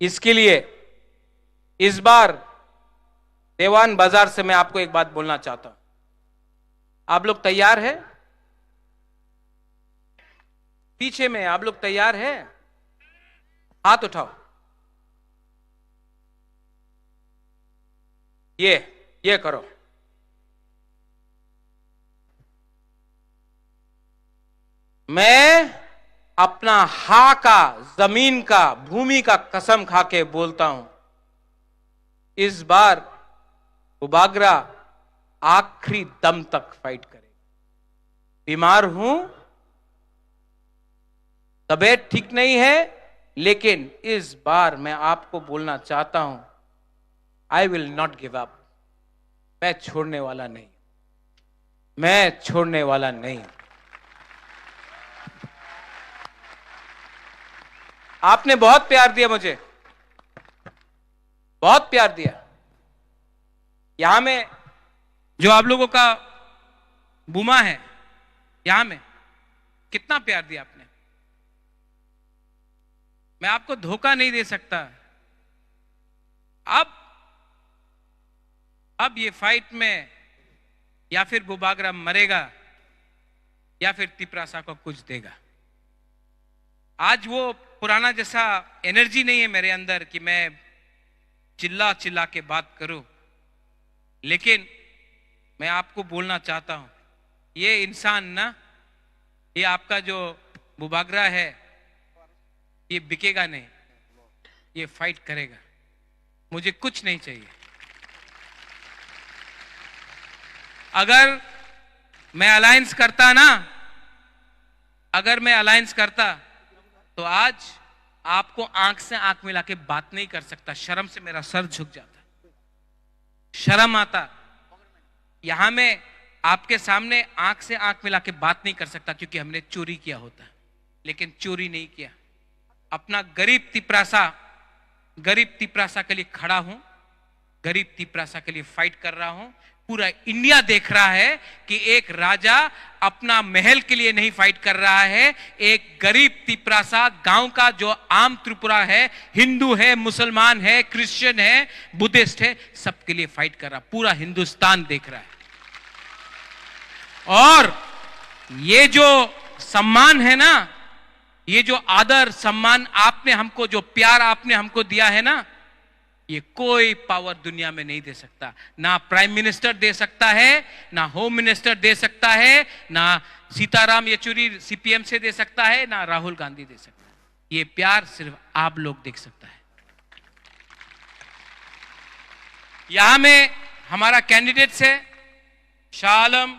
इसके लिए इस बार देवान बाजार से मैं आपको एक बात बोलना चाहता हूं। आप लोग तैयार है? पीछे में आप लोग तैयार है? हाथ उठाओ। ये, ये करो। मैं अपना हा का, जमीन का, भूमि का कसम खा के बोलता हूं, इस बार बुबागरा आखिरी दम तक फाइट करेगा। बीमार हूं, तबीयत ठीक नहीं है, लेकिन इस बार मैं आपको बोलना चाहता हूं, I will not give up। मैं छोड़ने वाला नहीं, मैं छोड़ने वाला नहीं। आपने बहुत प्यार दिया मुझे, बहुत प्यार दिया। यहां में जो आप लोगों का बुमा है, यहां में कितना प्यार दिया आपने। मैं आपको धोखा नहीं दे सकता। अब, अब ये फाइट में या फिर बुबागरा मरेगा या फिर तिपरासा को कुछ देगा। आज वो पुराना जैसा एनर्जी नहीं है मेरे अंदर कि मैं चिल्ला चिल्ला के बात करूं, लेकिन मैं आपको बोलना चाहता हूं, ये इंसान ना, ये आपका जो बुबागरा है, ये बिकेगा नहीं, ये फाइट करेगा। मुझे कुछ नहीं चाहिए। अगर मैं अलायंस करता ना, अगर मैं अलायंस करता, तो आज आपको आंख से आंख मिला के बात नहीं कर सकता, शर्म से मेरा सर झुक जाता, शर्म आता। यहां मैं आपके सामने आंख से आंख मिला के बात नहीं कर सकता, क्योंकि हमने चोरी किया होता, लेकिन चोरी नहीं किया। अपना गरीब तिपरासा, गरीब तिपरासा के लिए खड़ा हूं, गरीब तिपरासा के लिए फाइट कर रहा हूं। पूरा इंडिया देख रहा है कि एक राजा अपना महल के लिए नहीं फाइट कर रहा है, एक गरीब तिपरासा गांव का, जो आम त्रिपुरा है, हिंदू है, मुसलमान है, क्रिश्चियन है, बुद्धिस्ट है, सबके लिए फाइट कर रहा, पूरा हिंदुस्तान देख रहा है। और ये जो सम्मान है ना, ये जो आदर सम्मान आपने हमको, जो प्यार आपने हमको दिया है ना, ये कोई पावर दुनिया में नहीं दे सकता। ना प्राइम मिनिस्टर दे सकता है, ना होम मिनिस्टर दे सकता है, ना सीताराम येचुरी सीपीएम से दे सकता है, ना राहुल गांधी दे सकता है। ये प्यार सिर्फ आप लोग देख सकता है। यहां में हमारा कैंडिडेट्स है, शाह आलम,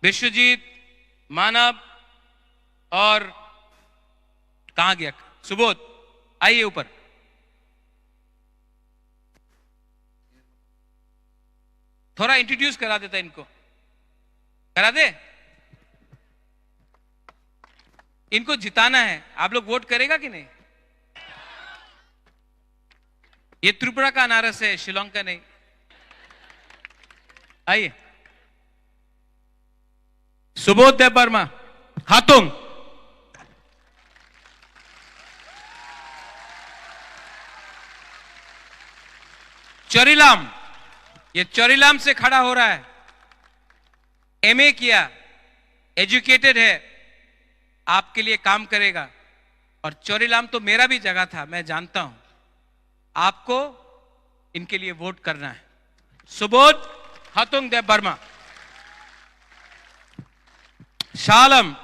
विश्वजीत, मानव और कहां गया सुबोध? आइए ऊपर। थोड़ा इंट्रोड्यूस करा देता इनको, करा दे। इनको जिताना है, आप लोग वोट करेगा कि नहीं? ये त्रिपुरा का अनारस है, शिलोंग का नहीं। आइए। सुबोध देबबर्मा, हातुंग। चोरीलाम, ये चोरीलाम से खड़ा हो रहा है। एमए किया, एजुकेटेड है, आपके लिए काम करेगा। और चोरीलाम तो मेरा भी जगह था, मैं जानता हूं। आपको इनके लिए वोट करना है। सुबोध हातुंग देबबर्मा। शाह आलम,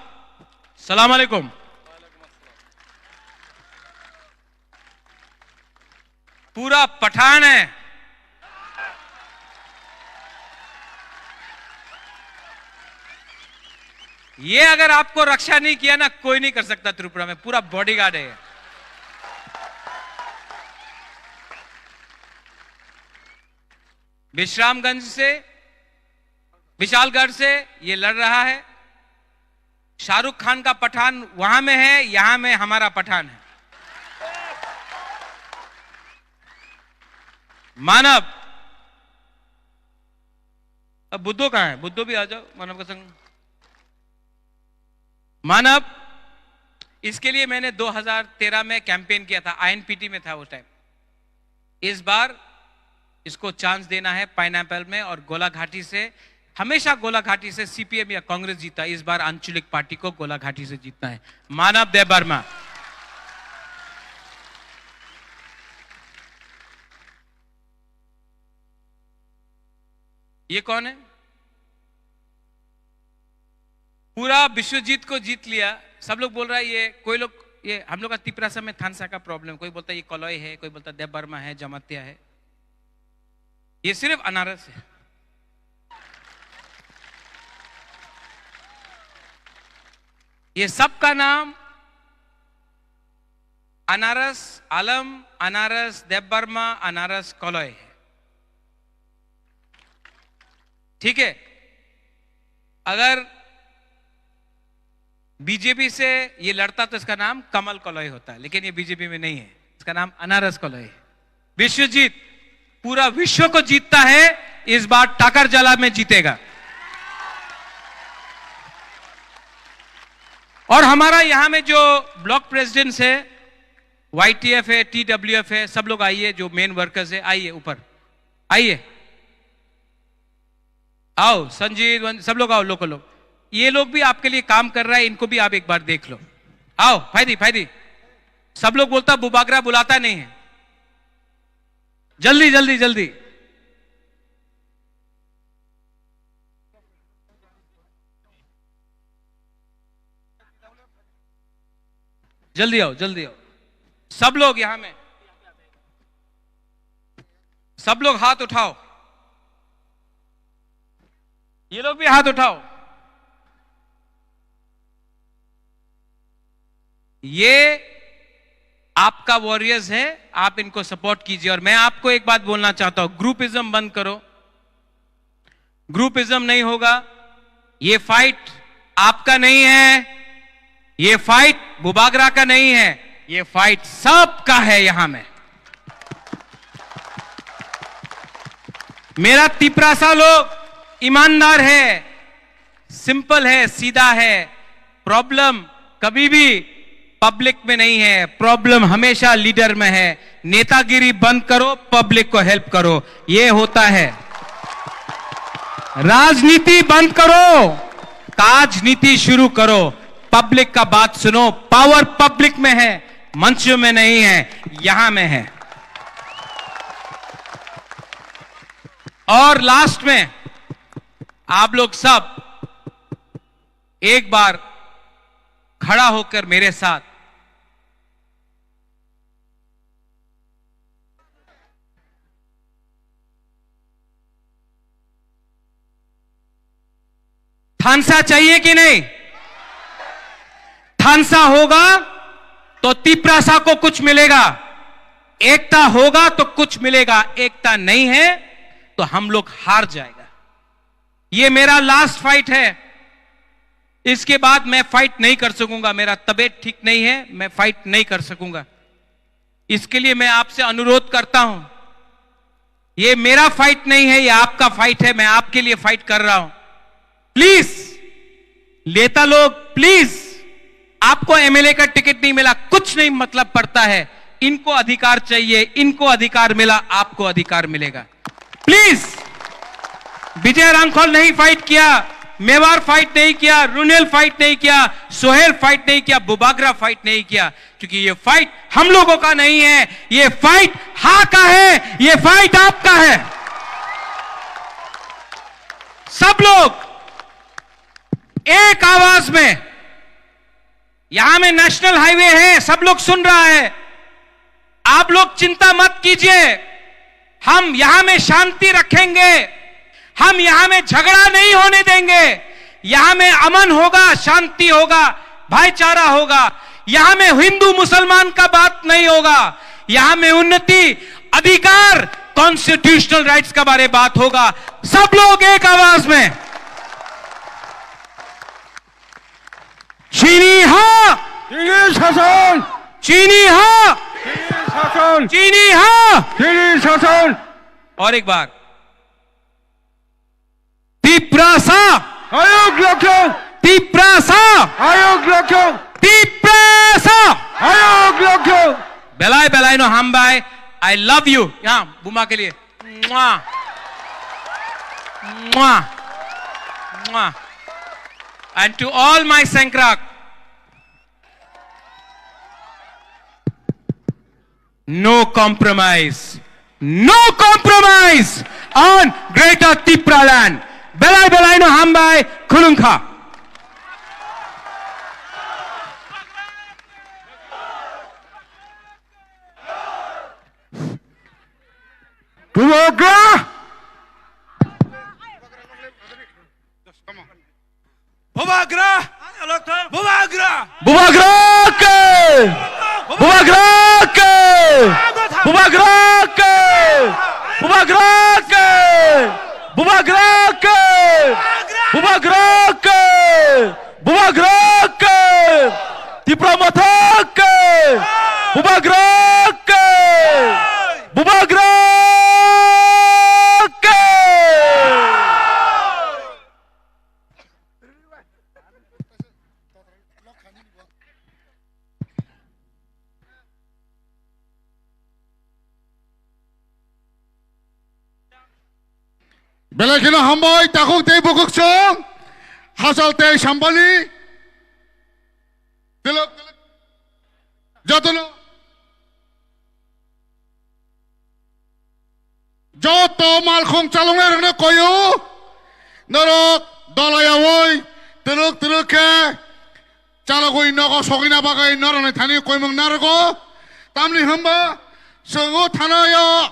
सलाम अलैकुम। पूरा पठान है। ये अगर आपको रक्षा नहीं किया ना, कोई नहीं कर सकता त्रिपुरा में, पूरा बॉडीगार्ड है। विश्रामगंज से, विशालगढ़ से ये लड़ रहा है। शाहरुख खान का पठान वहां में है, यहां में हमारा पठान है। मानव, अब बुद्धो कहां है? बुद्धो भी आ जाओ मानव का संग। मानव, इसके लिए मैंने दो हज़ार तेरह में कैंपेन किया था, आईएनपीटी में था उस टाइम। इस बार इसको चांस देना है पाइनएप्पल में, और गोलाघाटी से, हमेशा गोलाघाटी से सीपीएम या कांग्रेस जीता, इस बार आंचलिक पार्टी को गोलाघाटी से जीतना है। मानव देबबर्मा। ये कौन है? पूरा विश्वजीत को जीत लिया। सब लोग बोल रहा है, ये कोई लोग, ये हम लोग का तिपरासा में थानसा का प्रॉब्लम, कोई बोलता है ये कलई है, कोई बोलता है देबबर्मा है, जमातिया है। ये सिर्फ अनारस है। ये सबका नाम अनारस आलम, अनारस देबबर्मा, अनारस कलई है। ठीक है, अगर बीजेपी से ये लड़ता तो इसका नाम कमल कलई होता है, लेकिन ये बीजेपी में नहीं है, इसका नाम अनारस कलई है। विश्वजीत पूरा विश्व को जीतता है, इस बार टाकर जला में जीतेगा। और हमारा यहां में जो ब्लॉक प्रेसिडेंट्स है, वाईटीएफ है, टीडब्ल्यूएफ है, सब लोग आइए, जो मेन वर्कर्स है, आइए ऊपर, आइए, आओ संजीत, वन-, सब लोग आओ, लोकल लोग, ये लोग भी आपके लिए काम कर रहा है, इनको भी आप एक बार देख लो। आओ फायदी, फायदी। सब लोग बोलता बुबागरा बुलाता नहीं है। जल्दी, जल्दी, जल्दी। जल्दी आओ, जल्दी आओ। सब लोग यहाँ में, सब लोग हाथ उठाओ। ये लोग भी हाथ उठाओ। ये आपका वॉरियर्स है, आप इनको सपोर्ट कीजिए। और मैं आपको एक बात बोलना चाहता हूं, ग्रुपिज्म बंद करो, ग्रुपिज्म नहीं होगा। ये फाइट आपका नहीं है, ये फाइट बुबागरा का नहीं है, ये फाइट सबका है। यहां में मेरा तिपरासा लोग ईमानदार है, सिंपल है, सीधा है। प्रॉब्लम कभी भी पब्लिक में नहीं है, प्रॉब्लम हमेशा लीडर में है। नेतागिरी बंद करो, पब्लिक को हेल्प करो, ये होता है। राजनीति बंद करो, काजनीति शुरू करो। पब्लिक का बात सुनो, पावर पब्लिक में है, मंच में नहीं है, यहां में है। और लास्ट में आप लोग सब एक बार खड़ा होकर मेरे साथ थानसा चाहिए कि नहीं? थानसा होगा तो तिपरासा को कुछ मिलेगा, एकता होगा तो कुछ मिलेगा, एकता नहीं है तो हम लोग हार जाएगा। ये मेरा लास्ट फाइट है, इसके बाद मैं फाइट नहीं कर सकूंगा, मेरा तबीयत ठीक नहीं है, मैं फाइट नहीं कर सकूंगा। इसके लिए मैं आपसे अनुरोध करता हूं, ये मेरा फाइट नहीं है, ये आपका फाइट है, मैं आपके लिए फाइट कर रहा हूं। प्लीज नेता लोग, प्लीज, आपको एमएलए का टिकट नहीं मिला, कुछ नहीं मतलब पड़ता है। इनको अधिकार चाहिए, इनको अधिकार मिला, आपको अधिकार मिलेगा। प्लीज, विजय रांखल नहीं फाइट किया, मेवार फाइट नहीं किया, रुनेल फाइट नहीं किया, सोहेल फाइट नहीं किया, बुबागरा फाइट नहीं किया, क्योंकि ये फाइट हम लोगों का नहीं है, ये फाइट हा का है, ये फाइट आपका है। सब लोग एक आवाज में, यहां में नेशनल हाईवे है, सब लोग सुन रहा है, आप लोग चिंता मत कीजिए, हम यहां में शांति रखेंगे, हम यहां में झगड़ा नहीं होने देंगे। यहां में अमन होगा, शांति होगा, भाईचारा होगा। यहां में हिंदू मुसलमान का बात नहीं होगा, यहां में उन्नति, अधिकार, कॉन्स्टिट्यूशनल राइट्स का बारे बात होगा। सब लोग एक आवाज में, চিনি হা! চিনি শাসন! চিনি হা! চিনি শাসন! চিনি হা! চিনি শাসন! और एक बार, তিপ্রাসা! আয়োগ লক্ষ্য! তিপ্রাসা! আয়োগ লক্ষ্য! তিপ্রাসা! আয়োগ লক্ষ্য! Belai belai no hambai. I love you. यहाँ बुमा के लिए. Mwah. Mwah. Mwah. And to all my Sengkrak, no compromise. No compromise on Greater Tipraland. Belai belai no hambai, khulungkha. Bubagra! Bubagra! Bubagra! Bubagra ke! Bubagra ke! Bubagra ke! Bubagra ke! Bubagra ke! Bubagra ke! Bubagra ke! Tipra Motha ke! Bubagra ke! Bubagra ke! Belai kheno hambai, takhuk tei bukhuk chwng, hachal tei sambani, telok, jotono, joto malkhung chalongnai rokno koyo, norok dolayawi, telok telok khe, Chalogwi nogo sogwina bagwi norokni thani koimung narwgo. Tamni hwnba chwng o thanaio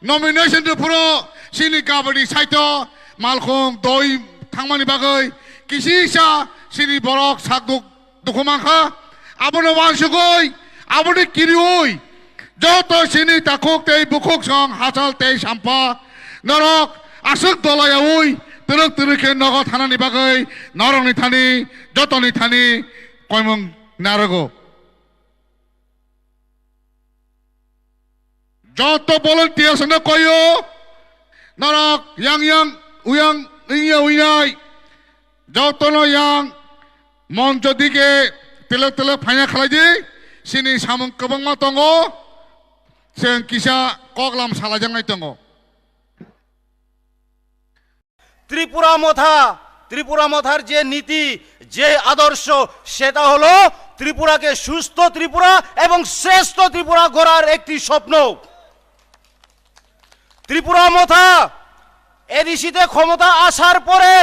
nomination rwphuru chini gabani saito malkhung doi thangmani bagwi kisisa chini borok sakduk dukhu mankha. Abono wansugwi, aboni kiriui joto chini takhuk tei bukhuk song hachal tei sampa norok aswk dolayaui twrwk twrwk khe nogo thanani bagwi norokni thani jotoni thani koimung narwgo. Joto volunteers no koyo, norok yang yang uyang ingya uinai, joto no yang moncho dike telek telek phaina khalai di, sini samung kwbangma tongo, chwng kisa koklam salajaknai tongo. Tripura মথা, ত্রিপুরা মথার যে নীতি, যে আদর্শ, সেটা হলো ত্রিপুরাকে সুস্থ ত্রিপুরা এবং শ্রেষ্ঠ ত্রিপুরা গড়ার একটি স্বপ্ন। ত্রিপুরা মথা এডিসিতে ক্ষমতা আসার পরে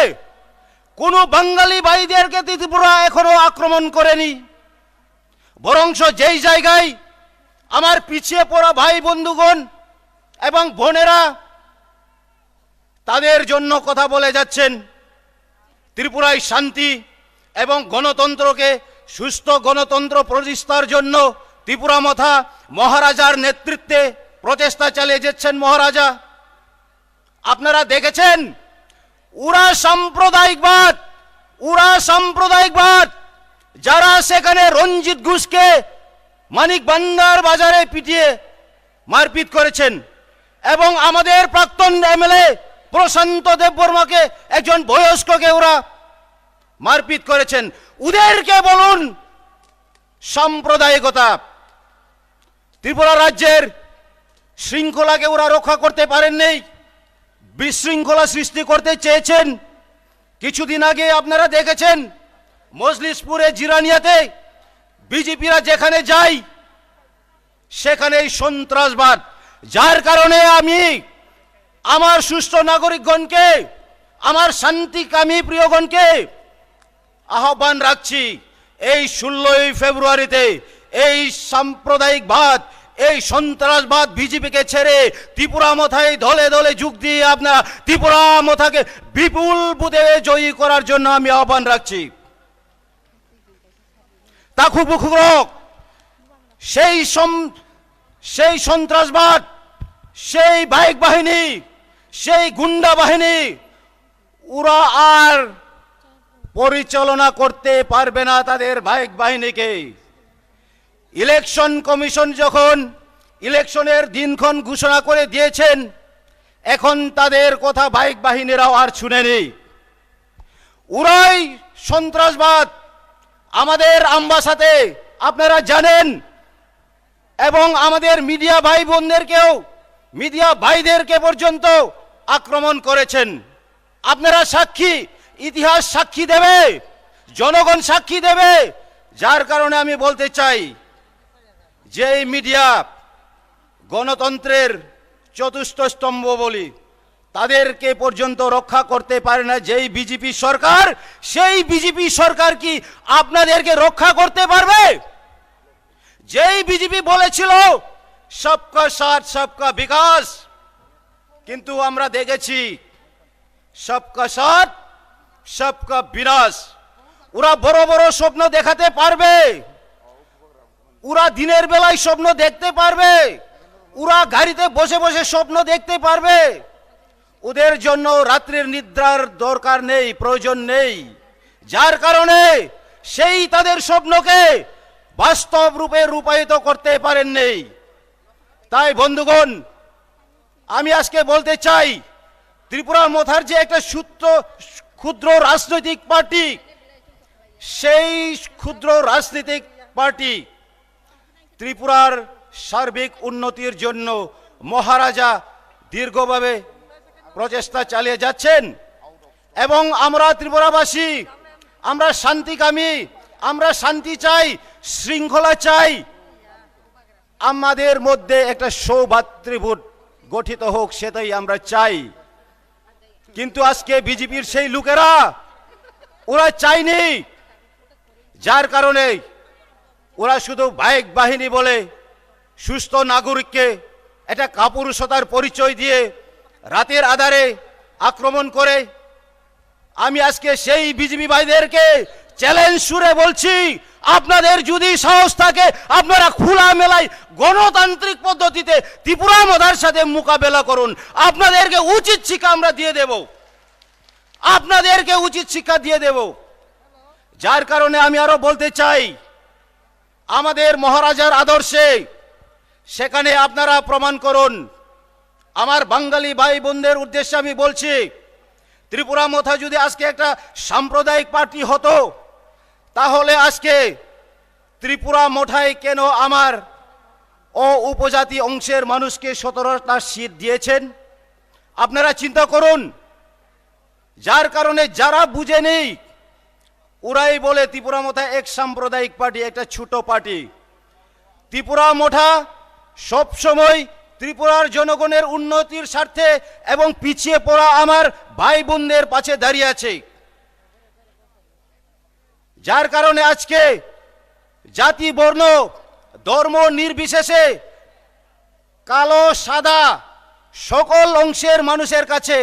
কোনো বাঙালি ভাইদেরকে ত্রিপুরা এখনো আক্রমণ করেনি, বরঞ্চ যেই জায়গায় আমার পিছিয়ে পড়া ভাই বন্ধুগণ এবং বোনেরা তাদের জন্য কথা বলে যাচ্ছেন। ত্রিপুরায় শান্তি এবং গণতন্ত্রকে, সুস্থ গণতন্ত্র প্রতিষ্ঠার জন্য ত্রিপুরা মথা মহারাজার নেতৃত্বে প্রচেষ্টা চালিয়ে যাচ্ছেন মহারাজা। আপনারা দেখেছেন, উরা সাম্প্রদায়িকবাদ, উরা সাম্প্রদায়িকবাদ, যারা সেখানে রঞ্জিত ঘোষকে মানিক ভান্ডার বাজারে পিটিয়ে মারপিট করেছেন এবং আমাদের প্রাক্তন এমএলএ প্রশান্ত দেববর্মাকে, একজন বয়স্ককে ওরা মারপিট করেছেন, ওদেরকে বলুন সাম্প্রদায়িকতা। ত্রিপুরা রাজ্যের শৃঙ্খলাকে ওরা রক্ষা করতে পারেননি, বিশৃঙ্খলা সৃষ্টি করতে চেয়েছেন। কিছুদিন আগে আপনারা দেখেছেন মজলিশপুরে জিরানিয়াতে বিজেপিরা যেখানে যায় সেখানেই সন্ত্রাসবাদ, যার কারণে আমি আমার সুস্থ নাগরিকগণকে, আমার শান্তিকামী প্রিয়গণকে আহ্বান রাখছি, এই ষোলোই ফেব্রুয়ারিতে এই সাম্প্রদায়িকবাদ, এই সন্ত্রাসবাদ বিজেপিকে ছেড়ে ত্রিপুরা মথায় দলে দলে যোগ দিয়ে আপনারা ত্রিপুরা মথাকে বিপুল ভোটে জয়ী করার জন্য আমি আহ্বান রাখছি। Takhuk bukhuk rok, সেই সম-, সেই সন্ত্রাসবাদ, সেই বাইক বাহিনী, সেই গুন্ডা বাহিনী, ওরা আর পরিচালনা করতে পারবে না তাদের বাইক বাহিনীকে। ইলেকশন কমিশন যখন ইলেকশনের দিনক্ষণ ঘোষণা করে দিয়েছেন, এখন তাদের কথা বাইক বাহিনীরাও আর শুনেনি। ওরাই সন্ত্রাসবাদ। আমাদের আমবাসাতে আপনারা জানেন, এবং আমাদের মিডিয়া ভাই বোনদেরকেও, মিডিয়া ভাইদেরকে পর্যন্ত আক্রমণ করেছেন। আপনারা সাক্ষী, ইতিহাস সাক্ষী দেবে, জনগণ সাক্ষী দেবে। যার কারণে আমি বলতে চাই, যেই মিডিয়া গণতন্ত্রের চতুর্থ স্তম্ভ বলি, তাদেরকে পর্যন্ত রক্ষা করতে পারে না যেই বিজেপি সরকার, সেই বিজেপি সরকার কি আপনাদেরকে রক্ষা করতে পারবে? যেই বিজেপি বলেছিল সবকা সাথ সবকা বিকাশ, কিন্তু আমরা দেখেছি সবকা সাথ সবকা বিনাশ। ওরা বড় বড় স্বপ্ন দেখাতে পারবে, ওরা দিনের বেলায় স্বপ্ন দেখতে পারবে, ওরা গাড়িতে বসে বসে স্বপ্ন দেখতে পারবে, ওদের জন্য রাত্রির নিদ্রার দরকার নেই, প্রয়োজন নেই, যার কারণে সেই তাদের স্বপ্নকে বাস্তব রূপে রূপায়িত করতে পারেননি। তাই বন্ধুগণ, আমি আজকে বলতে চাই, ত্রিপুরা মথার যে একটা সূত্র, ক্ষুদ্র রাজনৈতিক পার্টি, সেই ক্ষুদ্র রাজনৈতিক পার্টি ত্রিপুরার সার্বিক উন্নতির জন্য মহারাজা দীর্ঘভাবে প্রচেষ্টা চালিয়ে যাচ্ছেন এবং আমরা ত্রিপুরাবাসী, আমরা শান্তিকামী, আমরা শান্তি চাই, শৃঙ্খলা চাই। আমাদের মধ্যে একটা সৌভাতৃবোধ গঠিত হোক, সেটাই আমরা চাই। কিন্তু আজকে বিজেপির সেই লোকেরা, ওরা চায়নি যার কারণে ওরা শুধু বাহিক বাহিনী বলে সুস্থ নাগরিককে একটা কাপুরুষতার পরিচয় দিয়ে রাতের আধারে আক্রমণ করে। আমি আজকে সেই বিজিবি ভাইদেরকে চ্যালেঞ্জ সুরে বলছি, আপনাদের যদি সাহস থাকে, আপনারা খোলামেলায় গণতান্ত্রিক পদ্ধতিতে ত্রিপুরা মথার সাথে মোকাবেলা করুন। আপনাদেরকে উচিত শিক্ষা আমরা দিয়ে দেব, আপনাদেরকে উচিত শিক্ষা দিয়ে দেব। যার কারণে আমি আরো বলতে চাই, আমাদের মহারাজার আদর্শে সেখানে আপনারা প্রমাণ করুন। আমার বাঙালি ভাই বোনদের উদ্দেশ্যে আমি বলছি, ত্রিপুরা মথা যদি আজকে একটা সাম্প্রদায়িক পার্টি হতো, তাহলে আজকে ত্রিপুরা মথায় কেন আমার অ উপজাতি অংশের মানুষকে সতেরোটা সিট দিয়েছেন? আপনারা চিন্তা করুন। যার কারণে যারা বুঝেনি, ওরাই বলে ত্রিপুরা মথা এক সাম্প্রদায়িক পার্টি, একটা ছোট পার্টি। ত্রিপুরা মথা সবসময় ত্রিপুরার জনগণের উন্নতির স্বার্থে এবং পিছিয়ে পড়া আমার ভাই বোনদের পাশে দাঁড়িয়ে আছে। যার কারণে আজকে জাতি, বর্ণ, ধর্ম নির্বিশেষে কালো সাদা সকল অংশের মানুষের কাছে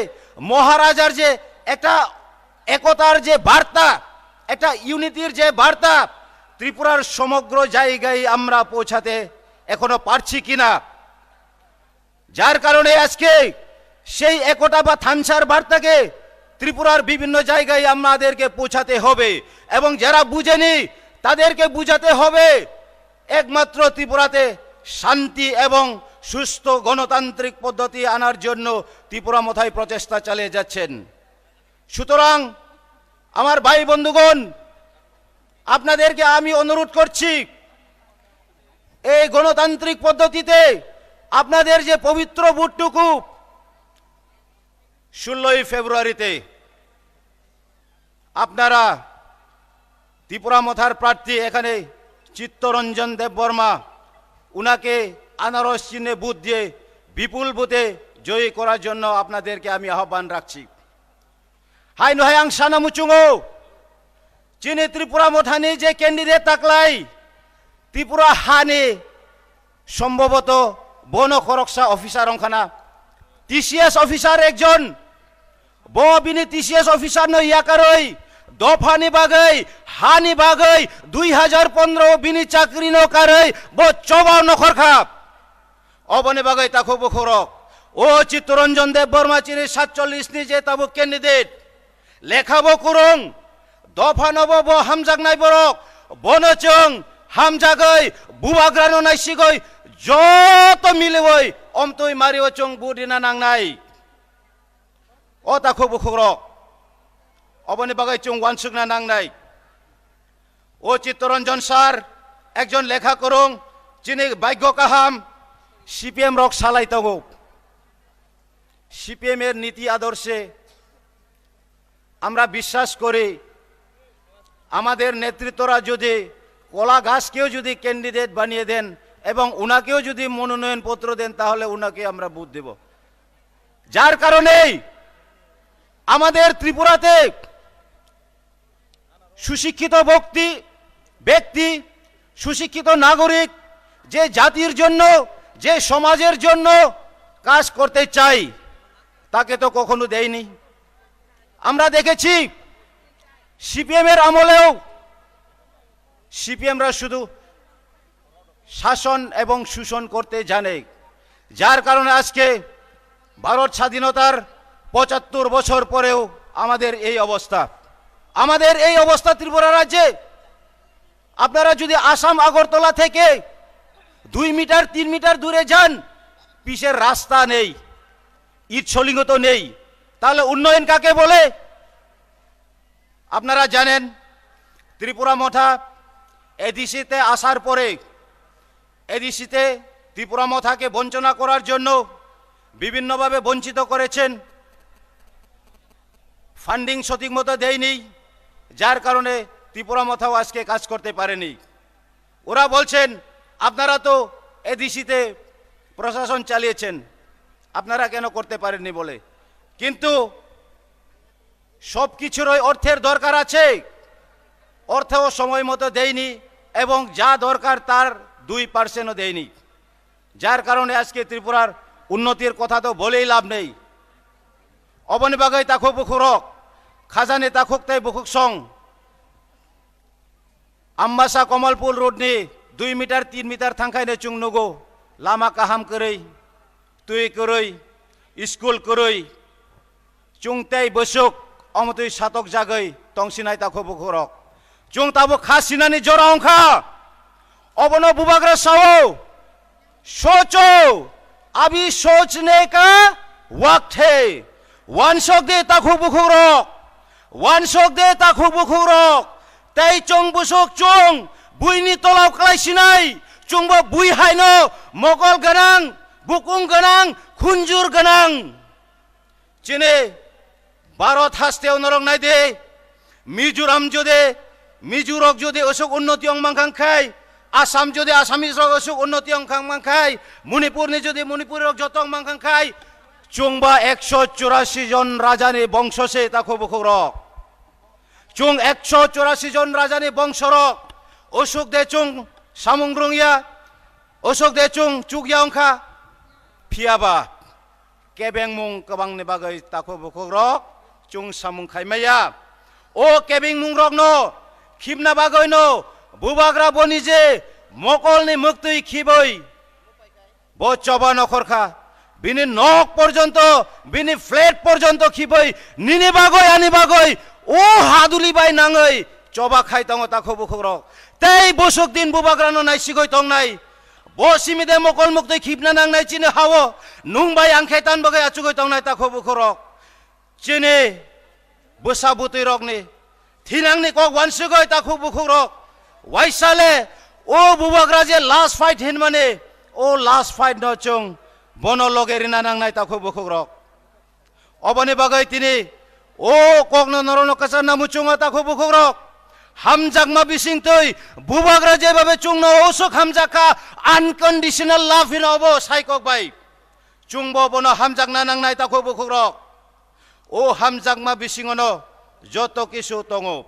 মহারাজার যে একটা একতার যে বার্তা, একটা ইউনিটির যে বার্তা ত্রিপুরার সমগ্র জায়গায় আমরা পৌঁছাতে এখনো পারছি কিনা, যার কারণে আজকে সেই একতা বা থানসার বার্তাকে ত্রিপুরার বিভিন্ন জায়গায় আমাদেরকে পৌঁছাতে হবে এবং যারা বুঝেনি তাদেরকে বুঝাতে হবে। একমাত্র ত্রিপুরাতে শান্তি এবং সুস্থ গণতান্ত্রিক পদ্ধতি আনার জন্য ত্রিপুরা মথায় প্রচেষ্টা চালিয়ে যাচ্ছেন। সুতরাং আমার ভাই বন্ধুগণ, আপনাদেরকে আমি অনুরোধ করছি, এই গণতান্ত্রিক পদ্ধতিতে আপনাদের যে পবিত্র ভোটটুকু ষোলোই ফেব্রুয়ারিতে আপনারা ত্রিপুরা মথার প্রার্থী এখানে চিত্তরঞ্জন দেববর্মা, উনাকে আনারস চিহ্নে ভোট দিয়ে বিপুল ভোটে জয়ী করার জন্য আপনাদেরকে আমি আহ্বান রাখছি। Hai no hai ang sana muchungo, chini Tripura mothani je candidate taklai, Tripura hani sombhoboto bono khoroksa officer wngkhana, T C S officer ekjon, bo bini T C S officer no yakarwi dophani bagwi, hani bagwi dui hajar pondro bini chakri no karwi bo chobao nokhorkha. Oboni bagwi takhuk bukhurok, o Chittaranjan Debbarma chini satchollish ni je tabuk candidate, lekha bo kwrwng, dopha no bo, bo hamjaknai borok, bono chwng hamjagwi, bubagra no naisigwi, joto miliwi omtwi mario chwng vote rina nangnai. O takhuk bukhukrok, oboni bagwi chwng uansukna nangnai. O Chittaranjan sir, ekjon lekha kwrwng, chini bhagyo kaham, C P M rok salai tongo. C P M er niti adorshe amra biswas kori, amader netritora jodi kola ghas keo jodi candidate baniye den ebong unakeyo jodi mononoyon potro den, tahole unake amra vote debo. যার কারণেই আমাদের ত্রিপুরাতে সুশিক্ষিত ব্যক্তি, ব্যক্তি, সুশিক্ষিত নাগরিক যে জাতির জন্য, যে সমাজের জন্য কাজ করতে চাই, তাকে তো কখনো দেয়নি। আমরা দেখেছি সিপিএম এর আমলেও সিপিএমরা শুধু শাসন এবং শোষণ করতে জানে, যার কারণে আজকে ভারত স্বাধীনতার পঁচাত্তর বছর পরেও আমাদের এই অবস্থা। আমাদের এই অবস্থা ত্রিপুরা রাজ্যে। আপনারা যদি আসাম আগরতলা থেকে দুই মিটার, তিন মিটার দূরে যান, পিচের রাস্তা নেই, ইট সলিঙ্গ তো নেই, তাহলে উন্নয়ন কাকে বলে? আপনারা জানেন, ত্রিপুরা মথা এডিসিতে আসার পরে, এডিসিতে ত্রিপুরা মথাকে বঞ্চনা করার জন্য বিভিন্নভাবে বঞ্চিত করেছেন, ফান্ডিং সঠিক মতো দেয়নি, যার কারণে ত্রিপুরা মথাও আজকে কাজ করতে পারেনি। ওরা বলছেন, আপনারা তো এডিসিতে প্রশাসন চালিয়েছেন, আপনারা কেন করতে পারেননি বলে। কিন্তু সব কিছুরই অর্থের দরকার আছে। অর্থও সময় মতো দেয়নি এবং যা দরকার তার দুই পার্সেন্টও দেয়নি। যার কারণে আজকে ত্রিপুরার উন্নতির কথা তো বলেই লাভ নেই। Oboni bagwi takhuk bukhuk rok, khajani takhuk tei bukhuk song, Ambasa Kamalpur road ni dui meter, tin meter thangkhaino chwng nugo, lama kaham kwrwi, twi kwrwi, school kwrwi, chwng tei bwswk omotwi satok jagwi tongsinai takhuk bukhuk rok. Chwng tabuk kha sinani jora wngkha. Obono bubagra sao, socho, abi sochne ka wakthe. Wansok de takhuk bukhuk rok. Wansok de takhuk bukhuk rok. Tei chwng bwswk chwng buini tolao klai sinai. Chwngbo bui haino mokol gwnang, bukung gwnang, khunjur gwnang. Chini Bharat hasteo norok nai de, Mizoram jodi, Mizo rok jodi osuk unnoti wng mankha khai, Assam jodi Assamese rok osuk unnoti wng kha mankha khai, Manipur ni jodi Manipuri rok joto wng mankha khai, chwngba ekso churasi jon raja ni bongso se takhuk bukhuk rok. Chwng ekso churasi jon raja ni bongso rok, osuk de chwng samung rwngya, osuk de chwng chukya wngkha, phiyaba kebengmung kwbangni bagwi takhuk bukhuk rok chwng samung khaimaya. O kebengmung rokno khibna bagwino bubagra boni je mokolni mwktwi khibwi bo choba nokhorkha, bini nok porjonto, bini flat porjonto khibwi nini bagwi ani bagwi o haduli bai nangwi choba khai tongo takhuk bukhuk rok. Tei bwswk din bubagrano naisigwi tongnai. Bo simi de mokol muktwi khibna nangnai chini hao, nung bai ang khe tan bagwi achugwi tongnai takhuk bukhuk rok. Chini bwsa bwtwi rokni thinangni kok wansugwi takhuk bukhuk rok. Waisa le o bubagra je last fight hinmani, o last fight no chwng bono loge rina nangnai takhuk bukhuk rok. Oboni bagwi tini o kokno norokno kwchar na muchungo takhuk bukhuk rok. Hamjakma bisingtwi bubagra jebabe chwngno osuk hamjakha, unconditional love hino obo sai kok bai. Chwngbo bono hamjakna nangnai takhuk bukhuk rok. O hamjakma bisingono joto kisu tongo.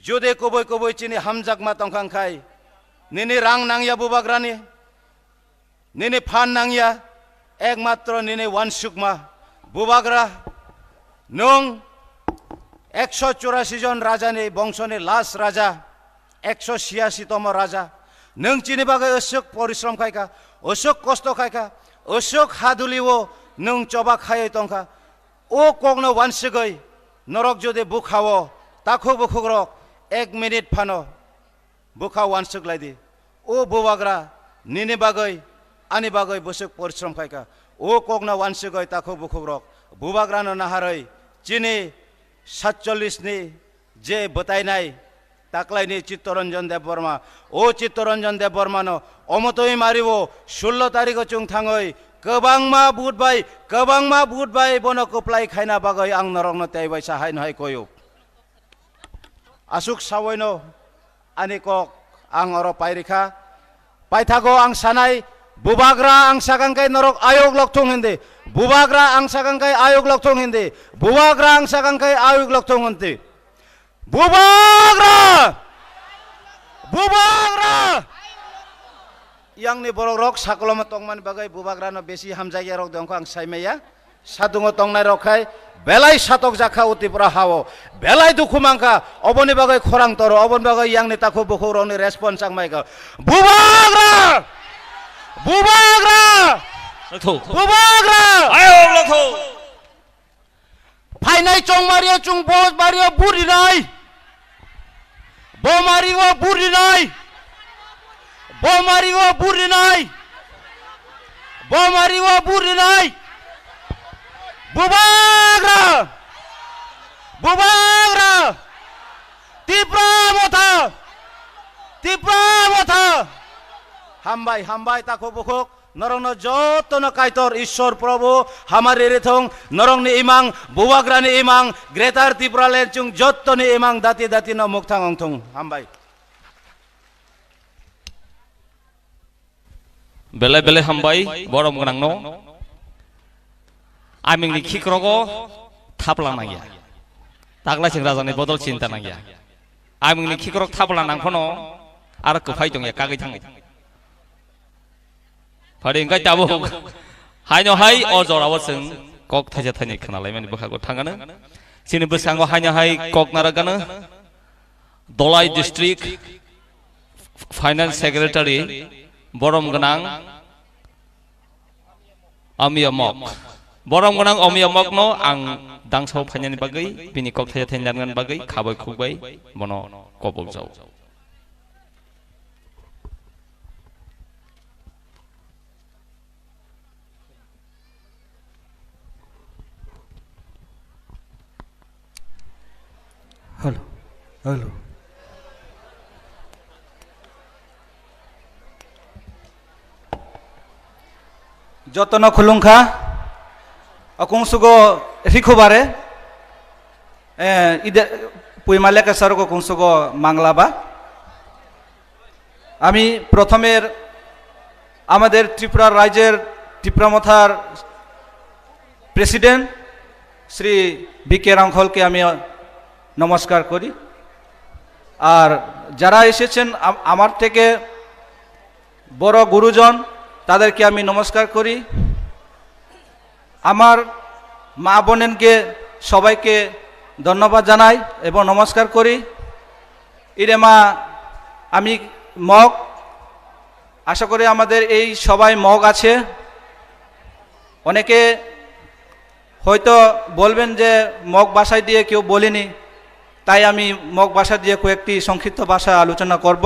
Jodi kubui kubui chini hamjakma tongkha khai, nini rang nangya bubagrani, nini phan nangya, ekmatro nini wansukma bubagra. Nwng ekso churasi jon rajani bongsoni last raja, ekso chiyasi tomo raja. Nwng chini bagwi osuk porishrom khaikha, osuk kosto khaikha, osuk hadulio nwng choba khaiwi tongkha. O kokno wansugwi norok jodi bukhao, takhuk bukhuk rok ek minute phano bukha wansuk lai di. O bubagra nini bagwi, ani bagwi bwswk porishrom khaikha. O kokno wansugwi takhuk bukhuk rok bubagrano naharwi chini satchollish ni je bwtainai taklaini Chittaranjan Debbarma. O Chittaranjan Debbarmano omotwi mario sullo tarikho chwng thangwi kwbangma vote bai, kwbangma vote bai bono kwplai khaina bagwi ang norokno tei bai sa haino hai koyuk. Aswk sawaino ani kok ang oro pairikha. Paithago ang sanai, bubagra ang sakang kai norok ayok lokthung hindi. Bubagra ang sakang kai ayok lokthung hindi. Bubagra ang sakang kai ayok lokthung hindi. Bubagra! Bubagra! Yangni borok rok sakoloma tongmani bagwi bubagrano besi hamjakya rok dongkho ang saimaya. Sadungo tongnai rok khai belai satok jakha o Tripura hao, belai dukhu mankha, oboni bagwi khorang toro, oboni bagwi yangni takhuk bukhuk rokni response ang maikha. Bubagra! Bubagra! Lokthung. Bubagra! Ayok lokthung. Phainai chongmario chwng bo bario burinai. Bomari o burinai. Bomari o burinai. Bomari o burinai. Bubagra. Bubagra. Tipra motha. Tipra motha. Hambai, hambai, takhuk bukhuk. Norokno jotono Kaitor Ishwar Prabhu hamari rithung, norokni imang, bubagrani imang, Greater Tipraland chwng jotoni imang dati dati no mukthang ongthung. Hambai. Belai belai hambai, borom gwnangno. Amingni khikrogo thapla nangya. Taklai sing rajani bodol chinta nangya. Amingni khikrok thabla nang phano aro kwphai tongya kagwi thango. Phari wngkha tabuk haino hai o jorao chwng kok thaisa thaini khna laimani bwkhago thangano. Chini bwskango haino hai kok narwkgano Dholai District Finance Secretary borom gwnang Amiya Mok. Borom gwnang Amiya Mokno ang dangsa phainani bagwi, bini kok thaisa thaini narwknani bagwi khabai khukbai bono kobok jao. Hello. Hello. Jotono khulumkha. Akungsugo rikhubare. Eh, ide puima leka saroko kungsugo manglaba. আমি প্রথমের আমাদের ত্রিপুরা রাজ্যের ত্রিপুরা মথার প্রেসিডেন্ট শ্রী বি কে রাংখলকে আমি নমস্কার করি। আর যারা এসেছেন আম-, আমার থেকে বড় গুরুজন, তাদেরকে আমি নমস্কার করি। আমার মা বোনেনকে সবাইকে ধন্যবাদ জানাই এবং নমস্কার করি। ইরেমা আমি মগ, আশা করি আমাদের এই সবাই মগ আছে। অনেকে হয়তো বলবেন যে মগ ভাষায় দিয়ে কেউ বলেনি, তাই আমি মগ ভাষা দিয়ে কয়েকটি সংক্ষিপ্ত ভাষা আলোচনা করব।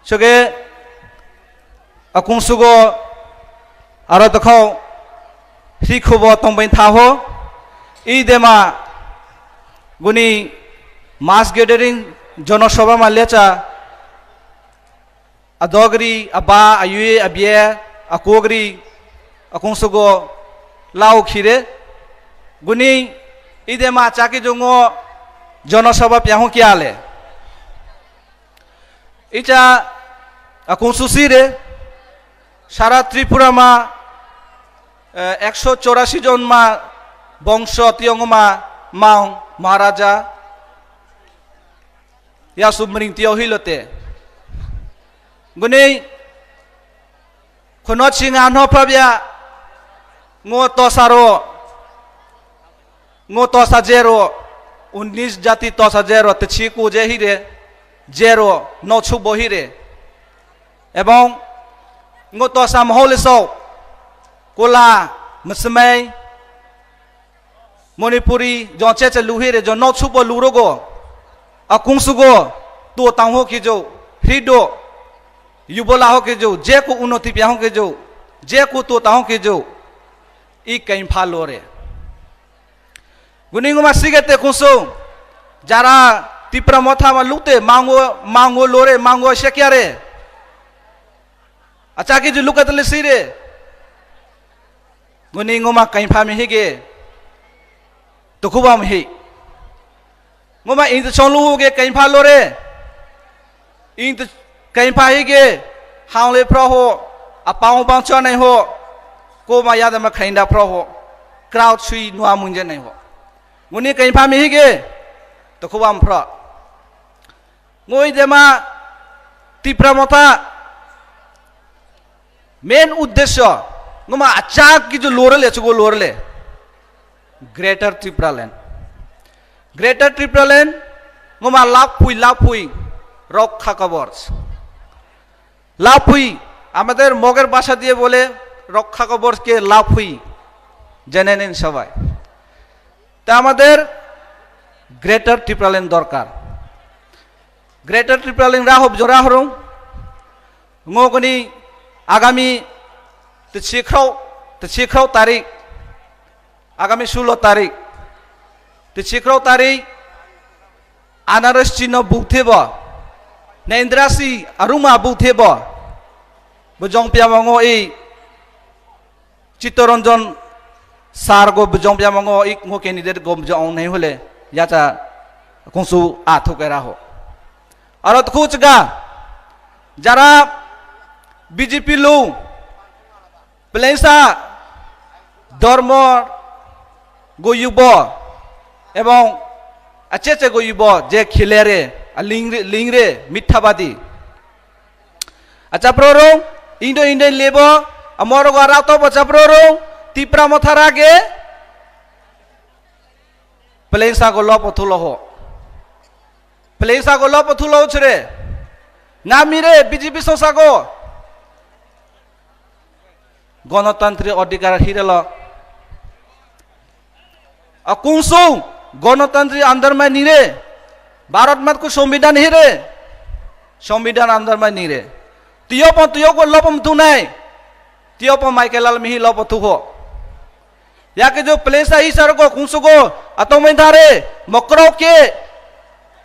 Soge akungsugo aro dokhao hri khubo tongbai thaho. I dema guni mass gathering jonosobha ma lecha adogri aba ayue abie akogri akungsugo lao khire guni i dema chaki jungo jonosobha piahu kiale. Icha akung susi re sara Tripura ma, eh, ekso chorasi jon ma bongso tiyong ma maung Maharaja Yasumring tiyo hilote. Guni khono chinga no pabya ngo tosaro Ngo tosa jero, unis jati tosa jero, te chiku je hire, jero, no chubo hire. Ebong ngo tosa mohole so, kola, mesmai, Manipuri, jon cheche luhire, jon no chubo lurogo, akungsugo, tu tangho kijo, hrido, yubola ho kijo, je ku unoti pya ho kijo, je ku tu tangho kijo, i kain pha lore. Guni nguma sigete kunsung. Jara Tipra motha ma lute mango, mango lore, mango sekiare. Acha ki ju lukatele sire. Guni nguma kain pha mi hige. Tukuba mi hi. Nguma ing chong lu ge kain pha lore. Ing tu kain pha hi ge, hang le phro ho, a pang bang chwa nai ho, ko ma ya da ma khain da phro ho, crowd sui nua mun je nai ho. Nguni kain pha mi hi ge, to ko bam phro. Ngoi de ma Tipra motha, main uddesho, ngoma achak ki ju lore le, chugo lore le. Greater Tipraland. Greater Tipraland, ngoma laphui, laphui, রক্ষা কবচ। লাফুই, আমাদের মগের ভাষা দিয়ে বলে রক্ষা কবচকে লাফুই, জেনে নিন সবাই। তা আমাদের গ্রেটার টিপ্রাল্যান্ড দরকার। গ্রেটার টিপ্রাল্যান্ড রাহব জোরাহরুম, ngokni agami tisikrok, tisikrok tarik, agami sulo tarik, tisikrok tarik, Anaras chino bukthebo, Naindrasi aruma bukthebo, bojong piamango i Chittoranjan sir go bojong piamango i ngo candidate go bojong nai hole yacha kungsu athuk era ho. Aro tkhuk chga, jara B J P lo, Plainsa dormo goyubo ebong Ache che go ibo je khilere, a lingre, lingre, mithabadi. Acha prorong, indo indo lebo, amoro go arato bo cha prorong, Tipra Motha rage, Plainsa go lopo thulo ho. Plainsa go lopo thulo ho chre. Ngami re B J P sosa go. Gonotantri odhikar hirelo. A kungsung gonotantri andarmai nire. Bharat mat ku sombidhan hire. Sombidhan andarmai nire. Tiyo po tiyo go lopo mthunai. Tiyo po Michael Lal mihi lopo thuho. Yake jo Plainsa hisar go kungsugo atongmai thare mokrok ke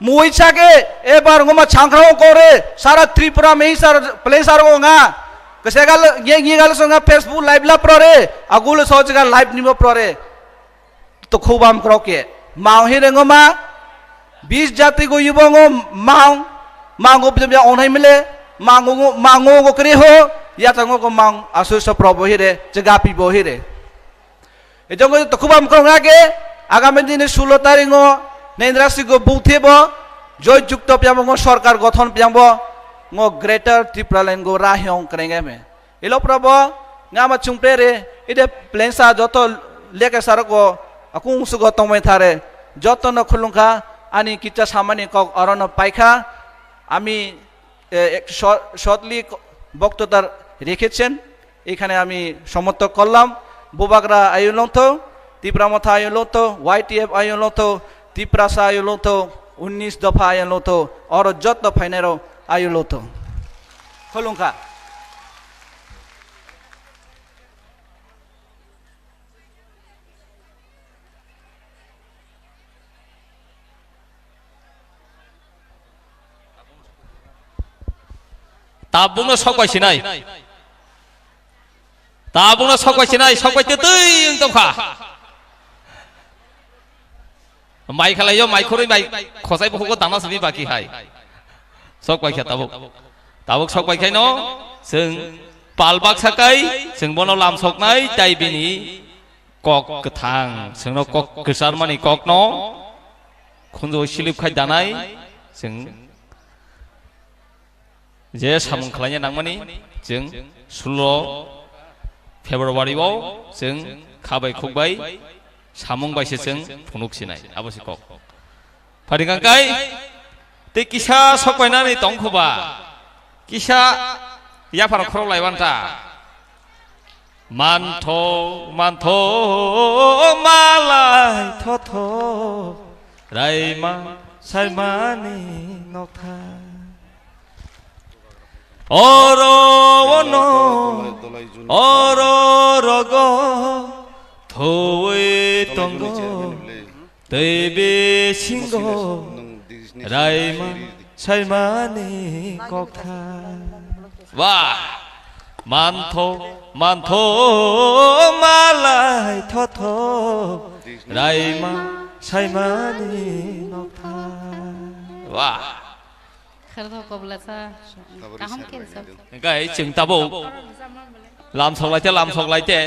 muisa ke ebar ngoma changkhrao kore sara Tripura me hisar Plainsa go nga kesegal ye ye gal so nga Facebook live la prore agul so jaga live nimo prore to khubam krok ke mau hire ngoma bis jati go yubo ngo mau mango bidya onhai mile mango mango go kre ho ya tango go mang asu so probo hire jaga pibo hire. Ejong to khubam krong age agami dini sulo taringo Nendra Singh buthe bo joy jukto piyambo ngo sorkar gothon piyambo ngo Greater Tipraland go rahyong krenge me. Ilo probo ngama chungpere ide Plainsa joto leke saroko akung sugo tongmai thare joto no khulungkha ani kicha samani kok orono paikha ami eh, ek shor- shortly বক্তৃতা রেখেছেন। এখানে আমি সমাপ্ত করলাম। Bubagra ayolongtho, Tipra Motha ayolongtho, Y T F ayolongtho, Tiprasa ayolongtho, unnis dopha ayolongtho, oro jotto phainairok ayolongtho. Khulungkha. Tabukno sok bai sinai. Tabukno sok bai sinai, sok bai twi wng tongkha. Mai khalai yo, mai khorwi mai khosai bukugo dana simi baki hai. Sok bai kha tabuk. Tabuk sok bai khaino, chwng pal baksa kai, chwng bono lam soknai, tai bini kok kwthang, chwngno kok kwcharmani kokno khunju silip khai danai, chwng je samung khlaina nangmani, chwng sulo February o chwng kha bai khuk bai samung bai se chwng phunuk sinai, abo se kok. Pharing kang kai, tei kisa sok painani tong kho ba, kisa yaphar khorok lai wan ta. Mantho, mantho, malai thotho, raima saimani nokthar. Oro ono, oro rogo, thoi tongo. Tei bisingo raima saimani kokthar. Wah! Mantho, mantho, malai thotho, raima saimani nokthar. Wah! Kharthok koblasa, kaham khe sa. Hingkai chwng tabuk lamsok laite, lamsok laite.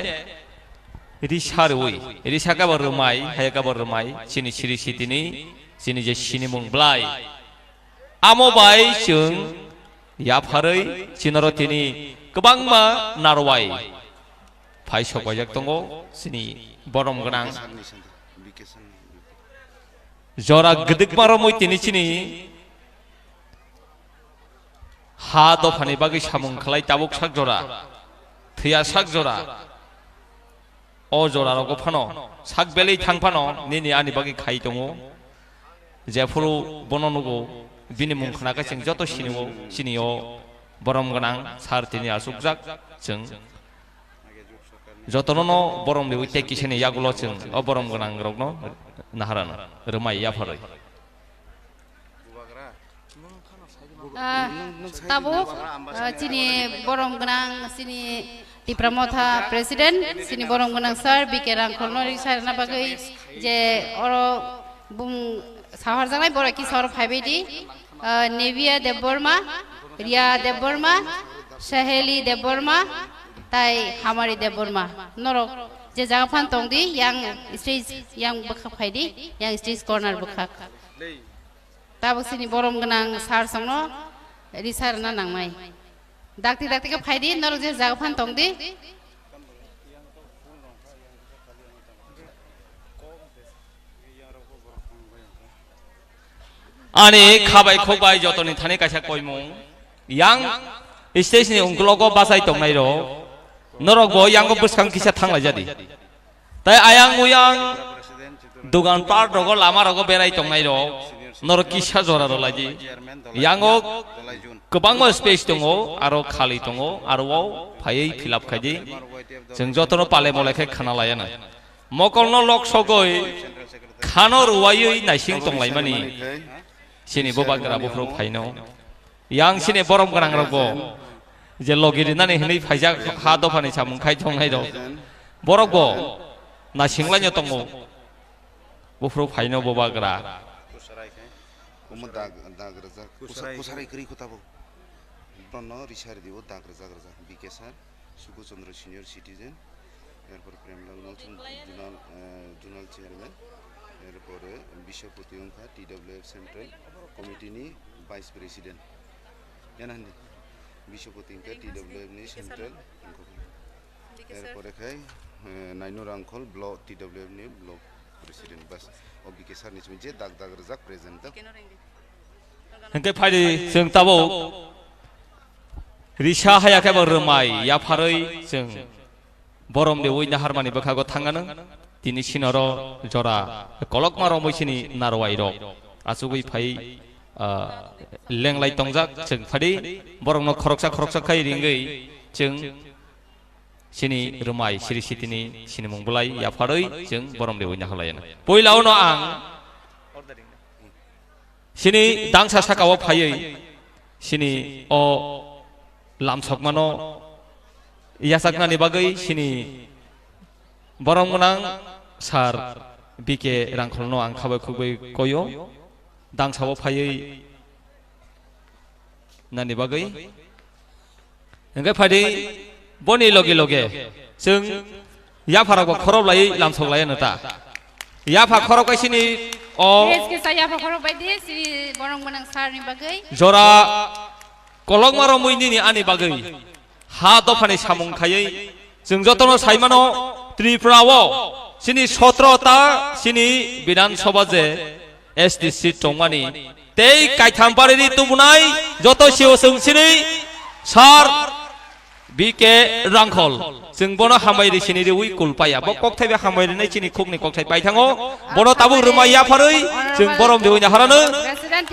Risa rwi, risa kabo rwmai, haya kabo rwmai, chini siri sitini, chini je sinimung blai. Amo bai chwng yapharwi chinoro tini kwbangma narwai phai sokbaijak tongo, chini borom gwnang. Jora gdwkma romwi tini chini ha dophani bagwi samung khlai tabuk sak jora, thwiya sak jora. O jora rogo phano sak belwi thang phano nini ani bagwi khai tongo. Jephuru bono nugo, bini mung khna khe chwng joto sinio, sinio borom gwnang sar tini achukjak chwng. Jotono no borom riwi tei kisani yagulo chwng o borom gwnang rokno naharano rwmai yapharwi. Ah, tabuk, ah, chini borom gwnang, chini Tipra Motha President, chini borom gwnang sir B K Rangkholno risa rwna bagwi je oro bung sahar janai borok kisa oro phaibai di, ah, Nevia Debbarma, Ria Debbarma, Saheli Debbarma, tai Hamari Debbarma. Norok je jaga phan tong di, yang stage, yang bwkhak phai di, yang stage corner bwkhak. Tabuk sini borom gwnang sir songno risa rwna nangnai. Dakti dakti khe phaidi, norok je jaga phan tongdi. Ani khabai khukbai jotoni thani kaisa koimung. Yang stage ni ungklogo bachai tongnai rok, norok bo yango bwskang kisa thanglai jadi. Tai ayang uyang dugan park rogo, lama rogo berai tongnai rok, norok kisa jora rwlaidi. Yango kwbangma space tongo, aro khali tongo, aro o phaiwi fill up khaidi. Chwng jotono pale mole khe khna laiya na. Mokolno lok sogwi khano rwaiwi naising tonglaimani. Chini bubagra buphuru phaino. Yang sini borom gwnang rok bo. Je logi rinani hinwi phaijak ha dophani samung khai tongnai rok. Borok bo naisinglaino tongo. Buphuru phaino bubagra. Kumu dag, dag rwjak. Kusa-, kusarai kwrwi kho tabuk. Bono risa rwdi o dag rwjak rwjak. B K sir, Suku Chandra senior citizen. Erpor Premlal Molsom zonal, eh, zonal chairman, erpore Biswapati wngkha T W F Central Committee ni vice president. Yana hindi? Biswapati wngkha T W F ni central. Erpore khai, eh, Nainu Rangkhol block, T W F ni block president. Bas, o B K sir ni simi je dag dag rwjak present ta. Hingke phaidi chwng tabuk risa haya khe bo rwmai yapharwi chwng borom de ui naharmani bwkhago thangano tini sinoro jora kolokma romwi sini narwai rok achugwi phai, ah, lenglai tongjak chwng phadi borokno khoroksa khoroksa khai ringwi chwng sini rwmai siri sitini sinimung bwlai yapharwi chwng borom de ui naharlaiyano. Puila uno ang sini dangsa sakao phaiwi sini o lamsokmano yachaknani bagwi sini borom gwnang sir B K Rangkholno ang khabai khukbai koyo dangsao phaiwi nani bagwi. Hingke phaidi boni loge loge chwng yapharokbo khorop lai lamsok lai nw ta. Yapha khorok kaisini o Yes, kisa yapha khorok bai di, si borong gwnang sir ni bagwi. Jora kolokma romwi nini ani bagwi ha dophani samung khaiwi chwng jotono saimano Tripura o chini sotro ta chini Bidhan Sabha je S T seat tongmani tei kaitham parini tubunai joto C O chwng sini sir B K Rangkhol. Chwng bono hambai ri sini riwi kul paya. Bo kokthai bai hambai rinai chini khukni kokthai pai thango. Bono tabuk rwmai yapharwi chwng borom riwi naharano.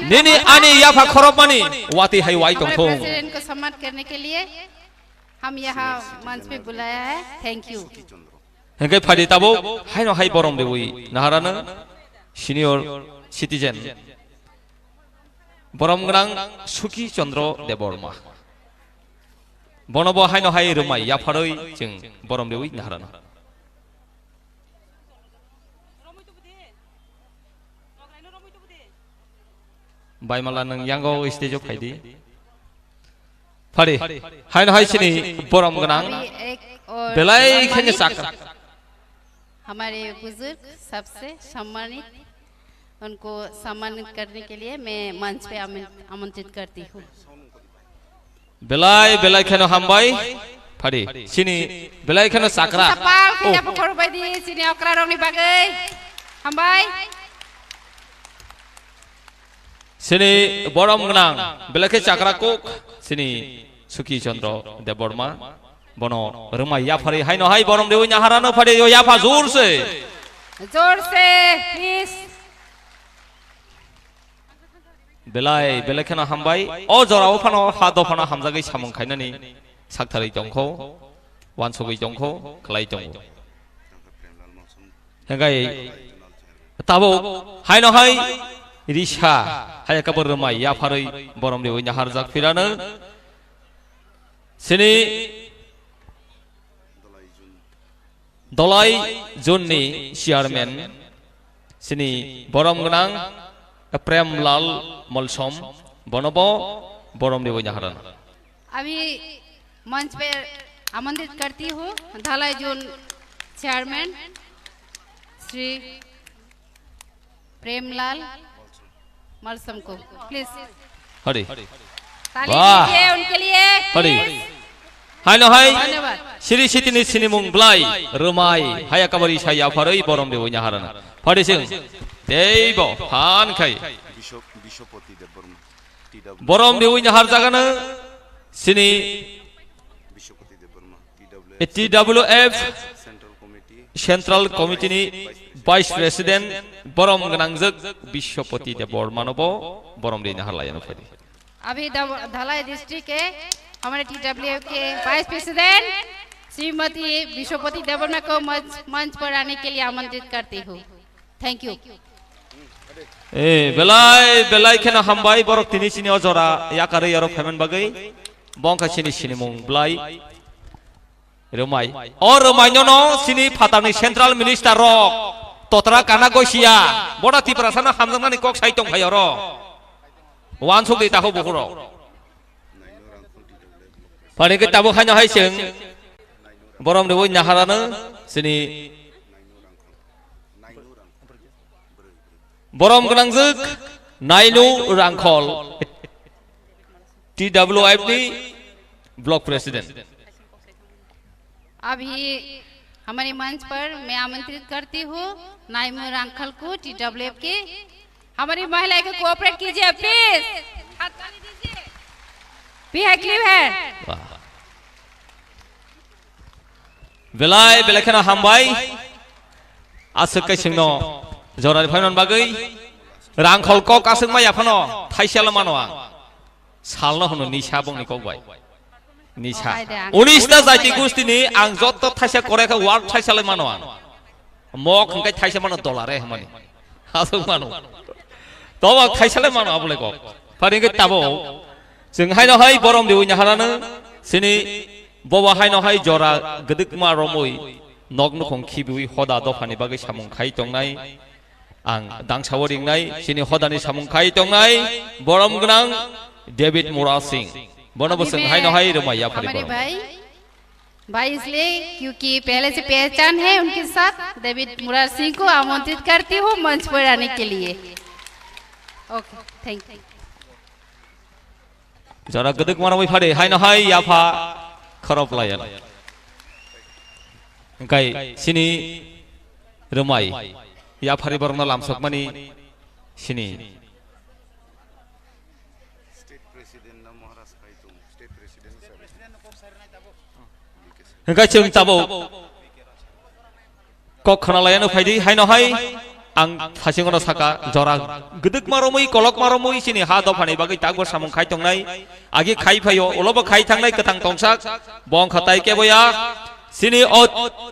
Nini ani yapha khorokmani watwi hai wai tongthung. President ko samman karne ke liye hum yaha manch pe bulaya hai. Thank you. Hingke phaidi tabuk haino hai borom riwi naharano senior citizen. Borom gwnang Suki Chandra Debbarma. Bono bo haino hai rwmai yapharwi chwng borom riwi naharano. Baimala nwng yango stage o phaidi. Phari, haino hai sini borom gwnang. अभी एक और belai khenge सम्मानित chakra. हमारे बुजुर्ग सबसे सम्मानित, उनको सम्मानित करने के लिए मैं मंच पे आमं-, आमंत्रित करती हूँ। Belai, belai kheno hambai. Phari, sini belai kheno chakra. Sapal khe Oh. Japu khorbai di, sini okra rokni bagwi. Hambai. Sini borom gwnang, belai khe chakra kuk, sini Suki Chandra Debbarma. Bono rwmai yapharwi haino hai borom riwi naharano phari yo yapha jor se. जोर से, please। Belai, belai kheno hambai. O jorao phano ha dophano hamjagwi samung khainani saktharwi tongkho, wansugwi tongkho, khlai tongo. Hingkai tabuk haino hai risa hai kabo rwmai yapharwi borom riwi naharjak phirano. Sini Dolai Jun ni chairman, sini borom gwnang Prem Lal Molsom, bono bo borom riwi naharano. अभी मंच पे आमंत्रित करती हूँ धलाई zone chairman Shri प्रेमलाल मलसम को, please. Hadi. ताली Wah. दीजिए उनके लिए, Hadi. प्लीज। Haino hai. धन्यवाद। Siri sitini sinimung blai, Rwmai, haya kabari saya pharwi borom de wina harana. Phadi sing. Teibo, phan khai. Bisho-, Bishopati Debbarma, T W. Borom de wina har jagana, sini Bishopati Debbarma, T W F. T W F Central Committee. Central Committee ni Vice President, borom gwnangjak Bishopati Debbarma no bo borom de wina har layano phadi. अभी दव-, धलाई डिस्ट्रिक्ट के हमारे टीडब्ल्यूएफ के vice president Shrimati विश्वपति देवर्मा को मंच, मंच पर आने के लिए आमंत्रित करती हूँ। Thank you. Eh, belai, belai kheno hambai, borok tini chini o jora yakarwi aro phaimani bagwi. Bongkha chini sinimung blai. Rwmai. O Rwmai no no sini phatarni central minister rok. Totra kana gosia. Boda Tiprasa no hamjaknani kok sai tongphai oro. Wansuk di taho bukhurok. Phani ke tabuk haino hai chwng. Borom de wina harano sini. Borom gwnangjak Nainu Rangkhol, T W F ni block president. अभी हमारे मंच पर मैं आमंत्रित करती हूँ नाइमू रांखल को, टीडब्ल्यूएफ के। हमारी महिला को कोऑपरेट कीजिए प्लीज। हाथ ताली दीजिए। पीआई क्लियर है। Wah. Belai, belai kheno hambai. Aswk kaisingno jorani phaimani bagwi. Rangkhol kok aswk maya phano thaisalo mano ang. Salno hwno nisa bongni kok bai. Nisa. Oh, hai de, ang Unis ta jaiti gustini ang jotto thaisa kore kha ward thaisa lai mano ang. Mok hwnkhe thaisa mano dollar e hwnmani. Aswk mano. Tobo thaisa lai mano abole kok. Phari hwnkhe tabo. Chwng haino hai borom de wina harano sini bobo haino hai jora gdwkma romwi nok nukhung khibiwi hoda dophani bagwi samung khai tongnai. Ang dangsa o ringnai, chini hodani samung khai tongnai, borom gwnang David Murasing. Bono bo chwng hai no hai rwmai ya phari हमारे borom. भाई, भाई इसलिए क्योंकि पहले से पहचान है उनके साथ, डेविड मुरार सिंह को आमंत्रित करती हूँ मंच पर आने के लिए। Okay, thank you. Jora gdwk mano bai phari, hai no hai yapha khorop layan. Hingkai sini rwmai yaphari borokno lamsokmani sini. Hingkai chwng tabuk kok khna laiano phaidi, haino hai ang thasingono saka, jora gdwkma romwi, kolokma romwi chini ha dophani bagwi takbo samung khai tongnai, agi khai phaio, ulobo khai thangnai kwthang tongsak, bo wngkha tai keboya chini o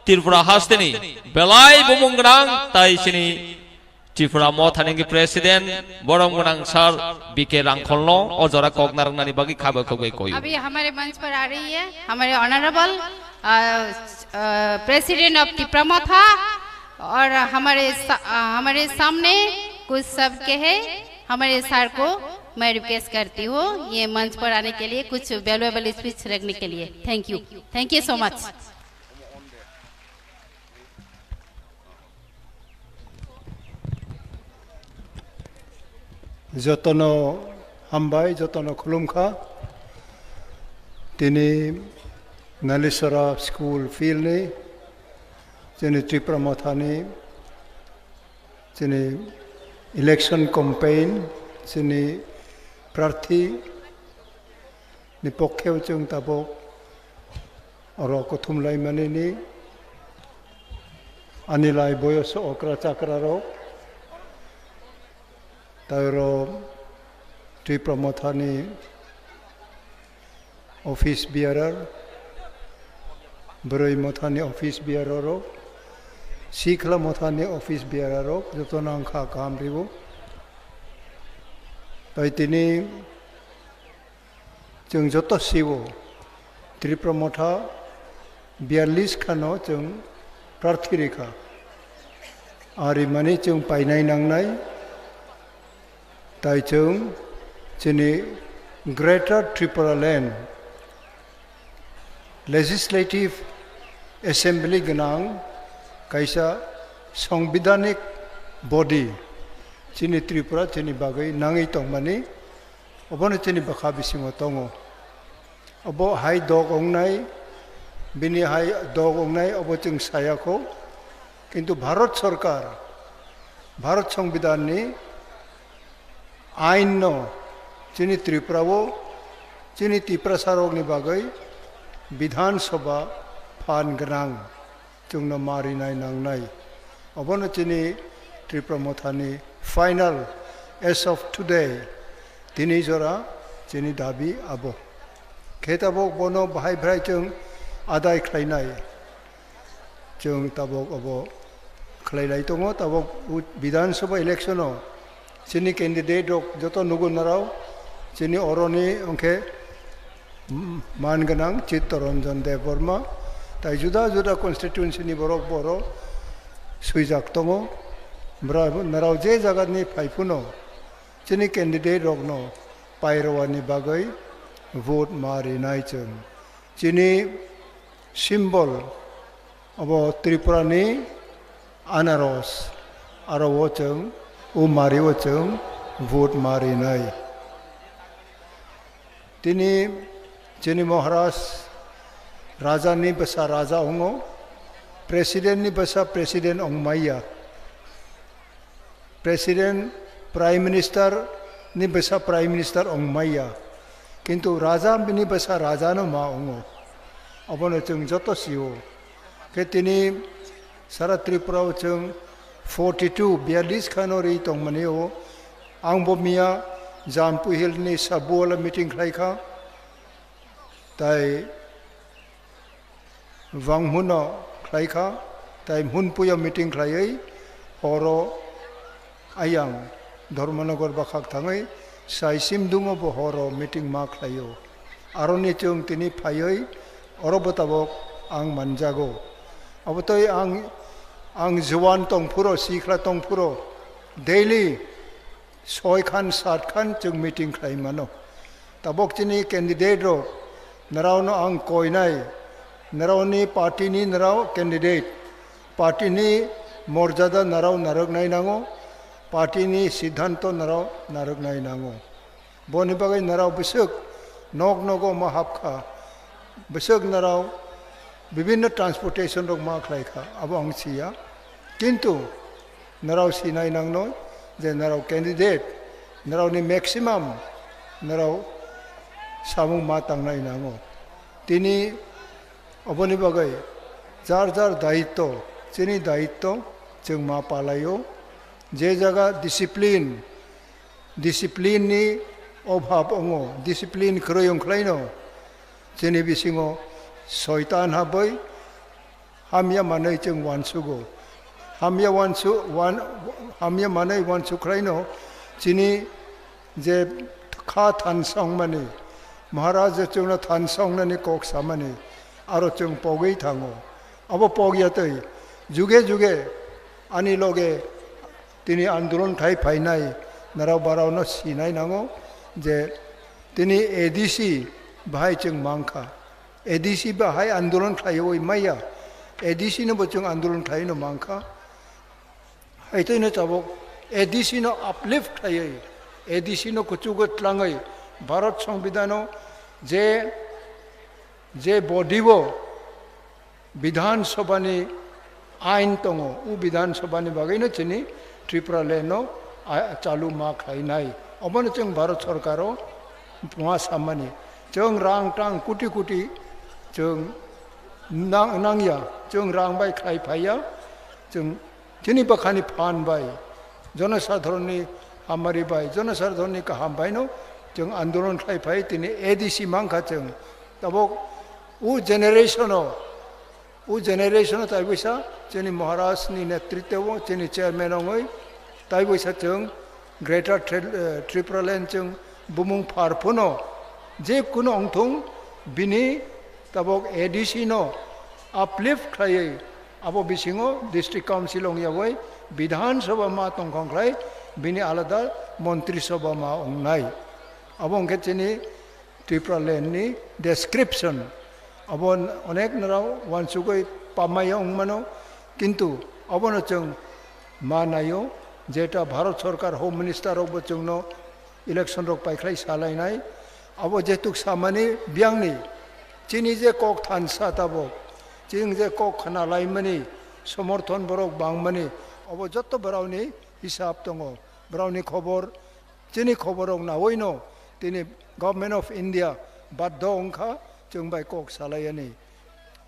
Tripura hasteni belai bumung gwnang tai chini Tripura Mothani hwnkhe President, borom gwnang Sir B K Rangkholno o jora kok narwknani bagwi khabo khogwi koyo. अभी हमारे मंच पर आ रही है हमारे ऑनरेबल, अ, अ, president of Tipra मोथा और हमारे सा-, अ, हमारे सामने कुछ सबके है, हमारे सर को मैं रिक्वेस्ट करती हूँ ये मंच पर आने के लिए कुछ वैल्यूएबल स्पीच रखने के लिए। Thank you, thank you so much. Jotono hambai, jotono khulumkha. Tini Nalisora School field ni, chini Tripura Mothani, chini election campaign, chini prarthi, ni pokhe o chwng tabuk oro kuthum laimani ni ani lai boyos okra chakra rok, tai oro Tripura Mothani office bearer, Bwrwi Mothani office bearer rok, Sikhla Mothani office bearer rok jotono ang kha kaham ribo. Tai tini Chwng joto sibo Tripura Motha biyallis khano chwng prarthi rikha. Ari mani chwng painai nangnai, tai chwng chini Greater Tripura Land Legislative Assembly gwnang kaisa songbidanik body, chini Tripura chini bagwi nangwi tongmani, obono chini bwkha bisingo tongo. Obo hai dog wngnai, bini hai dog wngnai, obo chwng saya kho. Kintu Bharat Sarkar, Bharat Songbidanni ainno chini Tripurao chini Tiprasarokni bagwi Bidhan Sabha phan gwnang chwngno ma rinai nangnai. Obono chini Tipra Mothani final as of today, tini jora chini dabi abo. Khe tabok bono bahai bhrai chwng adai khlainai. Chwng tabok obo khlailai tongo, tabok u-, Bidhan Sabha election-o chini candidate rok joto nugo narao, chini oroni ongkhe, mm, man gwnang Chittaranjan Debbarma, tai juda juda constituency ni borok boro swijak tongo. Bra-, narao je jaga ni phai phano chini candidate rokno pairowani bagwi vote ma rinai chwng. Chini symbol obo Tripura ni anaros, aro o chwng, o mari o chwng vote ma rinai. Tini chini Maharaj raja ni bwsa raja ongo, president ni bwsa president ongmaya. President, Prime Minister ni bwsa Prime Minister ongmaya. Kintu raja bini bwsa raja no ma ongo. Obono chwng joto sio. Khe tini sara Tripura o chwng forty two, biyalish khano ri tongmani o. Ang bo miya Jampui Hill ni Sabuola meeting khlai kha. Tai Wanghuno khlai kha, tai Hunpuio meeting khlaiwi horo ayang Dharmanagar bakhak thangwi sai Simdungo bo horo meeting ma khlaio. Aroni chwng tini phaiwi oro bo tabok ang manjago. Abotwi ang, ang juan tongphuro, sikla tongphuro, daily soi khan, sat khan chwng meeting khlai mano. Tabok chini candidate rok, nrao no ang koinai, nrao ni party ni nrao candidate, party ni morjada nrao narwknai nango, party ni siddhanto nrao narwknai nango. Boni bagwi nrao bwswk nok nogo ma hap kha, bwswk nrao bibinno transportation rok ma khlai kha, abo ang siya. Kintu nrao sinai nangno je nrao candidate, nrao ni maximum nrao samung ma tangnai nango. Tini oboni bagwi jar jar daitto, chini daitto chwng ma palaio. Je jaga discipline, discipline ni obhab ongo, discipline kwrwi ongkhlaino chini bisingo soitan habwi hamya manwi chwng uansugo. Hamya uansu-, uan-, hamya manwi uansuk khlaino chini je kha thansa wngmani, Maharaj je chwngno thansa wngnani kok samani, aro chwng pogwi thango. Abo pogya twi juge juge ani loge tini andolon khai phainai narao barao no sinai nango je tini A D C bahai chwng mankha. A D C bahai andolon khlaiwi maya. A D C no bo chwng andolon khlaiwi no mankha. Haitwi no tabok A D C no uplift khlaiwi, A D C no kuchugo tlangwi Bharat Songbidan o je, je body o Bidhan Sabha ni ain tongo, o Bidhan Sabha ni bagwi no chini Tripura land no a-, chalu ma khlainai. Obono chwng Bharat Sarkar o ma samani. Chwng rang tang kuti kuti chwng nang-, nangya, chwng rang bai khlai phaiya, chwng chini bwkhani phan bai, jonosadharon ni hamari bai, jonosadharon ni kaham bai no chwng andolon khlai phai, tini A D C mankha chwng. Tabok o generation o, o generation o tai buisa chini Maharaj ni netritwo o, chini chairman ongwi tai buisa chwng Greater Tri-, eh, Tripura Land chwng bumung phar phano je kuno ongthung bini tabok A D C no uplift khlaiwi abo bisingo District Council ongyawi Bidhan Sabha ma tongkhong khlai bini alada Montri Sabha ma ongnai. Abo wngkhe chini Tripura land ni description. Abo onek nrao uansugwi pamaya wngmano, kintu abono chwng ma naio, Jeta Bharat Sarkar Home Minister rokbo chwngno election rok paikhlai salainai. Abo jetuk samani biyangni chini je kok thansa tabok, chini je kok khna laimani, somorthon borok bangmani, abo jotto borokni hisab tongo. Borokni khobor, chini khobor rok naoino tini Government of India baddo wngkha chwng bai kok salaiyani.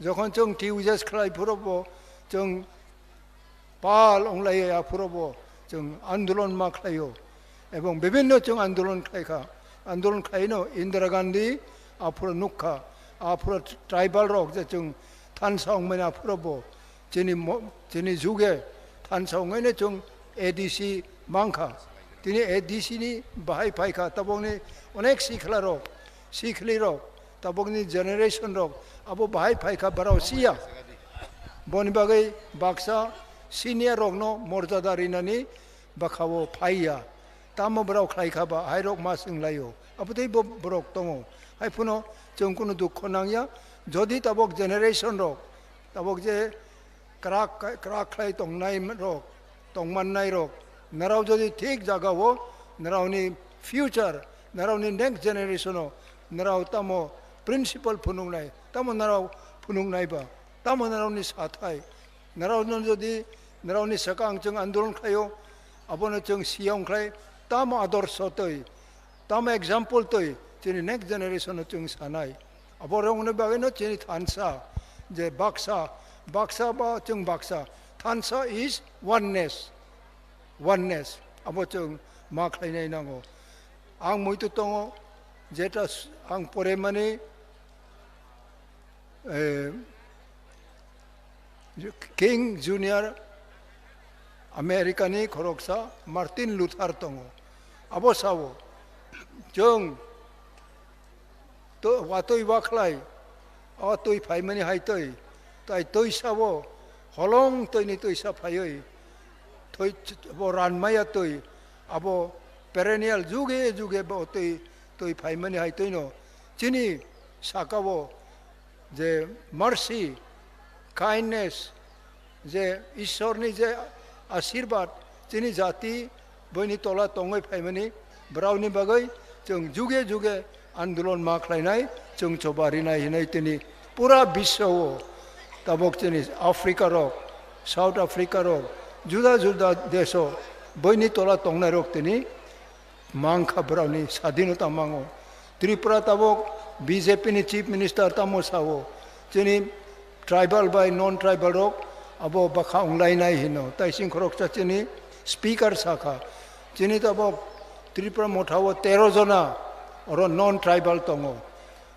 Jokhon chwng T U J S khlai phuru bo chwng pal wnglai ya, aphuru bo chwng andolon ma khlaio, ebong bibinno chwng andolon khlaikha. Andolon khlaino Indira Gandhi aphuru nukkha, aphuru tribal rok je chwng thansa wngmani aphuru bo chini mo-, chini juge thansa wngmani chwng A D C mankha. Tini A D C ni bahai phaikha, tabokni onek sikla rok, sikli rok, tabokni generation rok abo bahai phaikha, barao siya. Boni bagwi baksa senior rokno morjada rinani bwkhao phaiya. Tamo borok khlaikha ba, hai rok ma swnglaio. Abotwi bo borok tongo. Hai phano chwng kunu dukho nangya. Jodi tabok generation rok, tabok je krak, krak khlai tongnai rok, tongmannai rok, narao jodi thik jagao, naraoni future, naraoni next generation o, narao tamo principle phunuknai, tamo narao phunuknai ba, tamo naraoni sathai, naraono jodi naraoni swkang chwng andolon khlaio, abono chwng siyong khlai, tamo adorsho twi, tamo example twi chini next generation no chwng sanai. Abo rokni bagwino chini thansa je baksa, baksa ba chwng baksa. Thansa is oneness, oneness. Abo chwng ma khlainai nango. Ang muitu tongo, jeta s-, ang poremani, eh, King Junior America ni khoroksa Martin Luther tongo. Abo sao, chwng to-, watwi wakhlai, o twi phaimani hai twi, tai twi sao, holong twini twisa phaiwi, twi ch-, bo ranmaya twi, abo perennial juge juge bo twi, twi phaimani hai twino chini sakao je mercy, kindness, je Ishorni je ashirbad chini jati boini tola tongwi phaimani, borokni bagwi chwng juge juge andolon ma khlainai, chwng choba rinai hinwi tini pura biswa o tabok chini Africa rok, South Africa rok, juda juda desh o boini tola tongnai rok tini mangkha borokni sadinota mango. Tripura tabok B J P ni Chief Minister tamo sao, chini tribal bai non tribal rok abo bwkha wnglainai hino. Tai sing khoroksa chini speaker sakha, chini tabok Tripura motha o tero jona oro non tribal tongo.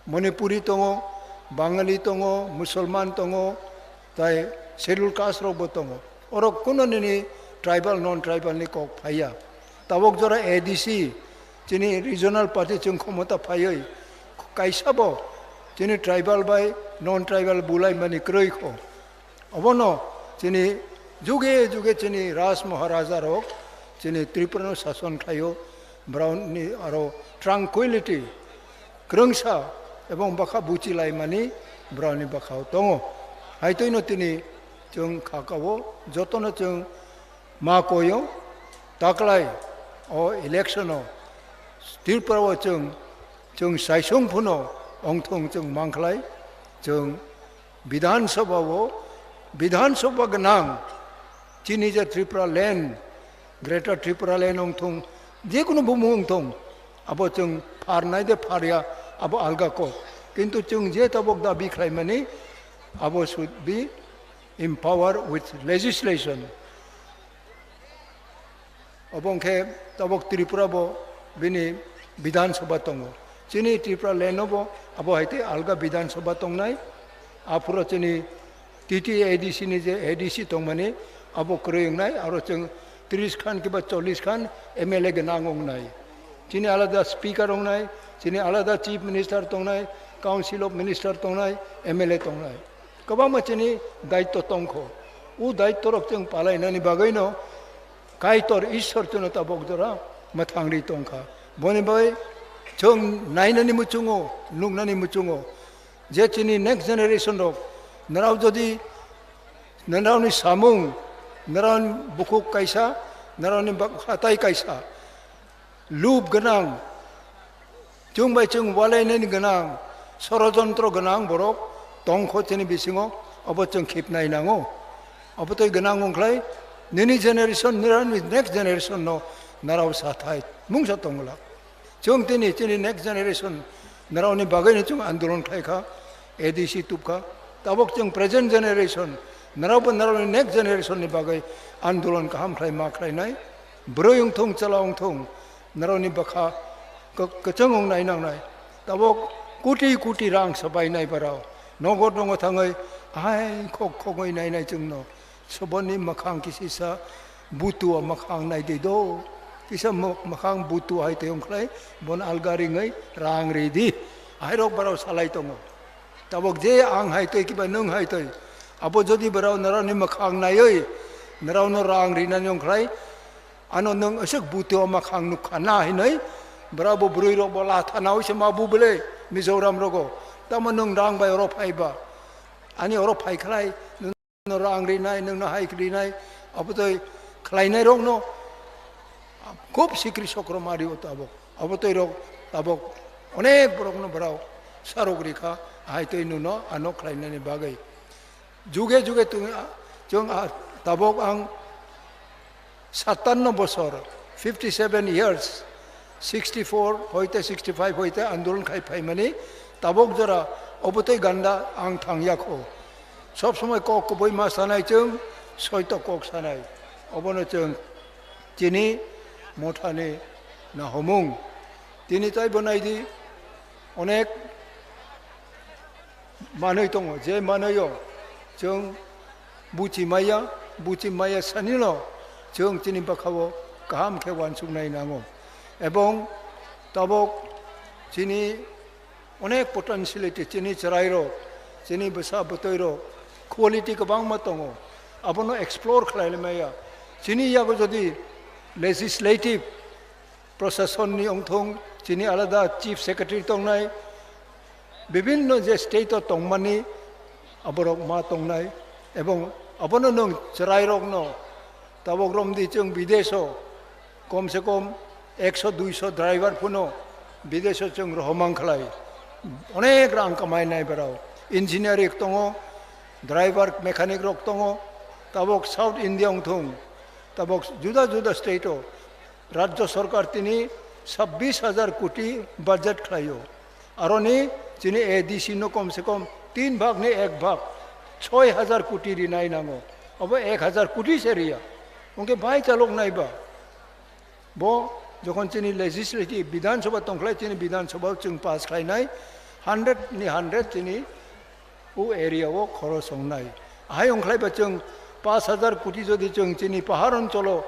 Manipuri tongo, Bangali tongo, Musulman tongo, tai Scheduled Caste rokbo tongo. Orok kuno nini tribal, non tribal ni kok phaiya. Tabok jora A D C, chini regional party chwng khomota phaiwi, kaisa bo chini tribal bai non tribal bulai mani kwrwi kho. Obono chini juge juge chini Raj Maharaja rok chini Tripura no sason khlaio, borokni aro tranquility, kwrwngsa ebong bwkha buchilaimani borokni bwkhao tongo. Haitwino tini chwng khakao jotono chwng ma koyo, taklai o election o Tripura o chwng, chwng saisung phano ongthong chwng mangkhlai, chwng Bidhan Sabha o, Bidhan Sabha gwnang, chini je Tripura land, Greater Tripura land ongthong, jekunu bumung ongthong, abo chwng pharnai de pharya, abo alga kok. Kintu chwng je tabok dabi khlaimani, abo should be empowered with legislation. Obo hwnkhe tabok Tripura bo bini Bidhan Sabha tongo. Chini Tripura land o bo abo hai tei alga Bidhan Sabha tongnai. Aphuru chini T T A D C ni je A D C tongmani abo kwrwi wngnai, aro chwng tris khan kiba chollish khan M L A gwnang wngnai. Chini alada speaker wngnai, chini alada chief minister tongnai, council of minister tongnai, M L A tongnai. Kwbangma chini daitto tongkho. O daitto rok chwng palainani bagwino Kaitor Ishwar chwngno tabok jora mwthangri tongkha. Boni bai chwng nainani muchungo, nuknani muchungo, je chini next generation rok, nrao jodi nrao ni samung, nrao ni bukhuk kaisa, Naroni bak-, hatai kaisa. Lub gwnang. Chwng bai chwng walainani gwnang. Sorojontro gwnang borok tongkho chini bisingo. Obo chwng khipnai nango. Obo tei gwnang wngkhlai nini generation, nirani next generation no narao sathai mungsa tongwlak. Chwng tini, chini next generation, naraoni bagwi no chwng andolon khlai kha, A D C tub kha. Tabok chwng present generation, narao bo naraoni next generation ni bagwi andolon kaham khlai ma khlainai. Bwrwi wng thung, chwla wng thung, naraoni bwkha kwk-, kwchwng wng nai nangnai. Tabok koti koti rang swbai nai barao. Nogo nogo thangwi hai khok khogwi nai nai chwngno. Soboni mwkhang kisisa butua mwkhang nai di do. Kisa mw-, mwkhang butua hai tei wngkhlai bon alga ringwi rang ri di. Ahairok barao salai tongo. Tabok je ang hai tei kiba nwng hai tei. Abo jodi barao narao ni mwkhang naiwi narao no rang rinani wngkhlai, ano nwng aswk butua mwkhang nukha na hinwi barao bo bwrwi rok bo latha nawi se ma bu bele Mizoram rogo. Tamo nwng rang bai oro phai ba. Ani oro phai khlai. No rang rinai, nwngno hai rinai, abotoi khlainairokno khub sikri sokro mario tabok. Abotoi rok tabok onek borokno borok sarok rikha, hai tei nuno ano khlainani bagwi. Juge juge twi, chwng, ah, tabok ang satanno bosor, fifty seven years, sixty four hoite sixty five hoite andolon khai phaimani, tabok jora obotoi ganda ang thangya kho. Sob somoi kok kubui ma sanai chwng, soito kok sanai. Obono chwng chini mothani nahomung. Tini taibo naidi, onek manwi tongo, je manwio chwng buchi maya, buchi maya sanino chwng chini bwkhao kaham khe uansuknai nango. Ebong tabok chini onek potentiality, chini chwrairok, chini bwsa bwtwirok quality kwbangma tongo, abono explore khlai maya. Chini yago jodi legislative Prasasonni wngthung, chini alada chief secretary tongnai, bibinno je state o tongmani aborok ma tongnai, ebong abono nwng chwrairokno tabok romdi chwng bideso kom se kom ekso duiso driver phano bideso chwng rohomang khlai, onek rang kamai nai barao, engineering tongo, driver mechanic rok tongo, tabok South India wngthung, tabok juda juda state o Rajya Sarkar tini sabbish hajar koti budget khlaio. Aroni chini A D C no kom se kom tin bhag ni ek bhag, choi hajar koti rinai nango. Obo ek hajar koti se riya. Hwnkhe bai chalok nai ba? Bo jokhon chini legislative, Bidhan Sabha tongkhlai, chini Bidhan Sabha chwng pass khlainai, hundred ni hundred chini o area o khoros wngnai. Ahai wngkhlai ba chwng pash hajar koti jodi chwng chini pahar oncholo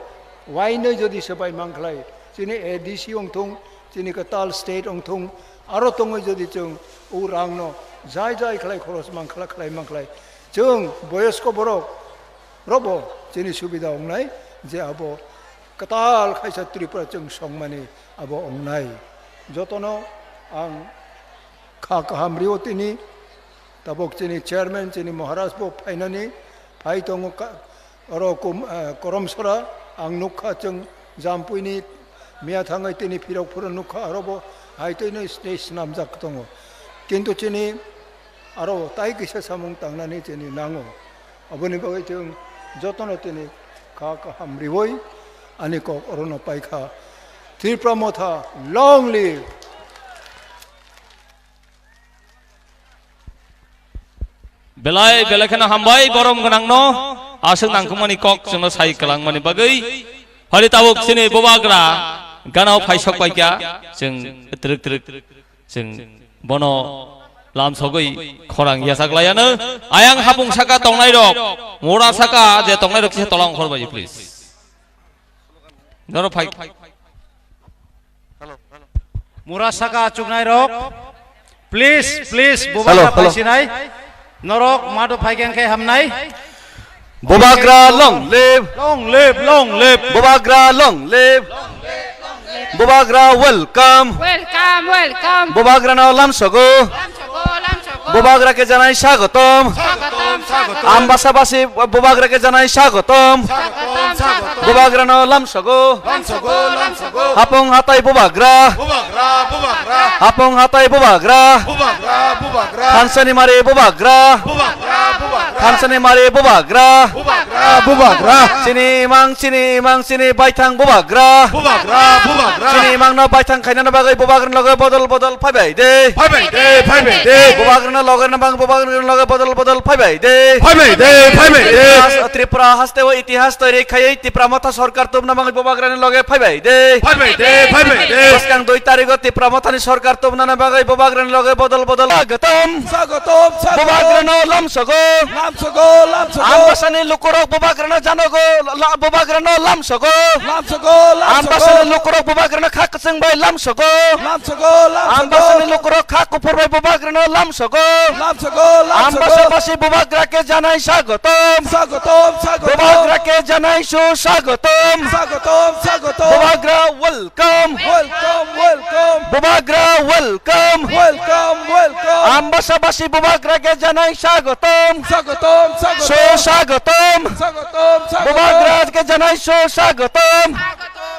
wainwi jodi swbai mankhlai, chini A D C wngthung, chini kwtal state wngthung, aro tongwi jodi chwng o rangno jai jai khlai khoros mankhlai, khlai mankhlai, chwng boyosko borok robo chini subida wngnai je abo kwtal khaisa Tripura chwng songmani abo wngnai. Jotono ang kha kaham rio tini, tabok chini chairman, chini Maharaj bo phainani phai tongo ka-, oro kum-, eh, Koromsora, ang nukha chwng Jampuini miya thangwi tini phirok phuru nukha, aro bo hai twino stage swnamjak tongo. Kintu chini aro tai kisa samung tangnani chini nango. Aboni bagwi chwng jotono tini kha kaham riwi ani kok orono paikha. Tripura Motha, long live! Belai belai kheno hambai borom gwnangno, aswk nangkukmani kok chwngno sai kwlangmani bagwi. Hali tabuk chini bubagra ganao phaisok paikha, chwng twrwk twrwk chwng bono lamsogwi khorang yachaklaiano. Ayang hapung saka tongnairok, mura saka je tongnairok kisa tola ongkhorbai, please. Norok phai. Mura saka achuknai rok. Please, please, bubagra phaisinai. Norok mado phaikhe hamnai. Bubagra long live. Long live, long live. Bubagra long live. Bubagra welcome. Welcome, welcome. Bubagra no lamsogo. Lamsogo, lamsogo. Bubagra ke janai swagotom. Swagotom, swagotom. Ambasabasi Bubagra ke janai swagotom. Swagotom, swagotom. Bubagrano lamsogo. Lamsogo, lamsogo. Hapung hatai Bubagra. Bubagra, Bubagra. Hapung hatai Bubagra. Bubagra, Bubagra. Thansani mari Bubagra. Bubagra, Bubagra. Thansani mari Bubagra. Bubagra, Bubagra. Chini imang, chini imang, chini baithang Bubagra. Bubagra, Bubagra. Chini imangno baithang khainani bagwi Bubagrani loge bodol bodol phaibai de. Phaibai de, phaibai de. Bubagrani loge nabang, Bubagrani loge bodol bodol phaibai de. Phaibai de, phaibai de. Tripura has-, Tripura haste o itihas toiri khaiwi Tipra Motha sorkar tubna bagwi Bubagrani loge phaibai de. Phaibai de, phaibai de. Bwskang dui tarigo Tipra Mothani sorkar tubnani bagwi Bubagrani loge bodol bodol. Swagotom. Swagotom, swagotom. Bubagrano lamsogo. Lamsogo, lamsogo. Ambasani lukurok Bubagrano janogo, la-, Bubagrano lamsogo. Lamsogo, lamsogo. Ambasani lukurok Bubagrano kha kwchwng bai lamsogo. Lamsogo, lamsogo. Ambasani lukurok kha kuphur bai Bubagrano lamsogo. Lamsogo, lamsogo. Ambasabasi Bubagra ke janai swagotom. Swagotom, swagotom. Bubagra ke janai su swagotom. Swagotom, swagotom. Bubagra welcome. Welcome, welcome. Bubagra welcome. Welcome, welcome. Ambasabasi Bubagra ke janai swagotom. Swagotom, swagotom. Su swagotom. Swagotom, swagotom. Bubagra ke janai su swagotom.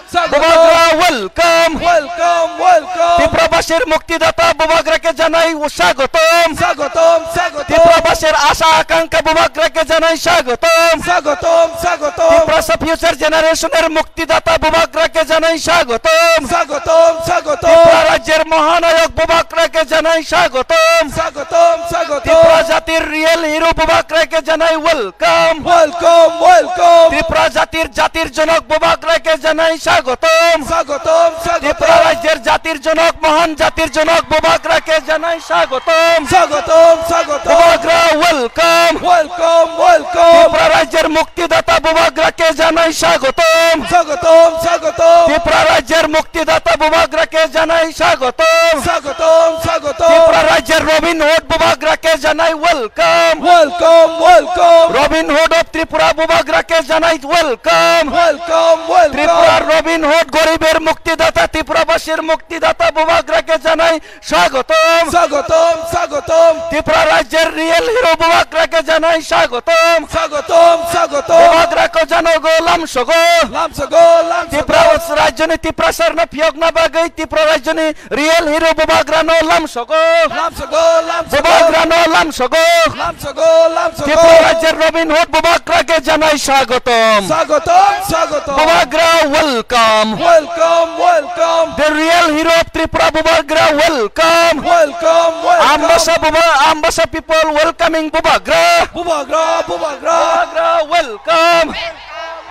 Swagotom. Bubagra welcome. Welcome, welcome. Tiprabasir muktidata Bubagra ke janai swagotom. Swagotom, swagotom. Tiprabasir asha akankha Bubagra ke janai swagotom. Swagotom, swagotom. Tiprasa future generation er muktidata Bubagra ke janai swagotom. Swagotom, swagotom. Tripura rajyer mohanayok Bubagra ke janai swagotom. Swagotom, swagotom. Tripura jatir real hero Bubagra ke janai welcome. Welcome, welcome. Tripura jatir, jatir jonok Bubagra ke janai swagotom. Swagotom, swagotom. Tripura rajyer jatir jonok, mohan jatir jonok Bubagra ke janai swagotom. Swagotom, swagotom. Bubagra welcome. Welcome, welcome. Tripura rajyer muktidata Bubagra ke janai swagotom. Swagotom, swagotom. Tripura rajyer muktidata Bubagra ke janai swagotom. Swagotom, swagotom. Tripura rajyer Robin Hood Bubagra ke janai welcome. Welcome, welcome. Robin Hood of Tripura Bubagra ke janai welcome. Welcome, welcome. Tripura Robin Hood goriber muktidata, Tripurabasir muktidata Bubagra ke janai swagotom. Swagotom, swagotom. Tripura rajyer real hero Bubagra ke janai swagotom. Swagotom, swagotom. Bubagra ko janogo lamsogo. Lamsogo, lamsogo. Tripura rajyoni Tiprasarno phiyokna bagwi Tripura rajyoni real hero Bubagrano lamsogo. Lamsogo, lamsogo. Bubagrano lamsogo. Lamsogo, lamsogo. Tripura rajyer Robin Hood Bubagra ke janai swagotom. Swagotom, swagotom. Bubagra welcome. Welcome, welcome. The real hero of Tripura Bubagra welcome. Welcome, welcome. Ambasa Buba-, Ambasa people welcoming Bubagra. Bubagra, Bubagra. Bubagra welcome.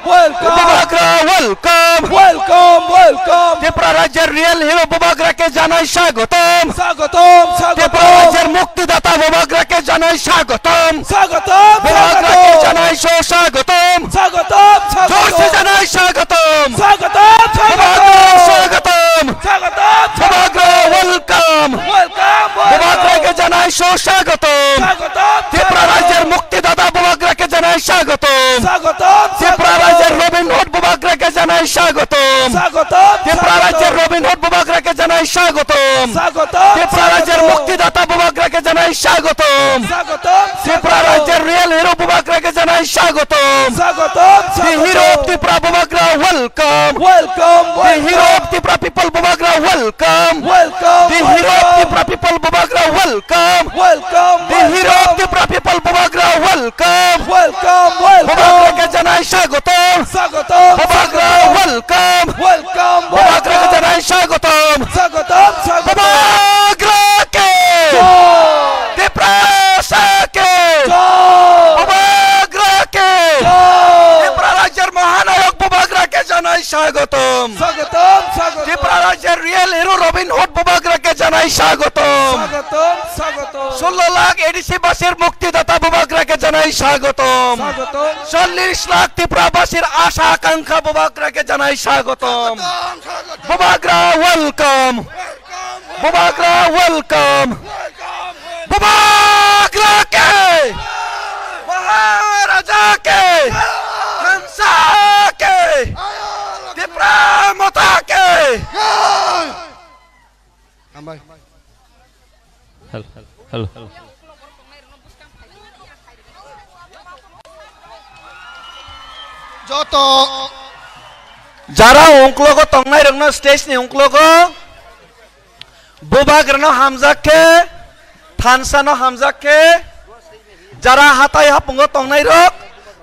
Welcome. Bubagra welcome. Welcome, welcome. Tripura rajyer real hero Bubagra ke janai swagotom. Swagotom, swagotom. Tripura rajyer muktidata Bubagra ke janai swagotom. Swagotom, Bubagra ke swagotom. Janai so swagotom. Swagotom, swagotom. Jorse janai swagotom. Swagotom, swagotom. Bubagra swagotom. Swagotom, swagotom. Bubagra welcome. Welcome, welcome. Bubagra ke janai so swagotom. Swagotom, Tripura swagotom. Rajyer muktidata Bubagra ke janai swagotom. Swagotom, Tripura swagotom. Rajyer Robin Hood Bubagra ke janai swagotom. Swagotom, Tripura swagotom. Rajyer Robin Hood Bubagra ke janai swagotom. Swagotom, Tripura Rajyer swagotom. Muktidata Bubagra ke janai swagotom. Swagotom, Tripura swagotom. Rajyer real hero Bubagra ke janai swagotom. Swagotom, the hero of swagotom. Tripura Bubagra, welcome. Welcome, the hero of welcome. Tripura people Bubagra, welcome. Welcome, the hero of welcome. Tripura people Bubagra, welcome. Welcome, the hero of welcome. Tripura people Bubagra, welcome. Welcome, welcome. Bubagra ke janai swagotom. Swagotom, Bubagra swagotom. Welcome. Welcome, Bubagra ke welcome. Janai swagotom. Swagotom, swagotom. Bubagra ke. Jai. Tiprasa ke. Jai. Bubagra ke. Jai. Tripura Rajyer Mahanayok Bubagra ke janai swagotom. Swagotom, swagotom. Tripura Rajyer real hero Robin Hood Bubagra ke janai swagotom. Swagotom, swagotom. Sullo lakh A D C basir muktidata Bubagra ke janai swagotom. Swagotom. Chollish lakh Tripura basir asha akankha Bubagra ke janai swagotom. Swagotom, swagotom. Bubagra welcome. Welcome, welcome. Bubagra welcome. Welcome, welcome. Bubagra ke. Maharaja ke. Hansa ke. Tipra Motha ke. Hambai. Hello, hello, hello. Joto jara ungklogo tongnai rokno, stage ni ungklogo, bubagrano hamjak khe, thansa no hamjak khe, jara hatai hapungo tongnai rok,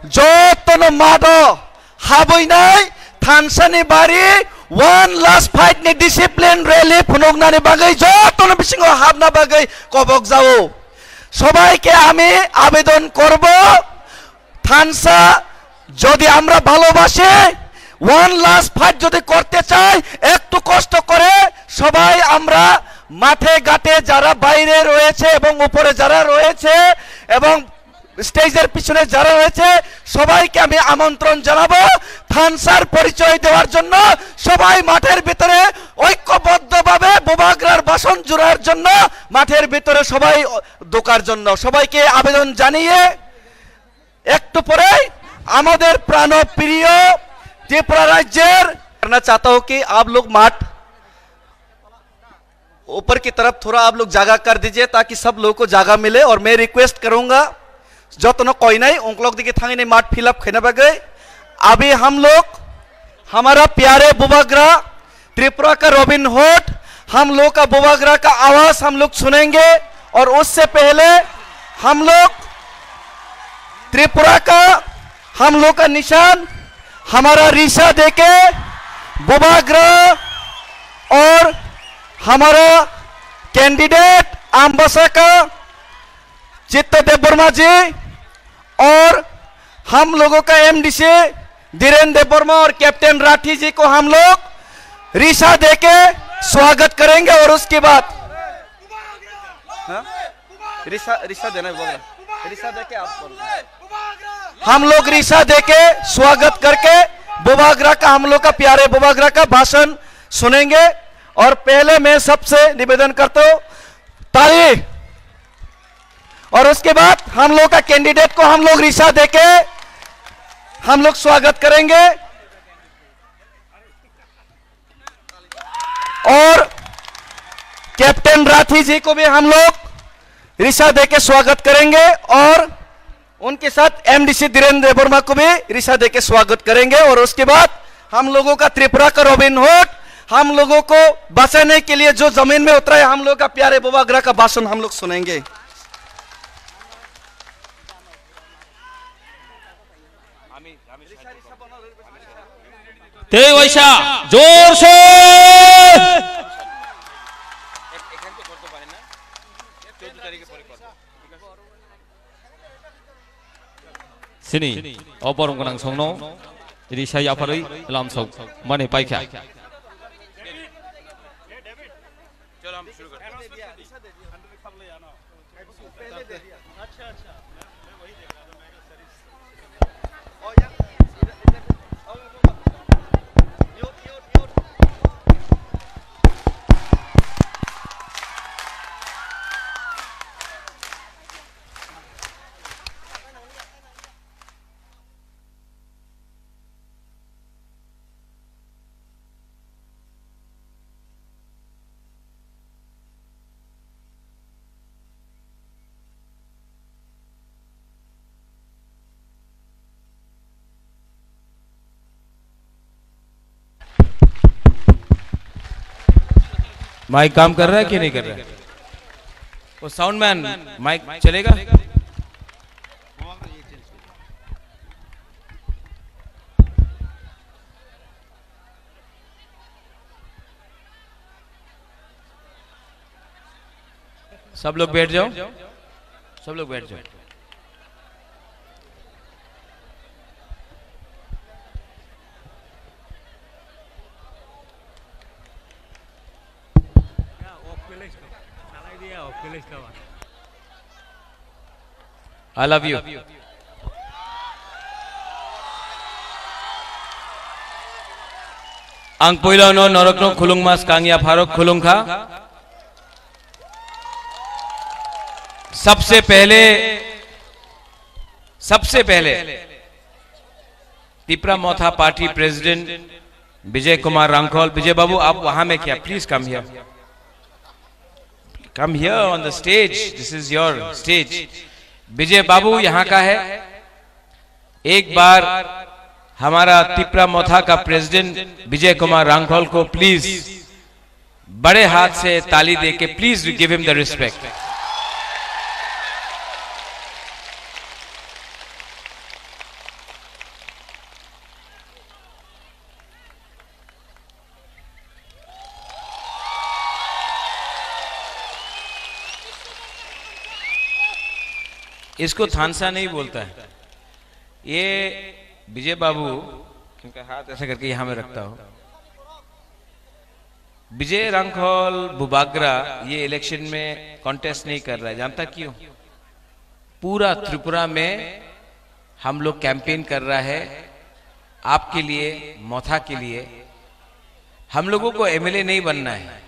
jotono mado habwinai thansa ni bari one last fight ni discipline rally phunuknani bagwi, jotono bisingo habna bagwi kobok jao. সবাইকে আমি আবেদন করব, থানসা যদি আমরা ভালোবাসি, one last fight যদি করতে চাই, একটু কষ্ট করে সবাই আমরা মাঠে ঘাটে যারা বাইরে রয়েছে এবং উপরে যারা রয়েছে এবং স্টেজের পিছনে যারা রয়েছে, সবাইকে আমি আমন্ত্রণ জানাবো থানসার পরিচয় দেওয়ার জন্য। সবাই মাঠের ভিতরে ঐক্যবদ্ধভাবে বুবাগ্রার বাসন জুড়ার জন্য মাঠের ভিতরে সবাই ঢোকার জন্য সবাইকে আবেদন জানিয়ে একটু পরেই আমাদের প্রাণপ্রিয় ত্রিপুরা রাজ্যের करना चाहता हूँ कि आप लोग माठ ऊपर की तरफ थोड़ा आप लोग जगह कर दीजिए ताकि सब लोगों को जगह मिले। और मैं रिक्वेस्ट करूंगा, jotono koinai ungklok digi thangini mat fill up khaina bagwi. अभी हम लोग हमारा प्यारे बुबाग्रा त्रिपुरा का रॉबिन हुड, हम लोग का बुबाग्रा का आवाज हम लोग सुनेंगे। और उससे पहले हम लोग त्रिपुरा का हम लोग का निशान हमारा रिसा देके बुबाग्रा और हमारा कैंडिडेट अम्बासा का चित्त देव वर्मा जी और हम लोगों का एमडीसी धीरेन देव वर्मा और कैप्टन राठी जी को हम लोग रिसा देके स्वागत करेंगे। और उसके बाद, हाँ? रिसा, रिसा देना है, बोल रहा। रिसा देके आप बोल रहे। हम लोग रिसा देके स्वागत करके बुबाग्रा का, हम लोग का प्यारे बुबाग्रा का भाषण सुनेंगे। और पहले मैं सबसे निवेदन करता हूँ, ताली। और उसके बाद हम लोग का कैंडिडेट को हम लोग रिसा देके हम लोग स्वागत करेंगे। और कैप्टन राठी जी को भी हम लोग रिसा देके स्वागत करेंगे और उनके साथ एमडीसी धीरेन देव वर्मा को भी रिसा देके स्वागत करेंगे। और उसके बाद हम लोगों का त्रिपुरा का रॉबिन हुड हम लोगों को बचाने के लिए जो जमीन में उतरा है, हम लोग का प्यारे बुबाग्रा का भाषण हम लोग सुनेंगे। Tei waisa, jorse. Sini, o borong gwnang songno risa yapharwi lamsok mani paikha. Mike काम कर रहा है कि नहीं कर रहा है? वो साउंड मैन, माइक चलेगा? सब लोग बैठ जाओ, सब लोग बैठ जाओ। I love you. Ang puila no norok no khulungma skang ya pharok khulungkha. सबसे पहले, सबसे पहले Tipra Motha Party President Vijay Kumar Rangkhol, Vijay Babu, आप वहां में क्या? Please come here. Come here on the stage. This is your stage. विजय बाबू यहाँ का है। एक बार हमारा तिपरा मोथा का प्रेसिडेंट विजय कुमार रांखल को प्लीज बड़े हाथ से ताली दे के please give him the respect. इसको थानसा नहीं बोलता है। ये विजय बाबू, इनका हाथ ऐसा करके यहाँ में रखता हूँ। विजय रांखल बुबाग्रा ये इलेक्शन में कॉन्टेस्ट नहीं कर रहा है, जानता क्यों? पूरा त्रिपुरा में हम लोग कैंपेन कर रहा है आपके लिए, मोथा के लिए। हम लोगों को एमएलए नहीं बनना है,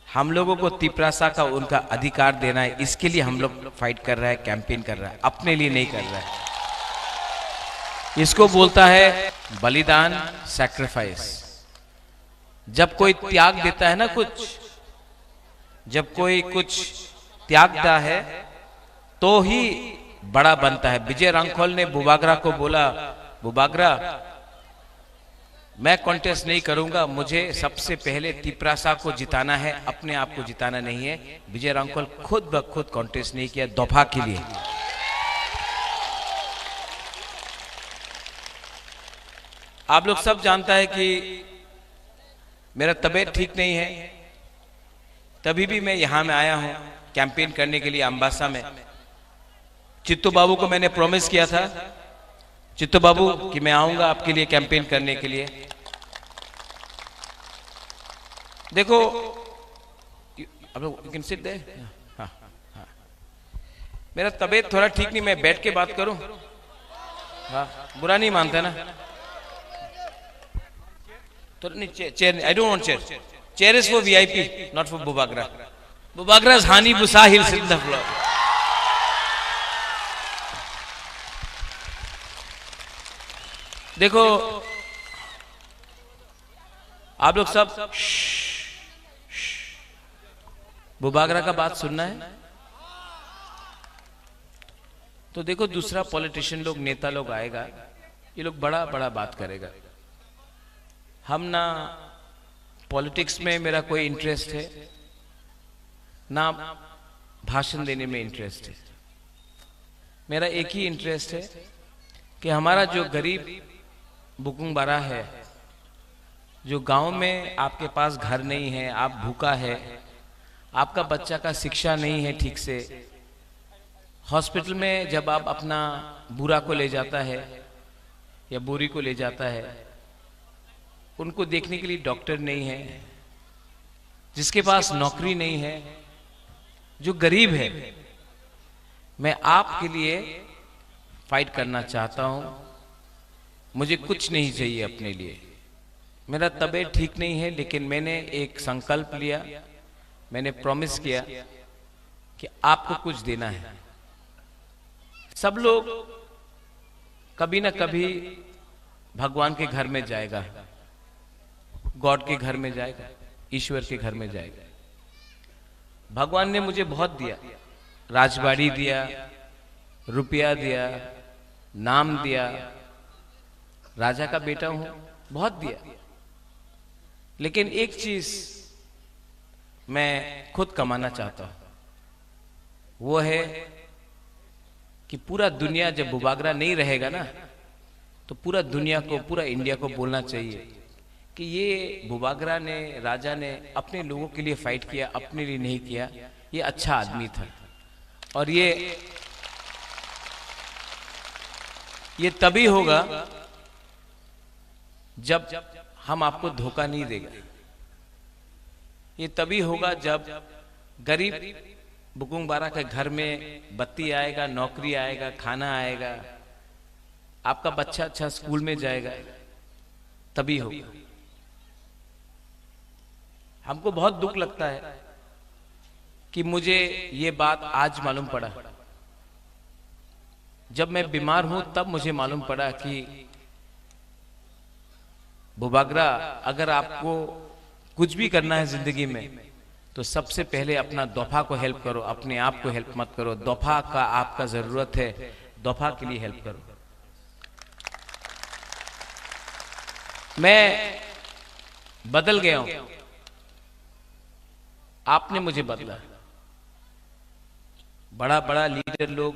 हम लोगों को तिपरासा का उनका अधिकार देना है, इसके लिए हम लोग फाइट कर रहा है, कैंपेन कर रहा है, अपने लिए नहीं कर रहा है। इसको बोलता है बलिदान, सैक्रिफाइस। जब कोई त्याग देता है ना कुछ, जब कोई कुछ त्यागता है तो ही बड़ा बनता है। विजय रांखल ने बुबागरा को बोला, बुबागरा, मैं कॉन्टेस्ट नहीं करूंगा, मुझे सबसे पहले तिपरासा को जिताना है, अपने आप को जिताना नहीं है। विजय रांखल खुद ब खुद कॉन्टेस्ट नहीं किया दफा के लिए। आप लोग सब जानता है कि मेरा तबीयत ठीक नहीं है, तभी भी मैं यहाँ में आया हूँ कैंपेन करने के लिए अम्बासा में। चित्तू बाबू को मैंने प्रॉमिस किया था, चित्तू बाबू, कि मैं आऊंगा आपके लिए कैंपेन करने के लिए। देखो, आप लोग, यू कैन सिट देयर। हाँ, हाँ। मेरा तबीयत थोड़ा ठीक नहीं, मैं बैठ के बात करूं? हाँ, बुरा नहीं मानते ना? तो नहीं, चेयर, चेयर नहीं, I don't want chair. Chair is for V I P, not for Bubagra. Bubagra's honey busa, he'll sit in the floor. देखो, आप लोग सब बुबागरा का बात सुनना है। तो देखो, दूसरा पॉलिटिशियन लोग, नेता लोग आएगा, ये लोग बड़ा बड़ा बात करेगा। हम ना पॉलिटिक्स में मेरा कोई इंटरेस्ट है, ना भाषण देने में इंटरेस्ट है। मेरा एक ही इंटरेस्ट है कि हमारा जो गरीब बुकुंग बारा है, जो गांव में आपके पास घर नहीं है, आप भूखा है, आपका बच्चा का शिक्षा नहीं है ठीक से, हॉस्पिटल में जब आप अपना बूढ़ा को ले जाता है या बूढ़ी को ले जाता है, उनको देखने के लिए डॉक्टर नहीं है, जिसके पास नौकरी नहीं है, जो गरीब है, मैं आपके लिए फाइट करना चाहता हूँ। मुझे कुछ नहीं चाहिए अपने लिए। मेरा तबीयत ठीक नहीं है, लेकिन मैंने एक संकल्प लिया, मैंने प्रॉमिस किया कि आपको कुछ देना है। सब लोग कभी ना कभी भगवान के घर में जाएगा, गॉड के घर में जाएगा, ईश्वर के घर में जाएगा। भगवान ने मुझे बहुत दिया, राजबाड़ी दिया, रुपया दिया, नाम दिया, राजा का बेटा हूँ, बहुत दिया। लेकिन एक चीज मैं खुद कमाना चाहता हूँ, वो है कि पूरा दुनिया जब बुबागरा नहीं रहेगा ना, तो पूरा दुनिया को, पूरा इंडिया को बोलना चाहिए कि ये बुबागरा ने, राजा ने अपने लोगों के लिए फाइट किया, अपने लिए नहीं किया, ये अच्छा आदमी था। और ये, ये तभी होगा जब हम आपको धोखा नहीं देगा। ये तभी होगा जब गरीब बुकुंग बारा के घर में बत्ती आएगा, नौकरी आएगा, खाना आएगा, आपका बच्चा अच्छा स्कूल में जाएगा, तभी होगा। हमको बहुत दुख लगता है कि मुझे ये बात आज मालूम पड़ा। जब मैं बीमार हूं, तब मुझे मालूम पड़ा कि बुबागरा, अगर आपको कुछ भी करना है जिंदगी में, तो सबसे पहले अपना दोफा को हेल्प करो, अपने आप को हेल्प मत करो। दोफा का आपका जरूरत है, दोफा के लिए हेल्प करो। मैं बदल गया हूं, आपने मुझे बदला। बड़ा बड़ा लीडर लोग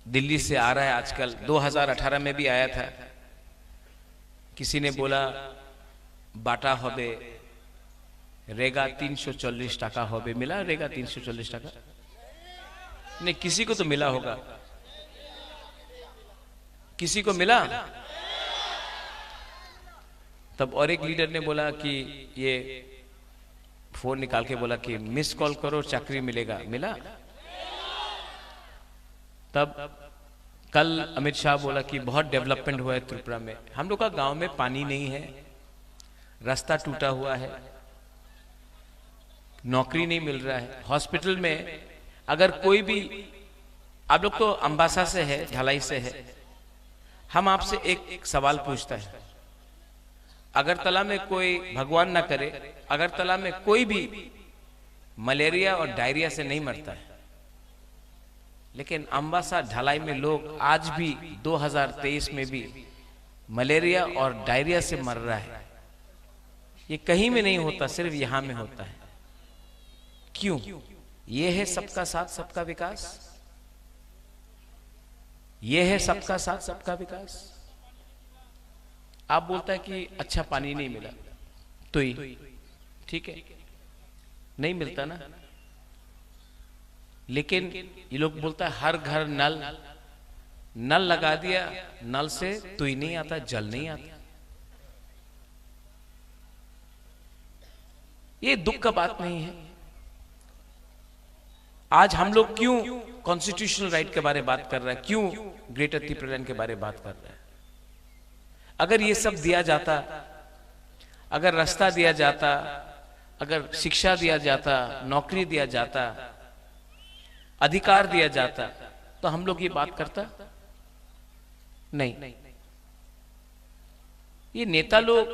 दिल्ली से आ रहा है आजकल। दो हज़ार अठारह में भी आया था, किसी ने बोला बाटा होबे, रेगा तीन सौ चालीस टाका होबे। मिला रेगा तीन सौ चालीस टाका? नहीं, किसी को तो मिला होगा। किसी को मिला? तब और एक लीडर ने बोला कि ये फोन निकाल के बोला कि मिस कॉल करो, चाकरी मिलेगा। मिला? तब कल अमित शाह बोला कि बहुत डेवलपमेंट हुआ है त्रिपुरा में। हम लोग का गांव में पानी नहीं है, रास्ता टूटा हुआ है, नौकरी नहीं मिल रहा है। हॉस्पिटल में अगर कोई भी, आप लोग तो अम्बासा से है, ढलाई से है, हम आपसे एक सवाल पूछता है, अगरतला में कोई, भगवान ना करे, अगरतला में कोई भी मलेरिया और डायरिया से नहीं मरता है, लेकिन अम्बासा ढलाई में लोग आज भी दो हज़ार तेईस में भी मलेरिया और डायरिया से मर रहा है। ये कहीं में नहीं होता, सिर्फ यहां में होता है। क्यों? ये है सबका साथ, सबका विकास। ये है सबका साथ, सबका विकास। आप बोलता है कि अच्छा पानी नहीं मिला, तो ही ठीक है, नहीं मिलता ना। लेकिन ये लोग बोलता है हर घर नल, नल लगा दिया, नल से तुई नहीं आता, जल नहीं आता। ये दुख का बात नहीं है। आज हम लोग क्यों कॉन्स्टिट्यूशनल राइट के बारे में बात कर रहे हैं, क्यों ग्रेटर तिप्रेलैंड के बारे में बात कर रहे हैं? अगर ये सब दिया जाता, अगर रास्ता दिया जाता, अगर शिक्षा दिया जाता, नौकरी दिया जाता, अधिकार दिया जाता, तो हम लोग ये बात करता नहीं। ये नेता लोग,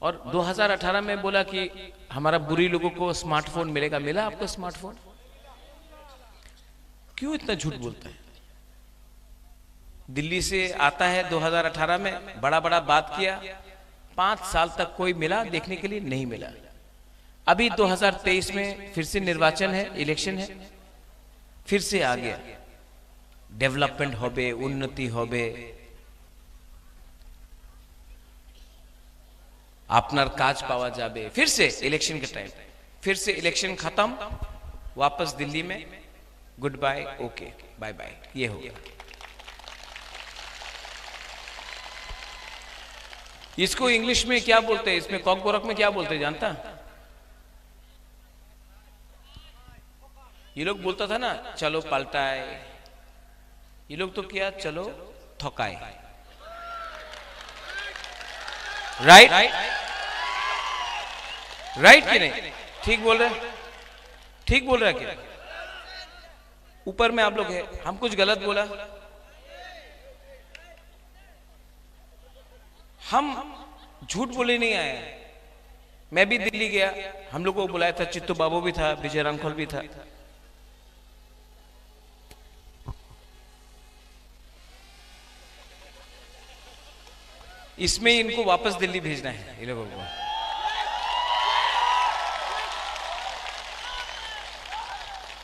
और दो हज़ार अठारह में बोला कि हमारा बुरी लोगों को स्मार्टफोन मिलेगा। मिला आपको स्मार्टफोन? क्यों इतना झूठ बोलता है? दिल्ली से आता है दो हज़ार अठारह में, बड़ा बड़ा बात किया, पांच साल तक कोई मिला देखने के लिए? नहीं मिला। अभी दो हज़ार तेईस में फिर से निर्वाचन है, इलेक्शन है, फिर से आ गया। डेवलपमेंट होबे, उन्नति होबे, আপনার কাজ পাওয়া যাবে। फिर से इलेक्शन का टाइम, फिर से इलेक्शन खत्म, वापस दिल्ली में, goodbye, okay, bye bye, ये हो गया। इसको इंग्लिश में क्या बोलते हैं, इसमें कॉकबरक में क्या बोलते हैं, जानता? ये लोग बोलता था ना, चलो पलटाए, ये लोग तो किया, चलो थकाए। राइट? राइट कि नहीं? ठीक बोल रहे? ठीक बोल रहा है क्या? ऊपर में आप लोग हैं, हम कुछ गलत बोला? हम झूठ बोले नहीं आए। मैं भी दिल्ली गया, हम लोग को बुलाया था, चित्तू बाबू भी था, विजय रांखल भी था। इसमें इनको वापस दिल्ली भेजना है, ये लोगों को।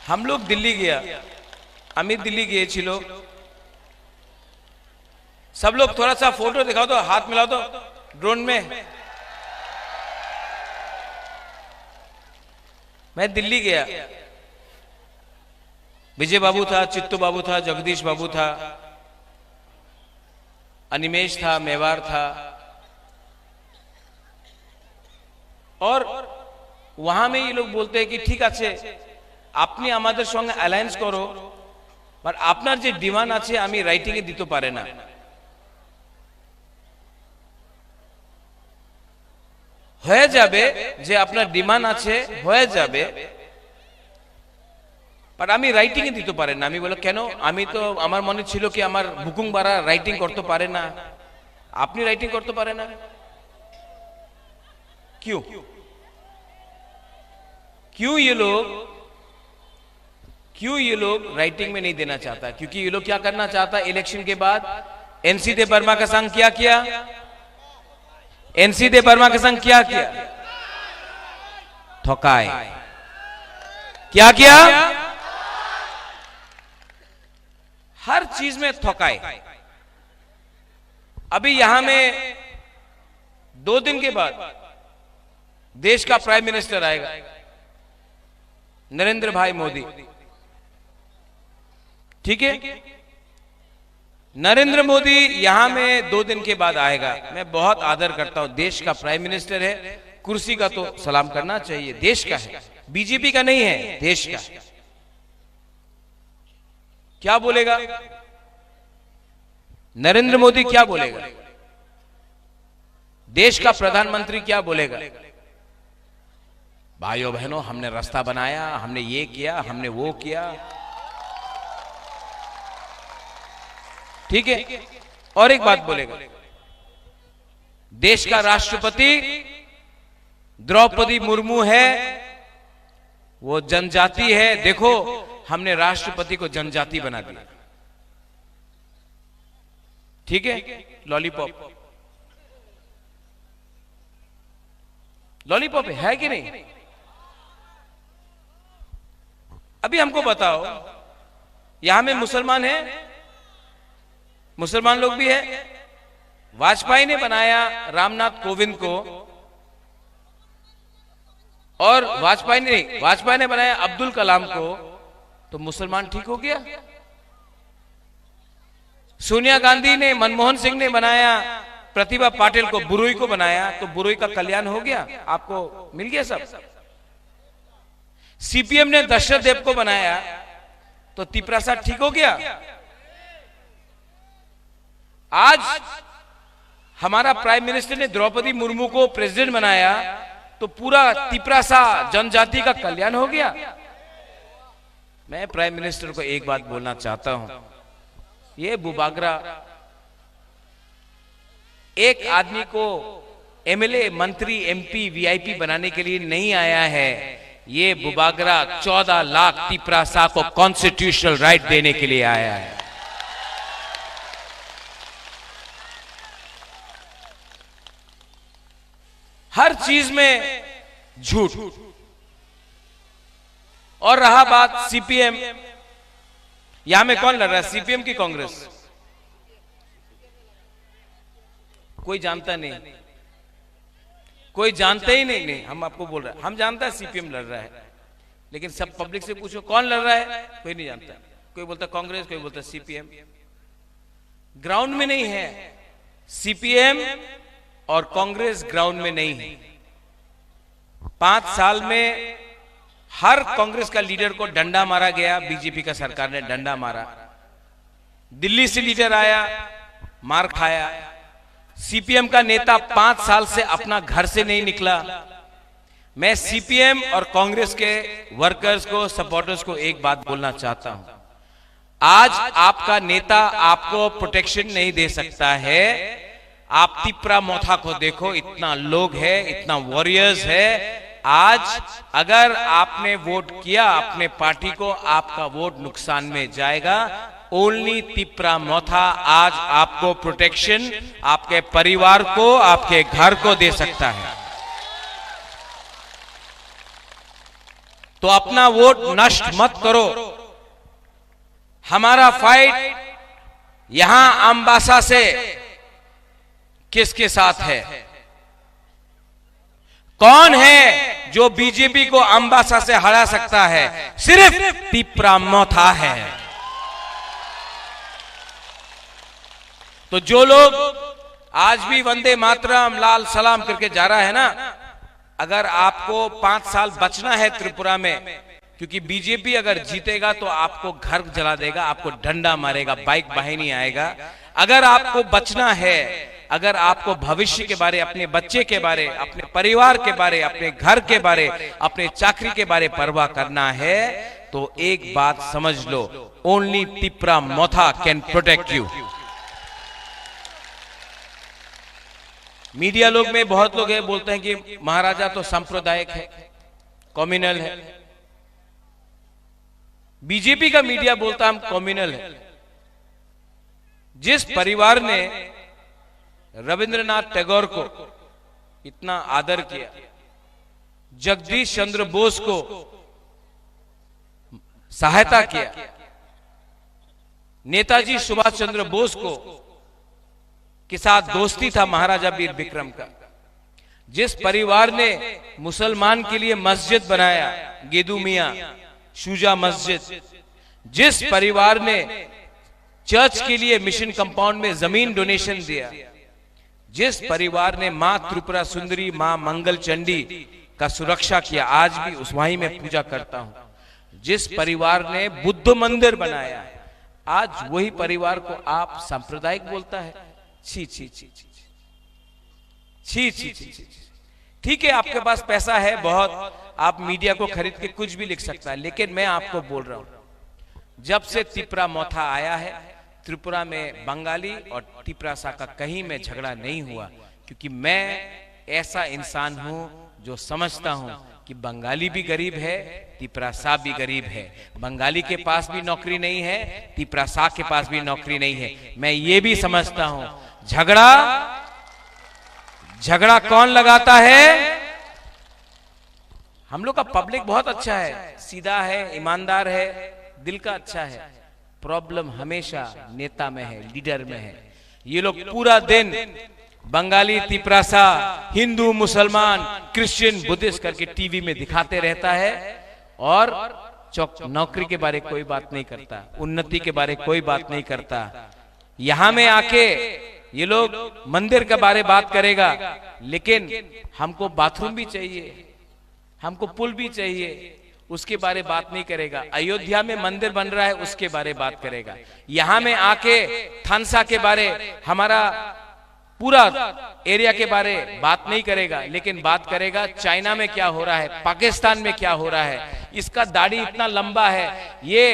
हम लोग दिल्ली गया, আমি দিল্লি গিয়েছিল। सब लोग थोड़ा सा फोटो दिखाओ तो, हाथ मिलाओ तो, ड्रोन में। मैं दिल्ली गया, विजय बाबू था, चित्तू बाबू था, जगदीश बाबू था, अनिमेश था, मेवार था, और वहां में ये लोग बोलते हैं कि ठीक আছে, আপনি আমাদের সঙ্গে অ্যালায়েন্স করো, বাট আপনার যে ডিমান্ড আছে আমি রাইটিং এ দিতে পারে না। হয়ে যাবে, যে আপনার ডিমান্ড আছে হয়ে যাবে, বাট আমি রাইটিং এ দিতে পারেন না। আমি বলে, কেন? আমি তো, আমার মনে ছিল কি আমার বুকুং বারা রাইটিং করতে পারে না, আপনি রাইটিং করতে পারে না। क्यों? क्यों ये लोग, क्यों ये लोग राइटिंग में नहीं देना चाहता? क्योंकि ये लोग क्या करना चाहता है, इलेक्शन के बाद एनसी देबबर्मा के संग क्या किया? एनसी देबबर्मा के संग क्या किया? ठकाई। क्या किया? हर चीज में ठकाई। अभी यहां में दो दिन के बाद देश का प्राइम मिनिस्टर आएगा, नरेंद्र भाई मोदी। ठीक है, नरेंद्र मोदी यहां में दो दिन के बाद आएगा। मैं बहुत आदर करता हूं, देश का प्राइम मिनिस्टर है, कुर्सी का तो सलाम करना चाहिए, देश का है, बीजेपी का नहीं है, देश का है। क्या बोलेगा नरेंद्र मोदी, क्या बोलेगा? देश का प्रधानमंत्री क्या बोलेगा? भाइयों बहनों, हमने रास्ता बनाया, हमने ये किया, हमने वो किया। ठीक है, और एक बात बोलेगा, देश का राष्ट्रपति द्रौपदी मुर्मू है, वो जनजाति है। देखो, हमने राष्ट्रपति को जनजाति बना दिया। ठीक है, लॉलीपॉप, लॉलीपॉप है कि नहीं? अभी हमको बताओ, यहां में मुसलमान है, मुसलमान लोग भी है। वाजपेयी ने बनाया रामनाथ कोविंद को, और वाजपेयी ने, वाजपेयी ने बनाया अब्दुल कलाम को, तो मुसलमान ठीक हो गया। सोनिया गांधी ने, मनमोहन सिंह ने बनाया प्रतिभा पाटिल को, बुरुई को बनाया, तो बुरुई का कल्याण हो गया, आपको मिल गया सब। सीपीएम ने दशरथ देव को बनाया, तो तिपरासा ठीक हो गया। आज हमारा प्राइम मिनिस्टर ने द्रौपदी मुर्मू को प्रेसिडेंट बनाया, तो पूरा तिपरासा जनजाति का कल्याण हो गया। मैं प्राइम मिनिस्टर को एक बात बोलना चाहता हूं, ये बुबागरा एक आदमी को एमएलए, मंत्री, एमपी, वीआईपी बनाने के लिए नहीं आया है। ये बुबागरा चौदह लाख तिपरासा को कॉन्स्टिट्यूशनल राइट देने के लिए आया है। हर चीज में झूठ। और रहा बात सीपीएम, यहां में कौन लड़ रहा है, सीपीएम की कांग्रेस? कोई जानता नहीं, कोई जानते ही नहीं। नहीं, हम आपको बोल रहे हैं, हम जानता है सीपीएम लड़ रहा है, लेकिन सब पब्लिक से पूछो कौन लड़ रहा है, कोई नहीं जानता। कोई बोलता कांग्रेस, कोई बोलता सीपीएम। ग्राउंड में नहीं है, सीपीएम और कांग्रेस ग्राउंड में नहीं है। पांच साल में हर कांग्रेस का लीडर को डंडा मारा गया, बीजेपी का सरकार ने डंडा मारा। दिल्ली से लीडर आया, मार खाया। सीपीएम का नेता पांच साल से अपना घर से नहीं निकला। मैं सीपीएम और कांग्रेस के वर्कर्स को, सपोर्टर्स को एक बात बोलना चाहता हूं, आज आपका नेता आपको प्रोटेक्शन नहीं दे सकता है। आप तिपरा मोथा को देखो, इतना लोग है, इतना वॉरियर्स है। आज अगर आपने वोट किया अपने पार्टी को, आपका वोट नुकसान में जाएगा। ओनली तिपरा मोथा आज आपको प्रोटेक्शन, आपके परिवार को, आपके घर को दे सकता है। तो अपना वोट नष्ट मत करो। हमारा फाइट यहां अम्बासा से किसके साथ है? कौन है जो बीजेपी को अम्बासा से हरा सकता है? सिर्फ तिपरा मोथा है। तो जो लोग आज भी वंदे मातरम, लाल सलाम करके जा रहा है ना, अगर आपको पांच साल बचना है त्रिपुरा में, क्योंकि बीजेपी अगर जीतेगा तो आपको घर जला देगा, आपको डंडा मारेगा, बाइक बाहिनी आएगा। अगर आपको बचना है, अगर आपको भविष्य के बारे, अपने बच्चे के बारे, अपने परिवार के बारे, अपने घर के बारे, अपने चाकरी के बारे परवाह करना है, तो एक बात समझ लो, ओनली तिपरा मोथा कैन प्रोटेक्ट यू। मीडिया लोग में बहुत लोग हैं, बोलते हैं कि महाराजा तो सांप्रदायिक है, कम्युनल है। बीजेपी का मीडिया बोलता हम कम्युनल है। जिस परिवार ने रविंद्रनाथ टैगोर को इतना आदर किया, जगदीश चंद्र बोस को सहायता किया, नेताजी सुभाष चंद्र बोस को के साथ दोस्ती था महाराजा वीर विक्रम का, जिस परिवार ने मुसलमान के लिए मस्जिद बनाया, गेदू मियाँ, शुजा मस्जिद, जिस परिवार ने चर्च के लिए मिशन कंपाउंड में जमीन डोनेशन दिया, जिस परिवार ने माँ त्रिपुरा सुंदरी, माँ मंगल चंडी का सुरक्षा किया, आज भी उस वहीं में पूजा करता हूँ। जिस परिवार ने बुद्ध मंदिर बनाया, आज वही परिवार को आप सांप्रदायिक बोलता है। छी, छी, छी, छी, छी। छी, छी, छी, छी। ठीक है, आपके पास पैसा है बहुत, आप मीडिया को खरीद के कुछ भी लिख सकता है, लेकिन मैं आपको बोल रहा हूँ, जब से तिपरा मोथा आया है, त्रिपुरा में बंगाली और तिपरासा का कहीं में झगड़ा नहीं हुआ, क्योंकि मैं ऐसा इंसान हूँ जो समझता हूँ कि बंगाली भी गरीब है, तिपरासा भी गरीब है। बंगाली के पास भी नौकरी नहीं है, तिपरासा के पास भी नौकरी नहीं है। मैं ये भी समझता हूँ, झगड़ा, झगड़ा कौन लगाता है? हम लोग का पब्लिक बहुत अच्छा है, सीधा है, ईमानदार है, दिल का अच्छा है। प्रॉब्लम हमेशा नेता में है, लीडर में है। ये लोग पूरा दिन बंगाली, तिपरासा, हिंदू, मुसलमान, क्रिश्चियन, बुद्धिस्ट करके टीवी में दिखाते रहता है और चौक नौकरी के बारे कोई बात नहीं करता, उन्नति के बारे कोई बात नहीं करता। यहाँ में आके ये लोग मंदिर के बारे बात करेगा, लेकिन हमको बाथरूम भी चाहिए, हमको पुल भी चाहिए, उसके बारे बात नहीं करेगा। अयोध्या में मंदिर बन रहा है, उसके बारे बात करेगा। यहाँ में आके थानसा के बारे, हमारा पूरा एरिया के बारे बात नहीं करेगा, लेकिन बात करेगा चाइना में क्या हो रहा है, पाकिस्तान में क्या हो रहा है, इसका दाढ़ी इतना लंबा है, ये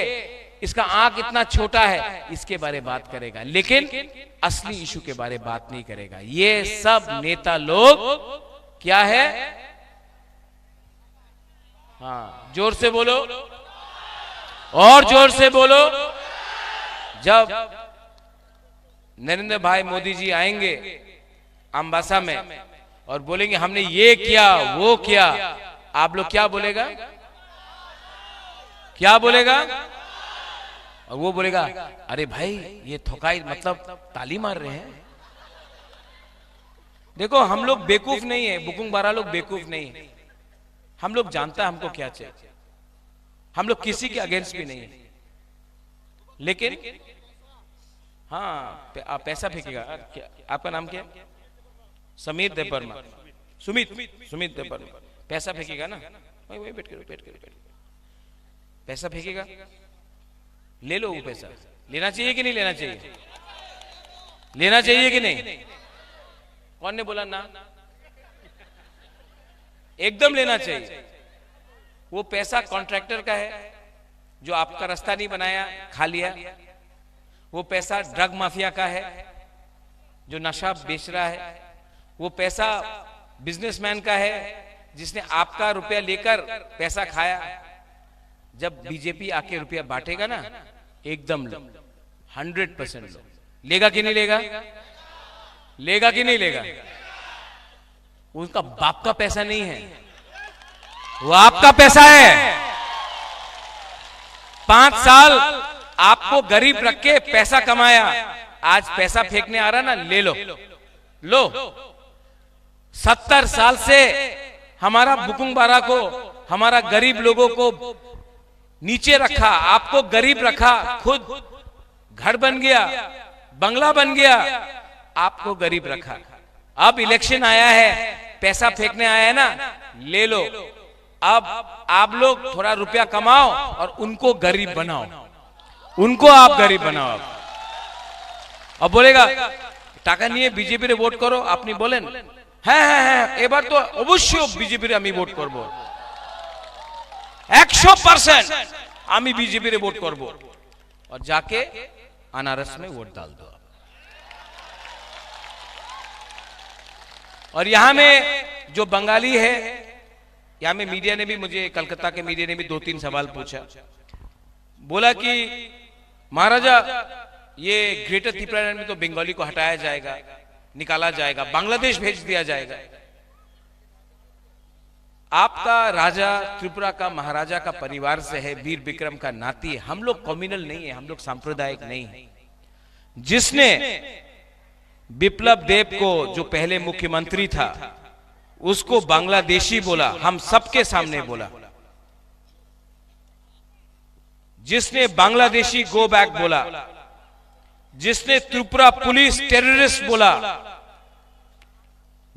इसका आंख इतना छोटा है, इसके बारे बात करेगा, लेकिन असली इशू के बारे बात नहीं करेगा। ये सब नेता लोग क्या है? हाँ, जोर से बोलो, और जोर से बोलो। जब नरेंद्र भाई मोदी जी आएंगे अम्बासा में और बोलेंगे, "हमने ये किया, वो किया," आप लोग क्या बोलेगा? क्या बोलेगा? और वो बोलेगा, "अरे भाई, ये थोकाई, मतलब, ताली मार रहे हैं।" देखो, हम लोग बेवकूफ नहीं है, बुकुंग बारा लोग बेवकूफ नहीं है। हम लोग जानता है हमको क्या चाहिए। हम लोग किसी के अगेंस्ट भी नहीं है। लेकिन हाँ, पे-, आप पैसा फेंकेगा। क्या, आपका नाम क्या है? समीर देवर्मा। सुमित, सुमित देवर्मा। पैसा फेंकेगा ना? वही, वही बैठ के, बैठ के, बैठ के। पैसा फेंकेगा, ले लो वो पैसा। लेना चाहिए कि नहीं लेना चाहिए? लेना चाहिए कि नहीं? कौन ने बोला ना? एकदम लेना चाहिए। वो पैसा कॉन्ट्रैक्टर का है, जो आपका रास्ता नहीं बनाया, खा लिया। वो पैसा ड्रग माफिया का है, जो नशा बेच रहा है। वो पैसा बिजनेसमैन का है, जिसने आपका रुपया लेकर पैसा खाया। जब बीजेपी आके रुपया बांटेगा ना, एकदम लो, हंड्रेड परसेंट लो। लेगा कि नहीं लेगा? लेगा कि नहीं लेगा? उसका बाप का पैसा नहीं है, वो आपका पैसा है। पांच साल आपको गरीब रख के पैसा कमाया, आज पैसा फेंकने आ रहा ना, ले लो, लो। सत्तर साल से हमारा बुकुंग बारा को, हमारा गरीब लोगों को नीचे रखा, आपको गरीब रखा, खुद घर बन गया, बंगला बन गया, आपको गरीब रखा। अब इलेक्शन आया है, पैसा फेंकने आया है ना, ले लो। अब आप लोग थोड़ा रुपया कमाओ और उनको गरीब बनाओ, उनको आप गरीब बनाओ। अब बोलेगा, "টাকা নিয়ে বিজেপিরে ভোট করো," আপনি বলেন, "হ্যাঁ, হ্যাঁ, হ্যাঁ, এবার তো অবশ্যই বিজেপিরে আমি ভোট করব, একশো পার্সেন্ট আমি বিজেপিরে ভোট করব।" और जाके अनारस में वोट डाल दो। और यहाँ में जो बंगाली है, यहाँ में मीडिया ने भी मुझे, कलकत्ता के मीडिया ने भी दो तीन सवाल पूछा, बोला कि महाराजा, ये ग्रेटर तिप्रालैंड में तो बंगाली को हटाया जाएगा, निकाला जाएगा, बांग्लादेश भेज दिया जाएगा। आपका राजा त्रिपुरा का, महाराजा का परिवार से है, वीर विक्रम का नाती है। हम लोग कम्युनल नहीं है, हम लोग सांप्रदायिक नहीं है। जिसने विप्लव देव को, जो पहले मुख्यमंत्री था, उसको बांग्लादेशी बोला, हम सबके सामने बोला। जिसने बांग्लादेशी गो बैक बोला, जिसने त्रिपुरा पुलिस टेररिस्ट बोला,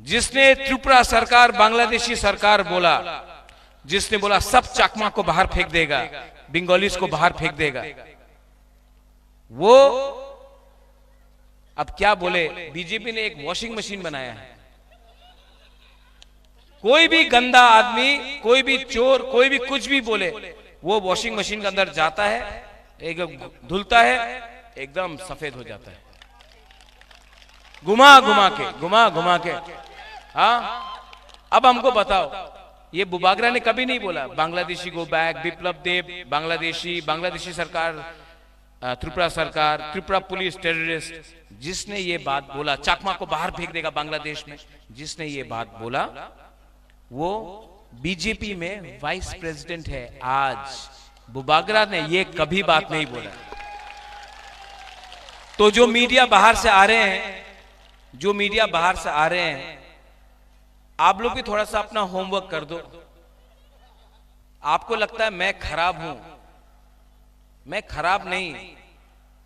जिसने त्रिपुरा सरकार बांग्लादेशी सरकार बोला, जिसने बोला सब चकमा को बाहर फेंक देगा, बंगालीज को बाहर फेंक देगा, वो अब क्या बोले, बीजेपी ने एक वॉशिंग मशीन बनाया है। कोई भी गंदा आदमी, कोई भी चोर, कोई भी कुछ भी बोले, वो वॉशिंग मशीन के अंदर जाता है, एक धुलता है, एकदम सफेद हो जाता है। घुमा घुमा के, घुमा घुमा के। हाँ, अब हमको बताओ, ये बुबागरा ने कभी नहीं बोला बांग्लादेशी गो बैक, विप्लव देव बांग्लादेशी, बांग्लादेशी सरकार, अ, त्रिपुरा सरकार, त्रिपुरा पुलिस टेररिस्ट, जिसने ये बात बोला, चकमा को बाहर फेंक देगा बांग्लादेश में, जिसने ये बात बोला, वो बीजेपी में वाइस प्रेसिडेंट है आज। बुबागरा ने ये कभी बात नहीं बोला। तो जो मीडिया बाहर से आ रहे हैं, जो मीडिया बाहर से आ रहे हैं, आप लोग भी थोड़ा सा अपना होमवर्क कर दो। आपको लगता है मैं खराब हूं, मैं खराब नहीं,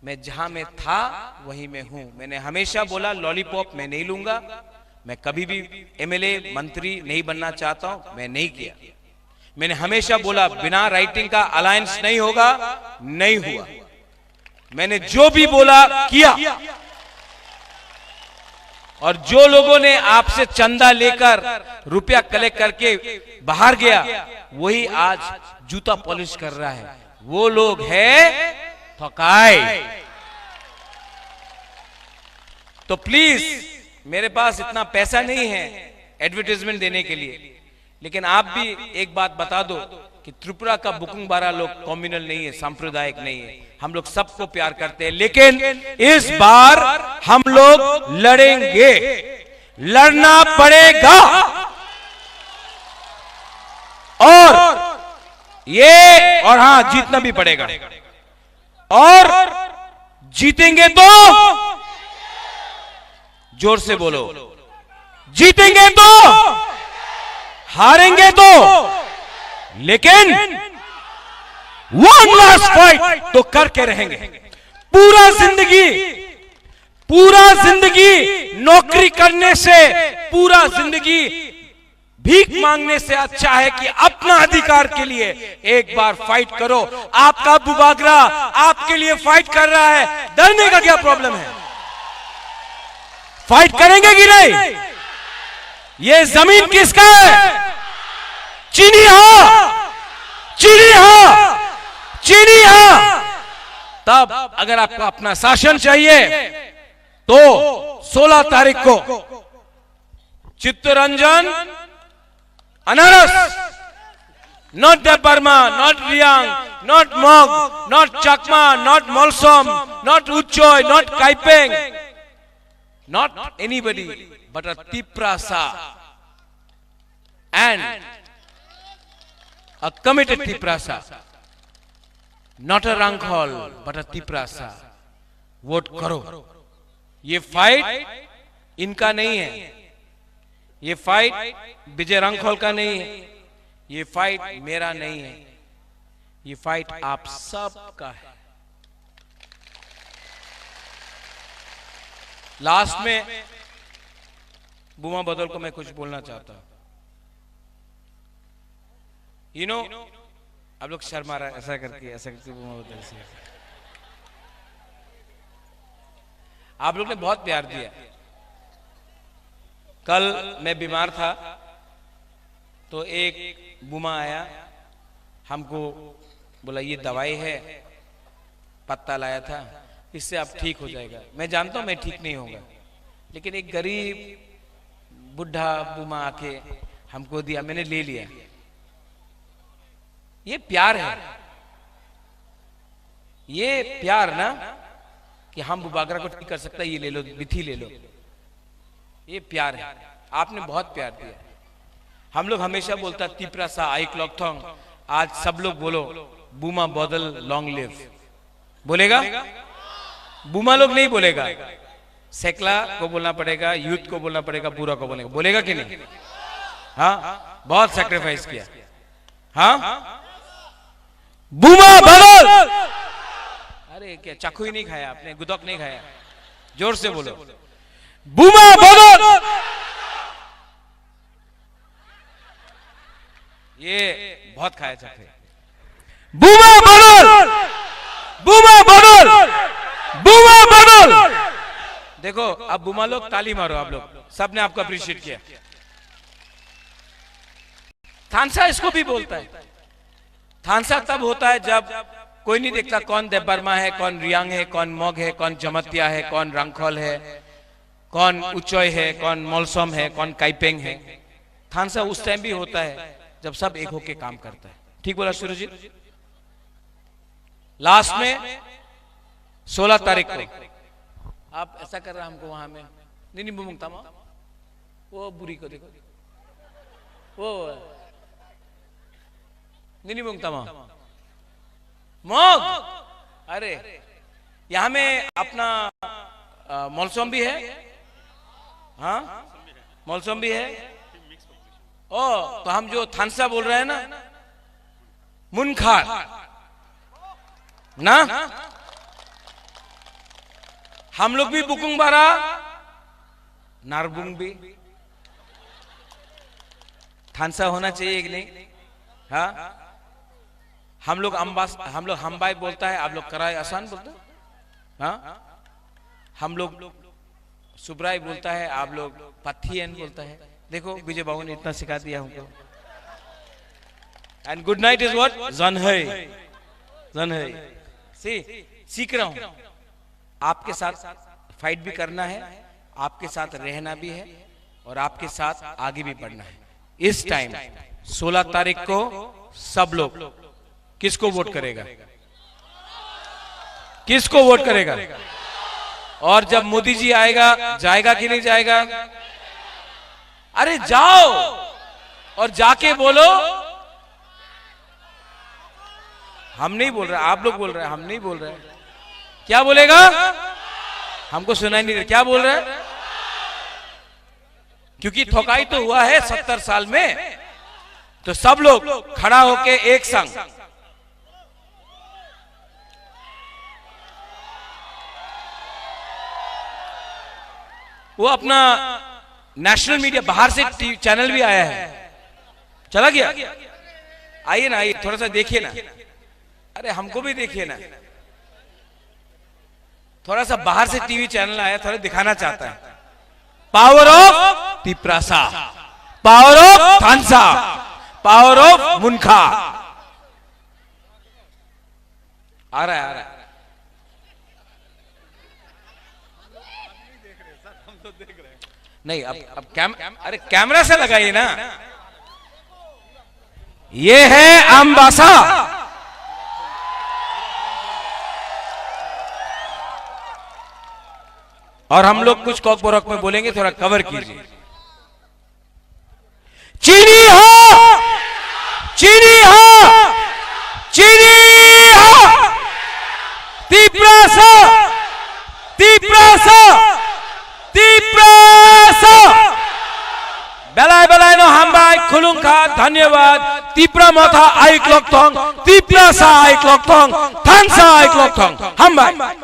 मैं जहां मैं था वहीं मैं हूं। मैंने हमेशा बोला लॉलीपॉप मैं नहीं लूंगा, मैं कभी भी एमएलए मंत्री नहीं बनना चाहता हूं, मैं नहीं किया। मैंने हमेशा बोला बिना राइटिंग का अलायंस नहीं होगा, नहीं हुआ। मैंने जो भी बोला किया। और जो लोगों ने आपसे चंदा लेकर रुपया कलेक्ट करके बाहर गया, वही आज जूता पॉलिश कर रहा है। वो लोग है ठकाई। तो प्लीज, मेरे पास इतना पैसा नहीं है एडवर्टाइजमेंट देने के लिए, लेकिन आप भी एक बात बता दो कि त्रिपुरा का बुकुंग बारा लोग कम्युनल नहीं है, सांप्रदायिक नहीं है। हम लोग सबको प्यार करते हैं, लेकिन इस बार हम लोग लड़ेंगे, लड़ना पड़ेगा। और ये, और हाँ, जीतना भी पड़ेगा। और जीतेंगे तो, जोर से बोलो, जीतेंगे तो, हारेंगे तो, लेकिन वन लास्ट फाइट तो करके रहेंगे। पूरा जिंदगी, पूरा जिंदगी नौकरी करने से, पूरा जिंदगी भीख मांगने से अच्छा है कि अपना अधिकार के लिए एक बार फाइट करो। आपका बुबागरा आपके लिए फाइट कर रहा है, डरने का क्या प्रॉब्लम है? फाइट करेंगे कि नहीं? ये जमीन किसका है? चीनी हा, चीनी हा, चीनी हा। तब अगर आपको अपना शासन चाहिए तो सोलह तारीख को चित्तरंजन अनारस, not Debbarma, not Riang, not Mog, not Chakma, not Molsom, not Uchoi, not Kaipeng, not anybody but a Tiprasa and a committed Tiprasa, not a Rangkhol but a Tiprasa. Vote करो। ये फाइट इनका नहीं है, ये फाइट विजय रांखल का नहीं है, ये फाइट मेरा नहीं है, ये फाइट आप सब का है। लास्ट में बुमा बदल को मैं कुछ बोलना चाहता हूं। यू नो, आप लोग शर्मा रहा, ऐसा करके, ऐसा करके बोमा बदल से। आप लोग ने बहुत प्यार दिया। कल मैं बीमार था, तो एक बुमा आया, हमको बोला, "ये दवाई है, पत्ता लाया था, इससे आप ठीक हो जाएगा।" मैं जानता हूँ मैं ठीक नहीं होगा, लेकिन एक गरीब बुढ़ा बुमा आके हमको दिया, मैंने ले लिया। ये प्यार है, ये प्यार ना। कि हम बुबागरा को ठीक कर सकता है, ये ले लो, बिथी ले लो। ये प्यार है, आपने बहुत प्यार दिया। हम लोग हमेशा बोलता, "तिप्रा सा आइक लॉकथोंग।" आज सब लोग बोलो, "बुमा बदल, लॉन्ग लिव।" बोलेगा? बुमा लोग नहीं बोलेगा। सेकला को बोलना पड़ेगा, यूथ को बोलना पड़ेगा, बुरा को बोलेगा। बोलेगा कि नहीं? हाँ, बहुत सैक्रिफाइस किया। हाँ, बुमा बदल। अरे, क्या चाकू ही नहीं खाया आपने, गुदक नहीं खाया? जोर से बोलो, बुमा बदल। ये बहुत खाया चाकू। बुमा बदल, बुमा बदल, बुमा बदल। देखो, अब बुमा लोग ताली मारो, आप लोग सबने आपको अप्रिशिएट किया। थानसा इसको भी बोलता है। थानसा तब होता है जब कोई नहीं देखता कौन देबबर्मा है, कौन रियांग है, कौन मग है, कौन जमतिया है, कौन रंगखोल है, कौन उचोय है, कौन मलसम है, कौन काइपेंग है। थानसा उस टाइम भी होता है जब सब एक होके काम करता है। ठीक बोला सूरज जी? लास्ट में सोलह तारीख को आप ऐसा कर रहा हमको वहां में। Nini bumung tamo? वो बुरी को देखो। वो nini bumung tamo? मग। अरे, यहाँ में अपना, अ, मलसम भी है। हाँ, मलसम भी है। ओ, तो हम जो थानसा बोल रहे हैं ना, मुनखार ना, हम लोग भी बुकुंग बारा, नारबुंग भी। थानसा होना चाहिए कि नहीं? हाँ, हम लोग अम्बास, हम लोग हम्बाई बोलता है, आप लोग कराई आसान बोलते हैं। हाँ, हम लोग सुब्राई बोलता है, आप लोग पथियन बोलता है। देखो, विजय बाबू ने इतना सिखा दिया हमको। And good night is what? जन है, जन है। सी, सीख रहा हूँ। आपके साथ फाइट भी करना है, आपके साथ रहना भी है और आपके साथ आगे भी बढ़ना है। इस टाइम सोलह तारीख को सब लोग किसको वोट करेगा? किसको वोट करेगा? और जब मोदी जी आएगा, जाएगा कि नहीं जाएगा? अरे जाओ और जाके बोलो, हम नहीं बोल रहे, आप लोग बोल रहे हैं, हम नहीं बोल रहे। क्या बोलेगा? हमको सुनाई नहीं दे, क्या बोल रहे हैं? क्योंकि ठोकाई तो हुआ है सत्तर साल में, तो सब लोग खड़ा होके एक संग वो अपना नेशनल मीडिया, बाहर से टीवी चैनल भी आया है, चला गया। आइए ना, आइए, थोड़ा सा देखिए ना। अरे, हमको भी देखिए ना, थोड़ा सा बाहर से टीवी चैनल आया, थोड़ा दिखाना चाहता है। Power of Tiprasa, power of थानसा, पावर ऑफ मुनखा। आ रहा है, आ रहा है। नहीं, अब, अब कैम-, अरे, कैमरा से लगाइए ना। ये है अम्बासा। और हम लोग कुछ कॉकबरक में बोलेंगे, थोड़ा कवर कीजिए। Chini ha! Chini ha! Chini ha! Tiprasa! Tiprasa! Tiprasa! Belai belai no hambai, khulungkha, dhanyabad. Tipra motha aik lokthong, Tiprasa aik lokthong, thansa aik lokthong. Hambai.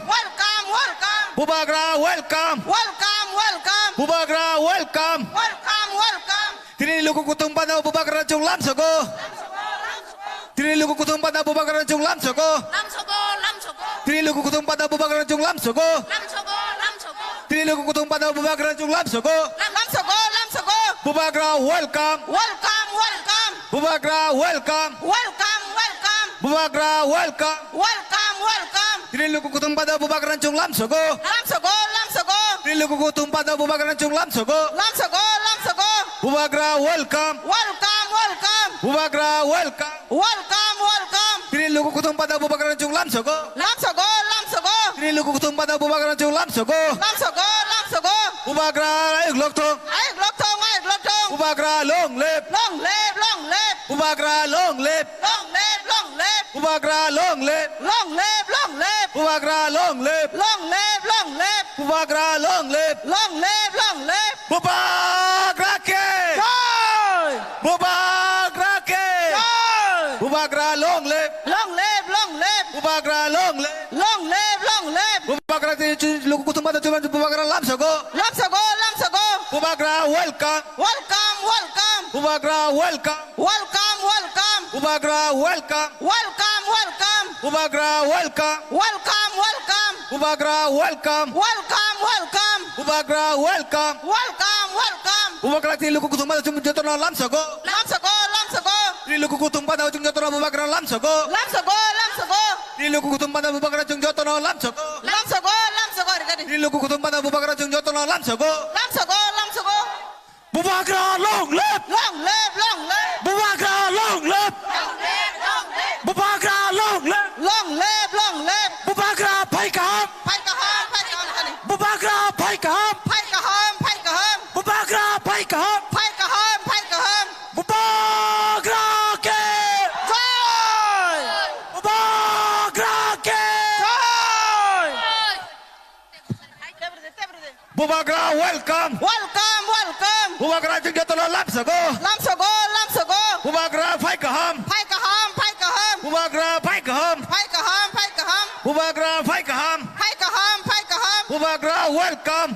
Welcome, welcome. Bubagra, welcome. Welcome, welcome. Bubagra, welcome. Welcome, welcome. Tini luku kutung pano Bubagra chwng lamsogo. Tini luku kutung pano Bubagra chwng lamsogo. Lamsogo, lamsogo. Tini luku kutung pano Bubagra chwng lamsogo. Lamsogo, lamsogo. Tini luku kutung pano Bubagra chwng lamsogo. Lamsogo, lamsogo. Bubagra, welcome. Welcome, welcome. Bubagra, welcome. Welcome, welcome. Bubagra, welcome. Welcome, welcome. Tini luku kutung pano Bubagra chwng lamsogo. Lamsogo, lamsogo. Tini luku kutung pano Bubagra chwng lamsogo. Lamsogo, lamsogo. Bubagra, welcome. Welcome, welcome. Bubagra, welcome. Welcome, welcome. Tini luku kutung pano Bubagra chwng lamsogo. Lamsogo, lamsogo. Tini luku kutung pano Bubagra chwng lamsogo. Lamsogo, lamsogo. Bubagra ayuk lokthong. Ayuk lokthong, ayuk lokthong. Bubagra long live. Long live, long live. Bubagra long live. Long live, long live. Bubagra long live. Long live, long live. Bubagra long live. Long live, long live. Bubagra long live. Long live, long live. Bubagra ke. Jai. Bubagra ke. Jai. Bubagra long live. Long live, long live. Bubagra long live. Long live, long live. Bubagra ti chu luku kutung pano chwng Bubagra lamsogo. Lamsogo, lamsogo. Bubagra welcome. Welcome, welcome. Bubagra welcome. Welcome, welcome. Bubagra welcome. Welcome, welcome. Bubagra welcome. Welcome, welcome. Bubagra welcome. Welcome, welcome. Bubagra welcome. Welcome, welcome. Bubagra tini luku kutung pano chwng jotono lamsogo. Lamsogo, lamsogo. Tini luku kutung pano chwng jotono Bubagra lamsogo. Lamsogo, lamsogo. Tini luku kutung pano Bubagra chwng jotono lamsogo. Lamsogo, lamsogo, rikadi. Tini luku kutung pano Bubagra chwng jotono lamsogo. Lamsogo, lamsogo. Bubagra long live! Long live, long live! Bubagra long live! Long live, long live! Bubagra long live! Long live, long live! Bubagra phai kaham! Phai kaham, phai kaham, khani. Bubagra phai kaham! Phai kaham, phai kaham! Bubagra phai kaham! Phai kaham, phai kaham! Bubagra ke! Jai! Bubagra ke! Jai! Bubagra welcome. Welcome, welcome. Bubagra chwng jotono lamsogo. Lamsogo, lamsogo. Bubagra phai kaham. Phai kaham, phai kaham. Bubagra phai kaham. Phai kaham, phai kaham. Bubagra phai kaham. Phai kaham, phai kaham. Bubagra welcome.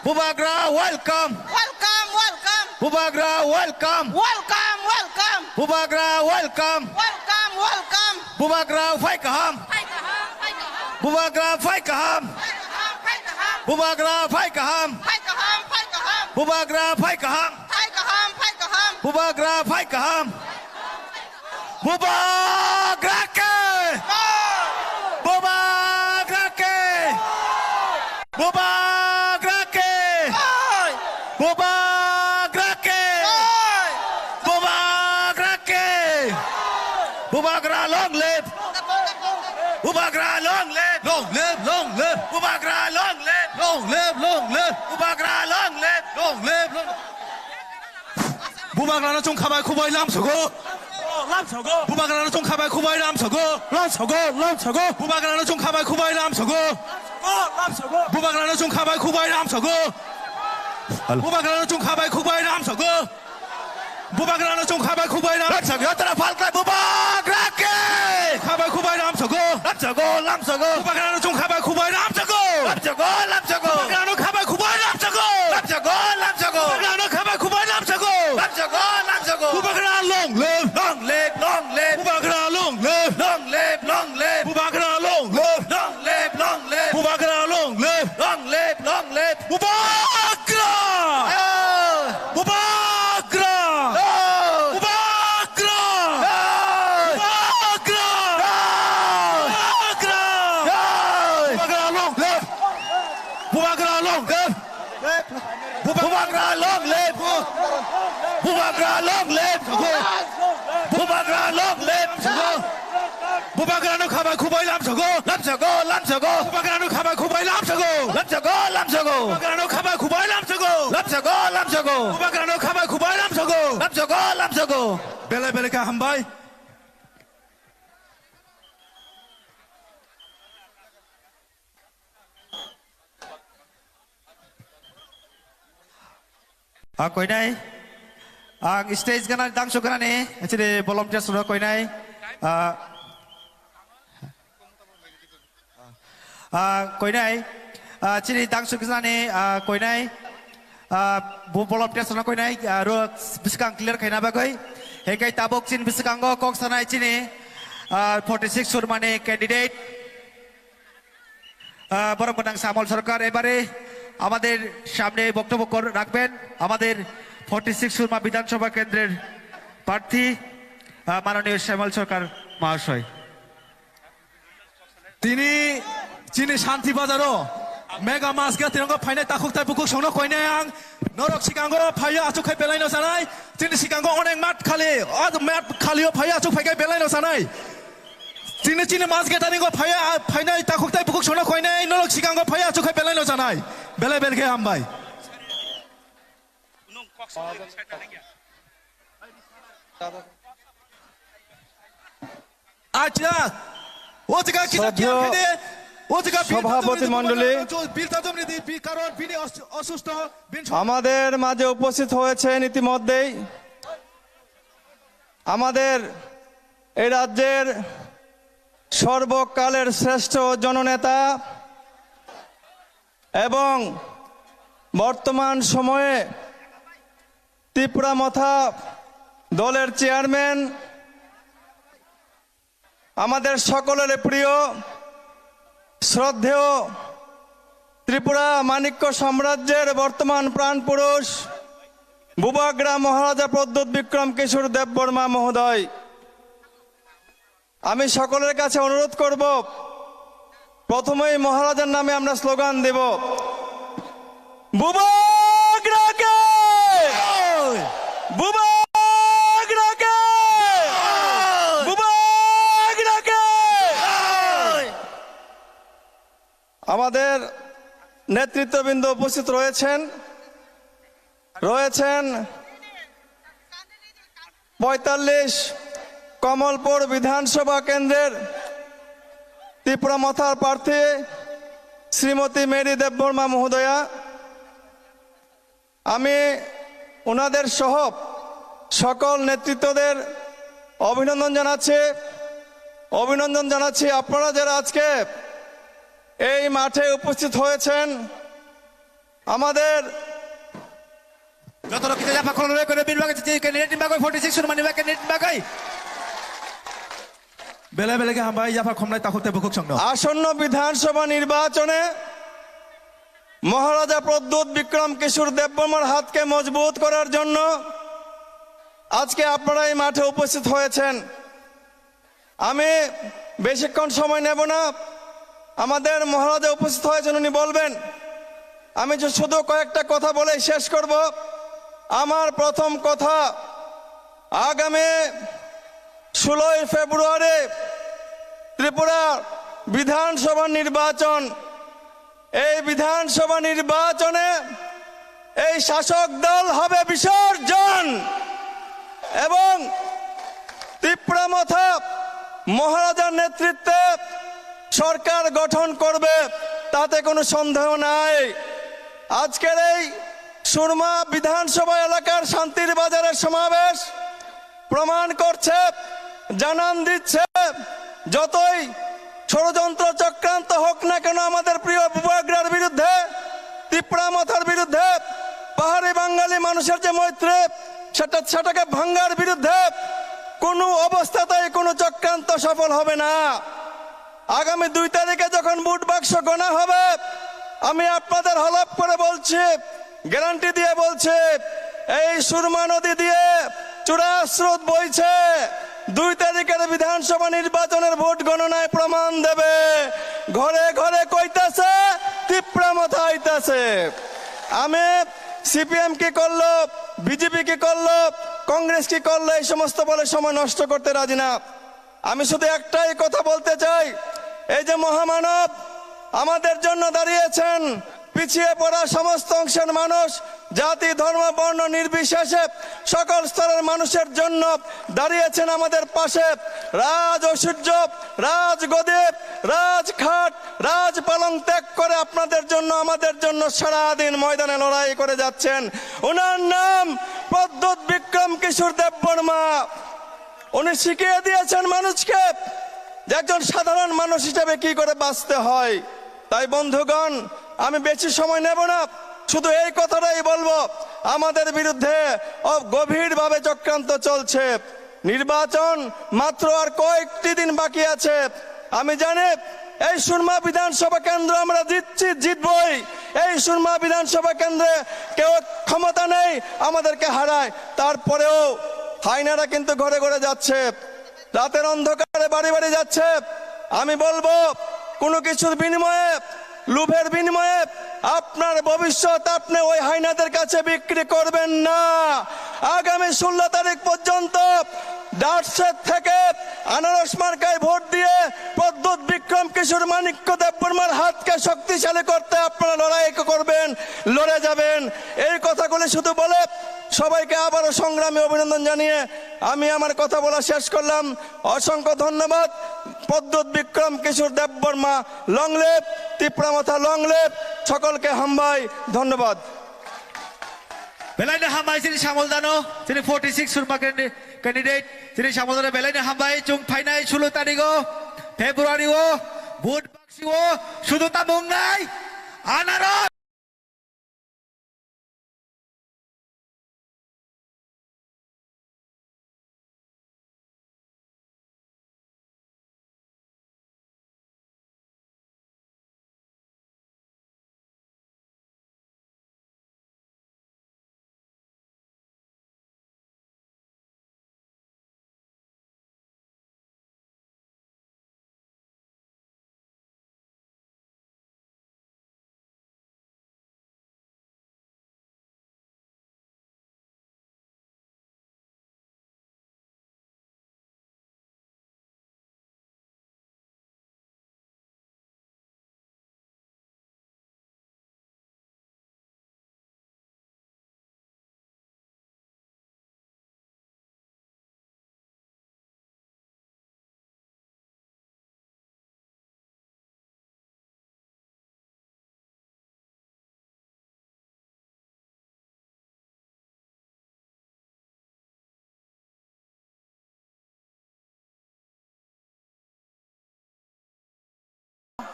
Bubagra welcome. Welcome, welcome. Bubagra welcome. Welcome, welcome. Bubagra welcome. Welcome, welcome. Bubagra phai kaham. Phai kaham, phai kaham. Bubagra phai kaham. Phai kaham, phai kaham. Bubagra phai kaham. Phai kaham, phai kaham. Bubagra phai kaham. Phai kaham, phai kaham. Bubagra phai kaham. Bubagra ke. Jai. Bubagra ke. Bubagra ke! Oi! Bubagra ke! Oi! Bubagra ke! Bubagra long live! Bubagra long live! Long live, long live! Bubagra long live! Long live, long live! Bubagra long live! Long live, long live! Bubagrano chwng khabai khubai lamsogo. Lamsogo. Bubagrano chwng khabai khubai lamsogo. Lamsogo, lamsogo. Bubagrano chwng khabai khubai lamsogo. Lamsogo. Bubagrano chwng khabai khubai lamsogo. Hello. Bubagrano chwng khabai khubai lamsogo. Bubagrano chwng khabai khubai lam- Lamsogo, jotono phalkhlai Bubagra ke. Khabai khubai lamsogo. Lamsogo, lamsogo. Bubagrano chwng khabai khubai lamsogo. Lamsogo, lamsogo. Bubagrano khabai khubai lamsogo. Lamsogo, lamsogo. Bubagrano khabai khubai lamsogo. Lamsogo, lamsogo. Bubagra long live. Long live, long live. Bubagra long live. Long live, long live. Bubagra long live. Long live, long live. Bubagra long live. Long live, long live. Bubagra! Jai! Bubagra! Jai! Bubagra! Jai! Bubagra! Jai! Bubagra! Jai! Bubagra long live! Bubagra long live! Bubagra long live! Bubagra long live! Bubagra long live! Bubagrano khabai khubai lamsogo. Lamsogo, lamsogo. Bubagrano khabai khubai lamsogo. Lamsogo, lamsogo. Bubagrano khabai khubai lamsogo. Lamsogo, lamsogo. Bubagrano khabai khubai lamsogo. Lamsogo, lamsogo. Belai belai kha hambai. Ah, koinai. Ang stage gana, dangso gana ni, actually volunteers rok koinai. Ah, Ah, koinai, ah, chini dangsu kisani, ah, koinai, ah, bu bolop test na koinai, ah, ro biskang clear khaina bagwi. Hekai tabuk chin biskango kok sanai chini, ah, forty six surmani candidate, ah, borom gwnang Samol Sarkar ebare amader samne boktobbo kor-, rakben amader forty six surma Bidhan Sabha kendrer prarthi, ah, manoniyo Samol Sarkar mahasoy. Tini chini Shanti Bazaro mega mas ga tiranggo phainai takhuk tai bukhuk songno koinai ang. Norok sikango phaiyo achuk khai belai no sanai. Chini sikango onek mat khali, o mat khalio phaiyo achuk phaikai belai no sanai. Chini chini mas ga taringo phaiyo, phainai takhuk tai bukhuk songno koinai. Norok sikango phaiyo achuk khai belai no sanai. Belai belai khe hambai. আচ্ছা, ও জায়গা কি শ্রদ্ধেয় জাতীয় খেলে, ও জায়গা বিল সভাপতি তাজম মণ্ডলী, বিল তাজম নীতি, বি-, কারণ বিনি অস-, অসুস্থ, বিন স- আমাদের মাঝে উপস্থিত হয়েছেন ইতিমধ্যেই আমাদের এই রাজ্যের সর্বকালের শ্রেষ্ঠ জননেতা এবং বর্তমান সময়ে ত্রিপুরা মথা দলের চেয়ারম্যান, আমাদের সকলের প্রিয় শ্রদ্ধেয় ত্রিপুরা মাণিক্য সাম্রাজ্যের বর্তমান প্রাণপুরুষ বুবাগ্রা মহারাজা প্রদ্যুৎ বিক্রম কিশোর দেববর্মা মহোদয়, আমি সকলের কাছে অনুরোধ করব, প্রথমেই মহারাজার নামে আমরা স্লোগান দেব, "বুবাগ্রাকে! বুবাগ্রাকে! বুবাগ্রাকে!" আমাদের নেতৃত্ববৃন্দ উপস্থিত রয়েছেন, রয়েছেন পঁয়তাল্লিশ কমলপুর বিধানসভা কেন্দ্রের ত্রিপুরা মথার প্রার্থী শ্রীমতী মেরি দেববর্মা মহোদয়া। আমি ওনাদের সহ সকল নেতৃত্বদের অভিনন্দন জানাচ্ছি, অভিনন্দন জানাচ্ছি। আপনারা যারা আজকে এই মাঠে উপস্থিত হয়েছেন, আমাদের Joto rok kita japa khulumlai kore bini bagwi, candidate ni bagwi, forty six surmani bagwi, candidate ni bagwi. Belai belai khe hambai, yapha khumlai takhuk tei bukhuk songno. আসন্ন বিধানসভা নির্বাচনে মহারাজা প্রদ্যুৎ বিক্রম কিশোর দেববর্মার হাতকে মজবুত করার জন্য আজকে আপনারা এই মাঠে উপস্থিত হয়েছেন। আমি বেশিক্ষণ সময় নেব না। আমাদের মহারাজা উপস্থিত হয়েছেন, উনি বলবেন। আমি যে শুধু কয়েকটা কথা বলে শেষ করব। আমার প্রথম কথা, আগামী ষোলোই ফেব্রুয়ারি ত্রিপুরা বিধানসভা নির্বাচন। এই বিধানসভা নির্বাচনে এই শাসক দল হবে বিসর্জন এবং তিপ্রা মথা মহারাজার নেতৃত্বে সরকার গঠন করবে, তাতে কোনো সন্দেহ নাই। আজকের এই সুরমা বিধানসভা এলাকার শান্তির বাজারের সমাবেশ প্রমাণ করছে, জানান দিচ্ছে, যতই ষড়যন্ত্র চক্রান্ত হোক না কেন আমাদের প্রিয় বুবাগ্রার বিরুদ্ধে, তিপ্রা মথার বিরুদ্ধে, পাহাড়ি বাঙালি মানুষের যে মৈত্রী, সেটা, সেটাকে ভাঙ্গার বিরুদ্ধে কোনো অবস্থাতেই কোনো চক্রান্ত সফল হবে না। আগামী দুই তারিখে যখন ভোট বাক্স গণা হবে, আমি আপনাদের হলফ করে বলছি, গ্যারান্টি দিয়ে বলছি, এই সুরমা নদী দিয়ে চূড়া স্রোত বইছে। দুই তারিখের বিধানসভা নির্বাচনের ভোট গণনায় প্রমাণ দেবে। ঘরে ঘরে কইতাছে, তিপ্রা মথা আইতাছে। আমি সিপিএম কি করলো, বিজেপি কি করলো, কংগ্রেস কি করলো, এই সমস্ত বলে সময় নষ্ট করতে রাজি না। আমি শুধু একটাই কথা বলতে চাই, এই যে মহামানব আমাদের জন্য দাঁড়িয়েছেন, পিছিয়ে পড়া সমস্ত অংশের মানুষ, জাতি, ধর্ম, বর্ণ নির্বিশেষে সকল স্তরের মানুষের জন্য দাঁড়িয়েছেন আমাদের পাশে। রাজ ঐশ্বর্য, রাজ গদিপ, রাজ খাট, রাজ পালং ত্যাগ করে আপনাদের জন্য, আমাদের জন্য সারাদিন ময়দানে লড়াই করে যাচ্ছেন। ওনার নাম প্রদ্যুৎ বিক্রম কিশোর দেববর্মা। উনি শিখিয়ে দিয়েছেন মানুষকে যে একজন সাধারণ মানুষ হিসেবে কি করে বাঁচতে হয়। তাই বন্ধুগণ, আমি বেশি সময় নেব না, শুধু এই কথাটাই বলবো, আমাদের বিরুদ্ধে অ-, গভীরভাবে চক্রান্ত চলছে। নির্বাচন মাত্র আর কয়েকটি দিন বাকি আছে। আমি জানি এই সুরমা বিধানসভা কেন্দ্র আমরা জিতছি, জিতবই। এই সুরমা বিধানসভা কেন্দ্রে কেউ ক্ষমতা নেই আমাদেরকে হারায়, তারপরেও হায়নারা কিন্তু ঘরে ঘরে যাচ্ছে, রাতের অন্ধকারে বাড়ি বাড়ি যাচ্ছে। আমি বলবো, কোনো কিছুর বিনিময়ে, লোভের বিনিময়ে আপনার ভবিষ্যৎ আপনি ওই হায়নাদের কাছে বিক্রি করবেন না। আগামী ষোলো তারিখ পর্যন্ত ডার্সের থেকে আনারস মার্কায় ভোট দিয়ে প্রদ্যুৎ বিক্রম কিশোর মাণিক্য দেববর্মার হাতকে শক্তিশালী করতে আপনারা লড়াই করবেন, লড়ে যাবেন। এই কথাগুলি শুধু বলে সবাইকে আবারও সংগ্রামী অভিনন্দন জানিয়ে আমি আমার কথা বলা শেষ করলাম। অসংখ্য ধন্যবাদ। প্রদ্যুৎ বিক্রম কিশোর দেববর্মা, long live, তিপ্রা মথা long live, সকলকে হামবাই, ধন্যবাদ। Belai no hambai chini Samol Dano, chini forty six Surma candi-, candidate, chini Samol Dano belai no hambai, chwng phainai sullo tarigo February o, vote baksi o, sudu tamung nai, anaro.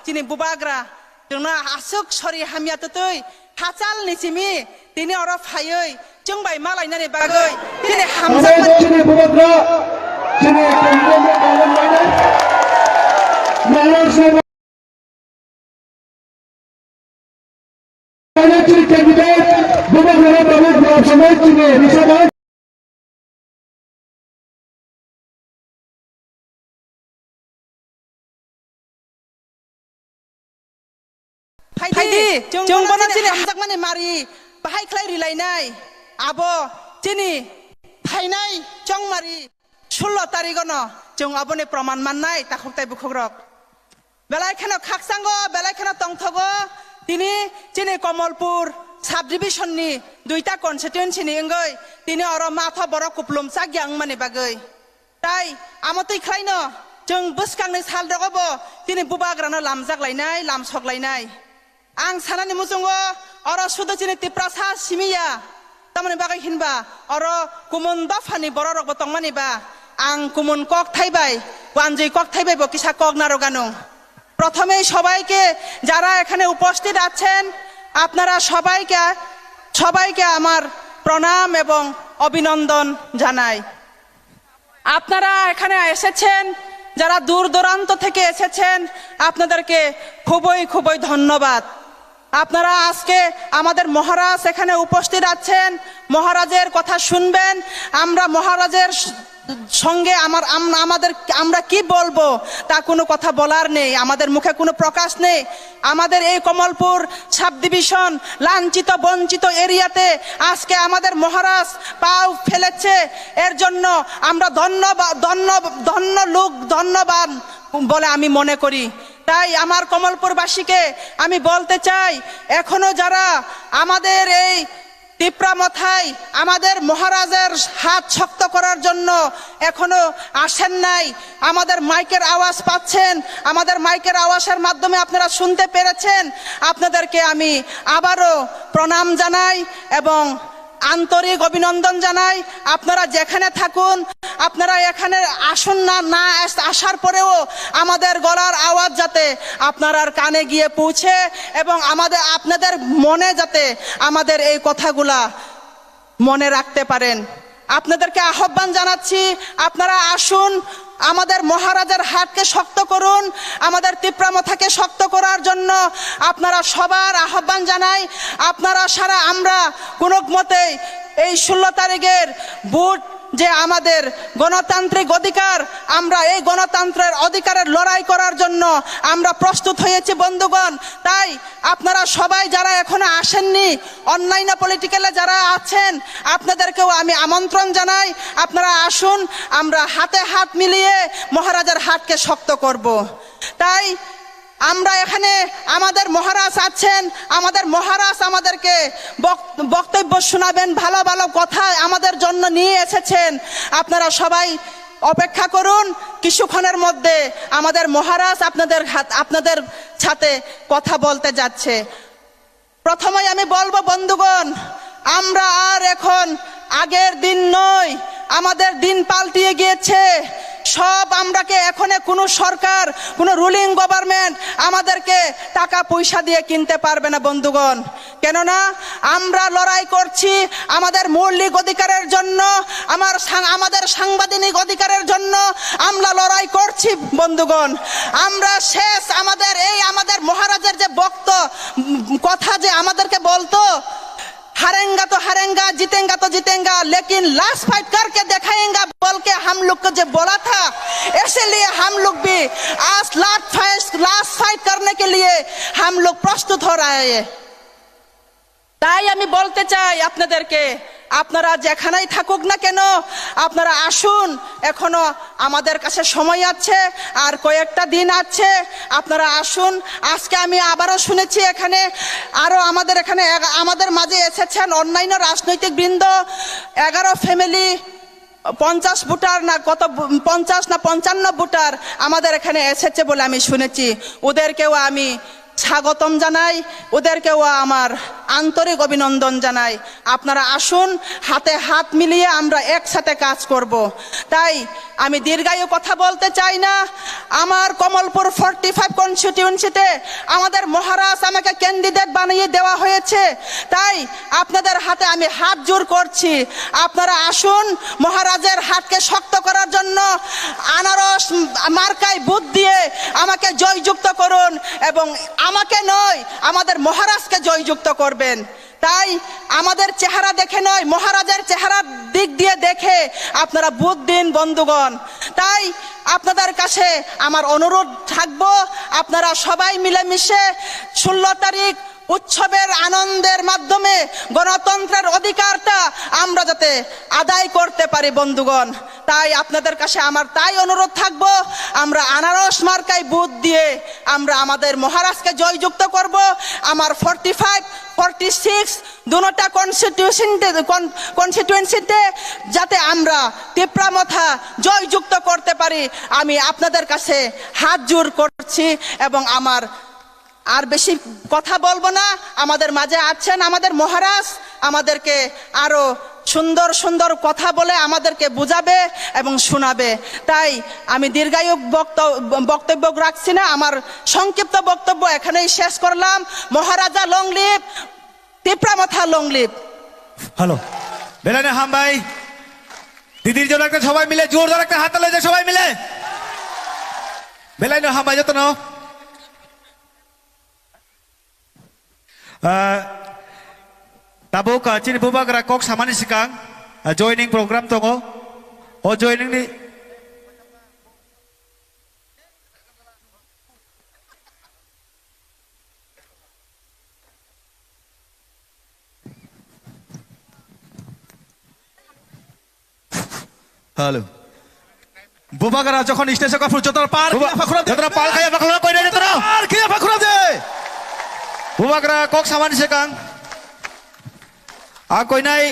Chini bubagra chwngno aswk sori hamya twtwi hachal ni simi tini oro phaiwi chwng bai malainani bagwi chini hamjakmani chini bubagra, chini Maharashtra candidate, bubagra tabuk rok samai chini risabai. Phaidi, phaidi, chwng chwng bono bono chini chini hamjakmani mari bahai khlai rilainai. Abo chini phainai chongmari sullo tarigono chwng aboni proman mannai takhuk tai bukhukrok. Belai kheno khakchango, belai kheno tongthogo, tini chini Komolpur subdivision ni duita constituency ni wngwi tini oro matha borok kuplum chakya wngmani bagwi. Tai amo twi khlaino chwng bwskangni sal rogo bo tini bubagrano lamjak lainai, lamsok lainai. Ang sanani muchungo oro sudu chini Tiprasa simiya. Tamoni bagwi hinba oro kumun dophani bororokbo tongmani ba ang kumun kokthai bai, wanjwi kokthai bai bo kisa kok narwgano. প্রথমেই সবাইকে, যারা এখানে উপস্থিত আছেন, আপনারা সবাইকে, সবাইকে আমার প্রণাম এবং অভিনন্দন জানাই। আপনারা এখানে এসেছেন, যারা দূর দূরান্ত থেকে এসেছেন, আপনাদেরকে খুবই খুবই ধন্যবাদ। আপনারা আজকে আমাদের মহারাজ এখানে উপস্থিত আছেন, মহারাজের কথা শুনবেন। আমরা মহারাজের স-, সঙ্গে আমার, আম-, আমাদের, আমরা কি বলবো, তা কোনো কথা বলার নেই, আমাদের মুখে কোনো প্রকাশ নেই। আমাদের এই কমলপুর সাব ডিভিশন লাঞ্ছিত বঞ্চিত এরিয়াতে আজকে আমাদের মহারাজ পাও ফেলেছে, এর জন্য আমরা ধন্যবাদ, ধন্য, ধন্য লোক, ধন্যবান বলে আমি মনে করি। তাই আমার কমলপুরবাসীকে আমি বলতে চাই, এখনো যারা আমাদের এই তিপ্রা মথায় আমাদের মহারাজের হাত শক্ত করার জন্য এখনো আসেন নাই, আমাদের মাইকের আওয়াজ পাচ্ছেন, আমাদের মাইকের আওয়াজের মাধ্যমে আপনারা শুনতে পেরেছেন, আপনাদেরকে আমি আবারও প্রণাম জানাই এবং আন্তরিক অভিনন্দন জানাই। আপনারা যেখানে থাকুন, আপনারা এখানে আসুন না, না আস-, আসার পরেও আমাদের গলার আওয়াজ যাতে আপনারার কানে গিয়ে পৌঁছে এবং আমাদের, আপনাদের মনে যাতে আমাদের এই কথাগুলা মনে রাখতে পারেন। আপনাদেরকে আহ্বান জানাচ্ছি, আপনারা আসুন, আমাদের মহারাজার হাটকে শক্ত করুন, আমাদের তিপ্রামথাকে শক্ত করার জন্য আপনারা সবার আহ্বান জানাই। আপনারা সারা, আমরা কোনো মতেই এই ষোলো তারিখের ভোট যে আমাদের গণতান্ত্রিক অধিকার, আমরা এই গণতন্ত্রের অধিকারের লড়াই করার জন্য আমরা প্রস্তুত হয়েছি বন্ধুগণ। তাই আপনারা সবাই যারা এখনো আসেননি, অনলাইনে পলিটিক্যালে যারা আছেন, আপনাদেরকেও আমি আমন্ত্রণ জানাই, আপনারা আসুন, আমরা হাতে হাত মিলিয়ে মহারাজার হাটকে শক্ত করব। তাই আমরা এখানে, আমাদের মহারাজ আছেন, আমাদের মহারাজ আমাদেরকে বক-, বক্তব্য শোনাবেন, ভালো ভালো কথা আমাদের জন্য নিয়ে এসেছেন। আপনারা সবাই অপেক্ষা করুন, কিছুক্ষণের মধ্যে আমাদের মহারাজ আপনাদের হাত, আপনাদের সাথে কথা বলতে যাচ্ছে। প্রথমেই আমি বলবো বন্ধুগণ, আমরা আর এখন আগের দিন নই, আমাদের দিন পাল্টিয়ে গিয়েছে। সব আমরাকে এখনে কোনো সরকার, কোনো রুলিং গভর্নমেন্ট আমাদেরকে টাকা পয়সা দিয়ে কিনতে পারবে না বন্ধুগণ। কেননা আমরা লড়াই করছি আমাদের মৌলিক অধিকারের জন্য, আমার সাং-, আমাদের সাংবিধানিক অধিকারের জন্য আমরা লড়াই করছি বন্ধুগণ। আমরা শেষ, আমাদের এই আমাদের মহারাজের যে বক্ত, উম, কথা যে আমাদেরকে বলতো, হারেঙ্গা তো হারেঙ্গা, জিতেঙ্গা তো জিতেঙ্গা, লেকিন লাস্ট ফাইট করকে দেখায়েঙ্গা বলকে হাম লোগ কো যে বলা থা, এসে লিয়ে হাম লোগ ভি আজ লাস্ট ফাইট, লাস্ট ফাইট করনে কে লিয়ে হাম লোগ প্রস্তুত হো রাহে হ্যায়। তাই আমি বলতে চাই আপনাদেরকে, আপনারা যেখানেই থাকুক না কেন, আপনারা আসুন, এখনো আমাদের কাছে সময় আছে, আর কয়েকটা দিন আছে, আপনারা আসুন। আজকে আমি আবারও শুনেছি এখানে আরও আমাদের এখানে এগা-, আমাদের মাঝে এসেছেন অন্যান্য রাজনৈতিক বৃন্দ, এগারো ফ্যামিলি, পঞ্চাশ ভোটার না কত ভো-, পঞ্চাশ না পঞ্চান্ন ভোটার আমাদের এখানে এসেছে বলে আমি শুনেছি। ওদেরকেও আমি স্বাগতম জানাই, ওদেরকেও আমার আন্তরিক অভিনন্দন জানাই। আপনারা আসুন, হাতে হাত মিলিয়ে আমরা একসাথে কাজ করব। তাই আমি দীর্ঘায়ু কথা বলতে চাই না। আমার কমলপুর ফর্টি ফাইভ কনস্টিটিউয়েন্সিতে আমাদের মহারাজ আমাকে ক্যান্ডিডেট বানিয়ে দেওয়া হয়েছে। তাই আপনাদের হাতে আমি হাত জোড় করছি, আপনারা আসুন মহারাজের হাতকে শক্ত করার জন্য। আনারস মার্কায় ভোট দিয়ে আমাকে জয়যুক্ত করুন এবং আমাকে নয়, আমাদের মহারাজকে জয়যুক্ত করবেন। তাই আমাদের চেহারা দেখে নয়, মহারাজের চেহারার দিক দিয়ে দেখে আপনারা ভোট দিন বন্ধুগণ। তাই আপনাদের কাছে আমার অনুরোধ থাকবো, আপনারা সবাই মিলেমিশে ষোলো তারিখ উৎসবের আনন্দের মাধ্যমে গণতন্ত্রের অধিকারটা আমরা যাতে আদায় করতে পারি বন্ধুগণ। তাই আপনাদের কাছে আমার তাই অনুরোধ থাকবো, আমরা আনারস মার্কায় ভোট দিয়ে আমরা আমাদের মহারাজকে জয়যুক্ত করব। আমার ফর্টি ফাইভ, ফর্টি সিক্স দুনোটা কনস্টিটিউশনতে, কন-, কনস্টিটুয়েন্সিতে যাতে আমরা তিপ্রামথা জয়যুক্ত করতে পারি, আমি আপনাদের কাছে হাত জোড় করছি এবং আমার আর বেশি কথা বলবো না। আমাদের মাঝে আছেন আমাদের মহারাজ, আমাদেরকে আরো সুন্দর সুন্দর কথা বলে আমাদেরকে বুঝাবে এবং শোনাবে। তাই আমি দীর্ঘায়ু বক্ত-, বক্তব্য রাখছি না, আমার সংক্ষিপ্ত বক্তব্য এখানেই শেষ করলাম। Maharaja long live, Tipramotha long live. Hello, বেলানে হামবাই। দিদির জন্য একটা সবাই মিলে জোরদার একটা হাততালি হয়ে যায় সবাই মিলে। বেলানে হামবাই যত নাও। Ah, tabuk, ah, chini bubagra kok samani sikang, ah, joining program tongo. O joining ni Hello. Bubagra jokhon stage o kaphuru jotono par Buba-, khiya phakhura de. Jotono par khiya phakhura koi na jotono. Par khiya phakhura de. Bubagra kok samani sekang. A koinai.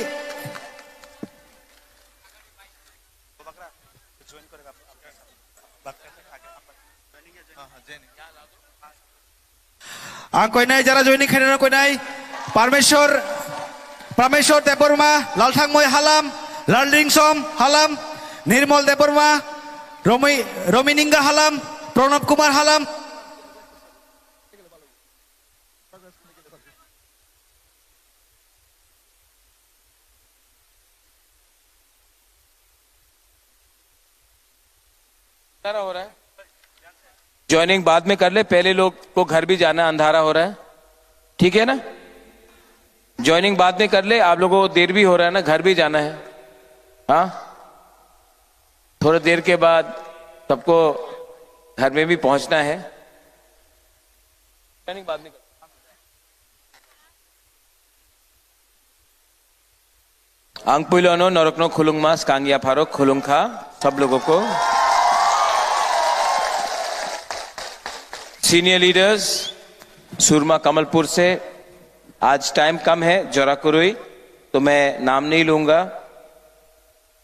Ang koinai jara joining khainai koinai. Parmeshwar, Prameshwar Debbarma, Lalthangmoi Halam, Lalringsom Halam, Nirmal Debbarma, Romi-, Romininga Halam, Pranab Kumar Halam. अंधारा हो रहा है। ज्वाइनिंग बाद में कर ले, पहले लोग को घर भी जाना है, अंधारा हो रहा है, ठीक है ना? ज्वाइनिंग बाद में कर ले, आप लोगों को देर भी हो रहा है ना, घर भी जाना है। हाँ, थोड़ा देर के बाद सबको घर में भी पहुंचना है। ज्वाइनिंग बाद में कर। Ang puilono norokno khulungma, skang yapharo khulungkha sab logo ko. Senior leaders, Surma Kamalpur se, aaj time kam hai, jora kurui, to main naam nahi lunga,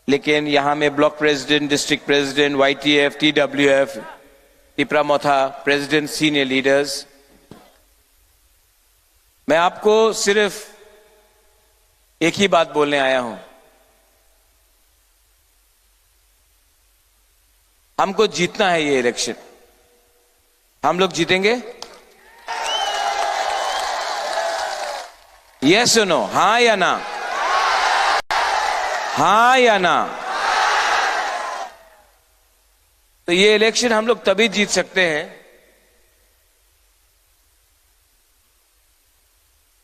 lekin yahan mein block president, district president, Y T F, T W F, Tipra Motha president, senior leaders, मैं आपको सिर्फ एक ही बात बोलने आया हूं, हमको जीतना है ये इलेक्शन। हम लोग जीतेंगे? यस और नो, हाँ या ना? हाँ या ना? तो ये इलेक्शन हम लोग तभी जीत सकते हैं,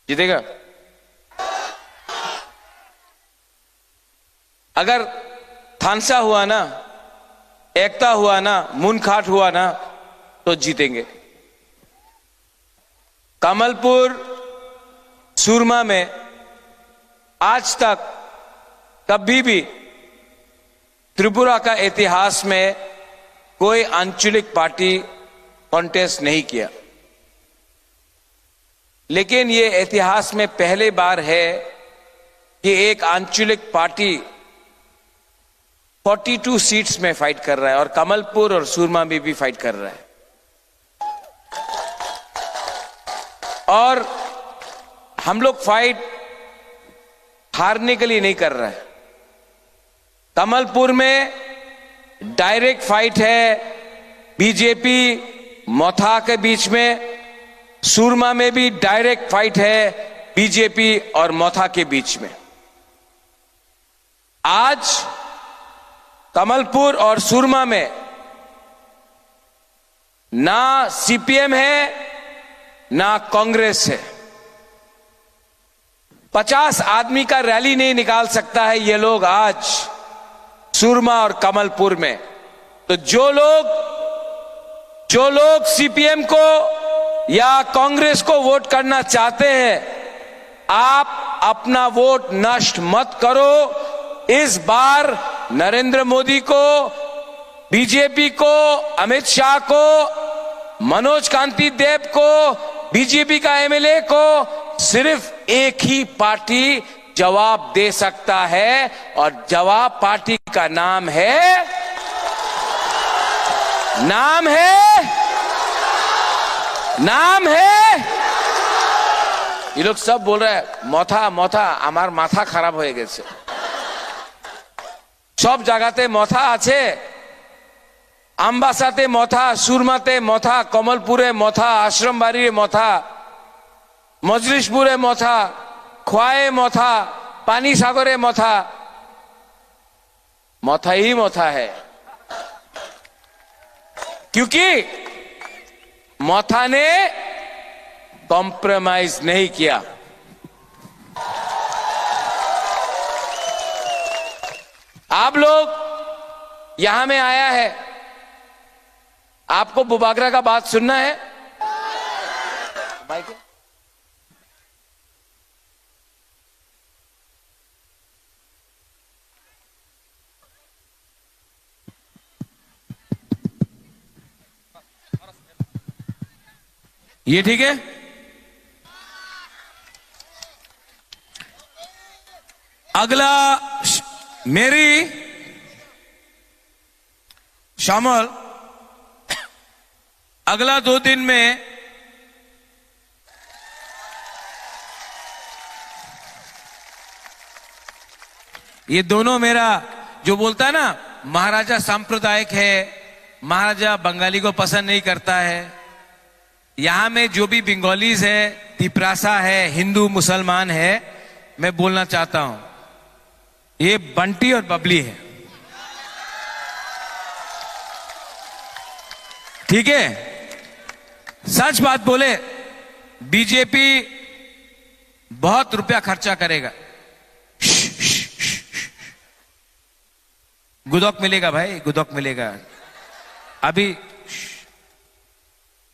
जीतेगा। अगर थानसा हुआ ना, एकता हुआ ना, मुनखाट हुआ ना, तो जीतेंगे। कमलपुर सुरमा में आज तक कभी भी त्रिपुरा का इतिहास में कोई आंचलिक पार्टी कॉन्टेस्ट नहीं किया। लेकिन ये इतिहास में पहली बार है कि एक आंचलिक पार्टी forty two seats में फाइट कर रहा है और कमलपुर और सूरमा में भी फाइट कर रहा है। और हम लोग फाइट हारने के लिए नहीं कर रहा है। कमलपुर में डायरेक्ट फाइट है बीजेपी मोथा के बीच में, सूरमा में भी डायरेक्ट फाइट है बीजेपी और मोथा के बीच में। आज कमलपुर और सूरमा में ना सीपीएम है, ना कांग्रेस है। पचास आदमी का रैली नहीं निकाल सकता है ये लोग आज सूरमा और कमलपुर में। तो जो लोग, जो लोग सीपीएम को या कांग्रेस को वोट करना चाहते हैं, आप अपना वोट नष्ट मत करो। इस बार नरेंद्र मोदी को, बीजेपी को, अमित शाह को, मनोज कांति देव को, बीजेपी का एमएलए को सिर्फ एक ही पार्टी जवाब दे सकता है और जवाब पार्टी का नाम है, नाम है, नाम है। ये लोग सब बोल रहे हैं, "मोथा, मोथा, আমার মাথা খারাপ হয়ে গেছে।" সব জায়গাতে মথা আছে, আমবাসাতে মথা, সুরমাতে মথা, কমলপুরে মথা, আশ্রমবাড়িরে মথা, মজলিশপুরে মথা, খোয়ায়ে মথা, পানিসাগরে মথা। মথা হি মথা হে। क्योंकि मोथा ने कॉम्प्रोमाइज नहीं किया। आप लोग यहां में आया है, आपको बुबागरा का बात सुनना है? माइक है? ये ठीक है। अगला श-, मेरी शामिल, अगला दो दिन में ये दोनों मेरा जो बोलता है ना, महाराजा सांप्रदायिक है, महाराजा बंगाली को पसंद नहीं करता है। यहाँ में जो भी बंगालीज है, तिपरासा है, हिंदू मुसलमान है, मैं बोलना चाहता हूं, ये बंटी और बबली है। ठीक है, सच बात बोले, बीजेपी बहुत रुपया खर्चा करेगा। गुदक मिलेगा भाई, गुदक मिलेगा। अभी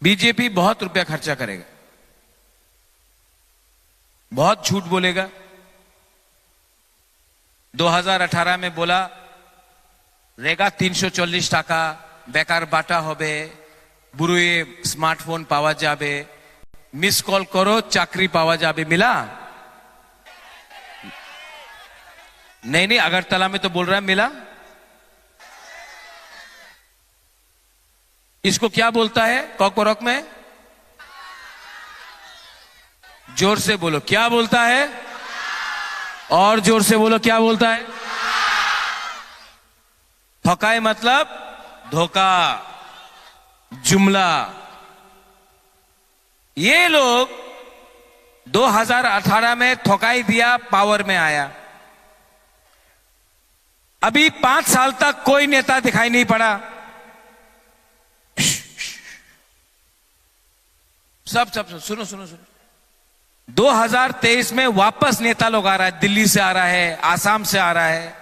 बीजेपी बहुत रुपया खर्चा करेगा, बहुत झूठ बोलेगा। दो हज़ार अठारह में बोला, रेगा तीन सौ चालीस टाका, बेकार बाटा होबे, बुरुए स्मार्टफोन पावा जाबे, मिस कॉल करो, चाकरी पावा जाबे। मिला? नहीं, नहीं, अगरतला में तो बोल रहा है, मिला। इसको क्या बोलता है कॉकबरक में? जोर से बोलो, क्या बोलता है? और जोर से बोलो, क्या बोलता है? ठकाई मतलब धोखा, जुमला। ये लोग दो हज़ार अठारह में ठकाई दिया, पावर में आया। अभी पांच साल तक कोई नेता दिखाई नहीं पड़ा। सब, सब, सब, सुनो, सुनो, सुनो। दो हज़ार तेईस में वापस नेता लोग आ रहा है, दिल्ली से आ रहा है, आसाम से आ रहा है,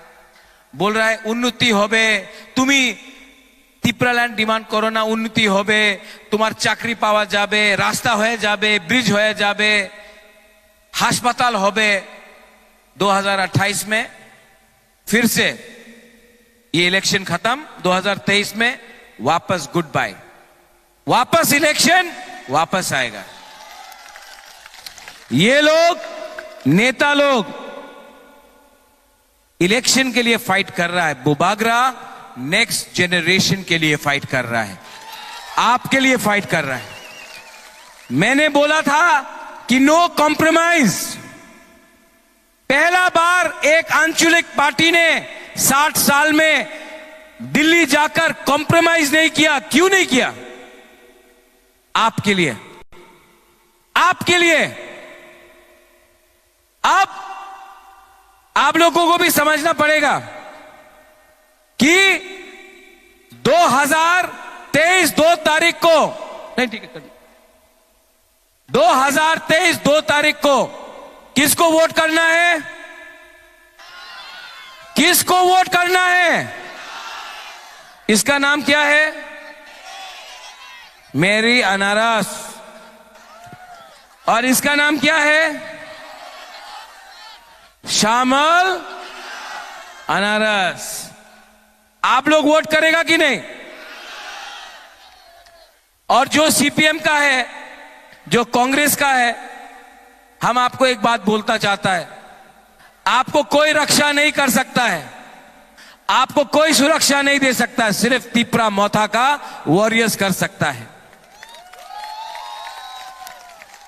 बोल रहा है, "उन्नति होबे, तुमी तिप्रालैंड डिमांड करो ना, उन्नति होबे, तुम्हार चाकरी पावा जाबे, रास्ता होए जाबे, ब्रिज होए जाबे, हास्पताल होबे।" दो हज़ार अट्ठाईस में फिर से ये इलेक्शन खत्म, दो हज़ार तेईस में वापस गुड बाय, वापस इलेक्शन, वापस आएगा। ये लोग, नेता लोग इलेक्शन के लिए फाइट कर रहा है, बुबागरा नेक्स्ट जनरेशन के लिए फाइट कर रहा है, आपके लिए फाइट कर रहा है। मैंने बोला था कि नो कॉम्प्रोमाइज। पहला बार एक आंचलिक पार्टी ने साठ साल में दिल्ली जाकर कॉम्प्रोमाइज नहीं किया। क्यों नहीं किया? आपके लिए, आपके लिए। अब आप लोगों को भी समझना पड़ेगा कि दो हज़ार तेईस दो तारीख को, नहीं, ठीक है, कर दो हज़ार तेईस दो तारीख को किसको वोट करना है? किसको वोट करना है? इसका नाम क्या है? मेरी अनारस। और इसका नाम क्या है? श्यामल अनारस। आप लोग वोट करेगा कि नहीं? और जो सीपीएम का है, जो कांग्रेस का है, हम आपको एक बात बोलता चाहता है, आपको कोई रक्षा नहीं कर सकता है, आपको कोई सुरक्षा नहीं दे सकता है, सिर्फ तिपरा मोथा का वॉरियर्स कर सकता है।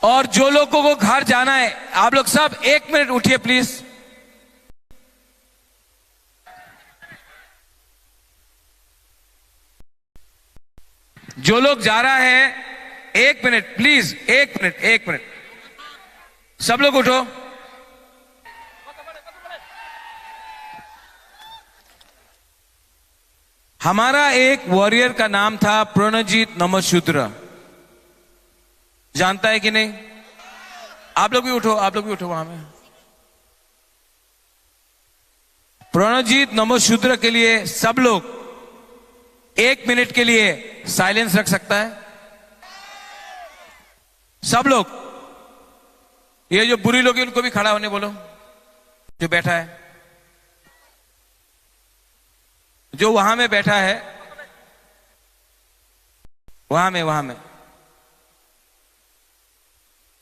और जो लोगों को घर जाना है, आप लोग सब एक मिनट उठिए प्लीज। जो लोग जा रहा है, एक मिनट प्लीज, एक मिनट, एक मिनट, सब लोग उठो। हमारा एक वॉरियर का नाम था प्रणजीत नमशूद्र, जानता है कि नहीं? आप लोग भी उठो, आप लोग भी उठो वहां में। प्रणजीत नमशूद्र के लिए सब लोग एक मिनट के लिए साइलेंस रख सकता है? सब लोग, ये जो बुरी लोग हैं, उनको भी खड़ा होने बोलो, जो बैठा है, जो वहां में बैठा है, वहां में, वहां में।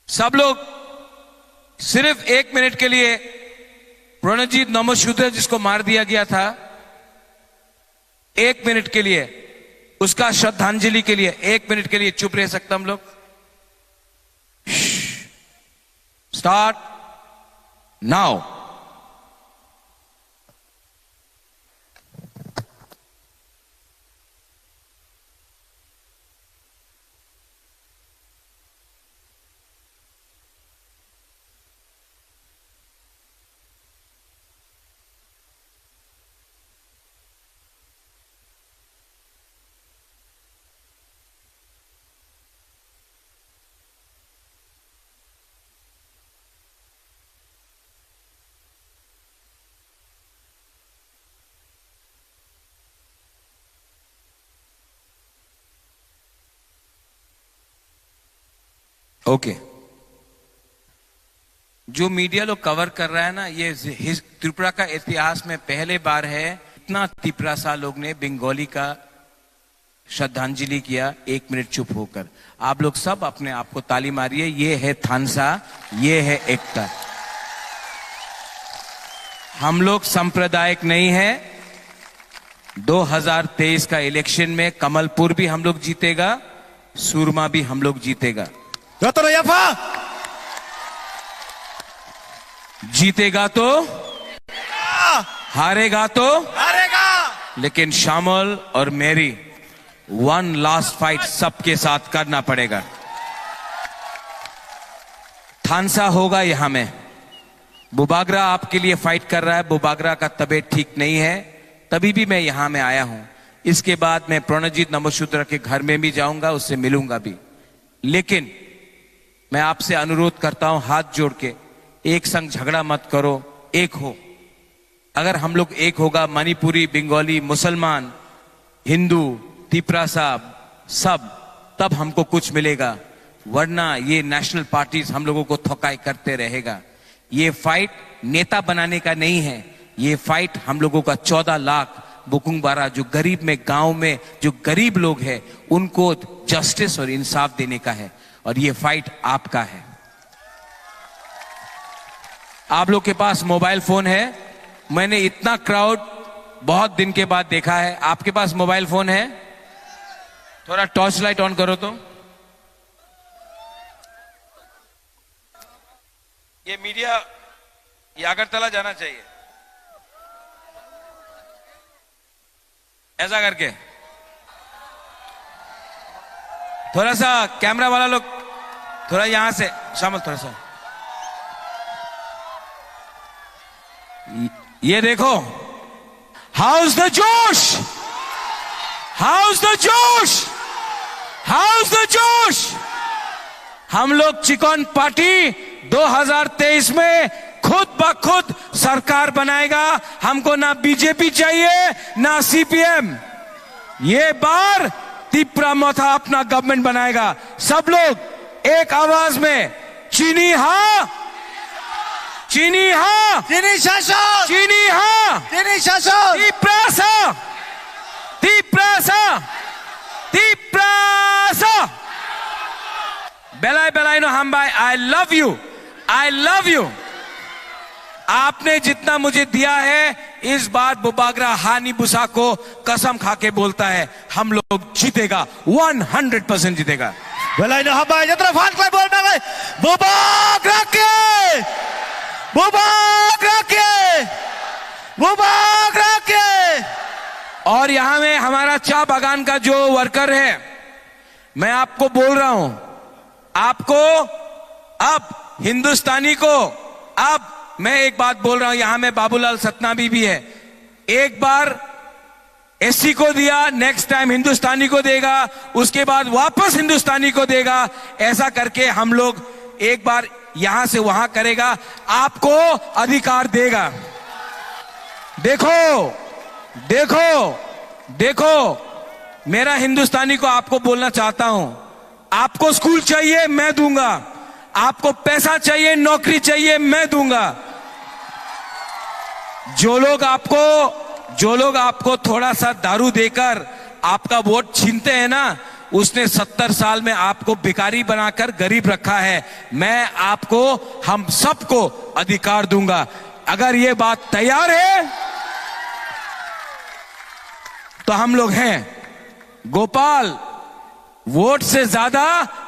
सब लोग सिर्फ एक मिनट के लिए प्रणजीत नमशूद्र जिसको मार दिया गया था, एक मिनट के लिए उसका श्रद्धांजलि के लिए एक मिनट के लिए चुप रह सकते हम लोग? Start now. ओके। जो मीडिया लोग कवर कर रहा है ना, ये हिस- त्रिपुरा का इतिहास में पहले बार है इतना तिपरासा लोग ने बंगाली का श्रद्धांजलि किया। एक मिनट चुप होकर आप लोग सब अपने आप को ताली मारिए। ये है थानसा, ये है एकता। हम लोग सांप्रदायिक नहीं है। दो हज़ार तेईस का इलेक्शन में कमलपुर भी हम लोग जीतेगा, सूरमा भी हम लोग जीतेगा। Jotono yapha. जीतेगा तो, हारेगा तो, हारेगा. लेकिन श्यामल और मेरी वन लास्ट फाइट सबके साथ करना पड़ेगा। थानसा होगा यहाँ में। बुबागरा आपके लिए फाइट कर रहा है, बुबागरा का तबीयत ठीक नहीं है, तभी भी मैं यहाँ में आया हूँ। इसके बाद मैं प्रणजीत नमोशूद्र के घर में भी जाऊंगा, उससे मिलूंगा भी। लेकिन मैं आपसे अनुरोध करता हूं, हाथ जोड़ के, एक संग झगड़ा मत करो, एक हो। अगर हम लोग एक होगा, मणिपुरी, बंगाली, मुसलमान, हिंदू, तिपरासा, सब, तब हमको कुछ मिलेगा, वरना ये नेशनल पार्टीज हम लोगों को थकाई करते रहेगा। ये फाइट नेता बनाने का नहीं है, ये फाइट हम लोगों का चौदह लाख बुकुंगबारा, जो गरीब में, गांव में जो गरीब लोग हैं, उनको जस्टिस और इंसाफ देने का है। और ये फाइट आपका है। आप लोग के पास मोबाइल फोन है, मैंने इतना क्राउड बहुत दिन के बाद देखा है। आपके पास मोबाइल फोन है, थोड़ा टॉर्च लाइट ऑन करो तो। ये मीडिया, ये अगरतला जाना चाहिए। ऐसा करके थोड़ा सा कैमरा वाला लोग, थोड़ा यहां से, शामिल थोड़ा सा। ये देखो, हाउस द जोश, हाउस द जोश, हाउस द जोश। हम लोग चिकन पार्टी दो हज़ार तेईस में खुद ब खुद सरकार बनाएगा। हमको ना बीजेपी चाहिए, ना सीपीएम। ये बार तिपरा मोथा अपना गवर्नमेंट बनाएगा। सब लोग एक आवाज में, चिनी हा, चिनी हा, Chini Shasok! चिनी हा, Chini Shasok! तिपरासा, तिपरासा, Tiprasa. Belai belai no hambai, I love you, I love you. आपने जितना मुझे दिया है, इस बार बुबागरा हानि बुसा को कसम खा के बोलता है, हम लोग जीतेगा, वन हंड्रेड परसेंट जीतेगा। Belai no hambai, jatra fan khlai bol belai. Bubagra ke! Bubagra ke! Bubagra ke! और यहाँ में हमारा चा बागान का जो वर्कर है, मैं आपको बोल रहा हूं, आपको अब हिंदुस्तानी को, अब मैं एक बात बोल रहा हूं, यहां में बाबूलाल सतनामी भी है, एक बार एससी को दिया, नेक्स्ट टाइम हिंदुस्तानी को देगा, उसके बाद वापस हिंदुस्तानी को देगा। ऐसा करके हम लोग एक बार यहां से वहां करेगा, आपको अधिकार देगा। देखो, देखो, देखो, मेरा हिंदुस्तानी को आपको बोलना चाहता हूं, आपको स्कूल चाहिए, मैं दूंगा। आपको पैसा चाहिए, नौकरी चाहिए, मैं दूंगा। जो लोग आपको, जो लोग आपको थोड़ा सा दारू देकर आपका वोट छीनते हैं ना, उसने सत्तर साल में आपको भिखारी बनाकर गरीब रखा है। मैं आपको, हम सबको अधिकार दूंगा। अगर ये बात तैयार है, तो हम लोग हैं। गोपाल, वोट से ज्यादा